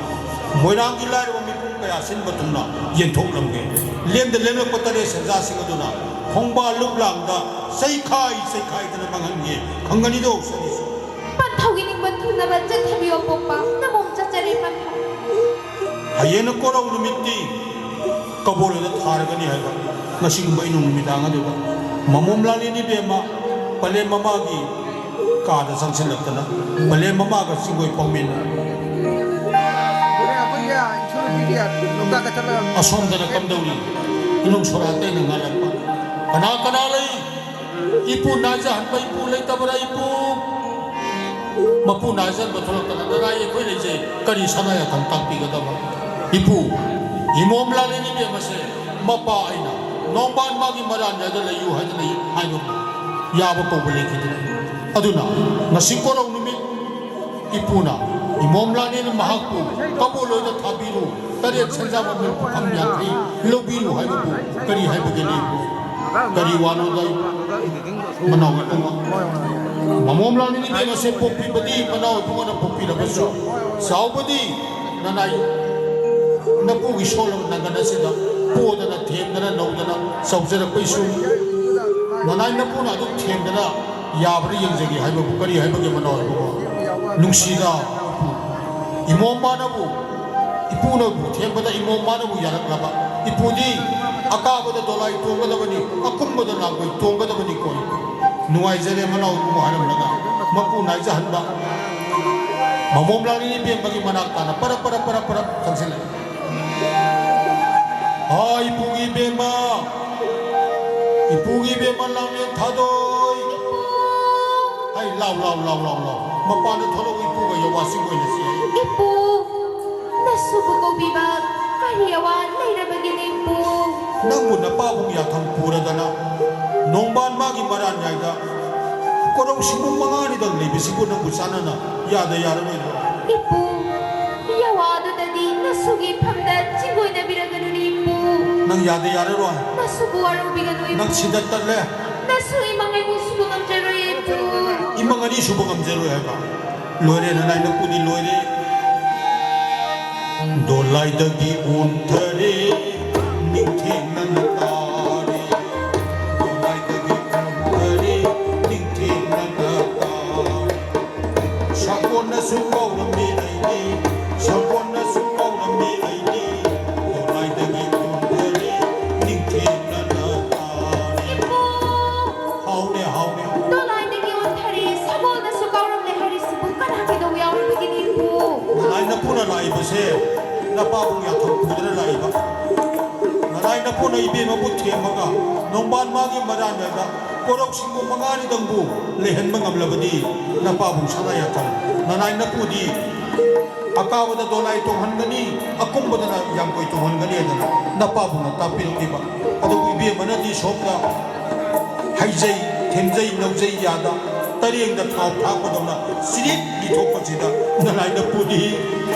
ꯃꯣꯏꯔꯥꯡꯒꯤ ꯂꯥꯏꯔꯕ ꯃꯤꯄꯨꯝ ꯀꯌꯥ ꯁꯤꯟꯕ ꯊꯨꯡꯅ ꯌꯦꯟꯊꯣꯛꯂꯝꯒꯦ꯫ ꯂꯦꯝꯗ ꯂꯦꯝꯂꯛꯄ ꯇꯔꯦꯠ ꯁꯦꯟꯖꯥꯁꯤꯡ ꯑꯗꯨꯅ ꯈꯣꯡꯕꯥꯜ ꯂꯨꯞꯂꯥꯡꯗ ꯆꯩꯈꯥꯏ ꯆꯩꯈꯥꯏꯗꯅ ꯃꯥꯡꯍꯟꯒꯦ꯫ ꯈꯪꯒꯅꯤꯗꯣ ꯁꯅꯤꯁꯨ? ꯄꯟꯊꯧꯒꯤ ꯅꯤꯡꯕ ꯊꯨꯡꯅꯕ ꯆꯠꯊꯕꯤꯌꯣ ꯄꯣꯛꯄ꯫ ꯅꯃꯣꯝ ꯆꯠꯆꯔꯦ ꯄꯟꯊꯧ꯫ ꯍꯌꯦꯡꯅ ꯀꯣꯔꯧ ꯅꯨꯃꯤꯠꯇꯤ ꯀꯕꯣꯜꯗ ꯊꯥꯔꯒꯅꯤ ꯍꯥꯏꯕ꯫ ꯉꯁꯤꯒꯨꯝꯕ ꯏꯅꯨꯡ ꯅꯨꯃꯤꯗꯥꯡ ꯑꯗꯨꯗ ꯃꯃꯣꯝ ꯂꯥꯂꯤꯅꯤ ꯕꯦꯝꯃ ꯄꯂꯦꯝ ꯃꯃꯥꯒꯤ ꯀꯥꯗ ꯆꯪꯁꯤꯜꯂꯛꯇꯅ ꯄꯂꯦꯝ ꯃꯃꯥꯒ ꯆꯤꯡꯒꯣꯏ ꯄꯥꯎꯃꯤꯟꯅ ꯑꯁꯣꯝꯗꯅ ꯀꯝꯗꯧꯔꯤ? ꯏꯅꯨꯡ ꯁꯣꯔꯥꯠꯇ ꯑꯩꯅ ꯉꯥꯜꯂꯛꯄ꯫ ꯀꯅꯥ ꯀꯅꯥ ꯂꯩ? ꯏꯄꯨ ꯅꯥꯏꯖꯍꯟꯕ ꯏꯄꯨ ꯂꯩꯇꯕ꯭ꯔꯥ ꯏꯄꯨ? ꯃꯄꯨ ꯅꯥꯏꯖꯍꯟꯕ ꯊꯣꯛꯂꯛꯇꯅ ꯀꯗꯥꯏ ꯑꯩꯈꯣꯏ ꯂꯩꯖꯩ? ꯀꯔꯤ ꯁꯅꯥ ꯌꯥꯊꯪ ꯇꯥꯛꯄꯤꯒꯗꯕ? ꯏꯄꯨ, ꯏꯃꯣꯝ ꯂꯥꯂꯦꯟ ꯏꯕꯦꯝ ꯑꯁꯦ ꯃꯄꯥ ꯑꯩꯅ ꯅꯣꯡꯕꯥꯟ ꯃꯥꯒꯤ ꯃꯔꯥꯟ ꯌꯥꯗ ꯂꯩꯌꯨ ꯍꯥꯏꯗꯅ ꯍꯥꯏꯕ ꯌꯥꯕ ꯀꯧꯕ ꯂꯩꯈꯤꯗ꯭ꯔꯦ꯫ ꯑꯗꯨꯅ ꯉꯁꯤ ꯀꯣꯔꯧ ꯅꯨꯃꯤꯠ ꯏꯄꯨꯅ ꯏꯃꯣꯝ ꯂꯥꯂꯦꯟ ꯃꯍꯥꯛꯄꯨ ꯀꯕꯣꯜ ꯂꯣꯏꯗ ꯊꯥꯕꯤꯔꯨ, ꯇꯔꯦꯠ ꯁꯦꯟꯖꯥꯕ ꯄꯨꯈꯝ ꯌꯥꯡꯈꯩ ꯂꯧꯕꯤꯔꯨ ꯍꯥꯏꯕꯕꯨ ꯀꯔꯤ ꯍꯥꯏꯕꯒꯦ ꯂꯩꯕꯨ? ꯀꯔꯤ ꯋꯥꯅꯣꯗ ꯃꯅꯥꯎ ꯏꯕꯨꯡꯉꯣ? ꯃꯃꯣꯝ ꯂꯥꯂꯦꯟ ꯏꯕꯦꯝ ꯑꯁꯦ ꯄꯣꯛꯄꯤꯕꯗꯤ ꯃꯅꯥꯎ ꯏꯕꯨꯡꯉꯣꯅ ꯄꯣꯛꯄꯤꯔꯕꯁꯨ ꯆꯥꯎꯕꯗꯤ ꯅꯅꯥꯏ ꯅꯄꯨꯒꯤ ꯁꯣꯜꯂꯕ ꯅꯪꯒꯟ ꯑꯁꯤꯗ ꯄꯣꯗꯅ ꯊꯦꯝꯗꯅ ꯅꯧꯗꯅ ꯆꯥꯎꯖꯔꯛꯄꯩꯁꯨ ꯅꯅꯥꯏ ꯅꯄꯨꯅ ꯑꯗꯨꯝ ꯊꯦꯝꯗꯅ ꯌꯥꯕ꯭ꯔꯥ ꯌꯦꯡꯖꯒꯦ ꯍꯥꯏꯕꯕꯨ ꯀꯔꯤ ꯍꯥꯏꯕꯒꯦ ꯃꯅꯥꯎ ꯏꯕꯨꯡꯉꯣ? ꯅꯨꯡꯁꯤꯗ ꯏꯄꯨ, ꯏꯃꯣꯝ ꯃꯥꯅꯕꯨ, ꯏꯄꯨꯅꯕꯨ ꯊꯦꯝꯕꯗ ꯏꯃꯣꯝ ꯃꯥꯅꯕꯨ ꯌꯥꯔꯛꯂꯕ ꯏꯄꯨꯗꯤ ꯑꯀꯥꯕꯗ ꯗꯣꯂꯥꯏ ꯇꯣꯡꯒꯗꯕꯅꯤ, ꯑꯀꯨꯝꯕꯗ ꯂꯥꯡꯒꯣꯏ ꯇꯣꯡꯒꯗꯕꯅꯤ ꯀꯣ꯫ ꯅꯨꯡꯉꯥꯏꯖꯔꯦ ꯃꯅꯥꯎ ꯏꯄꯨ ꯍꯥꯏꯔꯝꯂꯒ ꯃꯄꯨ ꯅꯥꯏꯖꯍꯟꯕ꯫ ꯃꯃꯣꯝ ꯂꯥꯡꯅꯤꯡ ꯏꯕꯦꯝꯕꯒꯤ ꯃꯅꯥꯛ ꯇꯥꯅ ꯄꯔꯞ ꯄꯔꯞ ꯄꯔꯞ ꯄꯔꯞ ꯆꯪꯁꯤꯜꯂꯛꯏ꯫ ꯍꯥ, ꯏꯄꯨꯒꯤ ꯏꯕꯦꯝꯃ, ꯏꯄꯨꯒꯤ ꯏꯕꯦꯝꯃ ꯂꯥꯡꯂꯦꯟ ꯊꯥꯗꯣꯏ꯫ ꯍꯩ, ꯂꯥꯎ, ꯂꯥꯎ, ꯂꯥꯎ, ꯂꯥꯎ, ꯂꯥꯎ꯫ ꯃꯄꯥꯟꯗ ꯊꯣꯛꯂꯛꯎ, ꯏꯄꯨꯒ ꯌꯥꯋꯥꯁꯤꯡ ꯑꯣꯏꯅꯁꯤ꯫ ꯏꯄꯨ, ꯅꯁꯨꯕꯨ ꯀꯧꯕꯤꯕ ꯀꯔꯤ ꯑꯋꯥ ꯂꯩꯔꯕꯒꯦꯅꯦ, ꯏꯄꯨ? ꯅꯪꯕꯨ ꯅꯄꯥꯕꯨꯡ ꯌꯥꯊꯪ ꯄꯨꯔꯗꯅ ꯅꯣꯡꯕꯥꯟ ꯃꯥꯒꯤ ꯃꯔꯥꯟꯌꯥꯏꯗ ꯀꯣꯔꯧ ꯁꯤꯡꯕꯨ ꯃꯉꯥꯅꯤꯗꯪ ꯂꯩꯕꯁꯤꯕꯨ ꯅꯪꯕꯨ ꯆꯥꯟꯅꯅ ꯌꯥꯗ ꯌꯥꯔꯔꯣꯏꯗ꯭ꯔꯣ? ꯏꯄꯨ, ꯌꯥꯋꯥꯗꯨꯗꯗꯤ ꯅꯁꯨꯒꯤ ꯏꯐꯝꯗ ꯆꯤꯡꯒꯣꯏꯅꯕꯤꯔꯒꯅꯨꯅꯦ, ꯏꯄꯨ꯫ ꯅꯪ ꯌꯥꯗ ꯌꯥꯔꯔꯣꯏ꯫ ꯅꯁꯨꯕꯨ ꯋꯥꯔꯧꯕꯤꯒꯅꯨ, ꯏꯄꯨ꯫ ꯅꯪ ꯁꯤꯗ ꯇꯠꯂꯦ꯫ ꯅꯁꯨ ꯏꯃꯪ ꯑꯅꯤ ꯁꯨꯕ ꯉꯝꯖꯔꯣꯏ, ꯏꯄꯨ꯫ ꯏꯃꯪ ꯑꯅꯤ ꯁꯨꯕ ꯉꯝꯖꯔꯣꯏ ꯍꯥꯏꯕ? ꯂꯣꯏꯔꯦ, ꯅꯅꯥꯏ ꯅꯀꯨꯗꯤ ꯂꯣꯏꯔꯦ꯫ ꯗꯣꯂꯥꯏꯗꯒꯤ ꯑꯣꯟꯊꯔꯦ, ꯅꯤꯡꯊꯦꯡꯅꯅ ꯇꯥꯔꯦ꯫ ꯗꯣꯂꯥꯏꯗꯒꯤ ꯑꯣꯟꯊꯔꯦ, ꯅꯤꯡꯊꯦꯡꯅꯅ ꯇꯥꯔꯦ꯫ ꯁꯥꯒꯣꯟꯅꯁꯨ ꯀꯧꯔꯝꯃꯤ ꯑꯩꯗꯤ, ꯁꯥꯒꯣꯟꯅꯁꯨ ꯀꯧꯔꯝꯃꯤ ꯑꯩꯗꯤ, ꯗꯣꯂꯥꯏꯗꯒꯤ ꯑꯣꯟꯊꯔꯦ, ꯅꯤꯡꯊꯦꯡꯅꯅ ꯇꯥꯔꯦ꯫ ꯏꯄꯨ! ꯍꯥꯎꯅꯦ, ꯍꯥꯎꯅꯦ꯫ ꯗꯣꯂꯥꯏꯗꯒꯤ ꯑꯣꯟꯊꯔꯦ, ꯁꯥꯒꯣꯟꯅꯁꯨ ꯀꯧꯔꯝꯃꯦ ꯍꯥꯏꯔꯤꯁꯤꯕꯨ ꯀꯅꯥ ꯀꯩꯗꯧ ꯌꯥꯎꯔꯕꯒꯤꯅꯤ, ꯏꯄꯨ? ꯅꯅꯥꯏ ꯅꯄꯨꯅ ꯂꯥꯛꯏꯕꯁꯦ ꯅꯄꯥꯕꯨꯡ ꯌꯥꯊꯪ ꯄꯨꯗꯨꯅ ꯂꯥꯛꯏꯕ꯫ ꯅꯅꯥꯏ ꯅꯄꯨꯅ ꯏꯕꯦꯝꯃꯕꯨ ꯊꯦꯝꯃꯒ ꯅꯣꯡꯕꯥꯟ ꯃꯥꯒꯤ ꯃꯔꯥꯟꯌꯥꯏꯗ ꯀꯣꯔꯧ ꯁꯤꯡꯕꯨ ꯃꯉꯥꯅꯤꯗꯪꯕꯨ ꯂꯩꯍꯟꯕ ꯉꯝꯂꯕꯗꯤ ꯅꯄꯥꯕꯨꯡ ꯁꯅꯥ ꯌꯥꯊꯪ, ꯅꯅꯥꯏ ꯅꯄꯨꯗꯤ ꯑꯀꯥꯕꯗ ꯗꯣꯂꯥꯏ ꯇꯣꯡꯍꯟꯒꯅꯤ, ꯑꯀꯨꯝꯕꯗꯅ ꯌꯥꯡꯀꯣꯏ ꯇꯣꯡꯍꯟꯒꯅꯤ ꯍꯥꯏꯗꯅ ꯅꯄꯥꯕꯨꯡꯅ ꯇꯥꯛꯄꯤꯔꯛꯂꯤꯕ꯫ ꯑꯗꯨꯕꯨ ꯏꯕꯦꯝꯃꯅꯗꯤ ꯁꯣꯝꯗ ꯍꯩꯖꯩ, ꯊꯦꯝꯖꯩ, ꯅꯧꯖꯩ ꯌꯥꯗ ꯇꯔꯦꯡꯗ ꯊꯥꯎ ꯊꯥꯛꯄꯗꯧꯅ ꯆꯤꯔꯤꯛ ꯂꯤꯊꯣꯛꯄꯁꯤꯗ ꯅꯅꯥꯏ ꯅꯄꯨꯗꯤ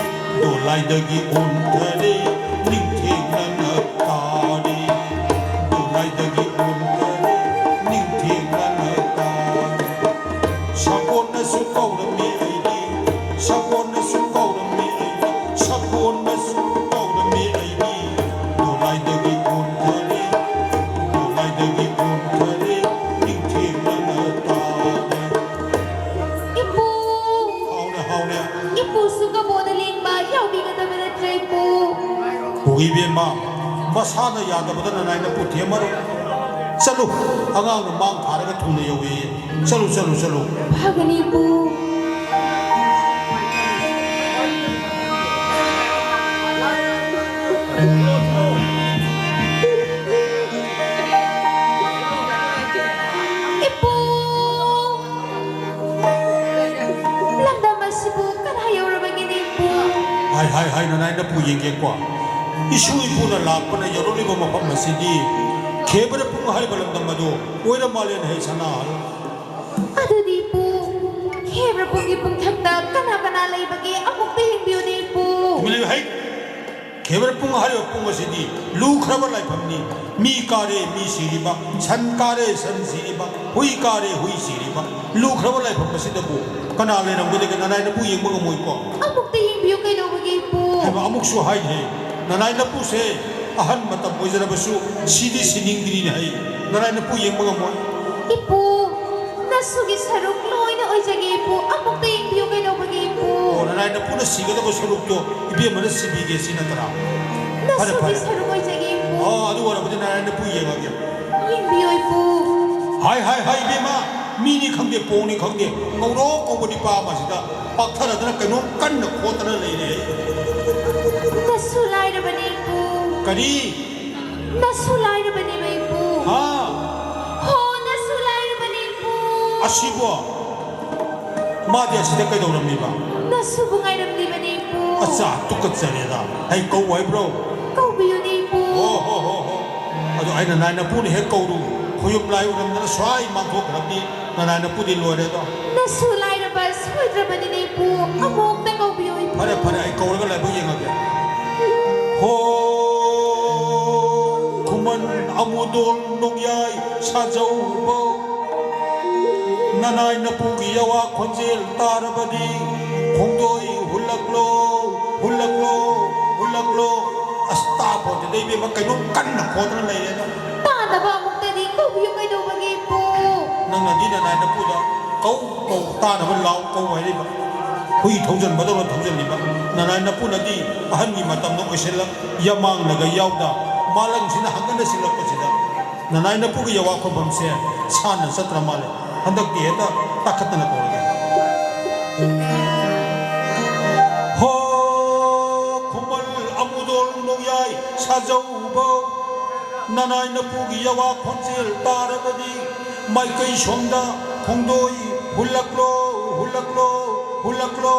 ꯗꯣꯂꯥꯏꯗꯒꯤ ꯑꯣꯟꯊꯔꯦ, ꯅꯤꯡꯊꯦꯡꯅꯅ ꯇꯥꯔꯦ꯫ ꯗꯣꯂꯥꯏꯗꯒꯤ ꯑꯣꯟꯊꯔꯦ, ꯅꯤꯡꯊꯦꯡꯅꯅ ꯇꯥꯔꯦ꯫ ꯁꯥꯒꯣꯟꯅꯁꯨ ꯀꯧꯔꯝꯃꯤ ꯑꯩꯗꯤ, ꯁꯥꯒꯣꯟꯅꯁꯨ ꯀꯧꯔꯝꯃꯤ ꯑꯩꯗꯤ, ꯁꯥꯒꯣꯟꯅꯁꯨ ꯀꯧꯔꯝꯃꯤ ꯑꯩꯗꯤ꯫ ꯗꯣꯂꯥꯏꯗꯒꯤ ꯑꯣꯟꯊꯔꯦ, ꯗꯣꯂꯥꯏꯗꯒꯤ ꯑꯣꯟꯊꯔꯦ, ꯅꯤꯡꯊꯦꯡꯅꯅ ꯇꯥꯔꯦ꯫ ꯏꯄꯨ! ꯍꯥꯎꯅꯦ, ꯍꯥꯎꯅꯦ꯫ ꯏꯄꯨꯁꯨ ꯀꯕꯣꯗ ꯂꯦꯡꯕ ꯌꯥꯎꯕꯤꯒꯗꯕ ꯅꯠꯇ꯭ꯔꯦ, ꯏꯄꯨ? ꯍꯣ, ꯏꯕꯦꯝꯃ, ꯃꯁꯥꯅ ꯌꯥꯗꯕꯗ ꯅꯅꯥꯏ ꯅꯄꯨ ꯊꯦꯝꯃꯔꯣꯏ꯫ ꯆꯠꯂꯨ, ꯑꯉꯥꯡꯅ ꯃꯥꯡ ꯊꯥꯔꯒ ꯊꯨꯅ ꯌꯧꯋꯦꯌꯦ꯫ ꯆꯠꯂꯨ, ꯆꯠꯂꯨ, ꯆꯠꯂꯨ꯫ ꯐꯒꯅꯤ, ꯏꯄꯨ꯫ ꯏꯄꯨ! ꯂꯝꯗꯝ ꯑꯁꯤꯕꯨ ꯀꯅꯥ ꯌꯧꯔꯕꯒꯦꯅꯦ, ꯏꯄꯨ? ꯍꯥꯏ, ꯍꯥꯏ, ꯍꯥꯏ, ꯅꯅꯥꯏ ꯅꯄꯨ ꯌꯦꯡꯒꯦꯀꯣ꯫ ꯏꯁꯨ ꯏꯄꯨꯅ ꯂꯥꯛꯄꯅ ꯌꯧꯔꯛꯂꯤꯕ ꯃꯐꯝ ꯑꯁꯤꯗꯤ ꯈꯦꯕ꯭ꯔ ꯄꯨꯡ ꯍꯥꯏꯕ ꯂꯝꯗꯝ ꯑꯗꯨ ꯑꯣꯏꯔ ꯃꯥꯜꯂꯦꯅ ꯍꯦ ꯁꯅꯥꯍꯜ꯫ ꯑꯗꯨꯗꯤ, ꯏꯄꯨ, ꯈꯦꯕ꯭ꯔ ꯄꯨꯡꯒꯤ ꯄꯨꯡꯊꯛꯇ ꯀꯅꯥ ꯀꯅꯥ ꯂꯩꯕꯒꯦ? ꯑꯃꯨꯛꯇ ꯌꯦꯡꯕꯤꯌꯨꯅꯦ, ꯏꯄꯨ꯫ ꯇꯨꯃꯤꯟ ꯂꯩꯌꯨ, ꯍꯩ! ꯈꯦꯕ꯭ꯔ ꯄꯨꯡ ꯍꯥꯏꯔꯤꯕ ꯄꯨꯡ ꯑꯁꯤꯗꯤ ꯂꯨꯈ꯭ꯔꯕ ꯂꯥꯏꯐꯝꯅꯤ꯫ ꯃꯤ ꯀꯥꯔꯦ, ꯃꯤ ꯁꯤꯔꯤꯕ, ꯁꯟ ꯀꯥꯔꯦ, ꯁꯟ ꯁꯤꯔꯤꯕ, ꯍꯨꯏ ꯀꯥꯔꯦ, ꯍꯨꯏ ꯁꯤꯔꯤꯕ, ꯂꯨꯈ꯭ꯔꯕ ꯂꯥꯏꯐꯝ ꯑꯁꯤꯗꯕꯨ ꯀꯅꯥ ꯂꯩꯔꯝꯒꯗꯒꯦ? ꯅꯅꯥꯏ ꯅꯄꯨ ꯌꯦꯡꯕ ꯉꯝꯃꯣꯏꯀꯣ? ꯑꯃꯨꯛꯇ ꯌꯦꯡꯕꯤꯌꯨ, ꯀꯩꯗꯧꯕꯒꯦ, ꯏꯄꯨ? ꯍꯥꯏꯕ ꯑꯃꯨꯛꯁꯨ ꯍꯥꯏꯗꯦ꯫ ꯅꯅꯥꯏ ꯅꯄꯨꯁꯦ ꯑꯍꯟ ꯃꯇꯝ ꯑꯣꯏꯖꯔꯕꯁꯨ ꯁꯤꯗꯤ ꯁꯤꯅꯤꯡꯗ꯭ꯔꯤꯅꯦ ꯍꯩ꯫ ꯅꯅꯥꯏ ꯅꯄꯨ ꯌꯦꯡꯕ ꯉꯝꯃꯣꯏ꯫ ꯏꯄꯨ, ꯅꯁꯨꯒꯤ ꯁꯔꯨꯛ ꯂꯣꯏꯅ ꯑꯣꯏꯖꯒꯦ, ꯏꯄꯨ꯫ ꯑꯃꯨꯛꯇ ꯌꯦꯡꯕꯤꯌꯨ, ꯀꯩꯗꯧꯕꯒꯦ, ꯏꯄꯨ? ꯑꯣ, ꯅꯅꯥꯏ ꯅꯄꯨꯅ ꯁꯤꯒꯗꯕ ꯁꯔꯨꯛꯇꯣ ꯏꯕꯦꯝꯃꯅ ꯁꯤꯕꯤꯒꯦ, ꯁꯤ ꯅꯠꯇ꯭ꯔꯥ? ꯐꯔꯦ, ꯅꯁꯨꯒꯤ ꯐꯔꯦ꯫ ꯁꯔꯨꯛ ꯑꯣꯏꯖꯒꯦ, ꯏꯄꯨ꯫ ꯑꯣ, ꯑꯗꯨ ꯑꯣꯏꯔꯕꯗꯤ ꯅꯅꯥꯏ ꯅꯄꯨ ꯌꯦꯡꯉꯒꯦ꯫ ꯌꯦꯡꯕꯤꯌꯨ, ꯏꯄꯨ꯫ ꯍꯥꯏ, ꯍꯥꯏ, ꯍꯥꯏ, ꯏꯕꯦꯝꯃ, ꯃꯤꯅꯤ ꯈꯪꯗꯦ, ꯄꯣꯡꯅꯤ ꯈꯪꯗꯦ, ꯉꯧꯔꯣꯛ ꯉꯧꯕ ꯅꯤꯄꯥ ꯑꯃꯁꯤꯗ ꯄꯥꯛꯊꯔꯗꯅ ꯀꯩꯅꯣꯝ ꯀꯟꯅ ꯈꯣꯠꯇꯅ ꯂꯩꯔꯦ꯫ ꯅꯁꯨ ꯂꯥꯏꯔꯕꯅꯦ, ꯏꯄꯨ꯫ ꯀꯔꯤ? ꯅꯁꯨ ꯂꯥꯏꯔꯕꯅꯦꯕ, ꯏꯄꯨ꯫ ꯍꯥ? ꯍꯣ, ꯅꯁꯨ ꯂꯥꯏꯔꯕꯅꯦ, ꯏꯄꯨ꯫ ꯑꯁꯤꯕꯣ? ꯃꯥꯗꯤ ꯑꯁꯤꯗ ꯀꯩꯗꯧꯔꯝꯃꯤꯕ? ꯅꯁꯨꯕꯨ ꯉꯥꯏꯔꯝꯂꯤꯕꯅꯦ, ꯏꯄꯨ꯫ ꯑꯆꯥ, ꯇꯨꯀꯠꯆꯔꯦꯗ꯫ ꯑꯩ ꯀꯧ ꯍꯥꯏꯕ꯭ꯔꯣ? ꯀꯧꯕꯤꯌꯨꯅꯦ, ꯏꯄꯨ꯫ ꯍꯣ, ꯍꯣ, ꯍꯣ, ꯍꯣ꯫ ꯑꯗꯣ ꯑꯩꯅ ꯅꯥꯏ ꯅꯄꯨꯅ ꯍꯦꯛ ꯀꯧꯔꯨ, ꯈꯣꯌꯨꯝ ꯂꯥꯏ ꯎꯔꯝꯗꯅ ꯁ꯭ꯋꯥꯏ ꯃꯥꯡꯊꯣꯛꯈ꯭ꯔꯕꯅꯤ꯫ ꯅꯅꯥꯏ ꯅꯄꯨꯗꯤ ꯂꯣꯏꯔꯦꯗꯣ꯫ ꯅꯁꯨ ꯂꯥꯏꯔꯕ ꯁꯣꯏꯗ꯭ꯔꯕꯅꯤꯅꯦ, ꯏꯄꯨ꯫ ꯑꯃꯨꯛꯇ ꯀꯧꯕꯤꯌꯨ, ꯏꯄꯨ꯫ ꯐꯔꯦ, ꯐꯔꯦ, ꯑꯩ ꯀꯧꯔꯒ ꯂꯥꯏꯕꯛ ꯌꯦꯡꯉꯒꯦ꯫ ꯍꯣ, ꯈꯨꯃꯟ ꯑꯃꯨꯗꯣꯜ ꯅꯣꯡꯌꯥꯏ ꯁꯥꯖꯧꯕꯧ, ꯅꯅꯥꯏ ꯅꯄꯨꯒꯤ ꯌꯥꯋꯥ ꯈꯣꯟꯖꯦꯜ ꯇꯥꯔꯕꯗꯤ ꯈꯣꯡꯗꯣꯏ ꯍꯨꯜꯂꯛꯂꯣ, ꯍꯨꯜꯂꯛꯂꯣ, ꯍꯨꯜꯂꯛꯂꯣ꯫ ꯑꯁ, ꯇꯥꯄꯣꯟꯇꯦꯗ ꯏꯕꯦꯝꯃ, ꯀꯩꯅꯣꯝ ꯀꯟꯅ ꯈꯣꯗꯅ ꯂꯩꯔꯦꯗ꯫ ꯇꯥꯅꯕ ꯑꯃꯨꯛꯇꯗꯤ ꯀꯧꯕꯤꯌꯨ, ꯀꯩꯗꯧꯕꯒꯦ, ꯏꯄꯨ? ꯅꯪꯅꯗꯤ ꯅꯅꯥꯏ ꯅꯄꯨꯗ ꯀꯧ ꯀꯧ ꯇꯥꯅꯕ ꯂꯥꯎ ꯀꯧ ꯍꯥꯏꯔꯤꯕ꯫ ꯍꯨꯏ ꯊꯧꯖꯟꯕꯗꯧꯅ ꯊꯧꯖꯜꯂꯤꯕ꯫ ꯅꯅꯥꯏ ꯅꯄꯨꯅꯗꯤ ꯑꯍꯟꯒꯤ ꯃꯇꯝꯗ ꯑꯣꯏꯁꯤꯜꯂꯛ ꯌꯥꯃꯥꯡꯅꯒ ꯌꯥꯎꯗ ꯃꯥꯂꯪꯁꯤꯅ ꯍꯪꯒꯠꯅ ꯁꯤꯜꯂꯛꯄꯁꯤꯗ ꯅꯅꯥꯏ ꯅꯄꯨꯒꯤ ꯌꯋꯥ ꯈꯣꯟꯐꯝꯁꯦ ꯁꯥꯟꯅ ꯆꯠꯇ꯭ꯔ ꯃꯥꯜꯂꯦ꯫ ꯍꯟꯗꯛꯇꯤ ꯍꯦꯛꯇ ꯇꯥꯈꯠꯇꯅ ꯀꯧꯔꯒꯦ꯫ ꯍꯣ, ꯈꯨꯃꯜ ꯑꯃꯨꯗꯣꯜ ꯅꯣꯡꯌꯥꯏ ꯁꯥꯖꯧꯕꯧ, ꯅꯅꯥꯏ ꯅꯄꯨꯒꯤ ꯌꯋꯥ ꯈꯣꯟꯖꯦꯜ ꯇꯥꯔꯕꯗꯤ ꯃꯥꯏꯀꯩ ꯁꯣꯝꯗ ꯈꯣꯡꯗꯣꯏ ꯍꯨꯜꯂꯛꯂꯣ, ꯍꯨꯜꯂꯛꯂꯣ, ꯍꯨꯜꯂꯛꯂꯣ꯫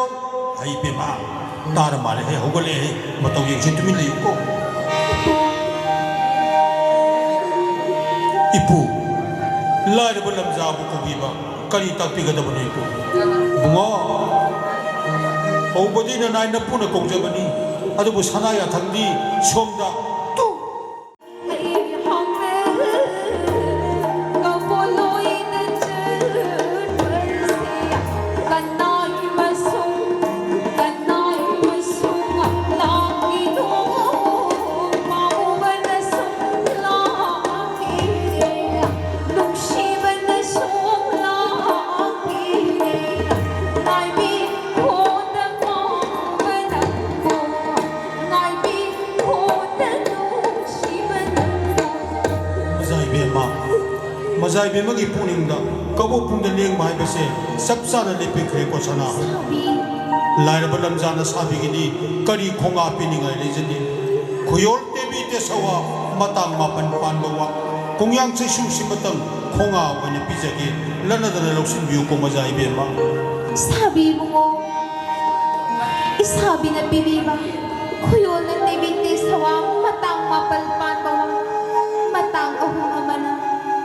ꯍꯩ ꯕꯦꯝꯃ, ꯇꯥꯔ ꯃꯥꯜꯂꯦ꯫ ꯍꯦ, ꯍꯧꯒꯠꯂꯛꯑꯦ꯫ ꯃꯇꯧ ꯌꯦꯡꯁꯤ, ꯇꯨꯃꯤꯟ ꯂꯩꯌꯨꯀꯣ꯫ ꯏꯄꯨ, ꯂꯥꯏꯔꯕ ꯂꯝꯖꯥꯕꯨ ꯀꯧꯕꯤꯕ ꯀꯔꯤ ꯇꯥꯛꯄꯤꯒꯗꯕꯅꯣ ꯏꯄꯨ? ꯏꯕꯨꯡꯉꯣ, ꯀꯧꯕꯗꯤ ꯅꯅꯥꯏ ꯅꯄꯨꯅ ꯀꯧꯖꯕꯅꯤ, ꯑꯗꯨꯕꯨ ꯁꯅꯥ ꯌꯥꯊꯪꯗꯤ ꯁꯣꯝꯗ ꯇꯨ꯫ ꯃꯖꯥ ꯏꯕꯦꯝꯃ, ꯃꯖꯥ ꯏꯕꯦꯝꯃꯒꯤ ꯄꯨꯛꯅꯤꯡꯗ ꯀꯕꯣꯛ ꯄꯨꯡꯗ ꯂꯦꯡꯕ ꯍꯥꯏꯕꯁꯦ ꯆꯞ ꯆꯥꯅ ꯂꯦꯞꯄꯤꯈ꯭ꯔꯦꯀꯣ ꯁꯅꯥ꯫ ꯂꯥꯏꯔꯕ ꯂꯝꯖꯥꯅ ꯁꯥꯕꯤꯒꯤꯗꯤ ꯀꯔꯤ ꯈꯣꯡꯉꯥ ꯄꯤꯅꯤꯡꯉꯥꯏ ꯂꯩꯖꯅꯤ? ꯈꯨꯌꯣꯜ ꯇꯦꯕꯤ ꯇꯦꯁꯋꯥ ꯃꯇꯥꯡ ꯃꯥꯄꯟ ꯄꯥꯟꯕ ꯋꯥ, ꯀꯣꯡꯌꯥꯡ ꯆꯩꯁꯨ ꯁꯤꯃꯇꯪ ꯈꯣꯡꯉꯥ ꯑꯣꯏꯅ ꯄꯤꯖꯒꯦ, ꯂꯠꯅꯗꯅ ꯂꯧꯁꯤꯟꯕꯤꯌꯨꯀꯣ ꯃꯖꯥ ꯏꯕꯦꯝꯃ꯫ ꯁꯥꯕꯤ ꯏꯕꯨꯡꯉꯣ, ꯏꯁꯥꯕꯤꯅ ꯄꯤꯕꯤꯕ ꯈꯨꯌꯣꯜꯅ ꯇꯦꯕꯤ ꯇꯦꯁꯋꯥ ꯃꯇꯥꯡ ꯃꯥꯄꯜ ꯄꯥꯟꯕ ꯋꯥ, ꯃꯇꯥꯡ ꯑꯍꯨꯝ ꯑꯃꯅ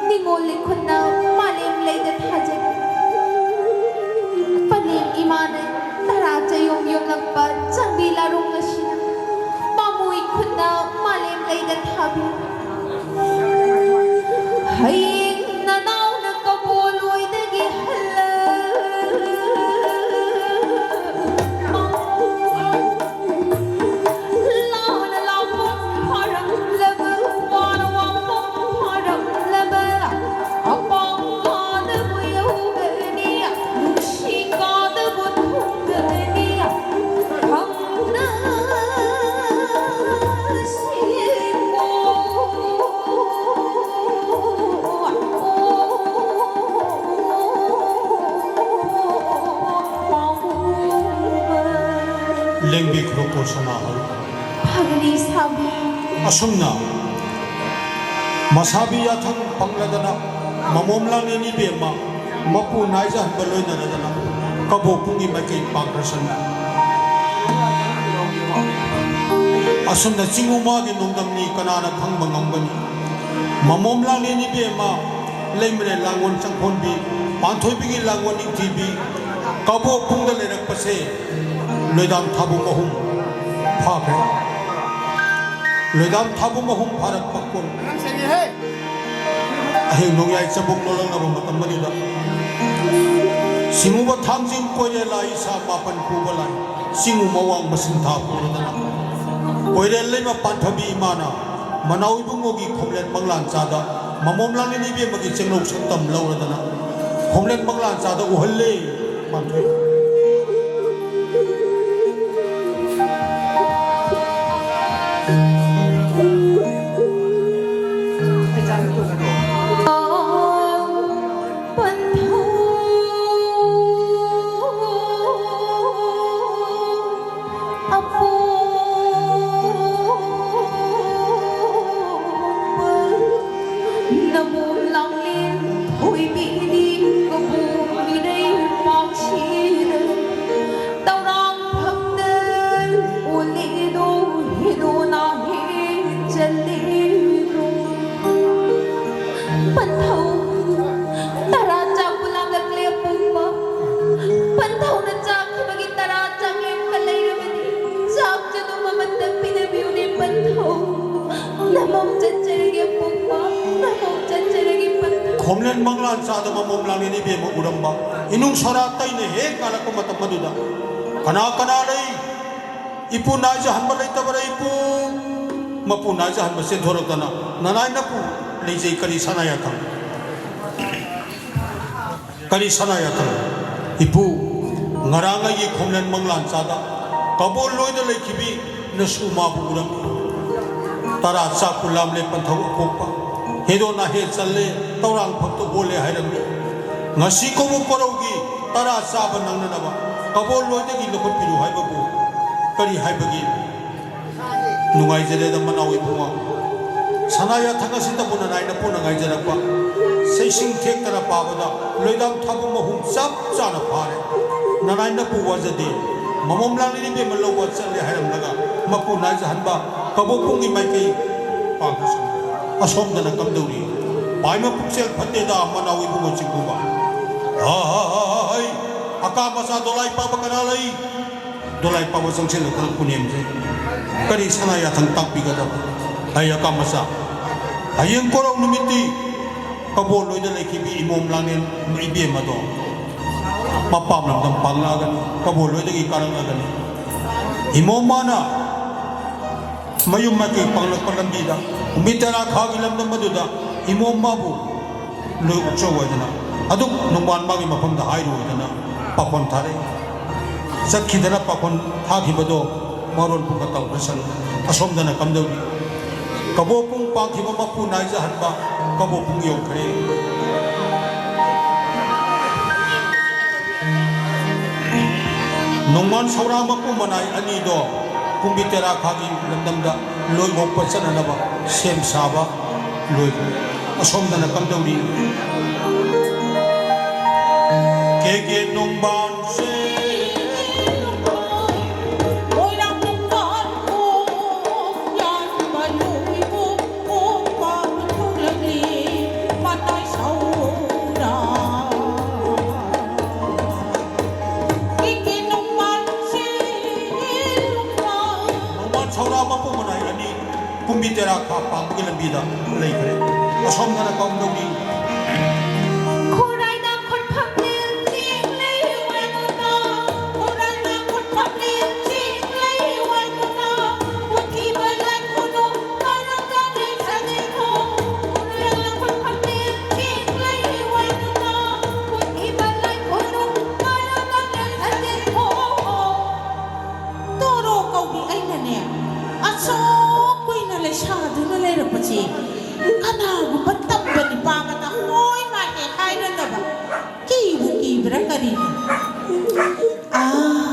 ꯅꯤꯉꯣꯜ ꯂꯤꯈꯨꯟꯅ ꯃꯥꯂꯦꯝ ꯂꯩꯗ ꯊꯥꯖꯩ꯫ ꯄꯂꯦꯝ ꯏꯃꯥꯅ ꯇꯔꯥ ꯆꯌꯣꯝ ꯌꯣꯝꯂꯛꯄ ꯆꯥꯡꯕꯤ ꯂꯥꯔꯣꯡ ꯑꯁꯤꯅ ꯃꯥꯃꯨ ꯏꯈꯨꯟꯅ ꯃꯥꯂꯦꯝ ꯂꯩꯗ ꯊꯥꯕꯤ꯫ ꯍꯌꯦꯡ ꯅꯅꯥꯎꯅ ꯀꯕꯣꯂꯣꯏꯗꯒꯤ ꯍꯜꯂꯛ ꯂꯥꯅ ꯂꯥꯎꯐꯝ ꯐꯥꯔꯛꯂꯕ, ꯋꯥꯅ ꯋꯥꯐꯝ ꯐꯥꯔꯛꯂꯕ, ꯑꯄꯥꯝ ꯄꯥꯗꯕ ꯌꯧ ꯂꯦꯡꯕꯤ ꯈꯨꯔꯨꯞꯄꯨ ꯁꯅꯥꯍꯜ꯫ ꯐꯒꯅꯤ ꯏꯁꯥꯕꯤ꯫ ꯑꯁꯨꯝꯅ ꯃꯁꯥꯕꯤ ꯌꯥꯊꯪ ꯐꯪꯂꯗꯅ ꯃꯃꯣꯝ ꯂꯥꯡꯂꯦꯟ ꯏꯕꯦꯝꯃ ꯃꯄꯨ ꯅꯥꯏꯖꯍꯟꯕ ꯂꯣꯏꯅꯔꯗꯅ ꯀꯕꯣꯛꯄꯨꯡꯒꯤ ꯃꯥꯏꯀꯩ ꯄꯥꯡꯈ꯭ꯔꯁꯅꯨ꯫ ꯑꯁꯨꯝꯅ ꯆꯤꯡꯉꯨ ꯃꯥꯒꯤ ꯅꯣꯡꯗꯝꯅꯤ ꯀꯅꯥꯅ ꯈꯪꯕ ꯉꯝꯒꯅꯤ? ꯃꯃꯣꯝ ꯂꯥꯡꯂꯦꯟ ꯏꯕꯦꯝꯃ ꯂꯩꯃꯔꯦꯜ ꯂꯥꯡꯒꯣꯜ ꯆꯪꯈꯣꯟꯕꯤ, ꯄꯥꯟꯊꯣꯏꯕꯤꯒꯤ ꯂꯥꯡꯒꯣꯜ ꯅꯤꯡꯊꯤꯕꯤ, ꯀꯕꯣꯛꯄꯨꯡꯗ ꯂꯩꯔꯛꯄꯁꯦ ꯂꯣꯏꯗꯥꯝ ꯊꯥꯕꯨꯝ ꯑꯍꯨꯝ ꯐꯥꯈ꯭ꯔꯦ꯫ ꯂꯣꯏꯗꯥꯝ ꯊꯥꯕꯨꯝ ꯑꯍꯨꯝ ꯐꯥꯔꯛꯄ ꯀꯨꯝ ꯑꯍꯤꯡ ꯅꯣꯡꯌꯥꯏ ꯆꯕꯨꯛ ꯂꯣꯜꯂꯛꯅꯕ ꯃꯇꯝ ꯑꯗꯨꯗ ꯁꯤꯡꯉꯨꯕ ꯊꯥꯡꯖꯤꯡ ꯀꯣꯏꯔꯦꯜ ꯂꯥꯏ ꯏꯁꯥ ꯃꯥꯄꯟ ꯄꯨꯕ ꯂꯥꯏ ꯆꯤꯡꯉꯨ ꯃꯋꯥꯡ ꯃꯁꯤꯡ ꯊꯥ ꯄꯨꯔꯗꯅ ꯀꯣꯏꯔꯦꯜ ꯂꯩꯃ ꯄꯥꯟꯊꯕꯤ ꯏꯃꯥꯅ ꯃꯅꯥꯎ ꯏꯕꯨꯡꯉꯣꯒꯤ ꯈꯣꯝꯂꯦꯟ ꯃꯪꯂꯥꯟ ꯆꯥꯗ ꯃꯃꯣꯝ ꯂꯥꯡꯂꯦꯟ ꯏꯕꯦꯝꯃꯒꯤ ꯆꯦꯡꯂꯧ ꯁꯛꯇꯝ ꯂꯧꯔꯗꯅ ꯈꯣꯝꯂꯦꯟ ꯃꯪꯂꯥꯟ ꯆꯥꯗ ꯎꯍꯜꯂꯦ꯫ ꯄꯥꯟꯊꯣꯏ꯫ ꯄꯟꯊꯧ ꯇꯔꯥ ꯆꯥꯛ ꯄꯨꯂꯥꯡꯂꯛꯂꯦ ꯑꯄꯣꯛꯄ꯫ ꯄꯟꯊꯧꯅ ꯆꯥꯛꯈꯤꯕꯒꯤ ꯇꯔꯥ ꯆꯥꯛꯂꯦꯝꯒ ꯂꯩꯔꯕꯗꯤ ꯆꯥꯛ ꯆꯗꯨꯝ ꯑꯃꯇ ꯄꯤꯅꯕꯤꯌꯨꯅꯦ ꯄꯟꯊꯧ꯫ ꯅꯃꯧ ꯆꯠꯆꯔꯒꯦ ꯑꯄꯣꯛꯄ, ꯅꯃꯧ ꯆꯠꯆꯔꯒꯦ ꯄꯟꯊꯧ꯫ ꯈꯣꯝꯂꯦꯟ ꯃꯪꯂꯥꯟ ꯆꯥꯗ ꯃꯃꯣꯝ ꯂꯥꯡꯂꯦꯟ ꯏꯕꯦꯝꯃ ꯎꯔꯝꯕ ꯏꯅꯨꯡ ꯁꯣꯔꯥ ꯇꯩꯅ ꯍꯦꯛ ꯉꯥꯜꯂꯛꯄ ꯃꯇꯝ ꯑꯗꯨꯗ ꯀꯅꯥ ꯀꯅꯥ ꯂꯩ? ꯏꯄꯨ ꯅꯥꯏꯖꯍꯟꯕ ꯂꯩꯇꯕꯔ ꯏꯄꯨ? ꯃꯄꯨ ꯅꯥꯏꯖꯍꯟꯕ ꯆꯦꯟꯊꯣꯔꯛꯇꯅ ꯅꯅꯥꯏ ꯅꯄꯨ ꯂꯩꯖꯩ ꯀꯔꯤ ꯁꯅꯥ ꯌꯥꯊꯪ? ꯀꯔꯤ ꯁꯅꯥ ꯌꯥꯊꯪ? ꯏꯄꯨ, ꯉꯔꯥꯡ ꯑꯩꯒꯤ ꯈꯣꯝꯂꯦꯟ ꯃꯪꯂꯥꯟ ꯆꯥꯗ ꯀꯕꯣꯜ ꯂꯣꯏꯗ ꯂꯩꯈꯤꯕꯤ ꯅꯁꯨ ꯃꯥꯕꯨ ꯎꯔꯝꯃꯤ꯫ ꯇꯔꯥ ꯆꯥꯛꯄꯨ ꯂꯥꯝꯂꯦ ꯄꯟꯊꯧ ꯑꯄꯣꯛꯄ꯫ ꯍꯦꯗꯣ ꯅꯥꯍꯦ ꯆꯜꯂꯦ, ꯇꯧꯔꯥꯡ ꯐꯛꯇ ꯑꯣꯜꯂꯦ ꯍꯥꯏꯔꯝꯃꯤ꯫ ꯉꯁꯤ ꯀꯧꯕ ꯀꯣꯔꯧꯒꯤ ꯇꯔꯥ ꯆꯥꯕ ꯅꯪꯅꯅꯕ ꯀꯕꯣꯜ ꯂꯣꯏꯗꯒꯤ ꯂꯧꯈꯠꯄꯤꯔꯨ ꯍꯥꯏꯕꯕꯨ ꯀꯔꯤ ꯍꯥꯏꯕꯒꯤ? ꯅꯨꯡꯉꯥꯏꯖꯔꯦꯗ ꯃꯅꯥꯎ ꯏꯕꯨꯡꯉꯣ꯫ ꯁꯅꯥ ꯌꯥꯊꯪ ꯑꯁꯤꯗꯕꯨ ꯅꯅꯥꯏ ꯅꯄꯨꯅ ꯉꯥꯏꯖꯔꯛꯄ꯫ ꯁꯩꯁꯤꯡ ꯊꯦꯛꯇꯅ ꯄꯥꯕꯗ ꯂꯣꯏꯗꯥꯝ ꯊꯥꯕ ꯃꯍꯨꯝ ꯆꯞ ꯆꯥꯅ ꯐꯥꯔꯦ꯫ ꯅꯅꯥꯏ ꯅꯄꯨ ꯋꯥꯖꯗꯦ꯫ ꯃꯃꯣꯝ ꯂꯥꯡꯅꯤꯡ ꯏꯕꯦꯝꯃ ꯂꯧꯕ ꯆꯠꯂꯦ ꯍꯥꯏꯔꯝꯂꯒ ꯃꯄꯨ ꯅꯥꯏꯖꯍꯟꯕ ꯀꯕꯣꯛꯄꯨꯡꯒꯤ ꯃꯥꯏꯀꯩ ꯄꯥꯡꯈ꯭ꯔꯁꯨ꯫ ꯑꯁꯣꯝꯗꯅ ꯀꯝꯗꯧꯔꯤ? ꯄꯥꯏꯃ ꯄꯨꯛꯆꯦꯜ ꯐꯠꯇꯦꯗ ꯃꯅꯥꯎ ꯏꯕꯨꯡꯉꯣ ꯆꯤꯡꯒꯨꯝꯕ꯫ ꯍꯥꯏ, ꯑꯀꯥ ꯃꯆꯥ ꯗꯣꯂꯥꯏ ꯄꯥꯕ ꯀꯅꯥ ꯂꯩ? ꯗꯣꯂꯥꯏ ꯄꯥꯕ ꯆꯪꯁꯤꯜꯂꯛꯇꯅ ꯈꯨꯅꯦꯝꯁꯦ ꯀꯔꯤ ꯁꯅꯥ ꯌꯥꯊꯪ ꯇꯥꯛꯄꯤꯒꯗꯕ? ꯑꯩ ꯑꯀꯥ ꯃꯆꯥ, ꯍꯌꯦꯡ ꯀꯣꯔꯧ ꯅꯨꯃꯤꯠꯇꯤ ꯀꯕꯣꯜ ꯂꯣꯏꯗ ꯂꯩꯈꯤꯕꯤ ꯏꯃꯣꯝ ꯂꯥꯡꯂꯦꯟ ꯏꯕꯦꯝ ꯑꯗꯣ ꯃꯄꯥꯝ ꯂꯝꯗꯝ ꯄꯥꯡꯂꯛꯑꯒꯅꯤ, ꯀꯕꯣꯜ ꯂꯣꯏꯗꯒꯤ ꯀꯥꯔꯛꯂꯒꯅꯤ꯫ ꯏꯃꯣꯝ ꯃꯥꯅ ꯃꯌꯨꯝ ꯃꯀꯩ ꯄꯥꯡꯂꯛꯄ ꯂꯝꯕꯤꯗ ꯀꯨꯝꯕꯤ ꯇꯦꯔꯥ ꯈꯥꯒꯤ ꯂꯝꯗꯝ ꯑꯗꯨꯗ ꯏꯃꯣꯝ ꯃꯥꯕꯨ ꯂꯣꯏ ꯑꯣꯛꯆꯧ ꯍꯥꯏꯗꯅ ꯑꯗꯨꯛ ꯅꯨꯡꯕꯥꯟ ꯃꯥꯒꯤ ꯃꯐꯝꯗ ꯍꯥꯏꯔꯨ ꯍꯥꯏꯗꯅ ꯄꯥꯈꯣꯟ ꯊꯥꯔꯛꯏ꯫ ꯆꯠꯈꯤꯗꯅ ꯄꯥꯈꯣꯟ ꯊꯥꯈꯤꯕꯗꯣ ꯃꯔꯣꯟ ꯄꯨꯡꯒ ꯇꯧꯈ꯭ꯔꯁꯅꯨ꯫ ꯑꯁꯣꯝꯗꯅ ꯀꯝꯗꯧꯔꯤ? ꯀꯕꯣꯛꯄꯨꯡ ꯄꯥꯡꯈꯤꯕ ꯃꯄꯨ ꯅꯥꯏꯖꯍꯟꯕ ꯀꯕꯣꯛꯄꯨꯡ ꯌꯧꯈ꯭ꯔꯦ꯫ ꯅꯣꯡꯃꯥꯟ ꯁꯧꯔꯥ ꯃꯄꯨ ꯃꯅꯥꯏ ꯑꯅꯤꯗꯣ ꯀꯨꯝꯕꯤ ꯇꯦꯔꯥ ꯈꯥꯒꯤ ꯂꯝꯗꯝꯗ ꯂꯣꯏ ꯑꯣꯛꯄ ꯆꯠꯅꯅꯕ ꯁꯦꯝ ꯁꯥꯕ ꯂꯣꯏꯈ꯭ꯔꯦ꯫ ꯑꯁꯣꯝꯗꯅ ꯀꯝꯗꯧꯔꯤ? ꯀꯦ ꯀꯦ ꯅꯣꯡꯕꯥꯟꯁꯦ꯫ ꯅꯣꯡꯃꯥꯟ ꯁꯧꯔꯥ ꯃꯄꯨ ꯃꯅꯥꯏ ꯑꯅꯤ ꯀꯨꯝꯕꯤ ꯇꯦꯔꯥ ꯈꯥ ꯄꯥꯡꯕꯒꯤ ꯂꯝꯕꯤꯗ ꯂꯩꯈ꯭ꯔꯦ꯫ ꯑꯁꯣꯝꯗꯅ ꯀꯝꯗꯧꯔꯤ? ꯈꯨꯔꯥꯏꯗ ꯈꯨꯠ ꯐꯝꯂꯦꯟ ꯆꯤꯡ ꯂꯩ ꯋꯥꯏꯀꯨꯗ, ꯈꯨꯔꯥꯏꯗ ꯈꯨꯠ ꯐꯝꯂꯦꯟ ꯆꯤꯡ ꯂꯩ ꯋꯥꯏꯀꯨꯗ, ꯄꯨꯊꯤꯕ ꯂꯥꯏ ꯈꯨꯅꯨ ꯀꯔꯝꯅ ꯂꯩꯖꯗꯦꯀꯣ? ꯈꯨꯔꯥꯏꯗ ꯈꯨꯠ ꯐꯝꯂꯦꯟ ꯆꯤꯡ ꯂꯩ ꯋꯥꯏꯀꯨꯗ, ꯄꯨꯊꯤꯕ ꯂꯥꯏ ꯈꯨꯅꯨ ꯀꯔꯝꯅ ꯂꯩꯖꯗꯦꯀꯣ? ꯇꯣꯔꯣ ꯀꯧꯕꯤ ꯑꯩꯅꯅꯦ, ꯑꯁꯨꯛ ꯀꯨꯏꯅ ꯂꯩꯁꯥꯗꯨꯅ ꯂꯩꯔꯛꯄꯁꯦ, ꯀꯅꯥꯒꯨꯝꯕ ꯇꯝꯕ ꯅꯤꯄꯥ ꯑꯃꯗ ꯍꯣꯏ ꯃꯥꯏ ꯍꯦꯛ ꯍꯥꯏꯔꯗꯕ ꯀꯤꯕꯨ ꯀꯤꯕ꯭ꯔꯥ ꯀꯔꯤꯅꯣ? ꯑꯥ,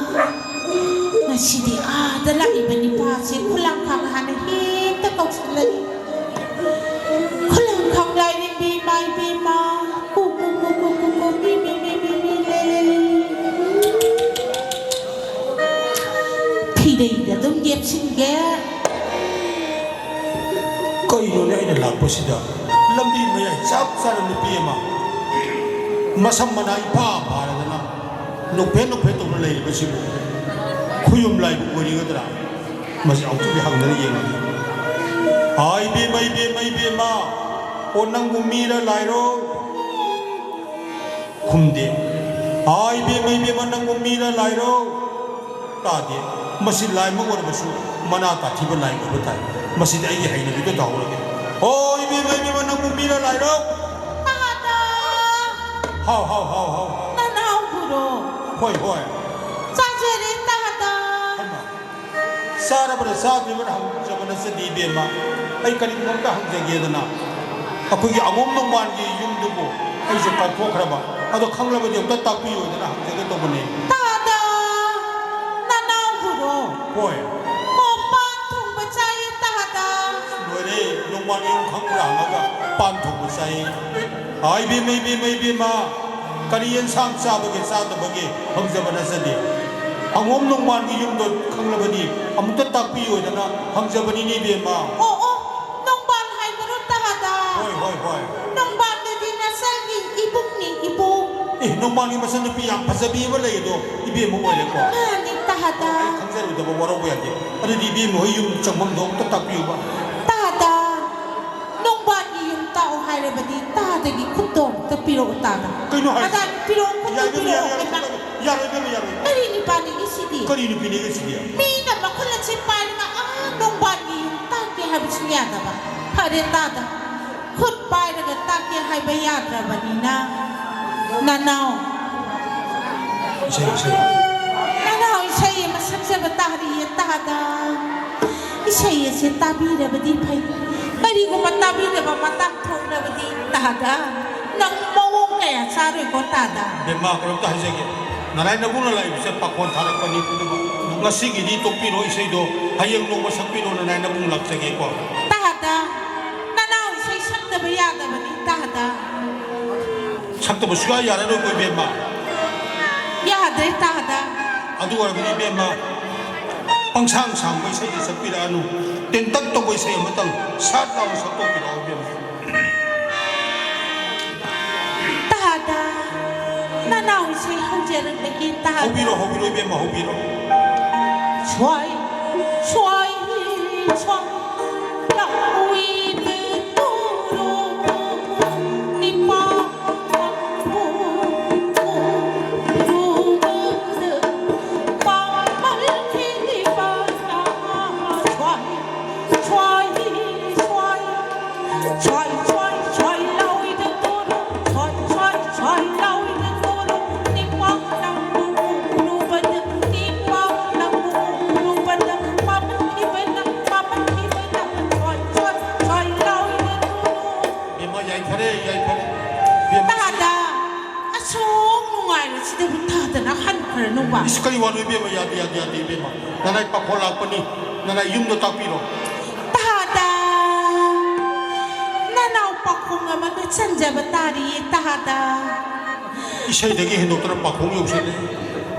ꯁꯤꯗꯤ ꯑꯥꯗ ꯂꯥꯛꯏꯕ ꯅꯤꯄꯥꯁꯦ ꯈꯨꯂꯥꯡꯈꯥꯡ ꯍꯥꯟꯅ ꯍꯦꯛꯇ ꯀꯧꯁꯜꯂꯛꯏ꯫ ꯈꯨꯂꯥꯡꯈꯥꯡ ꯂꯥꯏꯔꯦꯝꯕꯤ ꯏꯃꯥ ꯏꯕꯦꯝꯃ꯫ ꯀꯨ, ꯀꯨ, ꯀꯨ, ꯀꯨ, ꯀꯨ, ꯀꯨ, ꯃꯤ, ꯃꯤ, ꯃꯤ, ꯃꯤ, ꯃꯤ, ꯂꯦ, ꯂꯦ, ꯂꯦ, ꯂꯦ꯫ ꯐꯤꯗꯩꯗ ꯑꯗꯨꯝ ꯌꯦꯞꯁꯤꯟꯒꯦ꯫ ꯀꯩꯅꯣꯅꯦ ꯑꯩꯅ ꯂꯥꯛꯄꯁꯤꯗ ꯂꯝꯕꯤ ꯃꯌꯥꯏ ꯆꯞ ꯆꯥꯅ ꯅꯨꯄꯤ ꯑꯃ ꯃꯁꯝ ꯃꯅꯥ ꯏꯐꯥ ꯐꯥꯔꯗꯅ ꯅꯣꯛꯐꯦꯠ ꯅꯣꯛꯐꯦꯠ ꯇꯧꯅ ꯂꯩꯔꯤꯕꯁꯤꯕꯨ? ꯈꯨꯌꯨꯝ ꯂꯥꯏꯕꯨ ꯑꯣꯏꯔꯤꯒꯗ꯭ꯔꯥ? ꯃꯁꯤ ꯑꯃꯨꯛꯇꯗꯤ ꯍꯪꯗꯅ ꯌꯦꯡꯉꯒꯦ꯫ ꯍꯥꯏ ꯏꯕꯦꯝꯃ, ꯏꯕꯦꯝꯃ, ꯏꯕꯦꯝꯃ, ꯑꯣ ꯅꯪꯕꯨ ꯃꯤꯔ ꯂꯥꯏꯔꯣ? ꯈꯨꯝꯗꯦ꯫ ꯍꯥꯏ ꯏꯕꯦꯝꯃ, ꯏꯕꯦꯝꯃ, ꯅꯪꯕꯨ ꯃꯤꯔ ꯂꯥꯏꯔꯣ? ꯇꯥꯗꯦ꯫ ꯃꯁꯤ ꯂꯥꯏꯃꯛ ꯑꯣꯏꯔꯕꯁꯨ ꯃꯅꯥ ꯇꯥꯊꯤꯕ ꯂꯥꯏ ꯑꯣꯏꯕ ꯇꯥꯏ꯫ ꯃꯁꯤꯗꯤ ꯑꯩꯒꯤ ꯍꯩꯅꯕꯤꯗ ꯇꯧꯍꯧꯔꯒꯦ꯫ ꯍꯣ ꯏꯕꯦꯝꯃ, ꯏꯕꯦꯝꯃ, ꯅꯪꯕꯨ ꯃꯤꯔ ꯂꯥꯏꯔꯣ? ꯇꯥꯗ! ꯍꯥꯎ, ꯍꯥꯎ, ꯍꯥꯎ, ꯍꯥꯎ, ꯍꯥꯎ꯫ ꯅꯅꯥꯎꯕꯨꯔꯣ? ꯍꯣꯏ, ꯍꯣꯏ꯫ ꯆꯥꯖꯔꯦ ꯇꯥꯗ꯫ ꯍꯩꯃꯥ꯫ ꯆꯥꯔꯕ꯭ꯔꯥ ꯆꯥꯗ꯭ꯔꯤꯕ꯭ꯔꯥ ꯍꯪꯖꯕ ꯅꯠꯆꯗꯦ ꯏꯕꯦꯝꯃ꯫ ꯑꯩ ꯀꯔꯤꯒꯨꯝꯕ ꯑꯝꯇ ꯍꯪꯖꯒꯦꯗꯅ꯫ ꯑꯩꯈꯣꯏꯒꯤ ꯑꯉꯣꯝ ꯅꯣꯡꯃꯥꯟꯒꯤ ꯌꯨꯝꯗꯨꯕꯨ ꯑꯩꯁꯨ ꯀꯥꯎꯊꯣꯛꯈ꯭ꯔꯕ꯫ ꯑꯗꯣ ꯈꯪꯂꯕꯗꯤ ꯑꯝꯇ ꯇꯥꯛꯄꯤꯌꯨꯗꯅ ꯍꯪꯖꯒꯦ ꯇꯧꯕꯅꯦ꯫ ꯇꯥꯗ! ꯅꯅꯥꯎꯕꯨꯔꯣ? ꯍꯣꯏ꯫ ꯑꯣ, ꯄꯥꯟ ꯊꯣꯡꯕ ꯆꯥꯏꯌꯦ ꯇꯥꯗ꯫ ꯂꯣꯏꯔꯦ, ꯅꯣꯡꯃꯥꯟꯒꯤ ꯌꯨꯝ ꯈꯪꯕ꯭ꯔꯥ ꯍꯪꯉꯒ ꯄꯥꯟ ꯊꯣꯡꯕ ꯆꯥꯏꯌꯦ꯫ ꯍꯥꯏ ꯏꯕꯦꯝꯃ, ꯏꯕꯦꯝꯃ, ꯏꯕꯦꯝꯃ, ꯀꯔꯤ ꯌꯦꯟꯁꯥꯡ ꯆꯥꯕꯒꯦ ꯆꯥꯗꯕꯒꯦ ꯍꯪꯖꯕ ꯅꯠꯆꯗꯦ꯫ ꯑꯉꯣꯝ ꯅꯣꯡꯃꯥꯟꯒꯤ ꯌꯨꯝꯗꯣ ꯈꯪꯂꯕꯗꯤ ꯑꯃꯨꯛꯇ ꯇꯥꯛꯄꯤꯌꯣꯗꯅ ꯍꯪꯖꯕꯅꯤꯅꯦ ꯏꯕꯦꯝꯃ꯫ ꯑꯣ, ꯑꯣ, ꯅꯣꯡꯕꯥꯟ ꯍꯥꯏꯕꯔꯣ ꯇꯥꯗ? ꯍꯣꯏ, ꯍꯣꯏ, ꯍꯣꯏ꯫ ꯅꯣꯡꯕꯥꯟꯗꯨꯗꯤ ꯅꯆꯟꯒꯤ ꯏꯕꯨꯡꯅꯤ, ꯏꯕꯨꯡ꯫ ꯑꯦ, ꯅꯣꯡꯕꯥꯟꯒꯤ ꯃꯆꯟꯅꯨꯄꯤ ꯌꯥꯝ ꯐꯖꯕꯤ ꯑꯃ ꯂꯩ ꯑꯗꯣ ꯏꯕꯦꯝꯃ ꯑꯣꯏꯔꯦꯀꯣ? ꯃꯥꯅꯤ ꯇꯥꯗ꯫ ꯑꯩ ꯈꯪꯖꯔꯨꯗꯕ ꯋꯥꯔꯧꯕ ꯌꯥꯗꯦ꯫ ꯑꯗꯨꯗꯤ ꯏꯕꯦꯝꯃ ꯍꯣꯏ ꯌꯨꯝ ꯆꯪꯐꯝꯗꯣ ꯑꯃꯨꯛꯇ ꯇꯥꯛꯄꯤꯌꯨꯕ꯫ ꯇꯥꯗ꯫ ꯅꯣꯡꯕꯥꯟꯒꯤ ꯌꯨꯝ ꯇꯥꯛꯑꯣ ꯍꯥꯏꯔꯕꯗꯤ ꯇꯥꯗꯒꯤ ꯈꯨꯠꯇꯣ ꯑꯝꯇ ꯄꯤꯔꯛꯑꯣ ꯇꯥꯗ꯫ ꯀꯩꯅꯣ ꯍꯥꯏꯁꯦ? ꯑꯗꯥ ꯄꯤꯔꯛꯑꯣ, ꯈꯨꯠꯇꯣ ꯌꯥꯔꯣꯏ, ꯄꯤꯔꯛꯑꯣ꯫ ꯌꯥꯔꯣꯏ, ꯍꯩꯃꯥ꯫ ꯌꯥꯔꯣꯏ, ꯌꯥꯔꯣꯏ, ꯌꯥꯔꯣꯏ, ꯌꯥꯔꯣꯏ꯫ ꯀꯔꯤ ꯅꯨꯄꯥꯅꯤꯒꯦ ꯁꯤꯗꯤ? ꯀꯔꯤ ꯅꯨꯄꯤꯅꯤꯒꯦ ꯁꯤꯗꯤ? ꯃꯤꯅ ꯃꯈꯨꯠ ꯑꯁꯤ ꯄꯥꯏꯔꯒ ꯑꯥ ꯅꯣꯡꯕꯥꯟꯒꯤ ꯌꯨꯝ ꯇꯥꯛꯀꯦ ꯍꯥꯏꯕꯁꯨ ꯌꯥꯗꯕ꯫ ꯐꯔꯦ ꯇꯥꯗ꯫ ꯈꯨꯠ ꯄꯥꯏꯔꯒ ꯇꯥꯛꯀꯦ ꯍꯥꯏꯕ ꯌꯥꯗ꯭ꯔꯕꯅꯤꯅ ꯅꯅꯥꯎ ꯏꯁꯩ, ꯏꯁꯩ꯫ ꯅꯅꯥꯎ ꯏꯁꯩ ꯑꯃ ꯁꯛꯆꯕ ꯇꯥꯔꯤꯌꯦ ꯇꯥꯗ꯫ ꯏꯁꯩ ꯑꯁꯦ ꯇꯥꯕꯤꯔꯕꯗꯤ ꯐꯩ꯫ ꯀꯔꯤꯒꯨꯝꯕ ꯇꯥꯕꯤꯗꯕ ꯃꯇꯥꯡ ꯊꯣꯛꯂꯕꯗꯤ ꯇꯥꯗ, ꯅꯪ ꯃꯑꯣꯡ ꯀꯌꯥ ꯆꯥꯔꯣꯏꯀꯣ ꯇꯥꯗ꯫ ꯕꯦꯝꯃ, ꯀꯩꯅꯣꯝꯇ ꯍꯥꯏꯖꯒꯦ꯫ ꯅꯔꯥꯏ ꯅꯕꯨꯡꯅ ꯂꯥꯛꯏꯕꯁꯦ ꯄꯥꯈꯣꯟ ꯊꯥꯔꯛꯄꯅꯤ, ꯑꯗꯨꯕꯨ ꯉꯁꯤꯒꯤꯗꯤ ꯇꯣꯛꯄꯤꯔꯣ ꯏꯁꯩꯗꯣ, ꯍꯌꯦꯡ ꯅꯣꯡꯃ ꯁꯛꯄꯤꯔꯣ, ꯅꯅꯥꯏ ꯅꯕꯨꯡ ꯂꯥꯛꯆꯒꯦꯀꯣ꯫ ꯇꯥꯗ, ꯅꯅꯥꯎ ꯏꯁꯩ ꯁꯛꯇꯕ ꯌꯥꯗꯕꯅꯤ ꯇꯥꯗ꯫ ꯁꯛꯇꯕ ꯁꯨꯡꯌꯥ ꯌꯥꯔꯔꯣꯏꯀꯣ ꯏꯕꯦꯝꯃ꯫ ꯌꯥꯗ꯭ꯔꯦ ꯇꯥꯗ꯫ ꯑꯗꯨ ꯑꯣꯏꯔꯕꯗꯤ ꯏꯕꯦꯝꯃ, ꯄꯪꯁꯥꯡ ꯁꯥꯡꯕ ꯏꯁꯩꯗꯤ ꯁꯛꯄꯤꯔꯛꯑꯅꯨ꯫ ꯇꯦꯟꯇꯛ ꯇꯧꯕ ꯏꯁꯩ ꯑꯃꯇꯪ ꯁꯥꯠ ꯂꯥꯎꯅ ꯁꯛꯇꯣꯛꯄꯤꯔꯛꯑꯣ ꯏꯕꯦꯝꯃ꯫ ꯇꯥꯗ, ꯅꯅꯥꯎ ꯏꯁꯩ ꯍꯧꯖꯔꯛꯂꯒꯦ ꯇꯥꯗ꯫ ꯍꯧꯕꯤꯔꯣ, ꯍꯧꯕꯤꯔꯣ ꯏꯕꯦꯝꯃ, ꯍꯧꯕꯤꯔꯣ꯫ ꯁ꯭ꯋꯥꯏ, ꯁ꯭ꯋꯥꯏ, ꯁ꯭ꯋꯥꯏ, ꯂꯧꯏꯗ ꯇꯣꯔꯣ, ꯅꯤꯄꯥ ꯃꯥꯡꯕꯨ ꯎꯔꯨꯕꯗ ꯄꯥꯃꯜ ꯅꯤꯄꯥ ꯁ꯭ꯋꯥꯏ꯫ ꯏꯃꯥ, ꯌꯥꯏꯐꯔꯦ, ꯌꯥꯏꯐꯔꯦ꯫ ꯏꯃꯥ, ꯇꯥꯗ, ꯑꯁꯨꯛ ꯅꯨꯡꯉꯥꯏꯔꯁꯤꯗꯕꯨ ꯇꯥꯗꯅ ꯍꯟꯈ꯭ꯔꯅꯨꯕ꯫ ꯏꯁ, ꯀꯔꯤ ꯋꯥꯅꯣ ꯏꯕꯦꯝꯃ? ꯌꯥꯗꯦ, ꯌꯥꯗꯦ, ꯌꯥꯗꯦ ꯏꯕꯦꯝꯃ꯫ ꯅꯅꯥꯏ ꯄꯥꯈꯣꯜ ꯂꯥꯛꯄꯅꯤ, ꯅꯅꯥꯏ ꯌꯨꯝꯗ ꯇꯥꯛꯄꯤꯔꯣ꯫ ꯇꯥꯗ, ꯅꯅꯥꯎ ꯄꯥꯈꯣꯡ ꯑꯃꯒ ꯆꯟꯖꯕ ꯇꯥꯔꯤꯌꯦ ꯇꯥꯗ꯫ ꯏꯁꯩꯗꯒꯤ ꯍꯦꯟꯗꯣꯛꯇꯅ ꯄꯥꯈꯣꯡ ꯌꯧꯁꯤꯜꯂꯦ꯫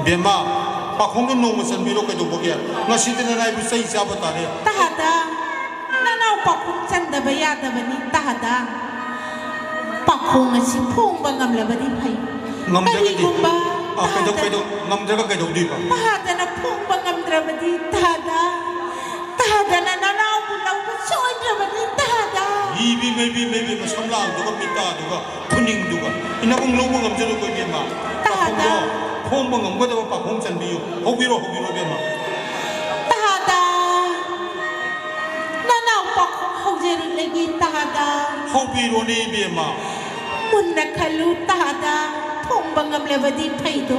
ꯕꯦꯝꯃ, ꯄꯥꯈꯣꯡꯗꯣ ꯅꯣꯡꯃ ꯆꯟꯕꯤꯔꯣ ꯀꯩꯗꯧꯕꯒꯦ? ꯉꯁꯤꯗꯤ ꯅꯅꯥꯏꯕꯨ ꯆꯩ ꯆꯥꯕ ꯇꯥꯔꯦ꯫ ꯇꯥꯗ, ꯅꯅꯥꯎ ꯄꯥꯈꯣꯡ ꯆꯟꯗꯕ ꯌꯥꯗꯕꯅꯤ ꯇꯥꯗ꯫ ꯄꯥꯈꯣꯡ ꯑꯁꯤ ꯐꯣꯡꯕ ꯉꯝꯂꯕꯗꯤ ꯐꯩ꯫ ꯉꯝꯗ꯭ꯔꯒꯗꯤ? ꯀꯔꯤꯒꯨꯝꯕ ꯑ, ꯀꯩꯗꯧ-, ꯇꯥꯗ-, ꯀꯩꯗꯧ-, ꯉꯝꯗ꯭ꯔꯒ ꯀꯩꯗꯧꯗꯣꯏꯕ? ꯇꯥꯗꯅ ꯐꯣꯡꯕ ꯉꯝꯗ꯭ꯔꯕꯗꯤ ꯇꯥꯗ꯫ ꯇꯥꯗꯅ ꯅꯅꯥꯎꯕꯨ ꯂꯧꯕ ꯁꯣꯏꯗ꯭ꯔꯕꯅꯤ ꯇꯥꯗ꯫ ꯏꯕꯤ ꯃꯩꯕꯤ ꯃꯩꯕꯤ ꯃꯁꯝꯂꯥꯡꯗꯨꯒ ꯃꯤꯇꯥꯗꯨꯒ ꯈꯨꯅꯤꯡꯗꯨꯒ ꯏꯅꯕꯨꯡ ꯂꯧꯕ ꯉꯝꯖꯔꯣꯏꯀꯣ ꯏꯕꯦꯝꯃ꯫ ꯇꯥꯗ꯫ ꯄꯥꯈꯣꯡꯗꯣ ꯐꯣꯡꯕ ꯉꯝꯒꯗꯕ ꯄꯥꯈꯣꯡ ꯆꯟꯕꯤꯌꯨ꯫ ꯍꯧꯕꯤꯔꯣ, ꯍꯧꯕꯤꯔꯣ ꯏꯕꯦꯝꯃ꯫ ꯇꯥꯗ꯫ ꯅꯅꯥꯎ ꯄꯥꯈꯣꯡ ꯍꯧꯖꯔꯛꯂꯒꯦ ꯇꯥꯗ꯫ ꯍꯧꯕꯤꯔꯣꯅꯦ ꯏꯕꯦꯝꯃ꯫ ꯃꯨꯟꯅ ꯈꯜꯂꯨ ꯇꯥꯗ꯫ ꯐꯣꯡꯕ ꯉꯝꯂꯕꯗꯤ ꯐꯩꯗꯣ꯫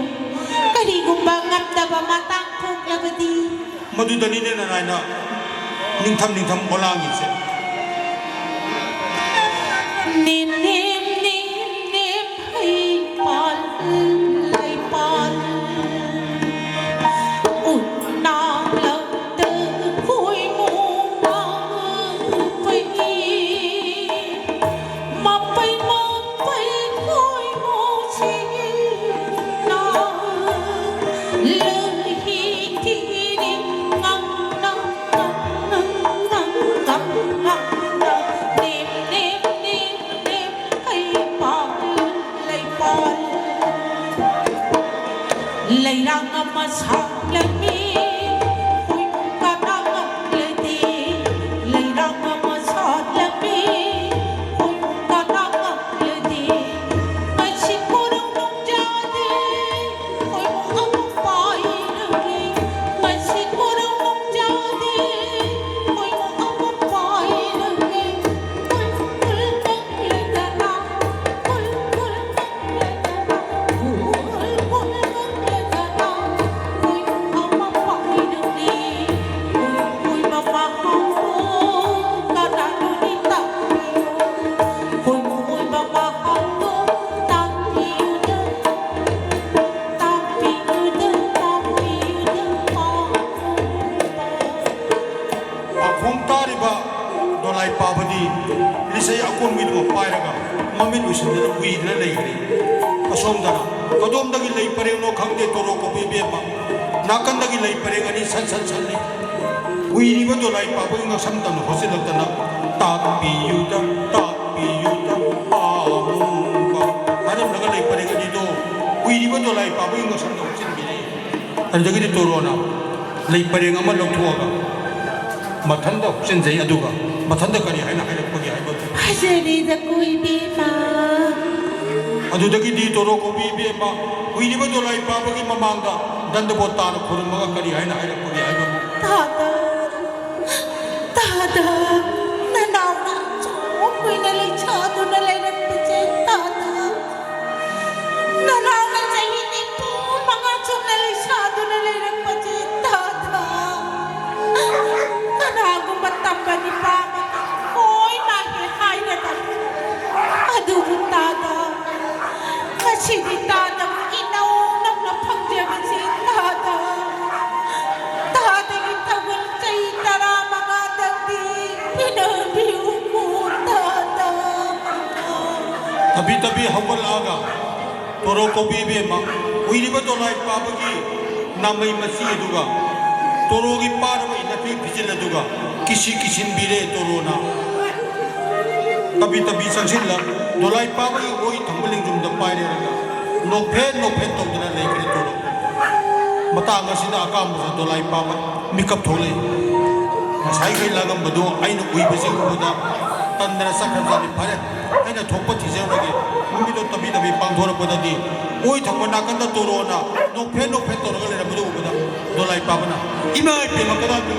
ꯀꯔꯤꯒꯨꯝꯕ ꯉꯝꯗꯕ ꯃꯇꯥꯡ ꯊꯣꯛꯂꯕꯗꯤ? ꯃꯗꯨꯗꯅꯤꯅꯦ ꯅꯅꯥꯏꯅ ꯅꯤꯡꯊꯝ ꯅꯤꯡꯊꯝ ꯑꯣꯂꯥꯡꯉꯤꯁꯦ꯫ ꯅꯦꯝ ꯅꯦꯝ ꯅꯦꯝ ꯅꯦꯝ ꯍꯩꯄꯥꯜ ꯂꯩꯄꯥꯜ ꯎꯠ ꯁꯦ ꯑꯀꯣꯟꯕꯤꯗꯨꯃ ꯄꯥꯏꯔꯒ ꯃꯃꯤꯠ ꯎꯏꯁꯤꯟꯗꯅ ꯎꯏꯗꯅ ꯂꯩꯈ꯭ꯔꯦ꯫ ꯑꯁꯣꯝꯗꯅ ꯀꯗꯣꯝꯗꯒꯤ ꯂꯩ ꯄꯔꯦꯡꯅꯣ ꯈꯪꯗꯦ ꯇꯣꯔꯣ ꯀꯣꯕꯤ ꯏꯕꯦꯝꯃ꯫ ꯅꯥꯀꯟꯗꯒꯤ ꯂꯩ ꯄꯔꯦꯡ ꯑꯅꯤ ꯁꯠ ꯁꯠ ꯁꯠꯂꯤ꯫ ꯎꯏꯔꯤꯕ ꯗꯣꯂꯥꯏ ꯄꯥꯕꯒꯤ ꯉꯛꯁꯝ ꯇꯝꯅ ꯍꯣꯠꯆꯤꯜꯂꯛꯇꯅ "ꯇꯥꯛꯄꯤꯌꯨꯗ, ꯇꯥꯛꯄꯤꯌꯨꯗ, ꯄꯥꯃꯨꯕ" ꯍꯥꯏꯔꯝꯂꯒ ꯂꯩ ꯄꯔꯦꯡ ꯑꯅꯤꯗꯣ ꯎꯏꯔꯤꯕ ꯗꯣꯂꯥꯏ ꯄꯥꯕꯒꯤ ꯉꯛꯁꯝꯗ ꯍꯣꯠꯆꯤꯟꯕꯤꯔꯦ꯫ ꯑꯗꯨꯗꯒꯤꯗꯤ ꯇꯣꯔꯣꯅ ꯂꯩ ꯄꯔꯦꯡ ꯑꯃ ꯂꯧꯊꯣꯛꯑꯒ ꯃꯊꯟꯇ ꯍꯨꯞꯆꯤꯟꯖꯩ꯫ ꯑꯗꯨꯒ ꯃꯊꯟꯇ ꯀꯔꯤ ꯍꯥꯏꯅ ꯍꯥꯏꯔꯛꯄꯒꯦ ꯍꯥꯏꯕ꯫ "ꯐꯖꯔꯦꯗꯀꯣ ꯏꯕꯦꯝꯃ!" ꯑꯗꯨꯗꯒꯤꯗꯤ ꯇꯣꯔꯣ ꯀꯣꯕꯤ ꯏꯕꯦꯝꯃ ꯎꯏꯔꯤꯕ ꯗꯣꯂꯥꯏ ꯄꯥꯕꯒꯤ ꯃꯃꯥꯡꯗ ꯗꯟꯗꯕꯣ ꯇꯥꯅ ꯈꯨꯔꯨꯝꯃꯒ ꯀꯔꯤ ꯍꯥꯏꯅ ꯍꯥꯏꯔꯛꯄꯒꯦ ꯍꯥꯏꯕꯕꯨ꯫ "ꯇꯥꯗ, ꯇꯥꯗ, ꯅꯅꯥꯎꯅ ꯑꯁꯨꯛ ꯀꯨꯏꯅ ꯂꯩꯁꯥꯗꯨꯅ ꯂꯩꯔꯛꯄꯁꯦ ꯇꯥꯗ, ꯅꯅꯥꯎꯅ ꯆꯍꯤ ꯅꯤꯐꯨ ꯃꯉꯥ ꯆꯨꯞꯅ ꯂꯩꯁꯥꯗꯨꯅ ꯂꯩꯔꯛꯄꯁꯦ ꯇꯥꯗ, ꯀꯅꯥꯒꯨꯝꯕ ꯇꯝꯕ ꯅꯤꯄꯥ ꯑꯃꯅ ꯍꯣꯏ ꯃꯥꯍꯦ ꯍꯥꯏꯔꯗꯕ꯫ ꯑꯗꯨꯕꯨ ꯇꯥꯗ, ꯉꯁꯤꯗꯤ ꯇꯥꯗꯕꯨ ꯏꯅꯧ ꯅꯧꯅ ꯐꯪꯖꯕꯁꯦ ꯇꯥꯗ, ꯇꯥꯗꯒꯤ ꯊꯧꯒꯜ ꯆꯍꯤ ꯇꯔꯥꯃꯉꯥꯗꯪꯗꯤ ꯄꯤꯅꯕꯤꯌꯨꯀꯣ ꯇꯥꯗ!" ꯇꯞꯕꯤ ꯇꯞꯕꯤ ꯍꯧꯒꯠꯂꯛꯑꯒ ꯇꯣꯔꯣ ꯀꯣꯕꯤ ꯏꯕꯦꯝꯃ ꯎꯏꯔꯤꯕ ꯗꯣꯂꯥꯏ ꯄꯥꯕꯒꯤ ꯅꯥꯃꯩ ꯃꯆꯤ ꯑꯗꯨꯒ ꯇꯣꯔꯣꯒꯤ ꯄꯥꯔꯕ ꯏꯅꯐꯤ ꯐꯤꯖꯤꯜ ꯑꯗꯨꯒ ꯀꯤꯁꯤ ꯀꯤꯁꯤꯟꯕꯤꯔꯦ ꯇꯣꯔꯣꯅ꯫ ꯇꯞꯕꯤ ꯇꯞꯕꯤ ꯆꯪꯁꯤꯜꯂ ꯗꯣꯂꯥꯏ ꯄꯥꯕꯒꯤ ꯑꯣꯏ ꯊꯪꯕ ꯂꯦꯡꯖꯨꯝꯗ ꯄꯥꯏꯔꯦꯔꯒ ꯅꯣꯛꯐꯦꯠ ꯅꯣꯛꯐꯦꯠ ꯇꯧꯗꯨꯅ ꯂꯩꯈ꯭ꯔꯦ ꯇꯣꯔꯣ꯫ ꯃꯇꯥꯡ ꯑꯁꯤꯗ ꯑꯀꯥꯝꯕꯁꯦ ꯗꯣꯂꯥꯏ ꯄꯥꯕ ꯃꯤꯀꯞ ꯊꯣꯛꯂꯛꯏ꯫ ꯉꯁꯥꯏꯈꯩ ꯂꯥꯡꯉꯝꯕꯗꯨ ꯑꯩꯅ ꯎꯏꯕꯁꯤ ꯎꯕꯗ ꯇꯟꯗꯅ ꯆꯠꯈ꯭ꯔꯖꯥꯠꯅꯤ꯫ ꯐꯔꯦ, ꯑꯩꯅ ꯊꯣꯛꯄ ꯊꯤꯖꯔꯨꯔꯒꯦ꯫ ꯅꯨꯃꯤꯠꯇꯣ ꯇꯞꯕꯤ ꯇꯞꯕꯤ ꯄꯥꯡꯊꯣꯔꯛꯄꯗꯗꯤ ꯑꯣꯏ ꯊꯪꯕ ꯅꯥꯀꯟꯗ ꯇꯣꯔꯣꯅ ꯅꯣꯛꯐꯦꯠ ꯅꯣꯛꯐꯦꯠ ꯇꯧꯔꯒ ꯂꯩꯔꯝꯕꯗꯨ ꯎꯕꯗ ꯗꯣꯂꯥꯏ ꯄꯥꯕꯅ, "ꯏꯃꯥ ꯏꯕꯦꯝꯃ, ꯀꯅꯥꯅꯣ?"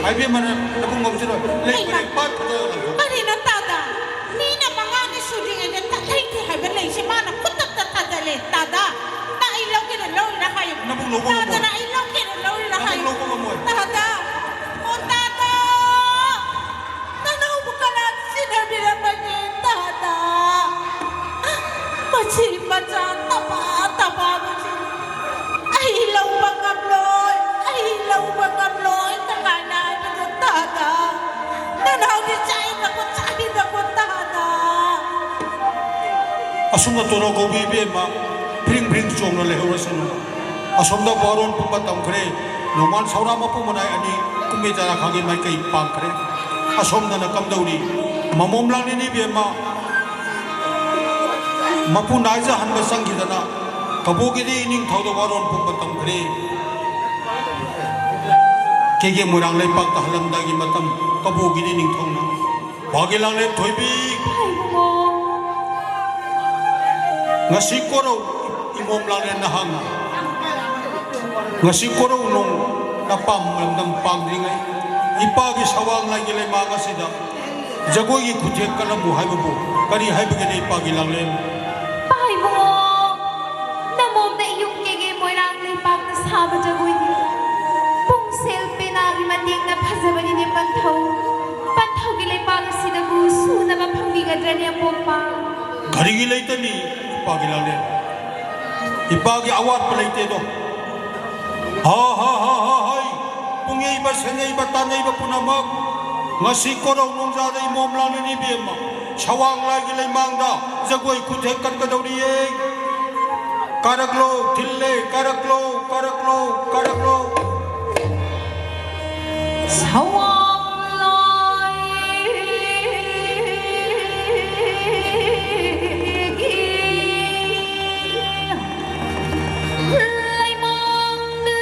ꯍꯥꯏꯕꯦꯝꯃꯅ ꯅꯕꯨꯡ ꯉꯝꯖꯔꯣꯏ꯫ ꯂꯩ ꯄꯔꯦꯡ ꯄꯥꯠ ꯐꯖꯅ ꯂꯪꯊꯣꯛ꯫ ꯀꯔꯤꯅꯣ ꯇꯥꯗ? ꯃꯤꯅ ꯃꯉꯥꯅꯤ ꯁꯨꯗ꯭ꯔꯤꯉꯩꯗ ꯊꯥꯗꯩꯗꯦ ꯍꯥꯏꯕ ꯂꯩꯁꯦ ꯃꯥꯅ ꯈꯨꯗꯛꯇ ꯊꯥꯗꯔꯦ꯫ ꯇꯥꯗ, ꯅꯪ ꯑꯩ ꯂꯧꯒꯦꯔꯥ ꯂꯧꯔꯤꯔꯥ ꯍꯥꯏꯌꯨ꯫ ꯅꯕꯨꯡ ꯂꯧꯕ ꯇꯥꯗ, ꯉꯝꯃꯣꯏ꯫ ꯅꯪ ꯑꯩ ꯂꯧꯒꯦꯔꯥ ꯂꯧꯔꯤꯔꯥ ꯅꯕꯨꯡ ꯍꯥꯏꯌꯨ꯫ ꯂꯧꯕ ꯉꯝꯃꯣꯏ꯫ ꯇꯥꯗ, ꯑꯣ ꯇꯥꯗ, ꯅꯅꯥꯎꯕꯨ ꯀꯅꯥꯅ ꯁꯤꯟꯅꯕꯤꯔꯝꯃꯒꯦ ꯇꯥꯗ? ꯃꯁꯤ ꯃꯆꯥ ꯇꯕꯥ ꯇꯕꯥꯕꯁꯤ ꯑꯩ ꯂꯧꯕ ꯉꯝꯂꯣꯏ, ꯑꯩ ꯂꯧꯕ ꯉꯝꯂꯣꯏ ꯀꯃꯥꯏꯅ ꯍꯥꯏꯕꯗꯣ ꯇꯥꯗ? ꯅꯅꯥꯎꯗꯤ ꯆꯥꯏꯗꯀꯣ, ꯆꯥꯏꯗꯀꯣ ꯑꯁꯨꯝꯅ ꯇꯣꯔꯣ ꯀꯧꯕꯤ ꯏꯕꯦꯝꯃ ꯐ꯭ꯔꯤꯡ ꯐ꯭ꯔꯤꯡ ꯆꯣꯡꯅ ꯂꯩꯍꯧꯔꯁꯅꯨ꯫ ꯑꯁꯣꯝꯗ ꯋꯥꯔꯣꯟ ꯄꯨꯝꯕ ꯇꯝꯈ꯭ꯔꯦ꯫ ꯅꯣꯡꯃꯥꯟ ꯁꯧꯔꯥ ꯃꯄꯨꯡ ꯃꯅꯥꯏ ꯑꯅꯤ ꯀꯨꯝꯃꯤ ꯇꯔꯥꯈꯥꯒꯤ ꯃꯥꯏꯀꯩ ꯄꯥꯡꯈ꯭ꯔꯦ꯫ ꯑꯁꯣꯝꯗꯅ ꯀꯝꯗꯧꯔꯤ? ꯃꯃꯣꯝ ꯂꯥꯡꯂꯦꯟ ꯏꯕꯦꯝꯃ ꯃꯄꯨ ꯅꯥꯏꯖꯍꯟꯕ ꯆꯪꯈꯤꯗꯅ ꯀꯕꯣꯛꯀꯤꯗꯤ ꯏꯅꯤꯡꯊꯧꯗ ꯋꯥꯔꯣꯟ ꯄꯨꯝꯕ ꯇꯝꯈ꯭ꯔꯦ꯫ ꯀꯦꯒꯦ ꯃꯣꯏꯔꯥꯡ ꯂꯩꯄꯥꯛꯇ ꯍꯜꯂꯝꯗꯥꯏꯒꯤ ꯃꯇꯝ ꯀꯕꯣꯛꯀꯤꯗꯤ ꯅꯤꯡꯊꯧꯅ ꯄꯥꯒꯤ ꯂꯥꯡꯂꯦꯟ ꯊꯣꯏꯕꯤ꯫ ꯍꯥꯏꯕꯨꯡꯉꯣ꯫ ꯉꯁꯤ ꯀꯣꯔꯧ ꯏꯃꯣꯝ ꯂꯥꯡꯂꯦꯟ ꯅꯍꯥꯛꯅ ꯉꯁꯤ ꯀꯣꯔꯧ ꯅꯣꯡ ꯅꯄꯥꯝ ꯂꯝꯗꯝ ꯄꯥꯝꯗ꯭ꯔꯤꯉꯩ ꯏꯄꯥꯒꯤ ꯁꯋꯥꯡ ꯂꯥꯏꯒꯤ ꯂꯩꯃꯥꯡ ꯑꯁꯤꯗ ꯖꯒꯣꯏꯒꯤ ꯈꯨꯊꯦꯛ ꯀꯠꯂꯝꯃꯨ ꯍꯥꯏꯕꯕꯨ ꯀꯔꯤ ꯍꯥꯏꯕꯒꯦꯅꯦ ꯏꯄꯥꯒꯤ ꯂꯥꯡꯂꯦꯟ? ꯄꯥꯏꯕꯨꯡꯉꯣ, ꯅꯃꯣꯝꯅ ꯏꯌꯨꯝ ꯀꯦꯒꯦ ꯃꯣꯏꯔꯥꯡ ꯂꯩꯄꯥꯛꯇ ꯁꯥꯕ ꯖꯒꯣꯏꯗꯤ ꯄꯨꯡꯁꯦꯜ ꯄꯦꯅꯥꯒꯤ ꯃꯇꯦꯡꯅ ꯐꯖꯕꯅꯤꯅꯦ ꯄꯟꯊꯧ꯫ ꯄꯟꯊꯧꯒꯤ ꯂꯩꯄꯥꯛ ꯑꯁꯤꯗꯕꯨ ꯁꯨꯅꯕ ꯐꯪꯕꯤꯒꯗ꯭ꯔꯅꯦ ꯑꯄꯣꯛꯄ? ꯀꯔꯤꯒꯤ ꯂꯩꯇꯅꯤ ꯏꯄꯥꯒꯤ ꯂꯥꯡꯂꯦꯟ? ꯏꯄꯥꯒꯤ ꯑꯋꯥꯠꯄ ꯂꯩꯇꯦꯗꯣ꯫ ꯍꯥ ꯍꯥ ꯍꯥ ꯍꯥ ꯍꯥꯏ꯫ ꯄꯨꯡꯌꯩꯕ, ꯁꯦꯟꯌꯩꯕ, ꯇꯥꯟꯅꯩꯕ ꯄꯨꯝꯅꯃꯛ ꯉꯁꯤ ꯀꯣꯔꯧ ꯅꯣꯡꯖꯥꯗ ꯏꯃꯣꯝ ꯂꯥꯡꯂꯦꯟ ꯏꯕꯦꯝꯃ ꯁꯋꯥꯡ ꯂꯥꯏꯒꯤ ꯂꯩꯃꯥꯡꯗ ꯖꯒꯣꯏ ꯈꯨꯊꯦꯛ ꯀꯠꯀꯗꯧꯔꯤꯌꯦ꯫ ꯀꯥꯔꯛꯂꯣ, ꯊꯤꯜꯂꯦ, ꯀꯥꯔꯛꯂꯣ, ꯀꯥꯔꯛꯂꯣ, ꯀꯥꯔꯛꯂꯣ꯫ ꯁꯋꯥꯡ ꯂꯥꯏꯒꯤ ꯂꯩꯃꯥꯡꯗ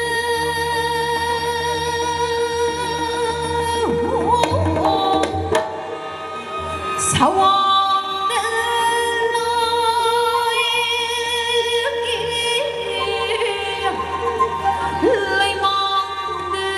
ꯁꯋꯥꯡ ꯂꯥꯏꯒꯤ ꯂꯩꯃꯥꯡꯗ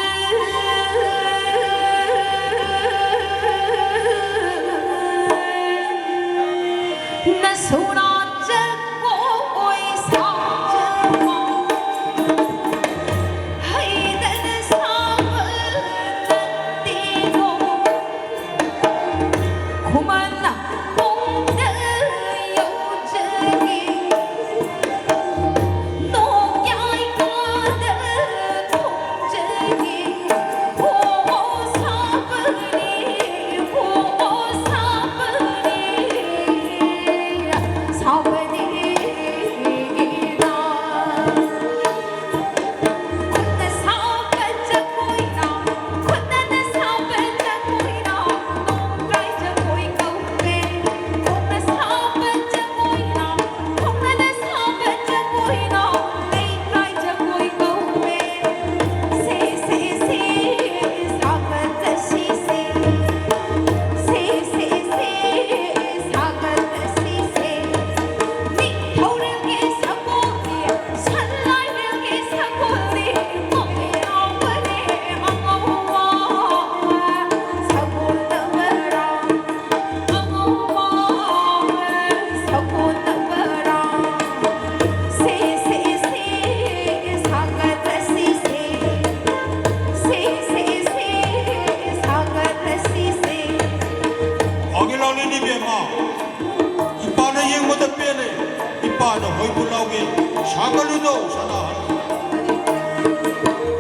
ꯁꯥꯒꯠꯂꯨꯅꯣ, ꯁꯅꯥꯍꯜꯂꯨ꯫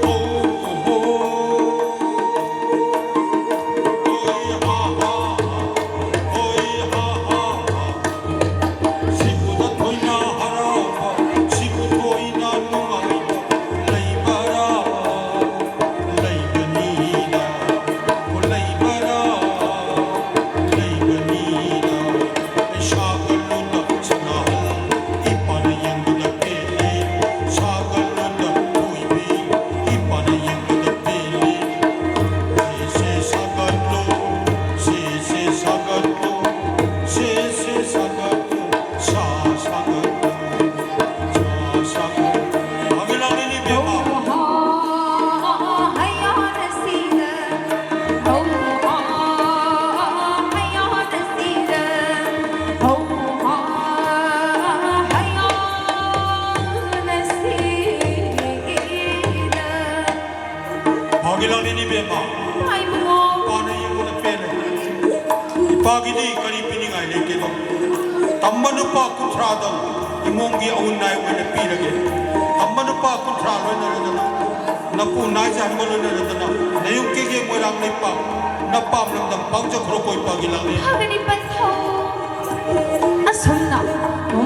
ꯍꯣ, ꯍꯣ꯫ ꯍꯣꯏ, ꯍꯥ, ꯍꯥ꯫ ꯍꯣꯏ, ꯍꯥ, ꯍꯥ, ꯍꯥ꯫ ꯁꯤꯕꯨ ꯊꯣꯏꯅ ꯍꯔꯥꯎꯕ, ꯁꯤꯕꯨ ꯊꯣꯏꯅ ꯅꯨꯡꯉꯥꯏꯕ ꯂꯩꯕꯔꯥ? ꯂꯩꯕꯅꯤꯗ, ꯂꯩꯕꯔꯥ? ꯂꯩꯕꯅꯤꯗ꯫ ꯁꯥꯒꯠꯂꯨꯅ ꯁꯅꯥꯍꯜ, ꯏꯄꯥꯅ ꯌꯦꯡꯕꯗ ꯄꯦꯜꯂꯦ꯫ ꯁꯥꯒꯠꯂꯨꯅ ꯊꯣꯏꯕꯤ, ꯏꯄꯥꯅ ꯌꯦꯡꯕꯗ ꯄꯦꯜꯂꯦ꯫ ꯁꯦ, ꯁꯦ, ꯁꯥꯒꯠꯂꯨ, ꯁꯦ, ꯁꯦ, ꯁꯥꯒꯠꯂꯨ, ꯁꯦ, ꯁꯦ, ꯁꯥꯒꯠꯂꯨ, ꯁꯥ, ꯁꯥꯒꯠꯂꯨ, ꯁꯥ, ꯁꯥꯒꯠꯂꯨ꯫ ꯍꯧꯒꯠꯂꯛꯂꯤꯅꯤ ꯏꯕꯦꯝꯃ꯫ ꯐꯥꯒꯤ ꯂꯥꯡꯅꯤꯅꯤ ꯏꯕꯦꯝꯃ꯫ ꯏꯄꯥ ꯏꯕꯨꯡꯉꯣ꯫ ꯏꯄꯥꯅ ꯌꯦꯡꯕꯗ ꯄꯦꯜꯂꯦ꯫ ꯏꯄꯥꯒꯤꯗꯤ ꯀꯔꯤ ꯄꯤꯅꯤꯡꯉꯥꯏ ꯂꯩꯇꯦꯗꯣ꯫ ꯇꯝꯕ ꯅꯨꯄꯥ ꯀꯨꯟꯊ꯭ꯔꯥꯗꯣ ꯏꯃꯨꯡꯒꯤ ꯑꯎꯟ ꯅꯥꯏ ꯑꯣꯏꯅ ꯄꯤꯔꯒꯦ꯫ ꯇꯝꯕ ꯅꯨꯄꯥ ꯀꯨꯟꯊ꯭ꯔꯥ ꯂꯣꯏꯅꯔꯗꯅ, ꯅꯄꯨ ꯅꯥꯏꯖꯍꯟꯕ ꯂꯣꯏꯅꯔꯗꯅ, ꯅꯌꯨꯝ ꯀꯩꯒꯦ ꯃꯣꯏꯔꯥꯡ ꯂꯩꯄꯥꯛ, ꯅꯄꯥꯝ ꯂꯝꯗꯝ ꯄꯥꯎꯖꯈ꯭ꯔꯣꯀꯣ ꯏꯄꯥꯒꯤ ꯂꯥꯡꯂꯦꯟ꯫ ꯐꯒꯅꯤ ꯄꯟꯊꯧ꯫ ꯑꯁꯨꯝꯅ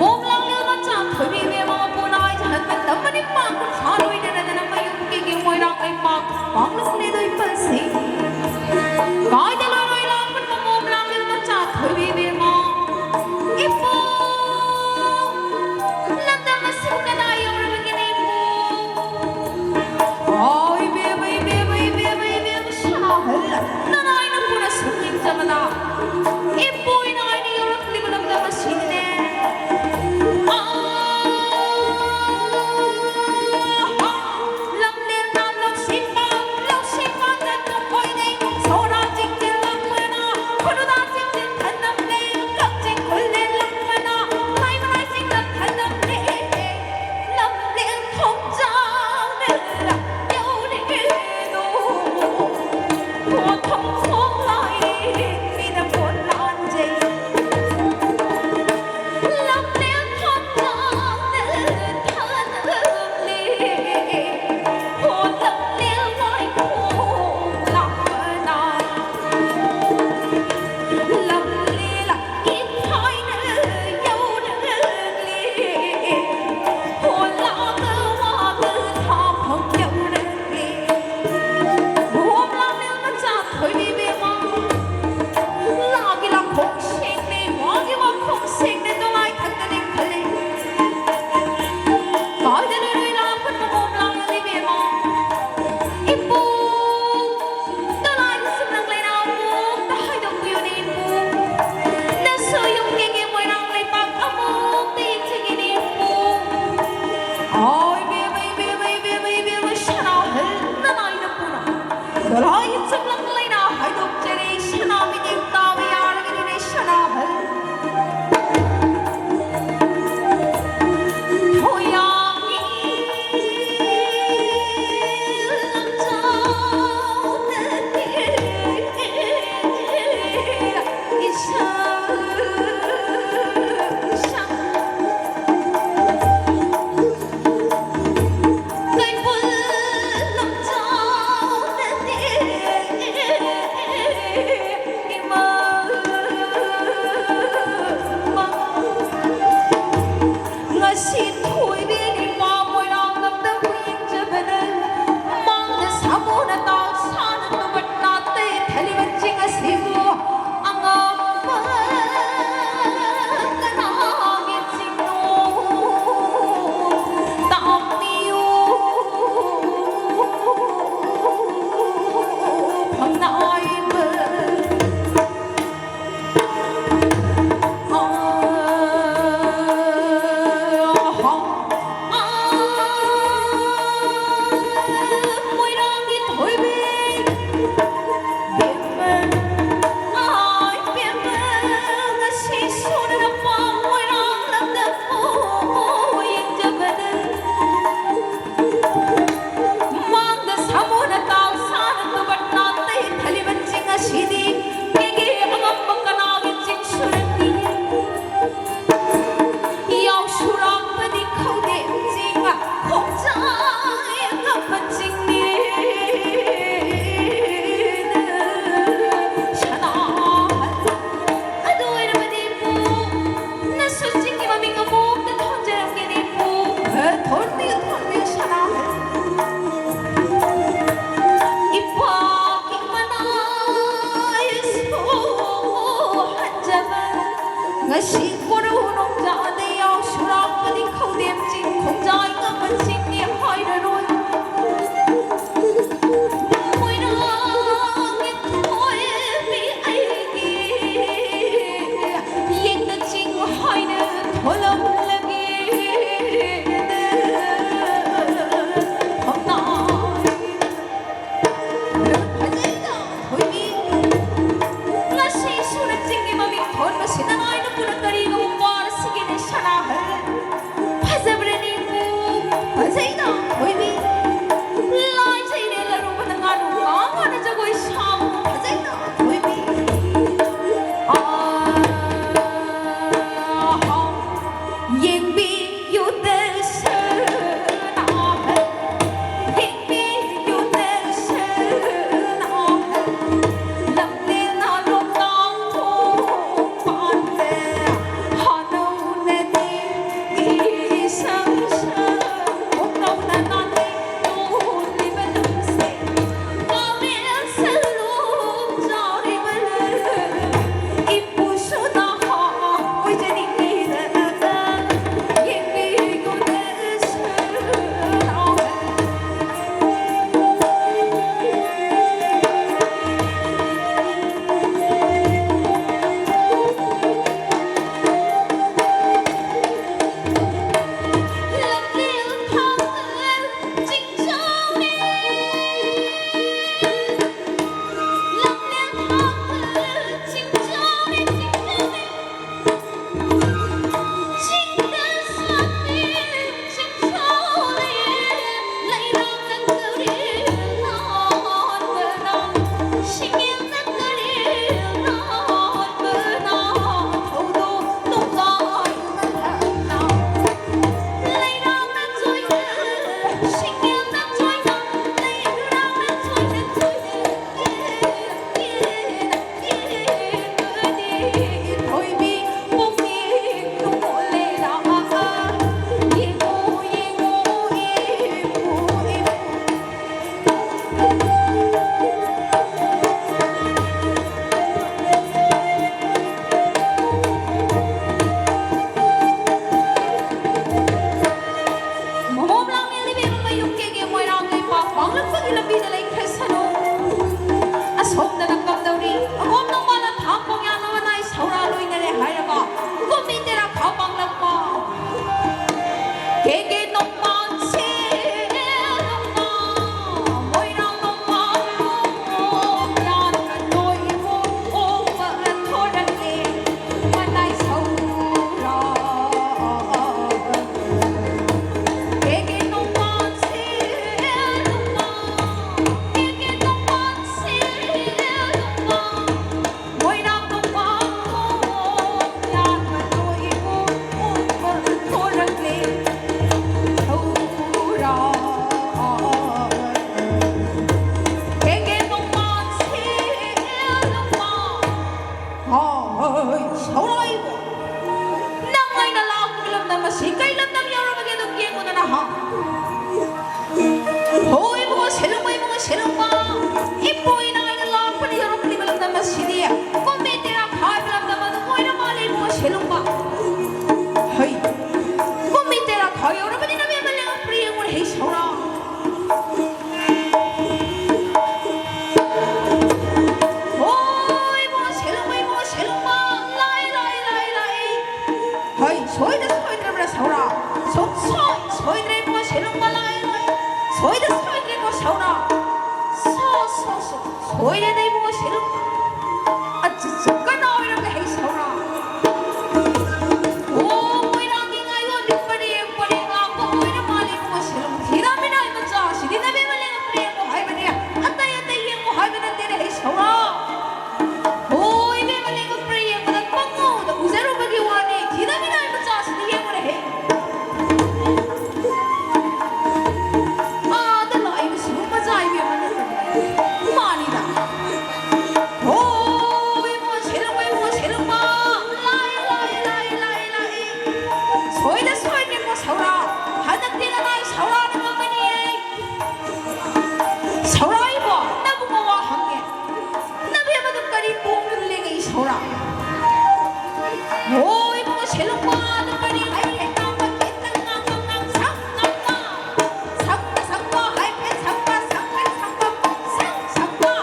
ꯃꯣꯝ ꯂꯥꯡꯂꯦꯟ ꯃꯆꯥ ꯊꯣꯏꯕꯤ ꯏꯕꯦꯝꯃ ꯃꯄꯨꯅ ꯍꯥꯏꯖꯍꯟꯕ ꯇꯝꯕꯅꯤ ꯄꯥ ꯀꯨꯟꯊ꯭ꯔꯥ ꯂꯣꯏꯅꯔꯗꯅ ꯃꯌꯨꯝ ꯀꯩꯒꯤ ꯃꯣꯏꯔꯥꯡ ꯂꯩꯄꯥꯛ ꯄꯥꯛꯂꯨꯛꯂꯦꯗꯣ ꯏꯄꯜꯁꯤ꯫ ꯀꯥꯏꯗ ꯂꯣꯏꯔꯣꯏ ꯂꯥꯛꯄ ꯃꯣꯝ ꯂꯥꯡꯂꯦꯟ ꯃꯆꯥ ꯊꯣꯏꯕꯤ ꯏꯕꯦꯝꯃ꯫ ꯏꯄꯨ! ꯂꯝꯗꯝ ꯑꯁꯤꯕꯨ ꯀꯗꯥꯏ ꯌꯧꯔꯕꯒꯦꯅꯦ ꯏꯄꯨ? ꯑꯣ, ꯏꯕꯦꯝꯃ, ꯏꯕꯦꯝꯃ, ꯏꯕꯦꯝꯃ, ꯏꯕꯦꯝꯃ, ꯁꯅꯥꯍꯜ, ꯅꯅꯥꯏ ꯅꯄꯨꯅ ꯁꯨꯝ ꯅꯤꯡꯖꯕꯗ, ꯏꯄꯨ ꯏꯅꯥꯏꯅ ꯌꯧꯔꯛꯂꯤꯕ ꯂꯝꯗꯝ ꯑꯁꯤꯅꯤꯅꯦ꯫ ꯂꯣꯏ ꯆꯨꯞꯂꯛꯂꯦꯅ ꯍꯥꯏꯗꯣꯛꯆꯔꯤ, ꯁꯅꯥ ꯃꯤꯠꯌꯦꯡ ꯇꯥꯕ ꯌꯥꯔꯒꯅꯤꯅꯦ, ꯁꯅꯥꯍꯜ꯫ ꯊꯣꯌꯥꯒꯤ ꯂꯝꯖꯥꯎꯗꯗꯤ ꯏꯁꯥ, ꯏꯁꯥ꯫ ꯀꯩꯕꯨꯜ ꯂꯝꯖꯥꯎꯗꯗꯤ ꯏꯃꯥ, ꯉꯁꯤ ꯊꯣꯏꯕꯤꯅꯤ ꯄꯥꯝ ꯃꯣꯏꯔꯥꯡ ꯂꯝꯗꯝꯕꯨ ꯌꯦꯡꯖꯕꯅ, ꯃꯥꯡꯗ ꯁꯥꯃꯨꯅ ꯇꯥꯎ ꯁꯥꯅ ꯇꯨꯕꯠ ꯅꯥꯇꯩ ꯊꯜꯂꯤꯕ ꯆꯤꯡ ꯑꯁꯤꯕꯨ ꯑꯉꯥꯡꯕ ꯀꯅꯥꯒꯤ ꯆꯤꯡꯅꯣ? ꯇꯥꯛꯄꯤꯌꯨ, ꯐꯝꯅꯥꯏꯕ꯫ ꯃꯥꯡꯗ ꯁꯥꯃꯨꯅ ꯇꯥꯎ ꯁꯥꯅ ꯇꯨꯕꯠ ꯅꯥꯇꯩ ꯊꯜꯂꯤꯕ ꯆꯤꯡ ꯑꯁꯤꯗꯤ ꯀꯦꯒꯦ ꯑꯉꯝꯕ ꯀꯅꯥꯒꯤ ꯆꯤꯡ ꯁꯨꯔꯛꯏ? ꯌꯥꯎ ꯁꯨꯔꯥꯛꯄꯗꯤ ꯈꯧꯗꯦ ꯆꯤꯡ, ꯈꯣꯡꯖꯥꯏ ꯑꯉꯝꯕ ꯆꯤꯡꯅꯤ꯫ ꯁꯅꯥꯍꯜ꯫ ꯑꯗꯨ ꯑꯣꯏꯔꯕꯗꯤ ꯄꯨ, ꯅꯁꯨ ꯆꯤꯡꯒꯤ ꯃꯃꯤꯡ ꯑꯃꯨꯛꯇ ꯊꯣꯟꯖꯔꯝꯒꯦꯅꯦ ꯄꯨ꯫ ꯊꯣꯟꯕꯤꯌꯨ, ꯊꯣꯟꯕꯤꯌꯨ, ꯁꯅꯥꯍꯜ꯫ ꯏꯄꯥꯒꯤ ꯃꯅꯥꯏ ꯁꯣꯛꯍꯟꯖꯕ ꯉꯁꯤ ꯀꯣꯔꯧ ꯅꯣꯡꯖꯥꯗ ꯌꯥꯎ ꯁꯨꯔꯥꯛꯄꯗꯤ ꯈꯧꯗꯦꯝ ꯆꯤꯡ ꯈꯣꯡꯖꯥꯏ ꯉꯝꯕ ꯆꯤꯡꯅꯤ ꯍꯥꯏꯔꯔꯣꯏ꯫ ꯃꯣꯏꯔꯥꯡꯒꯤ ꯊꯣꯏꯕꯤ ꯑꯩꯒꯤ ꯌꯦꯡꯅ ꯆꯤꯡ ꯍꯥꯏꯅ ꯊꯣꯂꯝꯂꯒꯦ꯫ ꯐꯝꯅꯥꯏ꯫ ꯑꯣꯏꯔꯦꯗ ꯏꯕꯨꯡꯉꯣ ꯁꯦꯂꯨꯡ꯫ ꯑꯠꯆꯥ, ꯀꯅꯥ ꯑꯣꯏꯔꯝꯂꯦ ꯍꯩ ꯁꯧꯔꯥ? ꯑꯣ, ꯃꯣꯏꯔꯥꯡꯒꯤ ꯉꯥꯌꯣꯟꯕꯤ ꯄꯔꯦꯡ ꯄꯔꯦꯡ ꯂꯥꯛꯄ ꯑꯣꯏꯔ ꯃꯥꯜꯂꯦ ꯏꯕꯨꯡꯉꯣ ꯁꯦꯂꯨꯡ꯫ ꯍꯤꯔꯥ ꯃꯤꯔꯥꯏ ꯃꯆꯥꯁꯤꯗꯤ ꯅꯕꯦꯝꯃ ꯂꯦꯡꯉꯛꯄ꯭ꯔꯥ ꯌꯦꯡꯉꯣ ꯍꯥꯏꯕꯅꯦ꯫ ꯑꯇꯩ ꯑꯇꯩ ꯌꯦꯡꯉꯣ ꯍꯥꯏꯕ ꯅꯠꯇꯦꯅꯦ ꯍꯩ ꯁꯧꯔꯥ꯫ ꯑꯣ, ꯏꯕꯦꯝꯃ ꯂꯦꯡꯉꯛꯄ꯭ꯔꯥ ꯌꯦꯡꯕꯗ ꯄꯪꯎꯗ ꯎꯖꯔꯨꯕꯒꯤ ꯋꯥꯅꯤ꯫ ꯍꯤꯔꯥ ꯃꯤꯔꯥꯏ ꯃꯆꯥꯁꯤꯗꯤ ꯌꯦꯡꯉꯨꯅꯦꯍꯦ꯫ ꯑꯥꯗ ꯂꯥꯛꯏꯕꯁꯤꯕꯨ ꯃꯆꯥ ꯏꯕꯦꯝꯃ ꯅꯠꯇꯕ ꯃꯥꯅꯤꯗ꯫ ꯍꯣ, ꯏꯕꯨꯡꯉꯣ ꯁꯦꯂꯨꯡ, ꯏꯕꯨꯡꯉꯣ ꯁꯦꯂꯨꯡꯃ꯫ ꯂꯥꯛꯏ, ꯂꯥꯛꯏ, ꯂꯥꯛꯏ, ꯂꯥꯛꯏ, ꯂꯥꯛꯏ꯫ ꯁꯣꯏꯗ ꯁꯣꯏꯗ꯭ꯔꯦꯀꯣ ꯁꯧꯔꯥ꯫ ꯍꯟꯗꯛꯇꯤ ꯅꯅꯥꯏ ꯁꯧꯔꯥꯅ ꯉꯝꯒꯅꯤꯌꯦ꯫ ꯁꯧꯔꯥ ꯏꯕꯣ, ꯅꯕꯨ ꯃꯋꯥ ꯍꯪꯉꯦ꯫ ꯅꯕꯦꯝꯃꯗꯨ ꯀꯔꯤ ꯄꯣꯡꯗꯨꯅ ꯂꯦꯡꯉꯛꯏ ꯁꯧꯔꯥ? ꯍꯣ, ꯏꯕꯨꯡꯉꯣ ꯁꯦꯂꯨꯡꯃꯗꯨ ꯀꯔꯤ ꯍꯥꯏꯐꯦꯠ ꯉꯥꯡꯕ, ꯈꯤꯇꯪ ꯉꯥꯡꯕ, ꯉꯥꯡꯁꯪ ꯉꯥꯡꯕ꯫ ꯁꯪꯕ, ꯁꯪꯕ, ꯍꯥꯏꯐꯦꯠ ꯁꯪꯕ, ꯁꯪꯐꯦꯠ ꯁꯪꯕ, ꯁꯪ ꯁꯪꯕ꯫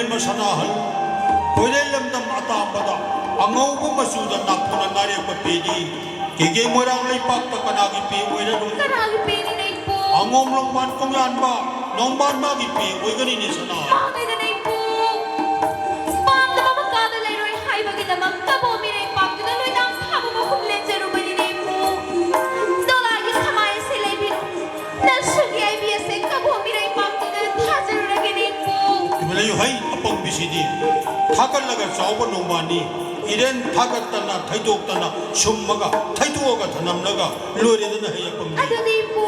ꯏꯕꯦꯝꯃ ꯁꯅꯥꯍꯜ, ꯈꯣꯏꯔꯦꯜ ꯂꯝꯗꯝ ꯑꯇꯥꯡꯕꯗ ꯑꯉꯧꯕ ꯃꯆꯨꯗ ꯅꯥꯄꯨꯅ ꯅꯥꯔꯦꯞꯄ ꯄꯤꯔꯤ꯫ ꯀꯦꯒꯦ ꯃꯣꯏꯔꯥꯡ ꯂꯩꯄꯥꯛꯇ ꯀꯅꯥꯒꯤ ꯄꯤ ꯑꯣꯏꯔꯔꯣꯏ? ꯀꯅꯥꯒꯤ ꯄꯤꯅꯤ ꯏꯄꯨ? ꯑꯉꯣꯝ ꯂꯣꯡꯕꯥꯟ ꯀꯣꯡꯌꯥꯟꯕ ꯅꯣꯡꯕꯥꯟ ꯃꯥꯒꯤ ꯄꯤ ꯑꯣꯏꯒꯅꯤꯅꯦ ꯁꯅꯥꯍꯜ꯫ ꯃꯥꯡꯉꯦꯗꯅ ꯏꯄꯨ꯫ ꯄꯥꯝꯗꯕ ꯃꯀꯥꯗ ꯂꯩꯔꯣꯏ ꯍꯥꯏꯕꯒꯤꯗꯃꯛ ꯀꯕꯣ ꯃꯤꯔꯩꯄꯥꯛꯇꯨꯗ ꯂꯣꯏꯅꯥꯝ ꯊꯥꯕ ꯃꯍꯨꯝ ꯂꯦꯟꯖꯔꯨꯕꯅꯤꯅꯦ ꯏꯄꯨ꯫ ꯗꯣꯂꯥꯒꯤ ꯁꯃꯥꯏ ꯑꯁꯤ ꯂꯩꯕꯤꯔꯣ꯫ ꯅꯁꯨꯒꯤ ꯑꯩꯕꯤ ꯑꯁꯦ ꯀꯕꯣ ꯃꯤꯔꯩꯄꯥꯛꯇꯨꯗ ꯊꯥꯖꯔꯨꯔꯒꯦꯅꯦ ꯏꯄꯨ꯫ ꯏꯃꯥ ꯂꯩꯌꯨ ꯍꯩ ꯑꯄꯪꯕꯤꯁꯤꯗꯤ꯫ ꯊꯥꯒꯠꯂꯒ ꯆꯥꯎꯕ ꯅꯣꯡꯕꯥꯟꯅꯤ꯫ ꯏꯔꯦꯟ ꯊꯥꯒꯠꯇꯅ ꯊꯩꯗꯣꯛꯇꯅ ꯁꯨꯝꯃꯒ ꯊꯩꯗꯣꯛꯑꯒ ꯊꯅꯝꯂꯒ ꯂꯣꯏꯔꯦꯗꯅ ꯍꯩ ꯑꯄꯪꯕꯤ꯫ ꯑꯗꯨꯗꯤ ꯏꯄꯨ,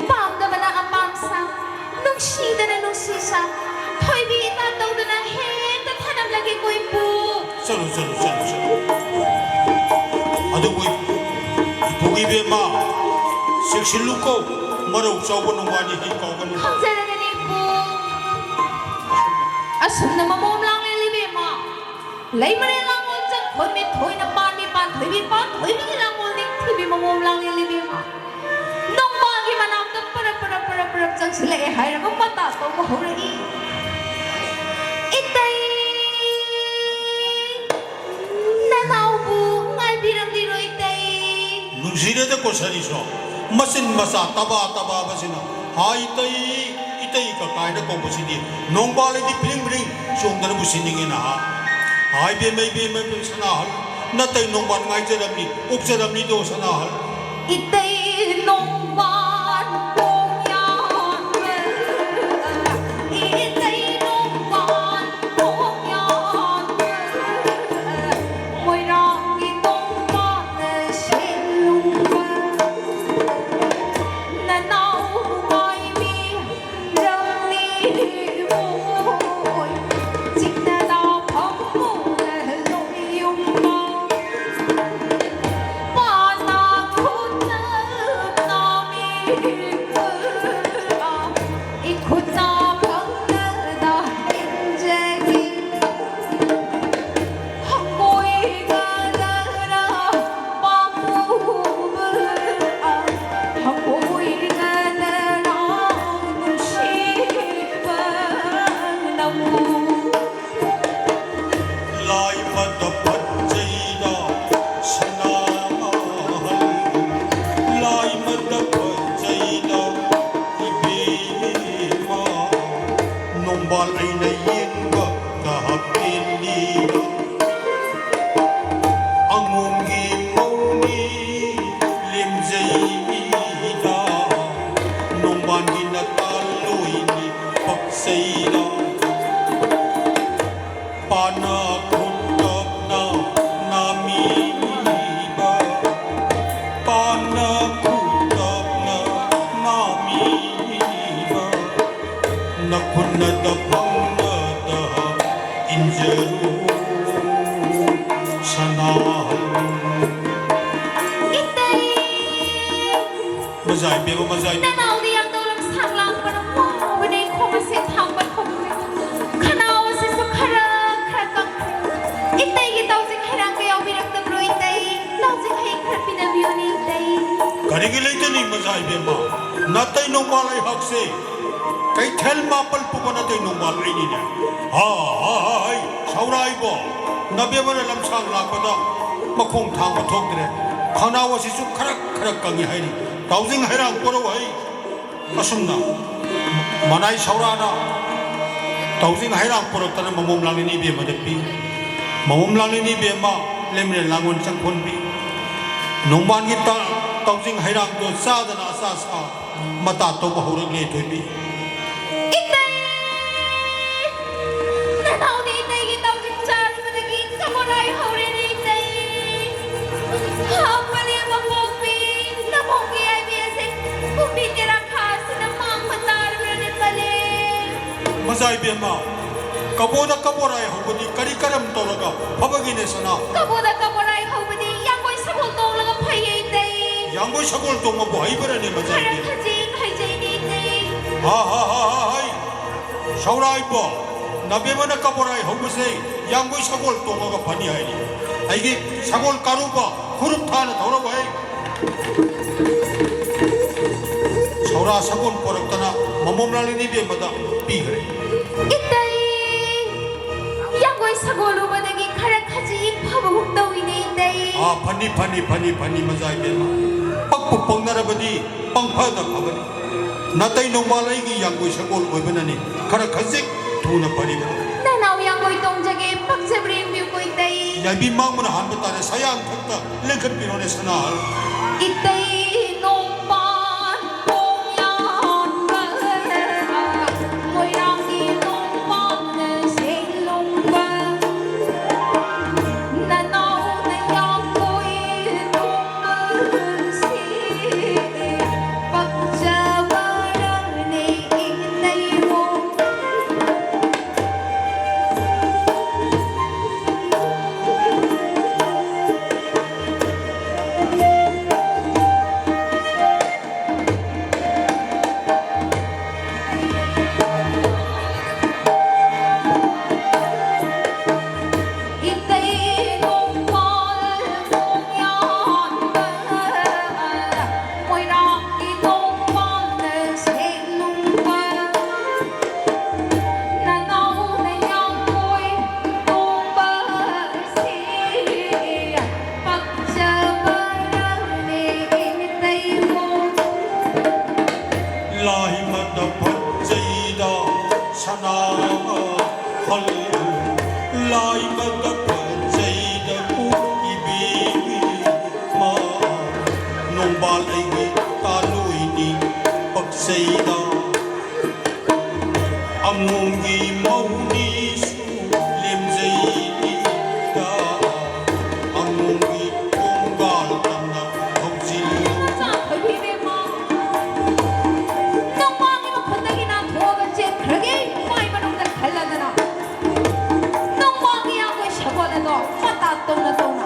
ꯄꯥꯝꯗꯕꯅ ꯑꯄꯥꯝ ꯁꯥ, ꯅꯨꯡꯁꯤꯗꯅ ꯅꯨꯡꯁꯤ ꯁꯥ, ꯊꯣꯏꯕꯤ ꯏꯇꯥ ꯇꯧꯗꯅ ꯍꯦꯛꯇ ꯊꯅꯝꯂꯒꯦꯀꯣ ꯏꯄꯨ꯫ ꯆꯠꯂꯨ, ꯆꯠꯂꯨ, ꯆꯠꯂꯨ, ꯆꯠꯂꯨ꯫ ꯑꯗꯨꯕꯨ ꯏꯄꯨꯒꯤ ꯏꯕꯦꯝꯃ, ꯆꯦꯛꯁꯤꯜꯂꯨꯀꯣ, ꯃꯔꯧ ꯆꯥꯎꯕ ꯅꯣꯡꯕꯥꯟꯅꯤ ꯍꯩ ꯀꯥꯎꯒꯅꯨ꯫ ꯈꯪꯖꯔꯒꯅꯤ ꯏꯄꯨ꯫ ꯑꯁꯨꯝꯅ ꯃꯃꯣꯝ ꯂꯥꯡꯂꯦꯜ ꯏꯕꯦꯝꯃ, ꯂꯩꯃꯔꯦꯜ ꯂꯥꯡꯒꯣꯜ ꯆꯪ ꯈꯣꯟꯃꯤ ꯊꯣꯏꯅ ꯄꯥꯟꯃꯤ ꯄꯥꯟꯊꯣꯏꯕꯤ ꯄꯥꯟꯊꯣꯏꯕꯤꯒꯤ ꯂꯥꯡꯒꯣꯜ ꯅꯤꯡꯊꯤꯕꯤ ꯃꯃꯣꯝ ꯂꯥꯡꯂꯦꯜ ꯏꯕꯦꯝꯃ꯫ ꯅꯣꯡꯕꯥꯟꯒꯤ ꯃꯅꯥꯛꯇ ꯄꯔꯞ ꯄꯔꯞ ꯄꯔꯞ ꯄꯔꯞ ꯆꯪꯁꯤꯜꯂꯛꯑꯦ ꯍꯥꯏꯔꯒ ꯃꯇꯥ ꯇꯧꯕ ꯍꯧꯔꯛꯏ꯫ ꯏꯇꯩ! ꯅꯅꯥꯎꯕꯨ ꯉꯥꯏꯕꯤꯔꯝꯂꯤꯔꯣ ꯏꯇꯩ? ꯅꯨꯡꯁꯤꯔꯦꯗꯀꯣ ꯁꯥꯔꯤꯁꯣ, ꯃꯆꯤꯟ ꯃꯆꯥ ꯇꯕꯥ ꯇꯕꯥꯕꯁꯤꯅ꯫ ꯍꯥ ꯏꯇꯩ, ꯏꯇꯩ ꯀ ꯀꯥꯏꯅ ꯀꯧꯕꯁꯤꯗꯤ ꯅꯣꯡꯕꯥꯜ ꯍꯥꯏꯗꯤ ꯐꯤꯔꯤꯡ ꯐꯤꯔꯤꯡ ꯆꯣꯡꯗꯅꯕꯨ ꯁꯤꯅꯤꯡꯉꯦꯅ ꯍꯥ꯫ ꯍꯥ ꯏꯕꯦꯝꯃ, ꯏꯕꯦꯝꯃ, ꯏꯕꯦꯝꯃ ꯁꯅꯥꯍꯜ, ꯅꯇꯩ ꯅꯣꯡꯕꯥꯜ ꯉꯥꯏꯖꯔꯝꯃꯤ, ꯑꯣꯛꯆꯔꯝꯃꯤꯗꯣ ꯁꯅꯥꯍꯜ꯫ ꯏꯇꯩ ꯅꯣꯡꯕꯥꯜ ꯄꯣꯡꯌꯥꯟꯕ, ꯏꯇꯩ ꯅꯣꯡꯕꯥꯜ ꯄꯣꯡꯌꯥꯟꯕ, ꯃꯣꯏꯔꯥꯡꯒꯤ ꯅꯣꯡꯕꯥꯜꯅ ꯁꯦꯠꯂꯨꯕ ꯅꯅꯥꯎ ꯃꯥꯏꯕꯤ ꯔꯝꯂꯤꯕꯨ ꯆꯤꯛꯅꯗ ꯐꯝꯃꯨ ꯂꯣꯏꯌꯨꯝꯕ꯫ ꯄꯥꯅ ꯈꯨꯠꯅ ꯅꯥꯃꯤ ꯂꯥꯏꯃꯗ ꯐꯠꯖꯩꯗ ꯁꯅꯥꯃꯍꯜ, ꯂꯥꯏꯃꯗ ꯐꯠꯖꯩꯗ ꯏꯕꯦꯝꯃ, ꯅꯣꯡꯕꯥꯜ ꯑꯩꯅ ꯌꯦꯡꯕꯗ ꯄꯦꯜꯂꯤꯗ, ꯑꯉꯣꯝꯒꯤ ꯃꯧꯅꯤ ꯂꯦꯝꯖꯩꯗ, ꯅꯣꯡꯕꯥꯜꯒꯤ ꯅꯇꯥꯜꯂꯣꯏꯅꯤ ꯄꯛꯆꯩꯗ꯫ ꯄꯥꯅ ꯈꯨꯇꯞꯅ ꯅꯥꯃꯤꯕ, ꯄꯥꯅ ꯈꯨꯇꯞꯅ ꯅꯥꯃꯤꯕ, ꯅꯈꯨꯠꯅꯗ ꯐꯪꯅꯗ ꯏꯟꯖꯔꯨ ꯁꯅꯥꯍꯜ꯫ ꯏꯇꯩ! ꯃꯖꯥꯏ ꯕꯦꯝꯃ, ꯃꯖꯥꯏ ꯕꯦꯝꯃ꯫ ꯅꯅꯥꯎꯗꯤ ꯌꯥꯝ ꯇꯧꯔꯝ ꯁꯥꯡ ꯂꯥꯡꯕꯅ ꯋꯥꯕꯅꯦ, ꯈꯣꯡ ꯑꯁꯦ ꯊꯥꯡꯕ ꯊꯣꯛꯇ꯭ꯔꯦ꯫ ꯈꯅꯥꯎ ꯑꯁꯤꯁꯨ ꯈꯔ ꯈꯔ ꯀꯪꯈ꯭ꯔꯦ꯫ ꯏꯇꯩꯒꯤ ꯇꯥꯎꯖꯤꯡ ꯍꯩꯔꯥꯡꯒ ꯌꯥꯎꯕꯤꯔꯛꯇꯕ꯭ꯔꯣ ꯏꯇꯩ? ꯇꯥꯎꯖꯤꯡ ꯍꯩ ꯈꯔ ꯄꯤꯅꯕꯤꯌꯨꯅꯦ ꯏꯇꯩ꯫ ꯀꯔꯤꯒꯤ ꯂꯩꯇꯅꯤ ꯃꯖꯥꯏ ꯏꯕꯦꯝꯃ? ꯅꯥꯇꯩ ꯅꯣꯡꯕꯥꯜ ꯑꯩꯍꯥꯛꯁꯦ ꯀꯩꯊꯦꯜ ꯃꯥꯄꯜ ꯄꯨꯕ ꯅꯥꯇꯩ ꯅꯣꯡꯕꯥꯜ ꯑꯩꯅꯤꯅꯦ꯫ ꯍꯥ, ꯍꯥ, ꯍꯥ, ꯍꯩ, ꯁꯧꯔꯥꯏꯕꯣ, ꯅꯕꯦꯝꯃꯅ ꯂꯝꯁꯥꯡ ꯂꯥꯛꯄꯗ ꯃꯈꯣꯡ ꯊꯥꯡꯕ ꯊꯣꯛꯇ꯭ꯔꯦ꯫ ꯈꯅꯥꯎ ꯑꯁꯤꯁꯨ ꯈꯔ ꯈꯔ ꯀꯪꯉꯤ ꯍꯥꯏꯔꯤ꯫ ꯇꯥꯎꯖꯤꯡ ꯍꯩꯔꯥꯡ ꯄꯣꯔꯛꯎ ꯍꯩ꯫ ꯑꯁꯨꯝꯅ ꯃꯅꯥꯏ ꯁꯧꯔꯥꯅ ꯇꯥꯎꯖꯤꯡ ꯍꯩꯔꯥꯡ ꯄꯨꯔꯛꯇꯅ ꯃꯃꯣꯝ ꯂꯥꯡꯂꯦꯟ ꯏꯕꯦꯝꯃꯗ ꯄꯤ꯫ ꯃꯃꯣꯝ ꯂꯥꯡꯂꯦꯟ ꯏꯕꯦꯝꯃ ꯂꯦꯝꯔꯦꯟ ꯂꯥꯡꯉꯣꯟ ꯆꯪꯈꯣꯟꯕꯤ꯫ ꯅꯣꯡꯕꯥꯟꯒꯤ ꯇ-, ꯇꯥꯎꯖꯤꯡ ꯍꯩꯔꯥꯡꯗꯣ ꯆꯥꯗꯅ ꯑꯆꯥ ꯁꯥ ꯃꯇꯥ ꯇꯧꯕ ꯍꯧꯔꯛꯂꯦ ꯊꯣꯏꯕꯤ꯫ ꯏꯇꯩ! ꯅꯅꯥꯎꯗꯤ ꯏꯇꯩꯒꯤ ꯇꯥꯎꯖꯤꯡ ꯆꯥꯔꯨꯕꯗꯒꯤ ꯀꯕꯣꯔꯥꯏ ꯍꯧꯔꯦꯅꯦ ꯏꯇꯩ꯫ ꯍꯥꯞꯄꯅꯦ ꯃꯀꯣꯛꯄꯤ, ꯅꯃꯣꯝꯒꯤ ꯑꯥꯏ ꯕꯤ ꯑꯦꯁ ꯀꯨꯝꯕꯤ ꯇꯦꯔꯥ ꯈꯥꯁꯤꯅ ꯃꯥꯡꯕ ꯇꯥꯔꯕ꯭ꯔꯅꯦ ꯄꯂꯦ? ꯃꯖꯥ ꯏꯕꯦꯝꯃ, ꯀꯕꯣꯗ ꯀꯕꯣꯔꯥꯏ ꯍꯧꯕꯗꯤ ꯀꯔꯤ ꯀꯔꯝ ꯇꯧꯔꯒ ꯐꯕꯒꯤꯅꯦ ꯁꯅꯥ? ꯀꯕꯣꯗ ꯀꯕꯣꯔꯥꯏ ꯍꯧꯕꯗꯤ ꯌꯥꯡꯒꯣꯏ ꯁꯒꯣꯜ ꯇꯣꯡꯂꯒ ꯐꯩꯌꯦ ꯏꯇꯩ꯫ ꯌꯥꯡꯒꯣꯏ ꯁꯒꯣꯜ ꯇꯣꯡꯕꯕꯨ ꯍꯩꯕ꯭ꯔꯅꯦ ꯃꯖꯥ ꯈꯔ ꯏꯕꯦꯝꯃ? ꯈꯖꯤꯛ ꯍꯩꯖꯩꯅꯦ ꯏꯇꯩ꯫ ꯍꯥ, ꯍꯥ, ꯍꯥ, ꯍꯥ, ꯍꯩ꯫ ꯁꯧꯔꯥꯏꯕꯣ, ꯅꯕꯦꯝꯃꯅ ꯀꯕꯣꯔꯥꯏ ꯍꯧꯕꯁꯦ ꯌꯥꯡꯒꯣꯏ ꯁꯒꯣꯜ ꯇꯣꯡꯉꯒ ꯐꯅꯤ ꯍꯥꯏꯔꯤ꯫ ꯑꯩꯒꯤ ꯁꯒꯣꯜ ꯀꯥꯔꯨꯕ ꯈꯨꯔꯨꯞ ꯊꯥꯅ ꯊꯧꯔꯕ ꯍꯩ꯫ ꯁꯧꯔꯥ ꯁꯒꯣꯜ ꯄꯣꯔꯛꯇꯅ ꯃꯃꯣꯝ ꯂꯥꯡꯂꯦꯟ ꯏꯕꯦꯝꯃꯗ ꯄꯤꯈ꯭ꯔꯦ꯫ ꯏꯇꯩ! ꯐꯅꯤ, ꯐꯅꯤ, ꯐꯅꯤ, ꯃꯖꯥ ꯏꯕꯦꯝꯃ꯫ ꯄꯛꯄꯨ ꯄꯛꯅꯔꯕꯗꯤ ꯄꯪꯐꯗ ꯐꯕꯅꯤ꯫ ꯅꯥꯇꯩ ꯅꯣꯡꯕꯥꯜ ꯑꯩꯒꯤ ꯌꯥꯡꯒꯣꯏ ꯁꯒꯣꯜ ꯑꯣꯏꯕꯅꯅꯤ ꯈꯔ ꯈꯖꯤꯛ ꯊꯨꯅ ꯐꯔꯤꯕꯅꯤ꯫ ꯅꯅꯥꯎ ꯌꯥꯡꯒꯣꯏ ꯇꯣꯡꯖꯒꯦ, ꯄꯛꯆꯕ꯭ꯔꯥ ꯌꯦꯡꯕꯤꯌꯨꯀꯣ ꯏꯇꯩ꯫ ꯌꯥꯏꯕꯤ ꯃꯥꯡꯕꯅ ꯍꯥꯟꯕ ꯇꯥꯔꯦ, ꯁꯌꯥꯡ ꯊꯛꯇ ꯂꯦꯡꯈꯠꯄꯤꯔꯣꯅꯦ ꯁꯅꯥꯍꯜ꯫ ꯏꯇꯩ ꯅꯣꯡꯕꯥꯜ ꯄꯣꯡꯌꯥꯟꯕ, ꯃꯣꯏꯔꯥꯡꯒꯤ ꯅꯣꯡꯕꯥꯜꯅ ꯁꯦꯟꯂꯨꯡꯕ꯫ ꯅꯅꯥꯎꯅ ꯌꯥꯝꯕꯣꯏ ꯇꯣꯡꯕꯁꯤ ꯄꯛꯆꯕꯔꯅꯦ ꯏꯅꯩꯕꯣ꯫ ꯏꯇꯩ ꯅꯣꯡꯄꯥꯜ ꯅꯣꯡꯌꯥꯟꯕ, ꯃꯣꯏꯔꯥꯡꯒꯤ ꯅꯣꯡꯄꯥꯜꯅ ꯁꯦꯟꯂꯨꯡꯕ, ꯅꯅꯥꯎꯅ ꯌꯥꯝꯕꯣꯏ ꯇꯣꯡꯕꯁꯤ ꯄꯛꯆꯕꯔꯅꯦ ꯏꯇꯩꯕꯣ꯫ ꯂꯥꯏꯃꯛꯇ ꯐꯖꯩꯗ ꯁꯅꯥ ꯈꯜꯂꯨ, ꯂꯥꯏꯃꯛꯇ ꯐꯖꯩꯗ ꯏꯕꯦꯝꯃ꯫ ꯅꯣꯡꯕꯥꯜ ꯑꯩꯒꯤ ꯇꯥꯂꯣꯏꯅꯤ ꯄꯛꯆꯩꯗ, ꯑꯉꯣꯝꯒꯤ ꯃꯧꯅꯤꯁꯨ ꯂꯦꯝꯖꯩꯗ, ꯑꯉꯣꯝꯒꯤ ꯀꯣꯡꯒꯥꯜ ꯇꯝꯅ ꯍꯧꯖꯤꯜꯂꯨ꯫ ꯏꯃꯥ ꯆꯥ ꯊꯣꯏꯕꯤ ꯏꯕꯦꯝꯃ, ꯅꯣꯡꯃꯥꯡꯒꯤ ꯃꯈꯨꯠꯇꯒꯤ ꯅꯥꯟꯊꯣꯛꯑꯒ ꯆꯦꯟꯈ꯭ꯔꯒꯦ, ꯃꯥꯏ ꯃꯅꯨꯡꯗ ꯈꯜꯂꯗꯅ꯫ ꯅꯣꯡꯃꯥꯡꯒꯤ ꯌꯥꯡꯒꯣꯏ ꯁꯒꯣꯜ ꯑꯗꯣ ꯃꯇꯥ ꯇꯧꯅ ꯇꯧꯅ,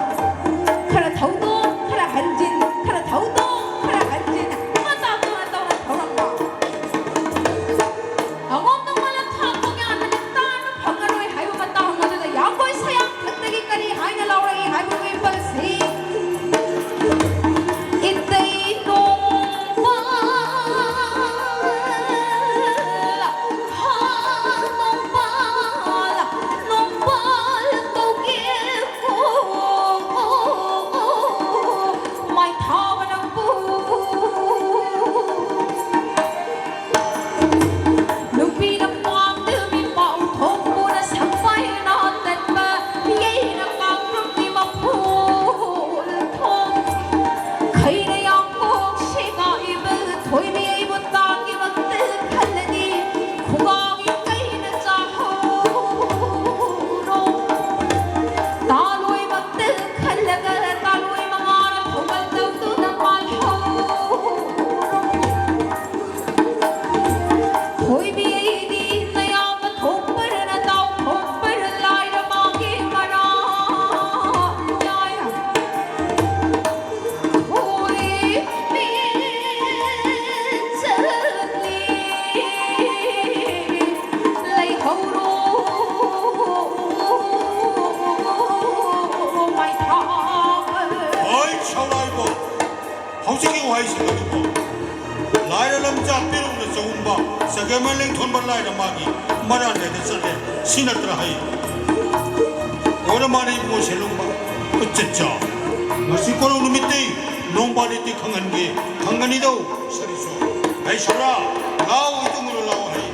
ꯈꯔ ꯊꯧꯗꯣꯛ, ꯈꯔ ꯍꯟꯖꯤꯟ, ꯈꯔ ꯊꯧꯗꯣꯛ, ꯈꯔ ꯍꯟꯖꯤꯟ, ꯃꯇꯥ ꯇꯧꯅ ꯇꯧꯅ ꯊꯧꯔꯛꯄ꯫ ꯑꯉꯣꯝ ꯅꯣꯡꯃꯥꯜꯅ ꯊꯥꯡ ꯄꯣꯡꯌꯥꯟꯕꯅ ꯇꯥ ꯑꯩꯁꯤꯡ ꯑꯗꯨꯕꯨ ꯂꯥꯏꯔ ꯂꯝꯆꯥ ꯄꯤꯔꯨꯛꯅ ꯆꯥꯎꯝꯕ ꯆꯒꯦꯝ ꯂꯦꯡꯊꯣꯟꯕ ꯂꯥꯏꯔ ꯃꯥꯒꯤ ꯃꯔꯥꯟꯗ ꯆꯠꯂꯦ꯫ ꯁꯤ ꯅꯠꯇ꯭ꯔꯥ ꯍꯩ? ꯑꯣꯔ ꯃꯥꯅ ꯏꯕꯨꯡꯉꯣ ꯁꯦꯂꯨꯡꯕ ꯎꯆꯠꯆꯥ꯫ ꯉꯁꯤ ꯀꯣꯔꯧ ꯅꯨꯃꯤꯠꯇꯤ ꯅꯣꯡꯕꯥꯜ ꯅꯤꯇꯤ ꯈꯪꯍꯟꯒꯦ꯫ ꯈꯪꯒꯅꯤꯗꯧ ꯁꯔꯤꯁꯣ꯫ ꯍꯩ ꯁꯣꯔꯥ, ꯂꯥꯎ ꯏꯇꯨꯡ ꯂꯥꯎ ꯍꯩ꯫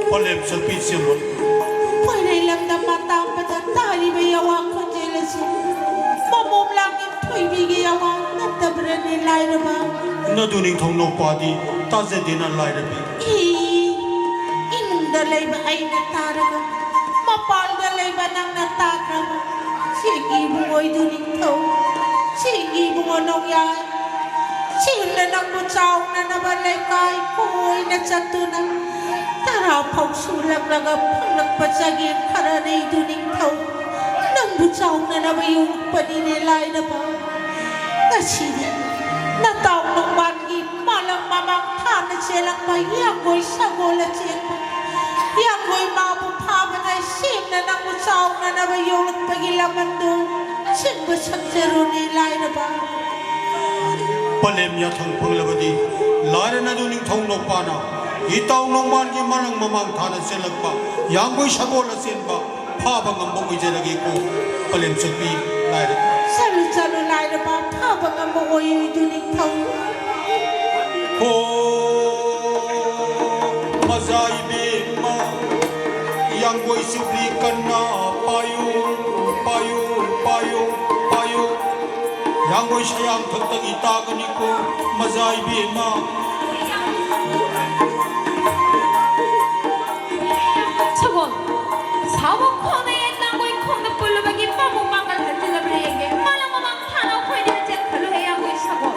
ꯄꯣꯂꯦꯝ ꯆꯠꯄꯤ ꯆꯦꯜꯂꯣꯏ꯫ ꯄꯣꯏꯔꯩ ꯂꯝꯗꯝ ꯃꯇꯥꯡꯕꯗ ꯇꯥꯔꯤꯕ ꯌꯥꯋꯥ ꯈꯣꯟꯖꯦꯜ ꯑꯁꯤ ꯃꯃꯣꯝ ꯂꯥꯡꯅꯤꯡ ꯊꯣꯏꯕꯤꯒꯤ ꯌꯥꯋꯥ ꯅꯠꯇꯕ꯭ꯔꯅꯦ ꯂꯥꯏꯔꯕ? ꯅꯗꯨ ꯅꯤꯡꯊꯧ ꯅꯧꯄꯥꯗꯤ ꯇꯥꯖꯗꯦꯅ ꯂꯥꯏꯔꯕꯤ꯫ ꯏ, ꯏꯃꯨꯡꯗ ꯂꯩꯕ ꯑꯩꯅ ꯇꯥꯔꯒ ꯃꯄꯥꯟꯗ ꯂꯩꯕ ꯅꯪꯅ ꯇꯥꯈ꯭ꯔꯕ? ꯁꯤꯒꯤ ꯏꯕꯨꯡꯉꯣ ꯏꯗꯨ ꯅꯤꯡꯊꯧ, ꯁꯤꯒꯤ ꯏꯕꯨꯡꯉꯣ ꯅꯣꯡꯌꯥꯏ, ꯁꯤꯅ ꯅꯪꯕꯨ ꯆꯥꯎꯅꯅꯕ ꯂꯩꯀꯥꯏ ꯀꯣꯏꯅ ꯆꯠꯇꯨꯅ ꯇꯔꯥ ꯐꯥꯎ ꯁꯨꯔꯛꯂꯒ ꯐꯪꯂꯛꯄ ꯆꯒꯦꯝ ꯈꯔꯅ ꯏꯗꯨ ꯅꯤꯡꯊꯧ ꯅꯪꯕꯨ ꯆꯥꯎꯅꯅꯕ ꯌꯣꯛꯂꯛꯄꯅꯤꯅꯦ ꯂꯥꯏꯔꯕ꯫ ꯉꯁꯤꯗꯤ ꯅꯇꯥꯎ ꯅꯣꯡꯕꯥꯟꯒꯤ ꯃꯥꯂꯪ ꯃꯃꯥꯡ ꯊꯥꯅ ꯆꯦꯜꯂꯛꯄ ꯌꯥꯡꯒꯣꯏ ꯁꯒꯣꯜ ꯑꯆꯦꯟꯕ ꯌꯥꯡꯒꯣꯏ ꯃꯥꯕꯨ ꯐꯥꯕꯗ ꯁꯦꯝꯅ ꯅꯪꯕꯨ ꯆꯥꯎꯅꯅꯕ ꯌꯣꯛꯂꯛꯄꯒꯤ ꯂꯃꯟꯗꯨ ꯆꯤꯡꯕ ꯁꯛꯆꯔꯨꯅꯦ ꯂꯥꯏꯔꯕ꯫ ꯄꯂꯦꯝ ꯌꯥꯊꯪ ꯐꯪꯂꯕꯗꯤ ꯂꯥꯏꯔ ꯅꯗꯨ ꯅꯤꯡꯊꯧ ꯅꯧꯄꯥꯅ ꯏꯇꯥꯎ ꯅꯣꯡꯃꯥꯟꯒꯤ ꯃꯅꯪ ꯃꯃꯥꯡ ꯊꯥꯅ ꯆꯦꯜꯂꯛꯄ ꯌꯥꯡꯒꯣꯏ ꯁꯒꯣꯜ ꯑꯆꯦꯟꯕ ꯐꯥꯕ ꯉꯝꯕ ꯑꯣꯏꯖꯔꯒꯦꯀꯣ, ꯄꯂꯦꯝ ꯆꯠꯄꯤ ꯂꯥꯏꯔꯕ꯫ ꯆꯠꯂꯨ, ꯆꯠꯂꯨ, ꯂꯥꯏꯔꯕ, ꯐꯥꯕ ꯉꯝꯕ ꯑꯣꯏꯌꯨ ꯏꯗꯨ ꯅꯤꯡꯊꯧ꯫ ꯍꯣ, ꯃꯖꯥ ꯏꯕꯦꯝꯃ, ꯌꯥꯡꯒꯣꯏ ꯆꯨꯞꯂꯤ ꯀꯟꯅ ꯄꯥꯏꯌꯨ, ꯄꯥꯏꯌꯨ, ꯄꯥꯏꯌꯨ, ꯄꯥꯏꯌꯨ꯫ ꯌꯥꯡꯒꯣꯏ ꯁꯌꯥꯡ ꯊꯛꯇꯒꯤ ꯇꯥꯒꯅꯤꯀꯣ, ꯃꯖꯥ ꯏꯕꯦꯝꯃ꯫ ꯁꯒꯣꯜ, ꯁꯥꯃꯨ ꯈꯣꯡꯅ ꯌꯦꯟ ꯂꯥꯡꯒꯣꯏ ꯈꯣꯡꯗ ꯄꯨꯜꯂꯨꯕꯒꯤ ꯄꯥꯕꯨꯡ ꯄꯥꯡꯒꯜ ꯍꯟꯖꯤꯜꯂꯕ꯭ꯔꯥ ꯌꯦꯡꯒꯦ꯫ ꯃꯥꯅ ꯃꯃꯥꯡ ꯊꯥꯅ ꯑꯩꯈꯣꯏꯅ ꯆꯦꯟꯈꯠꯂꯨꯍꯦ ꯌꯥꯡꯒꯣꯏ ꯁꯒꯣꯜ꯫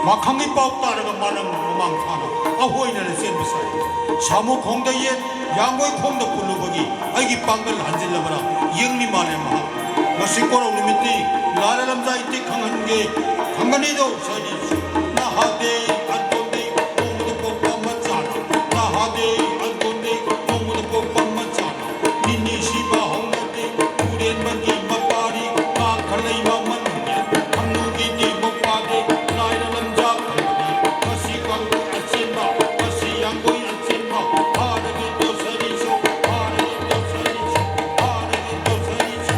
ꯃꯈꯪꯒꯤ ꯄꯥꯎ ꯇꯥꯔꯒ ꯃꯥꯅ ꯃꯃꯥꯡ ꯊꯥꯅ ꯑꯩꯈꯣꯏꯅ ꯆꯦꯟꯕ ꯁꯥꯏ꯫ ꯁꯥꯃꯨ ꯈꯣꯡꯗ ꯌꯦꯟ, ꯌꯥꯡꯒꯣꯏ ꯈꯣꯡꯗ ꯄꯨꯜꯂꯨꯕꯒꯤ ꯑꯩꯒꯤ ꯄꯥꯡꯒꯜ ꯍꯟꯖꯤꯜꯂꯕ꯭ꯔꯥ ꯌꯦꯡꯂꯤ ꯃꯥꯜꯂꯦ ꯃꯍꯥꯛ꯫ ꯉꯁꯤ ꯀꯣꯔꯧ ꯅꯨꯃꯤꯠꯇꯤ ꯂꯥꯏꯔ ꯂꯝꯖꯥꯏ ꯏꯇꯤꯛ ꯈꯪꯍꯟꯒꯦ꯫ ꯈꯪꯒꯅꯤꯗꯣ ꯁꯥꯏꯅꯤꯁꯨ꯫ ꯅꯍꯥꯗꯦ ꯑꯟꯇꯣꯟꯗꯦ ꯅꯣꯡꯃꯗ ꯄꯣꯛꯄ ꯃꯆꯥꯅ꯫ ꯅꯍꯥꯗꯦ ꯑꯟꯇꯣꯟꯗꯦ ꯅꯣꯡꯃꯗ ꯄꯣꯛꯄ ꯃꯆꯥꯅ꯫ ꯅꯤꯅꯤ ꯁꯤꯕ ꯍꯧꯅꯗꯦ ꯎꯔꯦꯟꯕꯒꯤ ꯃꯄꯥꯔꯤ꯫ ꯃꯥ ꯈꯜꯂꯩ ꯃꯃꯟꯅꯦ ꯈꯝꯅꯨꯒꯤꯗꯤ ꯃꯄꯥꯗꯦ꯫ ꯂꯥꯏꯔ ꯂꯝꯖꯥ ꯈꯪꯕꯅꯤ ꯃꯁꯤ ꯀꯥꯡꯕꯨ ꯑꯆꯦꯟꯕ꯫ ꯃꯁꯤ ꯌꯥꯡꯒꯣꯏ ꯑꯆꯦꯟꯕ꯫ ꯐꯥꯔꯒꯦ ꯇꯧꯁꯔꯤꯁꯨ, ꯐꯥꯔꯒꯦ ꯇꯧꯁꯔꯤꯁꯨ, ꯐꯥꯔꯒꯦ ꯇꯧꯁꯔꯤꯁꯨ꯫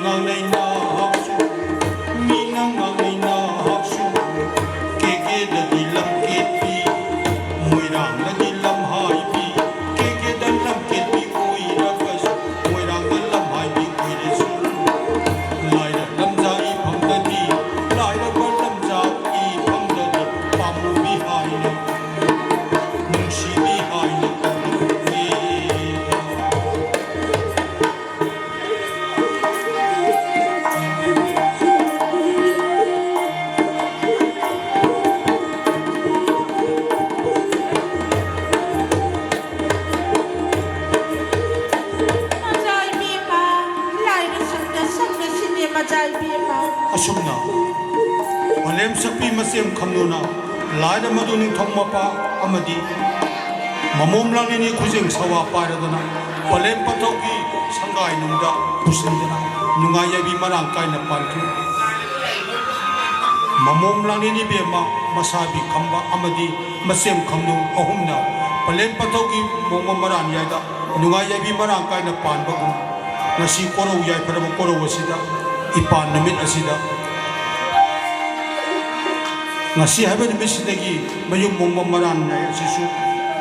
ꯉꯥꯡꯅꯩ ꯅꯍꯥꯛꯁꯨ, ꯃꯤꯅ ꯉꯥꯡꯅꯩ ꯅꯍꯥꯛꯁꯨ꯫ ꯀꯦꯀꯦꯗꯗꯤ ꯂꯝ ꯀꯦꯠꯄꯤ, ꯃꯣꯏꯔꯥꯡꯗꯗꯤ ꯂꯝ ꯍꯥꯏꯕꯤ꯫ ꯀꯦꯀꯦꯗ ꯂꯝ ꯀꯦꯠꯄꯤ ꯑꯣꯏꯔꯒꯁꯨ, ꯃꯣꯏꯔꯥꯡꯗ ꯂꯝ ꯍꯥꯏꯕꯤ ꯑꯣꯏꯔꯁꯨ꯫ ꯂꯥꯏꯔ ꯂꯝꯖꯥ ꯏꯐꯝꯗꯗꯤ, ꯂꯥꯏꯔꯕ ꯂꯝꯖꯥ ꯏꯐꯝꯗꯗꯤ ꯄꯥꯝꯃꯨꯕꯤ ꯍꯥꯏꯅ, ꯅꯨꯡꯁꯤꯕꯤ ꯍꯥꯏꯅ ꯀꯧꯏ꯫ ꯃꯆꯥ ꯏꯕꯦꯝꯃ, ꯂꯥꯏꯔ ꯁꯪꯗ ꯁꯪꯗ ꯁꯤꯅꯦ ꯃꯆꯥ ꯏꯕꯦꯝꯃ꯫ ꯑꯁꯨꯝꯅ ꯃꯥꯂꯦꯝ ꯁꯛꯄꯤ ꯃꯆꯦꯝ ꯈꯝꯅꯨꯅ ꯂꯥꯏꯔ ꯃꯗꯨ ꯅꯤꯡꯊꯧ ꯃꯄꯥ ꯑꯃꯗꯤ ꯃꯃꯣꯝ ꯂꯥꯡꯂꯦꯟꯒꯤ ꯈꯨꯖꯦꯡ ꯁꯋꯥ ꯄꯥꯏꯔꯗꯨꯅ ꯄꯂꯦꯝ ꯄꯟꯊꯧꯒꯤ ꯁꯪꯒꯥꯏꯅꯨꯡꯗ ꯄꯨꯁꯤꯟꯗꯨꯅ ꯅꯨꯡꯉꯥꯏ ꯌꯥꯏꯕꯤ ꯃꯔꯥꯡ ꯀꯥꯏꯅ ꯄꯥꯟꯈꯤ꯫ ꯃꯃꯣꯝ ꯂꯥꯡꯂꯦꯟ ꯏꯕꯦꯝꯃ, ꯃꯁꯥꯕꯤ ꯈꯝꯕ ꯑꯃꯗꯤ ꯃꯆꯦꯝ ꯈꯝꯅꯨ ꯑꯍꯨꯝꯅ ꯄꯂꯦꯝ ꯄꯟꯊꯧꯒꯤ ꯃꯣꯡꯃ ꯃꯔꯥꯟ ꯌꯥꯏꯗ ꯅꯨꯡꯉꯥꯏ ꯌꯥꯏꯕꯤ ꯃꯔꯥꯡ ꯀꯥꯏꯅ ꯄꯥꯟꯕꯒꯨꯝ, ꯉꯁꯤ ꯀꯣꯔꯧ ꯌꯥꯏꯐꯔꯕ ꯀꯣꯔꯧ ꯑꯁꯤꯗ, ꯏꯄꯥꯟ ꯅꯨꯃꯤꯠ ꯑꯁꯤꯗ, ꯉꯁꯤ ꯍꯥꯏꯕ ꯅꯨꯃꯤꯠꯁꯤꯗꯒꯤ ꯃꯌꯨꯝ ꯃꯣꯡꯕ ꯃꯔꯥꯟ ꯌꯥꯏ ꯑꯁꯤꯁꯨ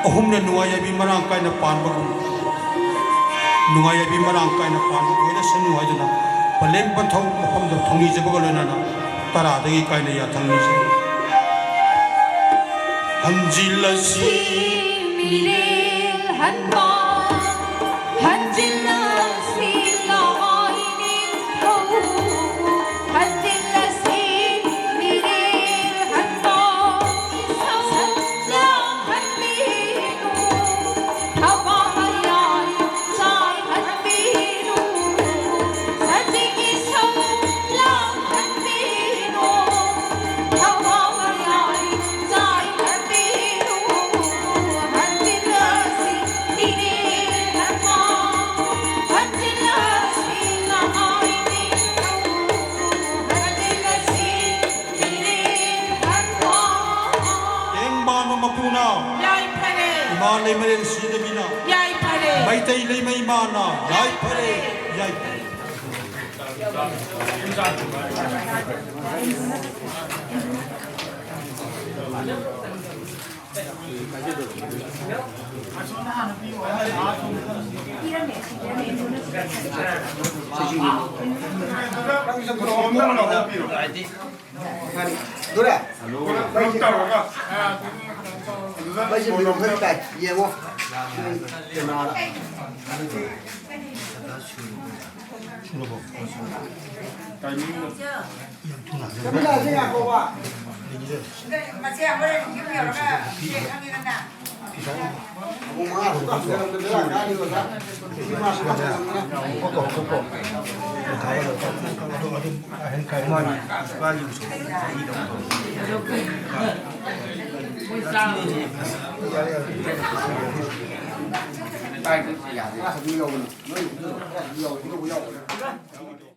ꯑꯍꯨꯝꯅ ꯅꯨꯡꯉꯥꯏ ꯌꯥꯏꯕꯤ ꯃꯔꯥꯡ ꯀꯥꯏꯅ ꯄꯥꯟꯕꯒꯨꯝ, ꯅꯨꯡꯉꯥꯏ ꯌꯥꯏꯕꯤ ꯃꯔꯥꯡ ꯀꯥꯏꯅ ꯄꯥꯟꯕ ꯑꯣꯏꯔꯁꯅꯨ ꯍꯥꯏꯗꯨꯅ ꯄꯂꯦꯝ ꯄꯟꯊꯧ ꯃꯐꯝꯗ ꯊꯧꯅꯤꯖꯕꯒ ꯂꯣꯏꯅꯅ ꯇꯔꯥꯗꯒꯤ ꯀꯥꯏꯅ ꯌꯥꯊꯪ ꯅꯤꯖꯔꯤ꯫ ꯍꯟꯖꯤꯜꯂꯁꯤ ꯃꯤꯔꯦꯜ ꯍꯟꯕ, ꯍꯟꯖꯤꯜꯂꯁꯤ ꯂꯥꯏꯅꯤꯡꯊꯧ, ꯍꯟꯖꯤꯜꯂꯁꯤ ꯃꯤꯔꯦꯜ ꯍꯟꯕ, ꯏꯁꯧ ꯂꯥꯡꯍꯟꯕꯤꯅꯨ, ꯊꯋꯥ ꯃꯌꯥꯏ ꯆꯥꯏꯍꯟꯕꯤꯅꯨ, ꯁꯖꯤꯛ ꯏꯁꯧ ꯂꯥꯡꯍꯟꯕꯤꯅꯨ, ꯊꯋꯥ ꯃꯌꯥꯏ ꯆꯥꯏꯍꯟꯕꯤꯅꯨ, ꯍꯟꯖꯤꯜꯂꯁꯤ ꯏꯔꯦꯟ ꯍꯟꯕ, ꯍꯟꯖꯤꯜꯂꯁꯤ ꯂꯥꯏꯅꯤꯡꯊꯧ, ꯍꯟꯖꯤꯜꯂꯁꯤ ꯏꯔꯦꯟ ꯍꯟꯕ꯫ ꯇꯦꯡꯕꯥꯟꯕ ꯃꯄꯨꯅ ꯌꯥꯏꯐꯔꯦ꯫ ꯏꯃꯥ ꯂꯩꯃꯔꯦꯜ ꯁꯤꯗꯕꯤꯅ ꯌꯥꯏꯐꯔꯦ꯫ ꯃꯩꯇꯩ ꯂꯩꯃ ꯏꯃꯥꯅ ꯌꯥꯏꯐꯔꯦ, ꯌꯥꯏꯐꯔꯦ꯫ ꯗꯨꯔꯦ꯫ ꯃꯩꯁꯦ ꯃꯤꯍꯨꯟ ꯈꯔ ꯇꯥꯏ꯫ ꯌꯦꯡꯉꯣ꯫ ꯀꯦꯃꯦꯔꯥꯗ꯫ ꯀꯦꯃꯦꯔꯥꯁꯦ ꯉꯥꯏꯈꯣꯕ꯫ ꯃꯆꯦ ꯍꯣꯔꯦꯟ ꯌꯨꯝ ꯌꯧꯔꯒ ꯏꯆꯦ ꯈꯪꯉꯤꯗꯅ꯫